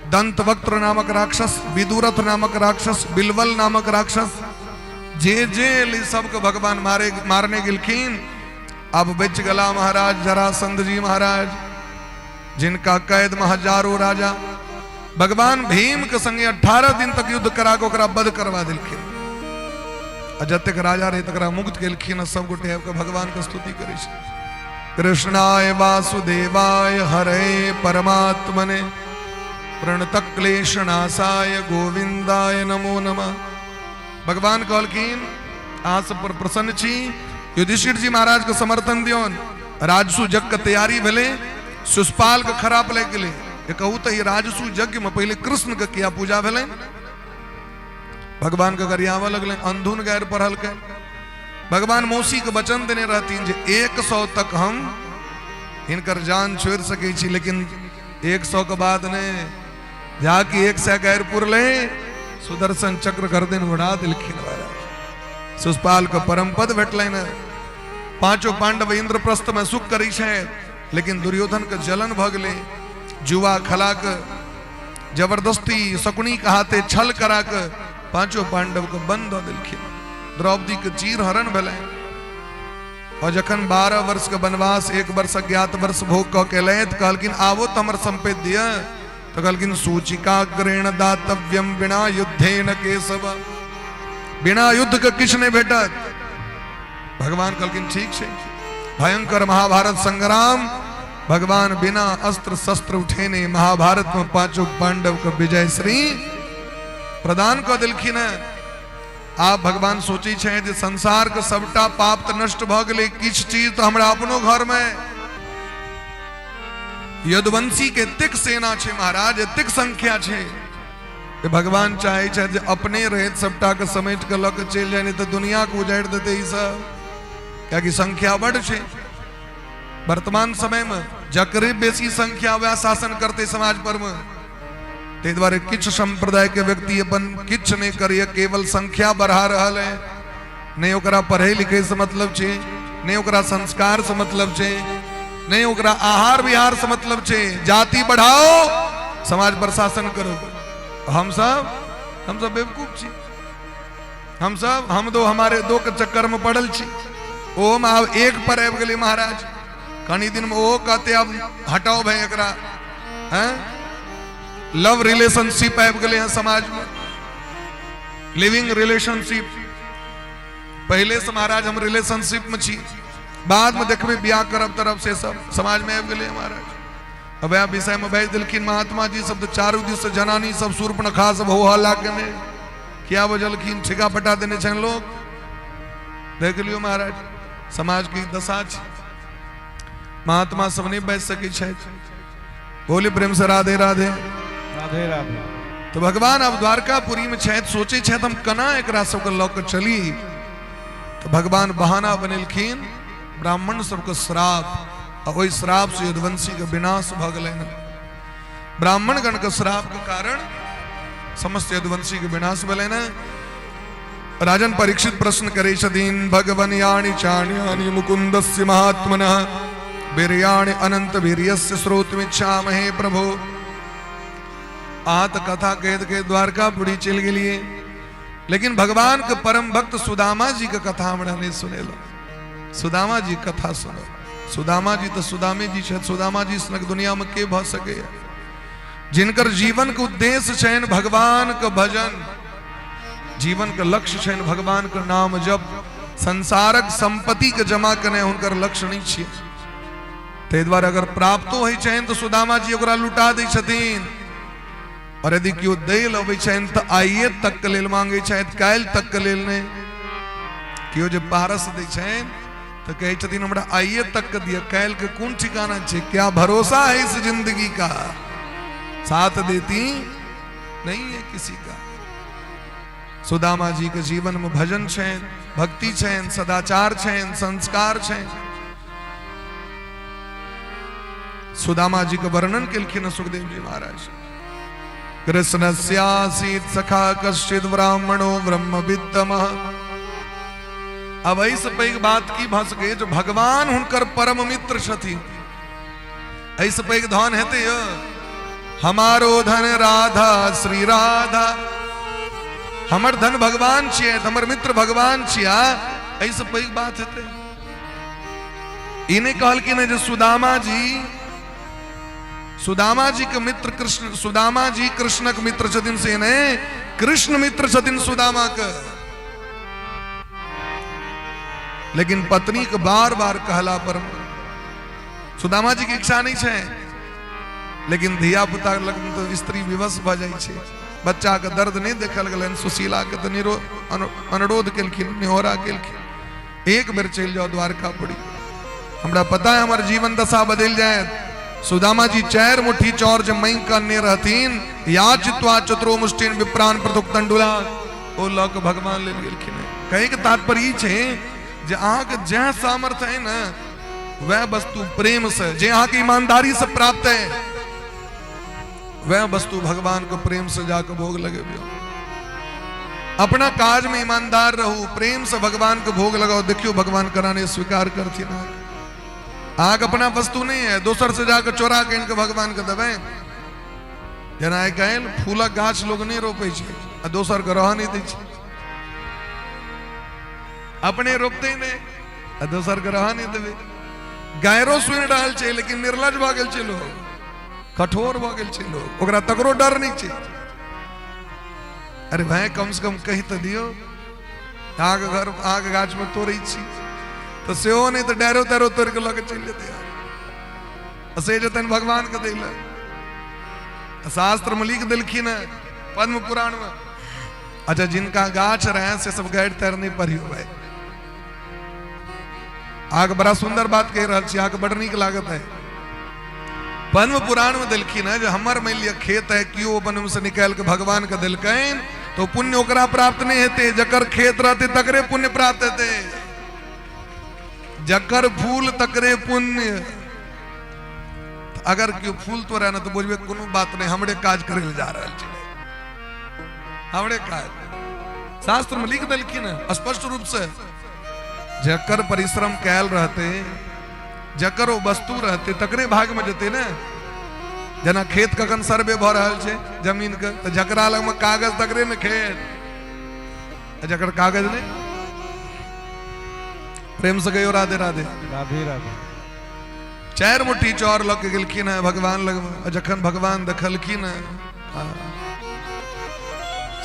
दंतवक्त्र नामक राक्षस, विदुरथ नामक राक्षस, बिलवल नामक राक्षस, जे जे एलै सबके भगवान मारे मारने गेलखिन। अब बच गला महाराज जरासंध जी महाराज, जिनका कैद में हजारों राजा। भगवान भीम के संगे 18 दिन तक युद्ध करा के ओकरा वध करवा देलखिन। आ जतेक राजा रहे तकरा मुक्त केलखिन। सब गोटे आबि के भगवान के स्तुति करै छै। कृष्णाय वासुदेवाय हरे परमात्मने प्रणत क्लेशनाशाय गोविंदाय नमो नमः। भगवान कहलखिन अहाँ सब पर प्रसन्न छी। युधिष्ठिर जी महाराज के समर्थन दियौन। राजसु यज्ञ के तैयारी भेलै। सुषपाल के खराब लागि गेलै। जे कहू तऽ ई राजसु यज्ञ में पहिले कृष्ण के किया पूजा भेलै? भगवान के गरियाबऽ लगलै, अंधुन गारि पढ़लकै। भगवान मौसी के वचन देने रहथिन जे 100 तक हम हिनकर जान छोड़ि सकै छी, लेकिन 100 के बाद नहि। जाकि 100 गारि पुरलै, सुदर्शन चक्र गर्दन उड़ा देलखिन महाराज। सुषपाल के परम पद भेटलनि। पांचों पांडव इंद्रप्रस्थ में सुख करै छै, लेकिन दुर्योधन के जलन भऽ गेलै। जुआ खला के जबरदस्ती शकुनी के हाथे छल करा के पांचों पांडव के बंद दऽ देलखिन। द्रौपदी के चीर हरण भेलै। और जखन 12 वर्ष के वनवास, 1 वर्ष अज्ञात वर्ष भोग कऽ के एलै तऽ कहलखिन आबो तऽ हमर संपत्ति दिअ। तऽ कहलखिन सूचिकाग्रेण दातव्यम बिना युद्धेन केशव, बिना युद्ध के किछु नहि भेटत। भगवान कहलखिन ठीक छै। भयंकर महाभारत संग्राम, भगवान बिना अस्त्र शस्त्र उठेने महाभारत में पांचों पांडव के विजय श्री प्रदान कऽ देलखिन हैं। आब भगवान सोचै छै जे संसार के सबटा पाप तऽ नष्ट भऽ गेलै, किछु चीज तऽ हमरा अपनो घर में। यदुवंशी के एतेक सेना छै महाराज, एतेक संख्या छै जे भगवान चाहे छै जे अपने रहैत सबटा के समेट के लऽ के चलि जाय, नहि तऽ दुनिया के उजाड़ि देतै ई सब, कियाकि संख्या बड्ड छै। वर्तमान समय में जकरे बेसी संख्या वएह शासन करते समाज पर में। ताहि दुआरे किछु संप्रदाय के व्यक्ति अपन किछु नहि करैए, केवल संख्या बढ़ा रहल है। नहि ओकरा पढ़ै लिखै से मतलब छै, नहि ओकरा संस्कार से मतलब छै, नहि ओकरा आहार विहार से मतलब छै। जाति बढ़ाओ, समाज पर शासन करो। हम सब बेवकूफ छी। हम सब हम दो हमारे दो के चक्कर में पड़ल छी। ओहोमे आब एक पर आबि गेलै महाराज। कनी दिन में ओहो कहते आब हटाओ भाई एकरा। हैं लव रिलेशनशिप आबि गेलै हैं समाज में, लिविंग रिलेशनशिप। पहले से महाराज हम रिलेशनशिप में छी, बाद में देखबै बियाह करब तरब से सब समाज में आबि गेलै महाराज। अब वएह विषय में बाजि देलखिन महात्मा जी सब तऽ चारू दिस से जनानी सब शूर्पणखा सब हो हल्ला केने किया बजलखिन, ठेका पटा देने छनि लोग। देख लियौ महाराज समाज के दशा छै। महात्मा सब नहि बाजि सकै छथि। बोले प्रेम से राधे राधे। राधे राधे। तो भगवान अब द्वारकापुरी में छथि, सोचै छथि हम केना एकरा सबके लऽ के चली। तो भगवान बहाना बनेलखिन ब्राह्मण सबके श्राप, आ ओहि श्राप से यदुवंशी के विनाश भऽ गेलनि। ब्राह्मण गण के श्राप के कारण समस्त यदुवंशी के विनाश भेलनि। राजन परीक्षित प्रश्न करै छथिन, भगवन यानि चान्यानि मुकुन्दस्य महात्मनः वीर्याणि अनंत वीर्यस्य श्रोतुमिच्छामहे प्रभो। अहाँ तऽ कथा कहैत कहैत द्वारकापुरी चलि गेलियै, लेकिन भगवान के परम भक्त सुदामा जी के कथा हमरा नहि सुनेलहुँ। सुदामा जी के कथा सुनो। सुदामा जी तऽ सुदामे जी छथि। सुदामा जी सनक दुनिया में के भऽ सकैए, जिनकर जीवन के उद्देश्य छनि भगवान के भजन, जीवन के लक्ष्य छनि भगवान के नाम जप, संसारक संपत्ति के जमा केनाइ हुनकर लक्ष्य नहि छियै। ताहि दुआरे अगर प्राप्तो होइ छनि तऽ सुदामा जी ओकरा लुटा दै छथिन, और यदि केओ दै लए अबै छनि तऽ आइए तक के लेल मांगै छथि, काल्हि तक के लेल नहि। केओ जे पारस दै छनि तऽ कहै छथिन हमरा आइए तक के दिअ, काल्हि के कोन ठिकाना छै, क्या भरोसा है इस जिंदगी का, साथ देती नहीं है किसी का। सुदामा जी के जीवन में भजन छनि, भक्ति छनि, सदाचार छनि, संस्कार छनि। सुदामा जी के वर्णन केलखिन सुखदेव जी महाराज। कृष्णस्यासीत् सखा कश्चित् ब्राह्मणो ब्रह्मवित्तमः। अब एहिसँ पैघ बात की भऽ सकैए जो भगवान हुनकर परम मित्र छथिन। एहिसँ पैघ धन हेतै यौ? हमारो धन राधा श्री राधा, हमर धन भगवान छियै, हमर मित्र भगवान छिया, एहिसँ पैघ बात हेतै? ई नहि कहलखिन जे सुदामा जी, सुदामा जी के मित्र कृष्ण, सुदामा जी कृष्णक मित्र छथिन से नहि, कृष्ण मित्र छथिन सुदामा के। लेकिन पत्नी के बार बार कहला पर सुदामा जी के इच्छा नहीं छै, लेकिन धिया पुता लग तो स्त्री विवश भऽ जाइ छै। बच्चा के दर्द नहीं देखल गेलनि सुशीला के, तऽ निरो अनुरोध केलखिन, निहोरा केलखिन, एक बेर चलि जाओ द्वारकापुरी, हमरा पता है हमर जीवन दशा बदलि जायत। सुदामा जी 4 मुट्ठी चौर जे मांगि कऽ अनने रहथिन, याचित्वा चतुरो मुष्टिन विप्राण पृथुक तंडुला, ओ लऽ कऽ भगवान लेल गेलखिन। कहैके तात्पर्य ई छै जे अहाँके जएह सामर्थ्य है ने, वह वस्तु प्रेम से जे अहाँके ईमानदारी से प्राप्त है, वह वस्तु भगवान को प्रेम से जाकर भोग लगेबियो। अपना काज में ईमानदार रहू, प्रेम से भगवान को भोग लगाओ, देखियो भगवान कराने स्वीकार करथिन। अहाँके अपना वस्तु नहीं है, दोसर से जाकर चोरा के इनके भगवान के देबै। जेना आइ काल्हि फूलक गाछ लोग नहीं रोपै छै आ दोसर के रहऽ नहीं दै छै, अपने रोपते नहीं आ दोसर के रहऽ नहीं देबै। गायरो सुनि रहल छै, लेकिन निर्लज भऽ गेल छै लोग, कठोर भऽ गेल छै लोग, ओकरा तकरो डर नहीं छै। अरे भाई कम से कम कहि तऽ दियौ, अहाँके घर अहाँके गाछ में तोड़ै छी तऽ सेहो नहि, तऽ डायरो तारो तोड़ि कऽ लऽ कऽ चलि जेतै आ से जेतनि भगवान के दै लए। शास्त्र में लिख देलखिन है पद्म पुराण में। अच्छा, जिनका गाछ रहे से सब गारि तारि नहीं पढ़ियो भाई। अहाँके बड़ा सुंदर बात कहि रहल छी, अहाँके बड़ नीक लागत है। पद्म पुराण में देलखिन है जे हमर मान लिअ खेत है, केओ अपन ओहिमे से निकालि के भगवान के देलकनि तो पुण्य ओकरा प्राप्त नहीं हेतै, जकर खेत रहतै तकरे पुण्य प्राप्त हेतै, जकर फूल तकरे पुण्य। अगर केओ फूल तोड़े ने तो बुझबै कोनो बात नहीं, हमरे काज करै लए जा रहल छै, हमरे काज। शास्त्र में लिख देलखिन है स्पष्ट रूप से, जकर परिश्रम कैल रहते, जकर ओ वस्तु रहते, तकरे भाग में जेतै ने। जेना खेत कखन सर्वे भऽ रहल छै जमीन के, तऽ जकरा लग में कागज तकरे ने खेत, आ जकर कागज नहीं। प्रेम से कहियो राधे राधे। राधे राधे। 4 मुट्ठी चाउर लऽ के गेलखिन है भगवान लग में, आ जखन भगवान देखलखिन है,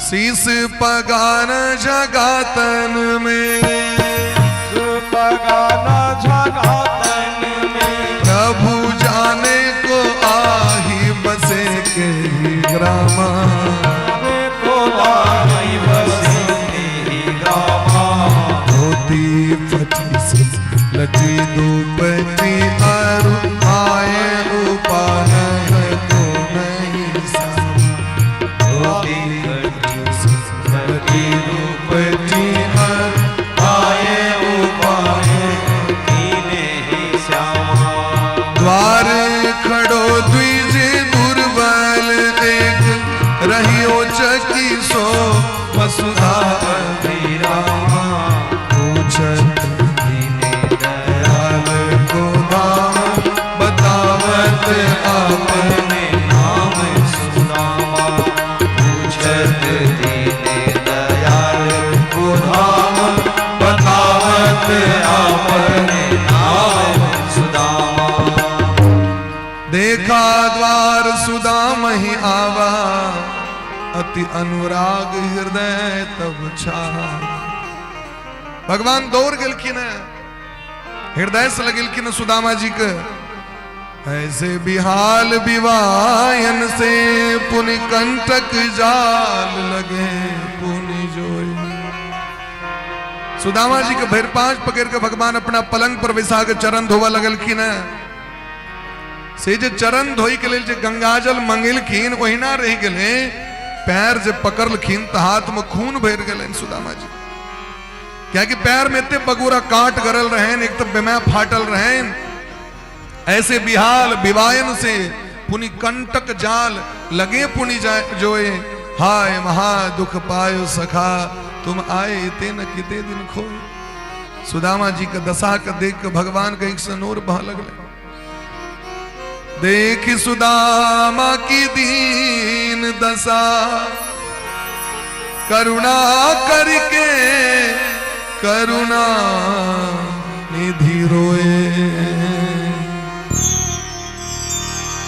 शीश पगान जगातन में, पगान जगातन में, प्रभु जाने को आही बसे के ही ग्रामा, को आही बसे के ही ग्रामा। धोती 25 लची दुपटी अरु आए उपान को नहीं समा। धोती 25 लची दुपटी अरु आए उपान नहीं श्यामा। द्वार खड़ो द्विज दुर्बल एक रहियो चकी सो वसुधा अभिरामा। पूछत दयाल को धाम बतावत अपने नाम सुदामा। पूछत दीन दयाल को धाम बतावत अपने नाम सुदामा। देखा द्वार सुदाम ही आवा, अति अनुराग हृदय तब छा। भगवान दौड़ गेलखिन है, हृदय से लगेलखिन सुदामा जी के। ऐसे बिहाल विवाहन से पुनि कंटक जाल लगे पुनि जोय। सुदामा जी के भरि पांच पकड़ के भगवान अपना पलंग पर बैसा के चरण धोवा लगलखिन है। से जे चरण धोई के लेल जे गंगाजल मंगेलखिन ओहिना रहि गेलै, पैर जे पकड़लखिन तऽ हाथ में खून भरि गेलनि सुदामा जी। कियाकि पैर में एते बगोरा काट गरल रहनि, एक तऽ बेमा फाटल रहनि। ऐसे बिहाल विवायन से पुनि कंटक जाल लगे पुनि जोए। हाय महा दुख पायो सखा, तुम आए इते न किते दिन खोए। सुदामा जी के दशा के देख के भगवान के आँखि से नोर बह लगले। देख सुदामा की दीन दशा, करुणा करके करुणा निधि रोए।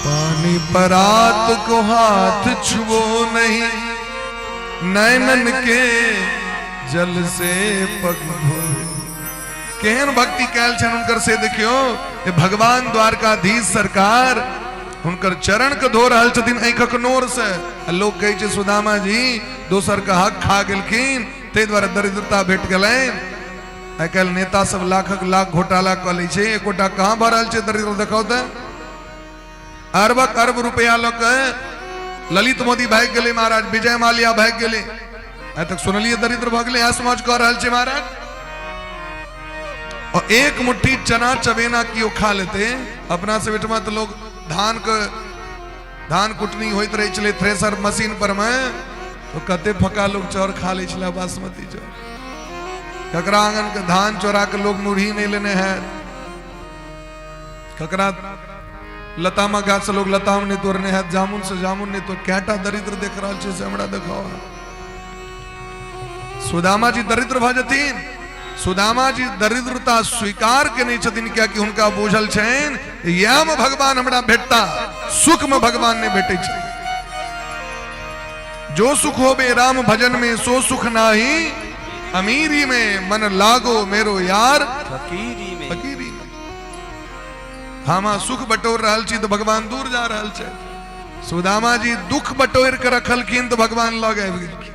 पानी परात को हाथ छुओ नहीं, नैनन के जल से पग धोए। केहन भक्ति कैल छनि हुनकर से देखियो, जे भगवान द्वारकाधीश सरकार हुनकर चरण के धो रहल छथिन आँखक नोर से। आ लोग कहै छै सुदामा जी दोसर के हक खा गेलखिन, ताहि दुआरे दरिद्रता भेट गेलनि। आइ काल्हि नेता सब लाखक लाख घोटाला कऽ लै छै, एकोटा कहाँ भऽ रहल छै दरिद्र देखाउ तऽ। अरबक अरब रुपया लऽ के ललित मोदी भागि गेलै महाराज, विजय माल्या भागि गेलै। आइ तक सुनलियै दरिद्र भऽ गेलै, ऐश मौज कऽ रहल छै महाराज। और एक मुट्ठी चना चबेना कियो खा लेते, अपना सब एहिठमा तऽ लोग धान के धान कुटनी होइत रहै छलै थ्रेसर मशीन पर मे, तो कते फका लोग चाउर खा लै छलै, बासमती चाउर। ककरा आंगन के धान चोरा के लोग मुरही नहीं लेने है, ककरा लतामा गाछ से लोग लताम नहीं तोड़ने है, जामुन से जामुन नहीं तोड़। कैटा दरिद्र देख रहल छै से हमरा देखाओ। सुदामा जी दरिद्र भऽ जेथिन। सुदामा जी दरिद्रता स्वीकार केने छथिन, कियाकि हुनका बुझल छनि इएह में भगवान हमरा भेटता, सुख में भगवान नहीं भेटै छै। जो सुख होबे राम भजन में सो सुख नाही अमीरी में, मन लागो मेरो यार फकीरी में। फकीरी में। हम सुख बटोर रहल छी तऽ भगवान दूर जा रहल छै। सुदामा जी दुख बटोर के रखलखिन तऽ भगवान लग आबि गेलखिन।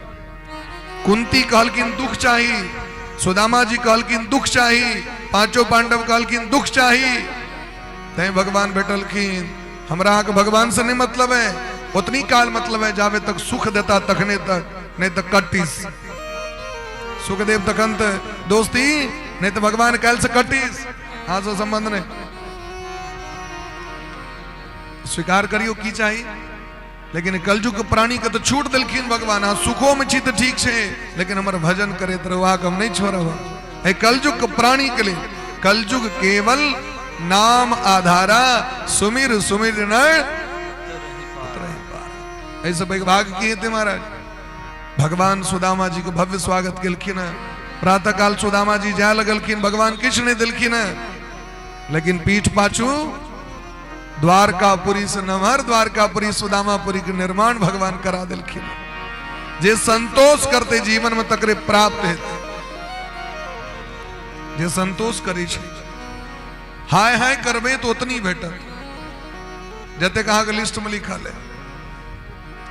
कुंती कहलखिन दुख चाही, सुदामा जी कहलखिन दुख चाही, पांचों पांडव कहलखिन दुख चाही, तैं भगवान भेटलखिन। हमरा अहाँके भगवान से नहीं मतलब है, उतनी काल मतलब है जावे तक सुख देता तखने तक, नहीं तो कट्टीस। सुखदेव तखन तो दोस्ती, नहीं तो भगवान काल से कट्टीस, हाँ से संबंध नहीं। स्वीकार करियो की चाही, लेकिन कलयुग के प्राणी के तो छूट दिलखिन भगवान। हाँ सुखो में छी तो ठीक छे, लेकिन हमर भजन करे तो अहाँके हम नहीं छोड़ब। ए कलयुग के प्राणी के लिए कलयुग केवल नाम आधारा, सुमिर सुमिर नर ऐसे भाग की हेतै महाराज। भगवान सुदामा जी के भव्य स्वागत केलखिन है। प्रातः काल सुदामा जी जाय लगलखिन, भगवान किछु नहीं दिलखिन है, लेकिन पीठ पाछू द्वारकापुरी से नमहर द्वारकापुरी सुदामापुरी के निर्माण भगवान करा दिलखिन। जे संतोष करते जीवन में तकरे प्राप्त हेतै, जे संतोष करै छै हाय हाय करबै तो उतनी भेटत जतेक अहाँके लिस्ट में लिखल है।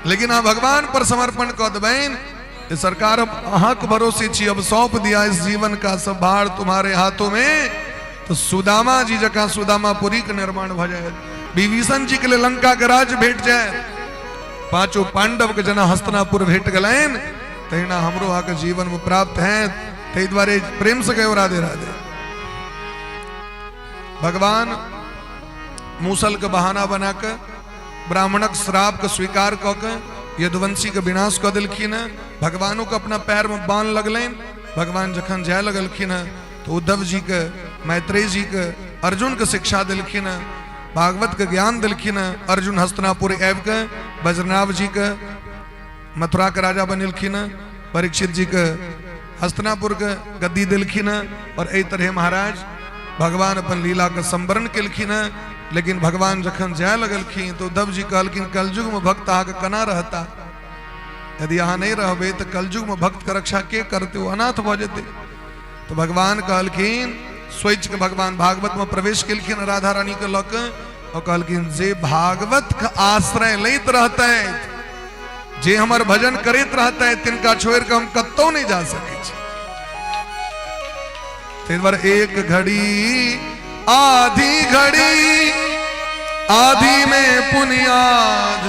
लेकिन अहाँ भगवान पर समर्पण कऽ देबनि, सरकार अब अहाँके भरोसे छी, अब सौंप दिया इस जीवन का सब भार तुम्हारे हाथों में, तो सुदामा जी जकाँ सुदामापुरी के निर्माण भऽ जायत, विभीषण जी के लिए लंका के राज भेट जायत, पांचों पांडव के जना हस्तिनापुर भेट गेलनि, तहिना हमरो अहाँके जीवन में प्राप्त है। ताहि दुआरे प्रेम से कहियो राधे राधे। भगवान मूसल के बहाना बना के ब्राह्मणक श्राप के स्वीकार कऽ के यदुवंशी के विनाश कऽ देलखिन हैं। भगवानों के अपना पैर में बाण लगलनि। भगवान जखन जाय लगलखिन हैं तो उद्धव जी के, मैत्रेय जी के, अर्जुन के शिक्षा देलखिन हैं, भागवत के ज्ञान देलखिन हैं। अर्जुन हस्तिनापुर आबि के वज्रनाभ जी के मथुरा के राजा बनेलखिन हैं, परीक्षित जी के हस्तिनापुर के गद्दी देलखिन हैं। और एहि तरह महाराज भगवान अपन लीला के संवरण केलखिन हैं। लेकिन भगवान जखन जाय लगलखिन तो उद्धव जी कहलखिन कलयुग में भक्त अहाँके केना रहता, यदि अहाँ नहीं रहबै तो कलयुग में भक्त के रक्षा के करते, ओ अनाथ भऽ जेतै। तो भगवान कहलखिन, सोचि के भगवान भागवत में प्रवेश केलखिन राधा रानी के लऽ के, और कहलखिन जे भागवत के आश्रय लैत रहतै, जे हमर भजन करैत रहतै, तिनका छोड़ि के हम कतौ नहीं जा सकै छी। ताहि दुआरे एक घड़ी आधी घड़ी आधी में पुनियाद,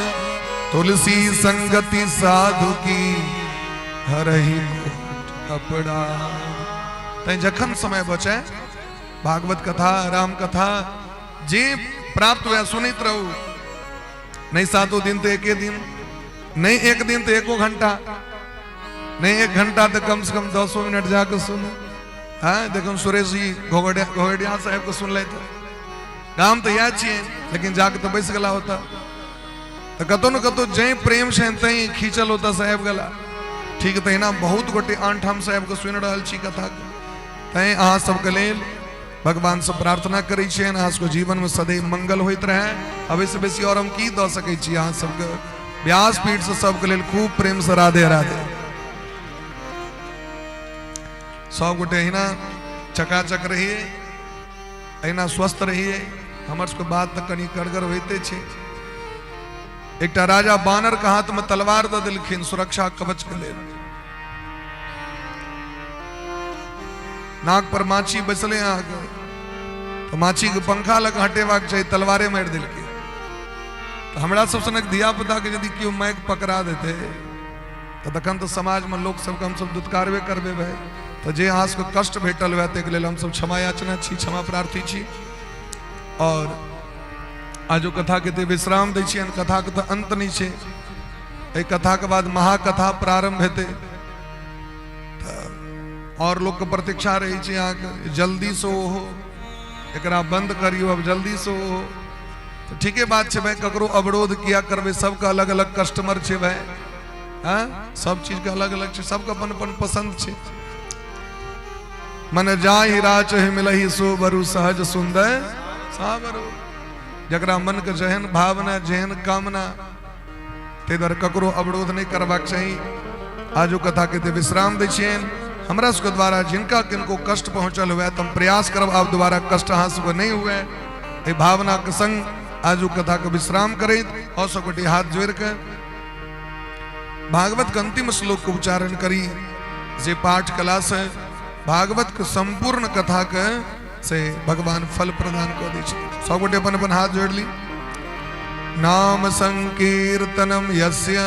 तुलसी संगति साधु की हरही कोट अपराध। तैं जखन समय बचे भागवत कथा राम कथा जे प्राप्त हुए सुनैत रहू, नहीं सातों दिन तो एके दिन, नहीं एक दिन तो एको घंटा, नहीं एक घंटा तो कम से कम 10 मिनट जाके सुनो। हाँ देखो सुरेश जी घोघड़िया साहब को सुन लेते, गाम तऽ इएह छियै लेकिन जाके तऽ बैस गेला ओतऽ। तऽ कतौ ने कतौ जै प्रेम छनि तै खींचल ओतऽसँ आबि गेला। ठीक तहिना बहुत गोटे आन ठामसँ आबि कऽ सुनि रहल छी कथाके। तैं अहाँ सबके लेल भगवानसँ प्रार्थना करै छियनि अहाँ सबके जीवनमे सदैव मंगल होइत रहए। अब एहिसँ बेसी आओर हम की दऽ सकै छी अहाँ सबके। व्यासपीठसँ सबके लेल खूब प्रेमसँ राधे राधे। सब गोटे अहिना चकाचक रहिए, अहिना स्वस्थ रहिए। हमर सबके बात तऽ कनि कड़गर होइते छै। एकटा राजा बानर के हाथ में तलवार दऽ देलखिन सुरक्षा कवच के लेल। नाक पर माछी बैसले अहाँके, तऽ माछी के पंखा लग हटेबाक चाही, तलवारे मारि देलकै। तऽ हमरा सब सनक धिया पुता के यदि केओ माइक पकड़ा देतै तऽ तखन तऽ समाजमे लोक सबके हमसब दुत्कारबे करबै भाय। तऽ जे अहाँ सबके कष्ट भेटल हुए ताहिके लेल हमसब क्षमा याचना छी, क्षमा प्रार्थी छी। और आजो कथाके तऽ विश्राम दै छियनि, कथाके तऽ अंत नहि छै। एहि कथाके बाद महाकथा प्रारंभ हेतै। तऽ और लोकके प्रतीक्षा रहै छै अहाँके जल्दीसँ ओहो एकरा बंद करियौ, अब जल्दीसँ ओहो। तऽ ठीके बात छै भाय, ककरो अवरोध किया करबै, सबके अलग अलग कस्टमर छै भाय। हाँ, सब चीजके अलग अलग छै, सबके अपन अपन पसंद छै। मन जाहि राच मिलही सो बरु सहज सुंदर साबरु। जकरा मन के जेहन भावना जेहन कामना, ताहि दुआरे ककरो अवरोध नहि करबाक चाही। आजो कथा के ते विश्राम दै छियनि। हमरा सबके द्वारा जिनका किनको कष्ट पहुँचल हुए तऽ हम प्रयास करब आब दोबारा कष्ट अहाँ सबके नहि हुए। एहि भावनाके संग आजो कथा के विश्राम करैत और सब गोटे हाथ जोड़ि के भागवत के अंतिम श्लोक के उच्चारण करी, जे पाठ कला से भागवत के संपूर्ण कथा के से भगवान फल प्रदान कऽ दै छै। सब गोटे अपन अपन हाथ जोड़ ली। नाम संकीर्तनम यस्य,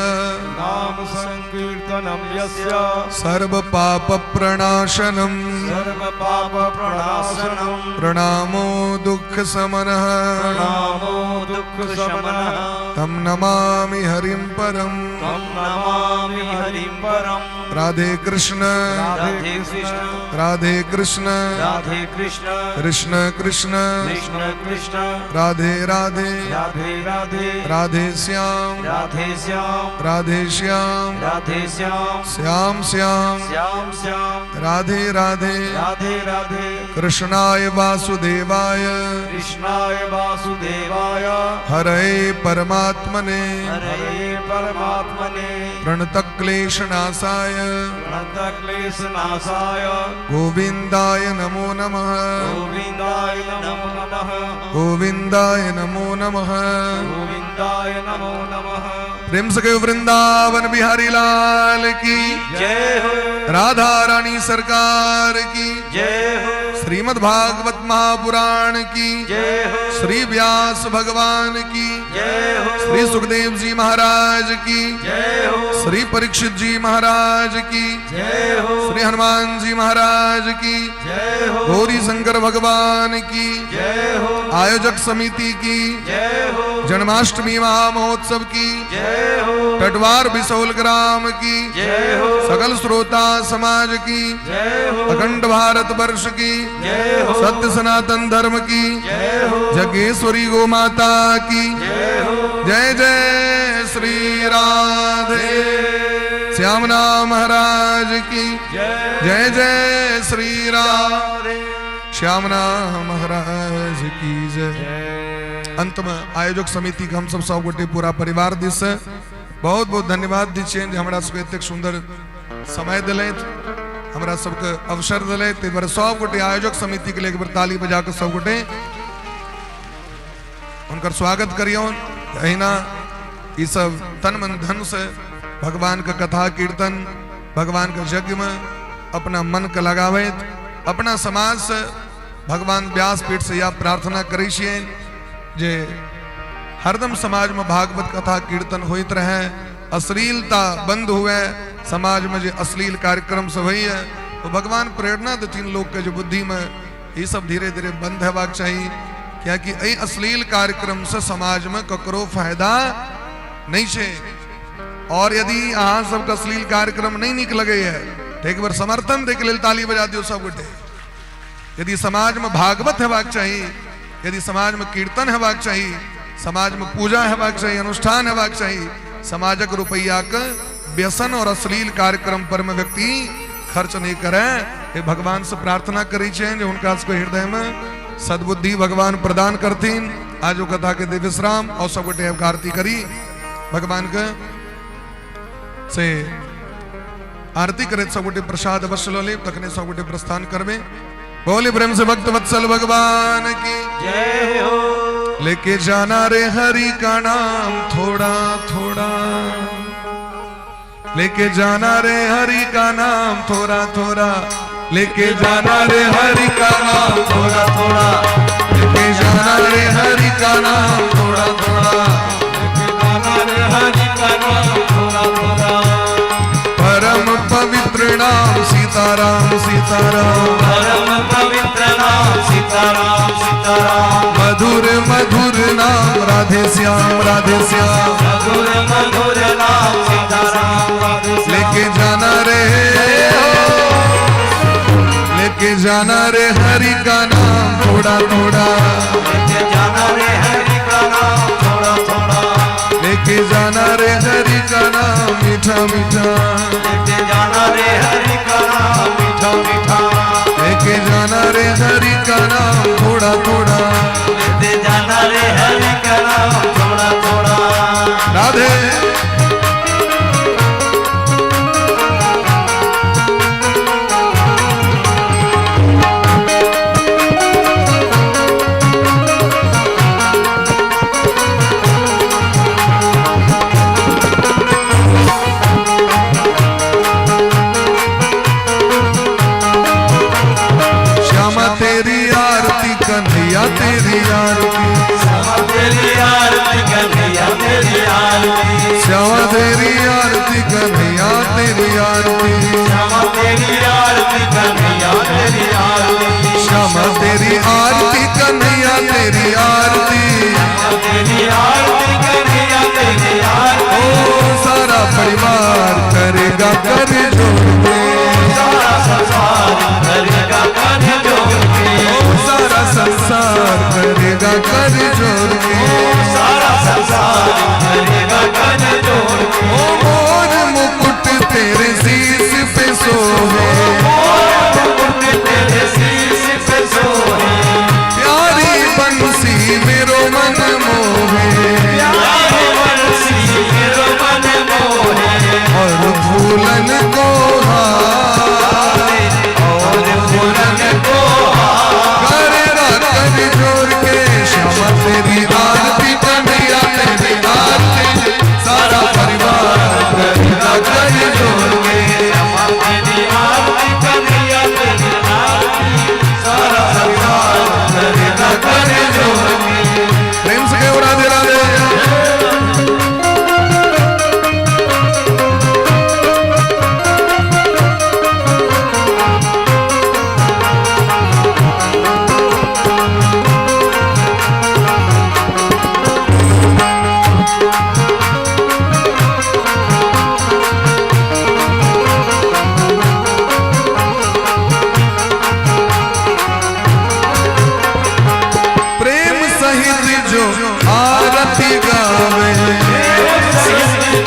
नाम संकीर्तनम यस्य, सर्व पाप प्रणाशनम, सर्व पाप प्रणाशनम, प्रणामो दुख समनः, प्रणामो दुख शमनः, तम नमामि हरिं परम, तम नमामि हरिं परम। राधे कृष्ण राधे कृष्ण राधे कृष्ण राधे कृष्ण कृष्ण कृष्ण कृष्ण कृष्ण राधे राधे राधे राधे राधे श्याम राधे श्याम राधे श्याम राधे श्याम श्याम श्याम श्याम श्याम राधे राधे राधे राधे। कृष्णाय वासुदेवाय कृष्णाय वासुदेवाय हरे परमात्मने हरे परमात्मने प्रणतक्लेशनाशाय प्रणतक्लेशनाशाय गोविंदाय नमो नमः। गोविंदाय नमो नमः। गोविंदाय नमो नमः। गोविंदाय नमो नमः। प्रेम से कहो वृंदावन बिहारी लाल की जय हो। राधा रानी सरकार की जय हो। श्रीमद् भागवत महापुराण की जय हो। श्री व्यास भगवान की जय हो। श्री सुखदेव जी महाराज की जय हो। श्री परीक्षित जी महाराज की जय हो। श्री हनुमान जी महाराज की जय हो। गौरी शंकर भगवान की जय हो। आयोजक समिति की जय हो। जन्माष्टमी महामहोत्सव की जय हो। टटवार बिसौल ग्राम की जय हो। सकल श्रोता समाज की जय हो। अखंड भारत वर्ष की जय हो। सत्य सनातन धर्म की जय हो। जगेश्वरी गो माता की जय हो। जय जय श्री राधे श्याम नाम महाराज की जय जय जय श्री राम श्याम नाम महाराज की जय। अंत में आयोजक समिति के हम सब सब गोटे पूरा परिवार दिस से बहुत बहुत धन्यवाद दै छियनि जे हमरा सबके एतेक सुंदर समय देलथि, हमरा सबके अवसर देलथि। ताहि दुआरे सब गोटे आयोजक समिति के लिए एक बेर ताली बजा के सब गोटे हुनकर स्वागत करियौन। अहिना ई सब तन मन धन से भगवान के कथा कीर्तन भगवान के यज्ञ में अपना मन के लगाबैत अपना समाज से भगवान व्यासपीठ से यह प्रार्थना करै छियनि जे हरदम समाज में भागवत कथा कीर्तन होइत रहे, अश्लीलता बंद हुए, समाज में जे अश्लील कार्यक्रम सब होइए तो भगवान प्रेरणा देथिन लोक के जे बुद्धि में ई सब धीरे धीरे बंद हेबाक चाही, कियाकि एहि अश्लील कार्यक्रम से समाज में ककरो फायदा नहीं छै। और यदि अहाँ सबके अश्लील कार्यक्रम नहीं नीक लगैए तो एक बार समर्थन दै के लेल ताली बजा दियौ सब गोटे। यदि समाज में भागवत हेबाक चाही यदि समाज में कीर्तन हेबाक चाही, समाज में पूजा हेबाक चाही, अनुष्ठान हेबाक चाही, समाजक रुपैया के व्यसन और अश्लील कार्यक्रम पर में व्यक्ति खर्च नहीं करे। हे भगवान से प्रार्थना करै छियनि जे हुनका सबके हृदय में सद्बुद्धि भगवान प्रदान करथिन। आज ओ कथा के दिव्य विश्राम और सब गोटे आरती करी भगवान के से आरती करैत सब गोटे प्रसाद अवश्य लऽ लेब, तखने सब गोटे प्रस्थान करबे। बोले प्रेम से भक्त वत्सल भगवान की जय हो। लेके जाना रे हरि का नाम थोड़ा थोड़ा, लेके जाना रे हरि का नाम थोड़ा थोड़ा, लेके जाना रे हरि का नाम थोड़ा थोड़ा, लेके जाना रे हरि का नाम थोड़ा थोड़ा, लेके जाना रे हरि का नाम थोड़ा थोड़ा। परम पवित्र नाम सीताराम सीताराम, परम पवित्र नाम सीताराम सीताराम, मधुर मधुर नाम राधे श्याम राधे श्याम, मधुर मधुर नाम सीताराम राधे श्याम। लेके जाना रे, लेके जाना रे हरि का नाम थोड़ा थोड़ा, लेके जाना रे हरि का नाम थोड़ा थोड़ा, लेके जाना रे हरि का नाम मीठा मीठा, लेके जाना रे हरि का नाम मीठा मीठा, लेके जाना रे हरि का नाम थोड़ा थोड़ा, लेके जाना रे हरि का नाम थोड़ा थोड़ा। राधे। श्यामा तेरी आरती कन्हैया तेरी आरती, श्यामा तेरी आरती कन्हैया तेरी आरती, श्यामा तेरी आरती कन्हैया तेरी आरती, श्यामा तेरी आरती कन्हैया तेरी आरती, श्यामा तेरी आरती कन्हैया तेरी आरती, श्यामा तेरी आरती कन्हैया तेरी आरती। ओ सारा परिवार करेगा कर जोड़ के, सारा संसार करेगा कर जोड़ के, ओ सारा संसार करेगा कर जोड़ के, सारा संसार करेगा कर जोड़ के। ओ मोर मुकुट तेरे शीश पे सोहे, मोर मुकुट तेरे शीश पे सोहे, प्यारी बंसी मेरो मन मोहे, प्यारी बंसी मेरो मन मोहे, और फूलन को हार, और फूलन को हार। करेगा कर जोड़ के, श्यामा तेरी आरती कन्हैया तेरी आरती, सारा परिवार करेगा कर जोड़ के, श्यामा तेरी आरती कन्हैया तेरी आरती, सारा संसार करेगा कर जोड़ के। प्रेम से कहो राधे राधे। प्रेम सहित जो आरती गावे,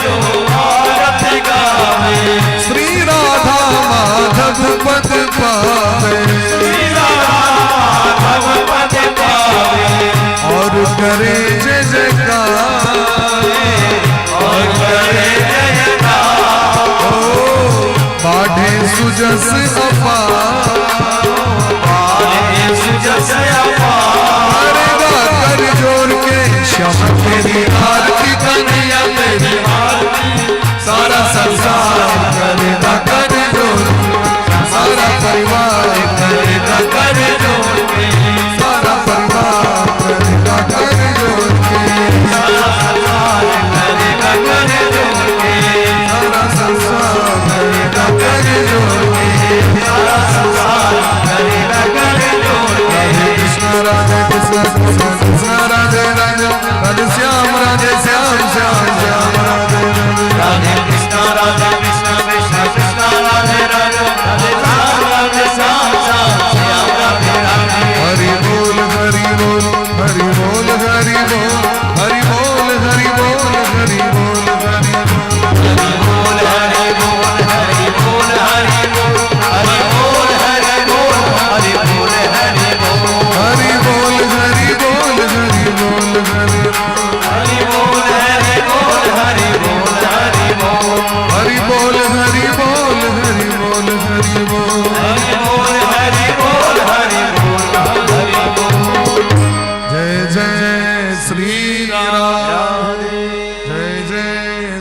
जो आरती गावे, श्री राधा माधव पद पावे, श्री राधा माधव पद पावे, और करे जय जयकार, और करे जयकार। ओ बाढ़े सुजस अपार, बाढ़े सुजस अपार। करेगा कर जोड़ के, श्यामा तेरी आरती कन्हैया तेरी आरती, सारा संसार करेगा कर जोड़, सारा परिवार करेगा कर जोड़ के, सारा परिवार करेगा कर जोड़ के, सारा संसार करेगा कर जोड़ के, सारा संसार करेगा कर जोड़ के।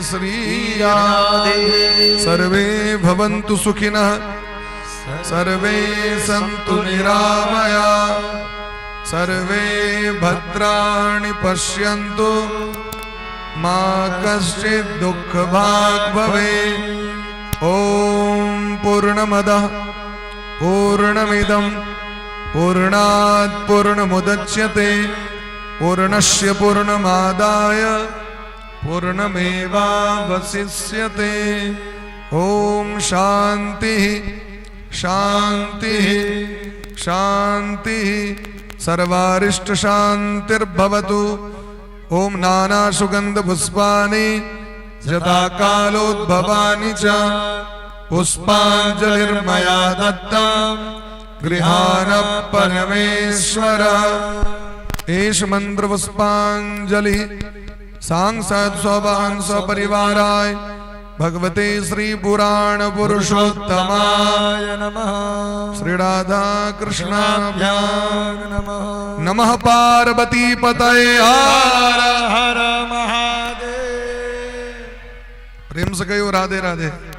श्री राधे। सर्वे भवन्तु सुखिनः, सर्वे सन्तु निरामया, सर्वे भद्राणि पश्यन्तु, मा कश्चित् दुःखभाग् भवेत्। ॐ पूर्णमदः पूर्णमिदं पूर्णात् पूर्णमुदच्यते, पूर्णस्य पूर्णमादाय पूर्णमेवावशिष्यते। ॐ शान्तिः शान्तिः शान्तिः। सर्वारिष्ट शान्तिर्भवतु। ॐ नानासुगन्धपुष्पाणि यथा कालोद्भवानि च पुष्पाञ्जलिर्मया दत्ता गृहाण परमेश्वर। एष मन्त्रपुष्पाञ्जलिः सांसद स्ववाहन सपरिवाराय भगवते श्री पुराण पुरुषोत्तमाय नमः। श्री राधा कृष्णाभ्याम नमः। नमः पार्वती पतये हर हर महादेव। प्रेम से कहियो राधे राधे।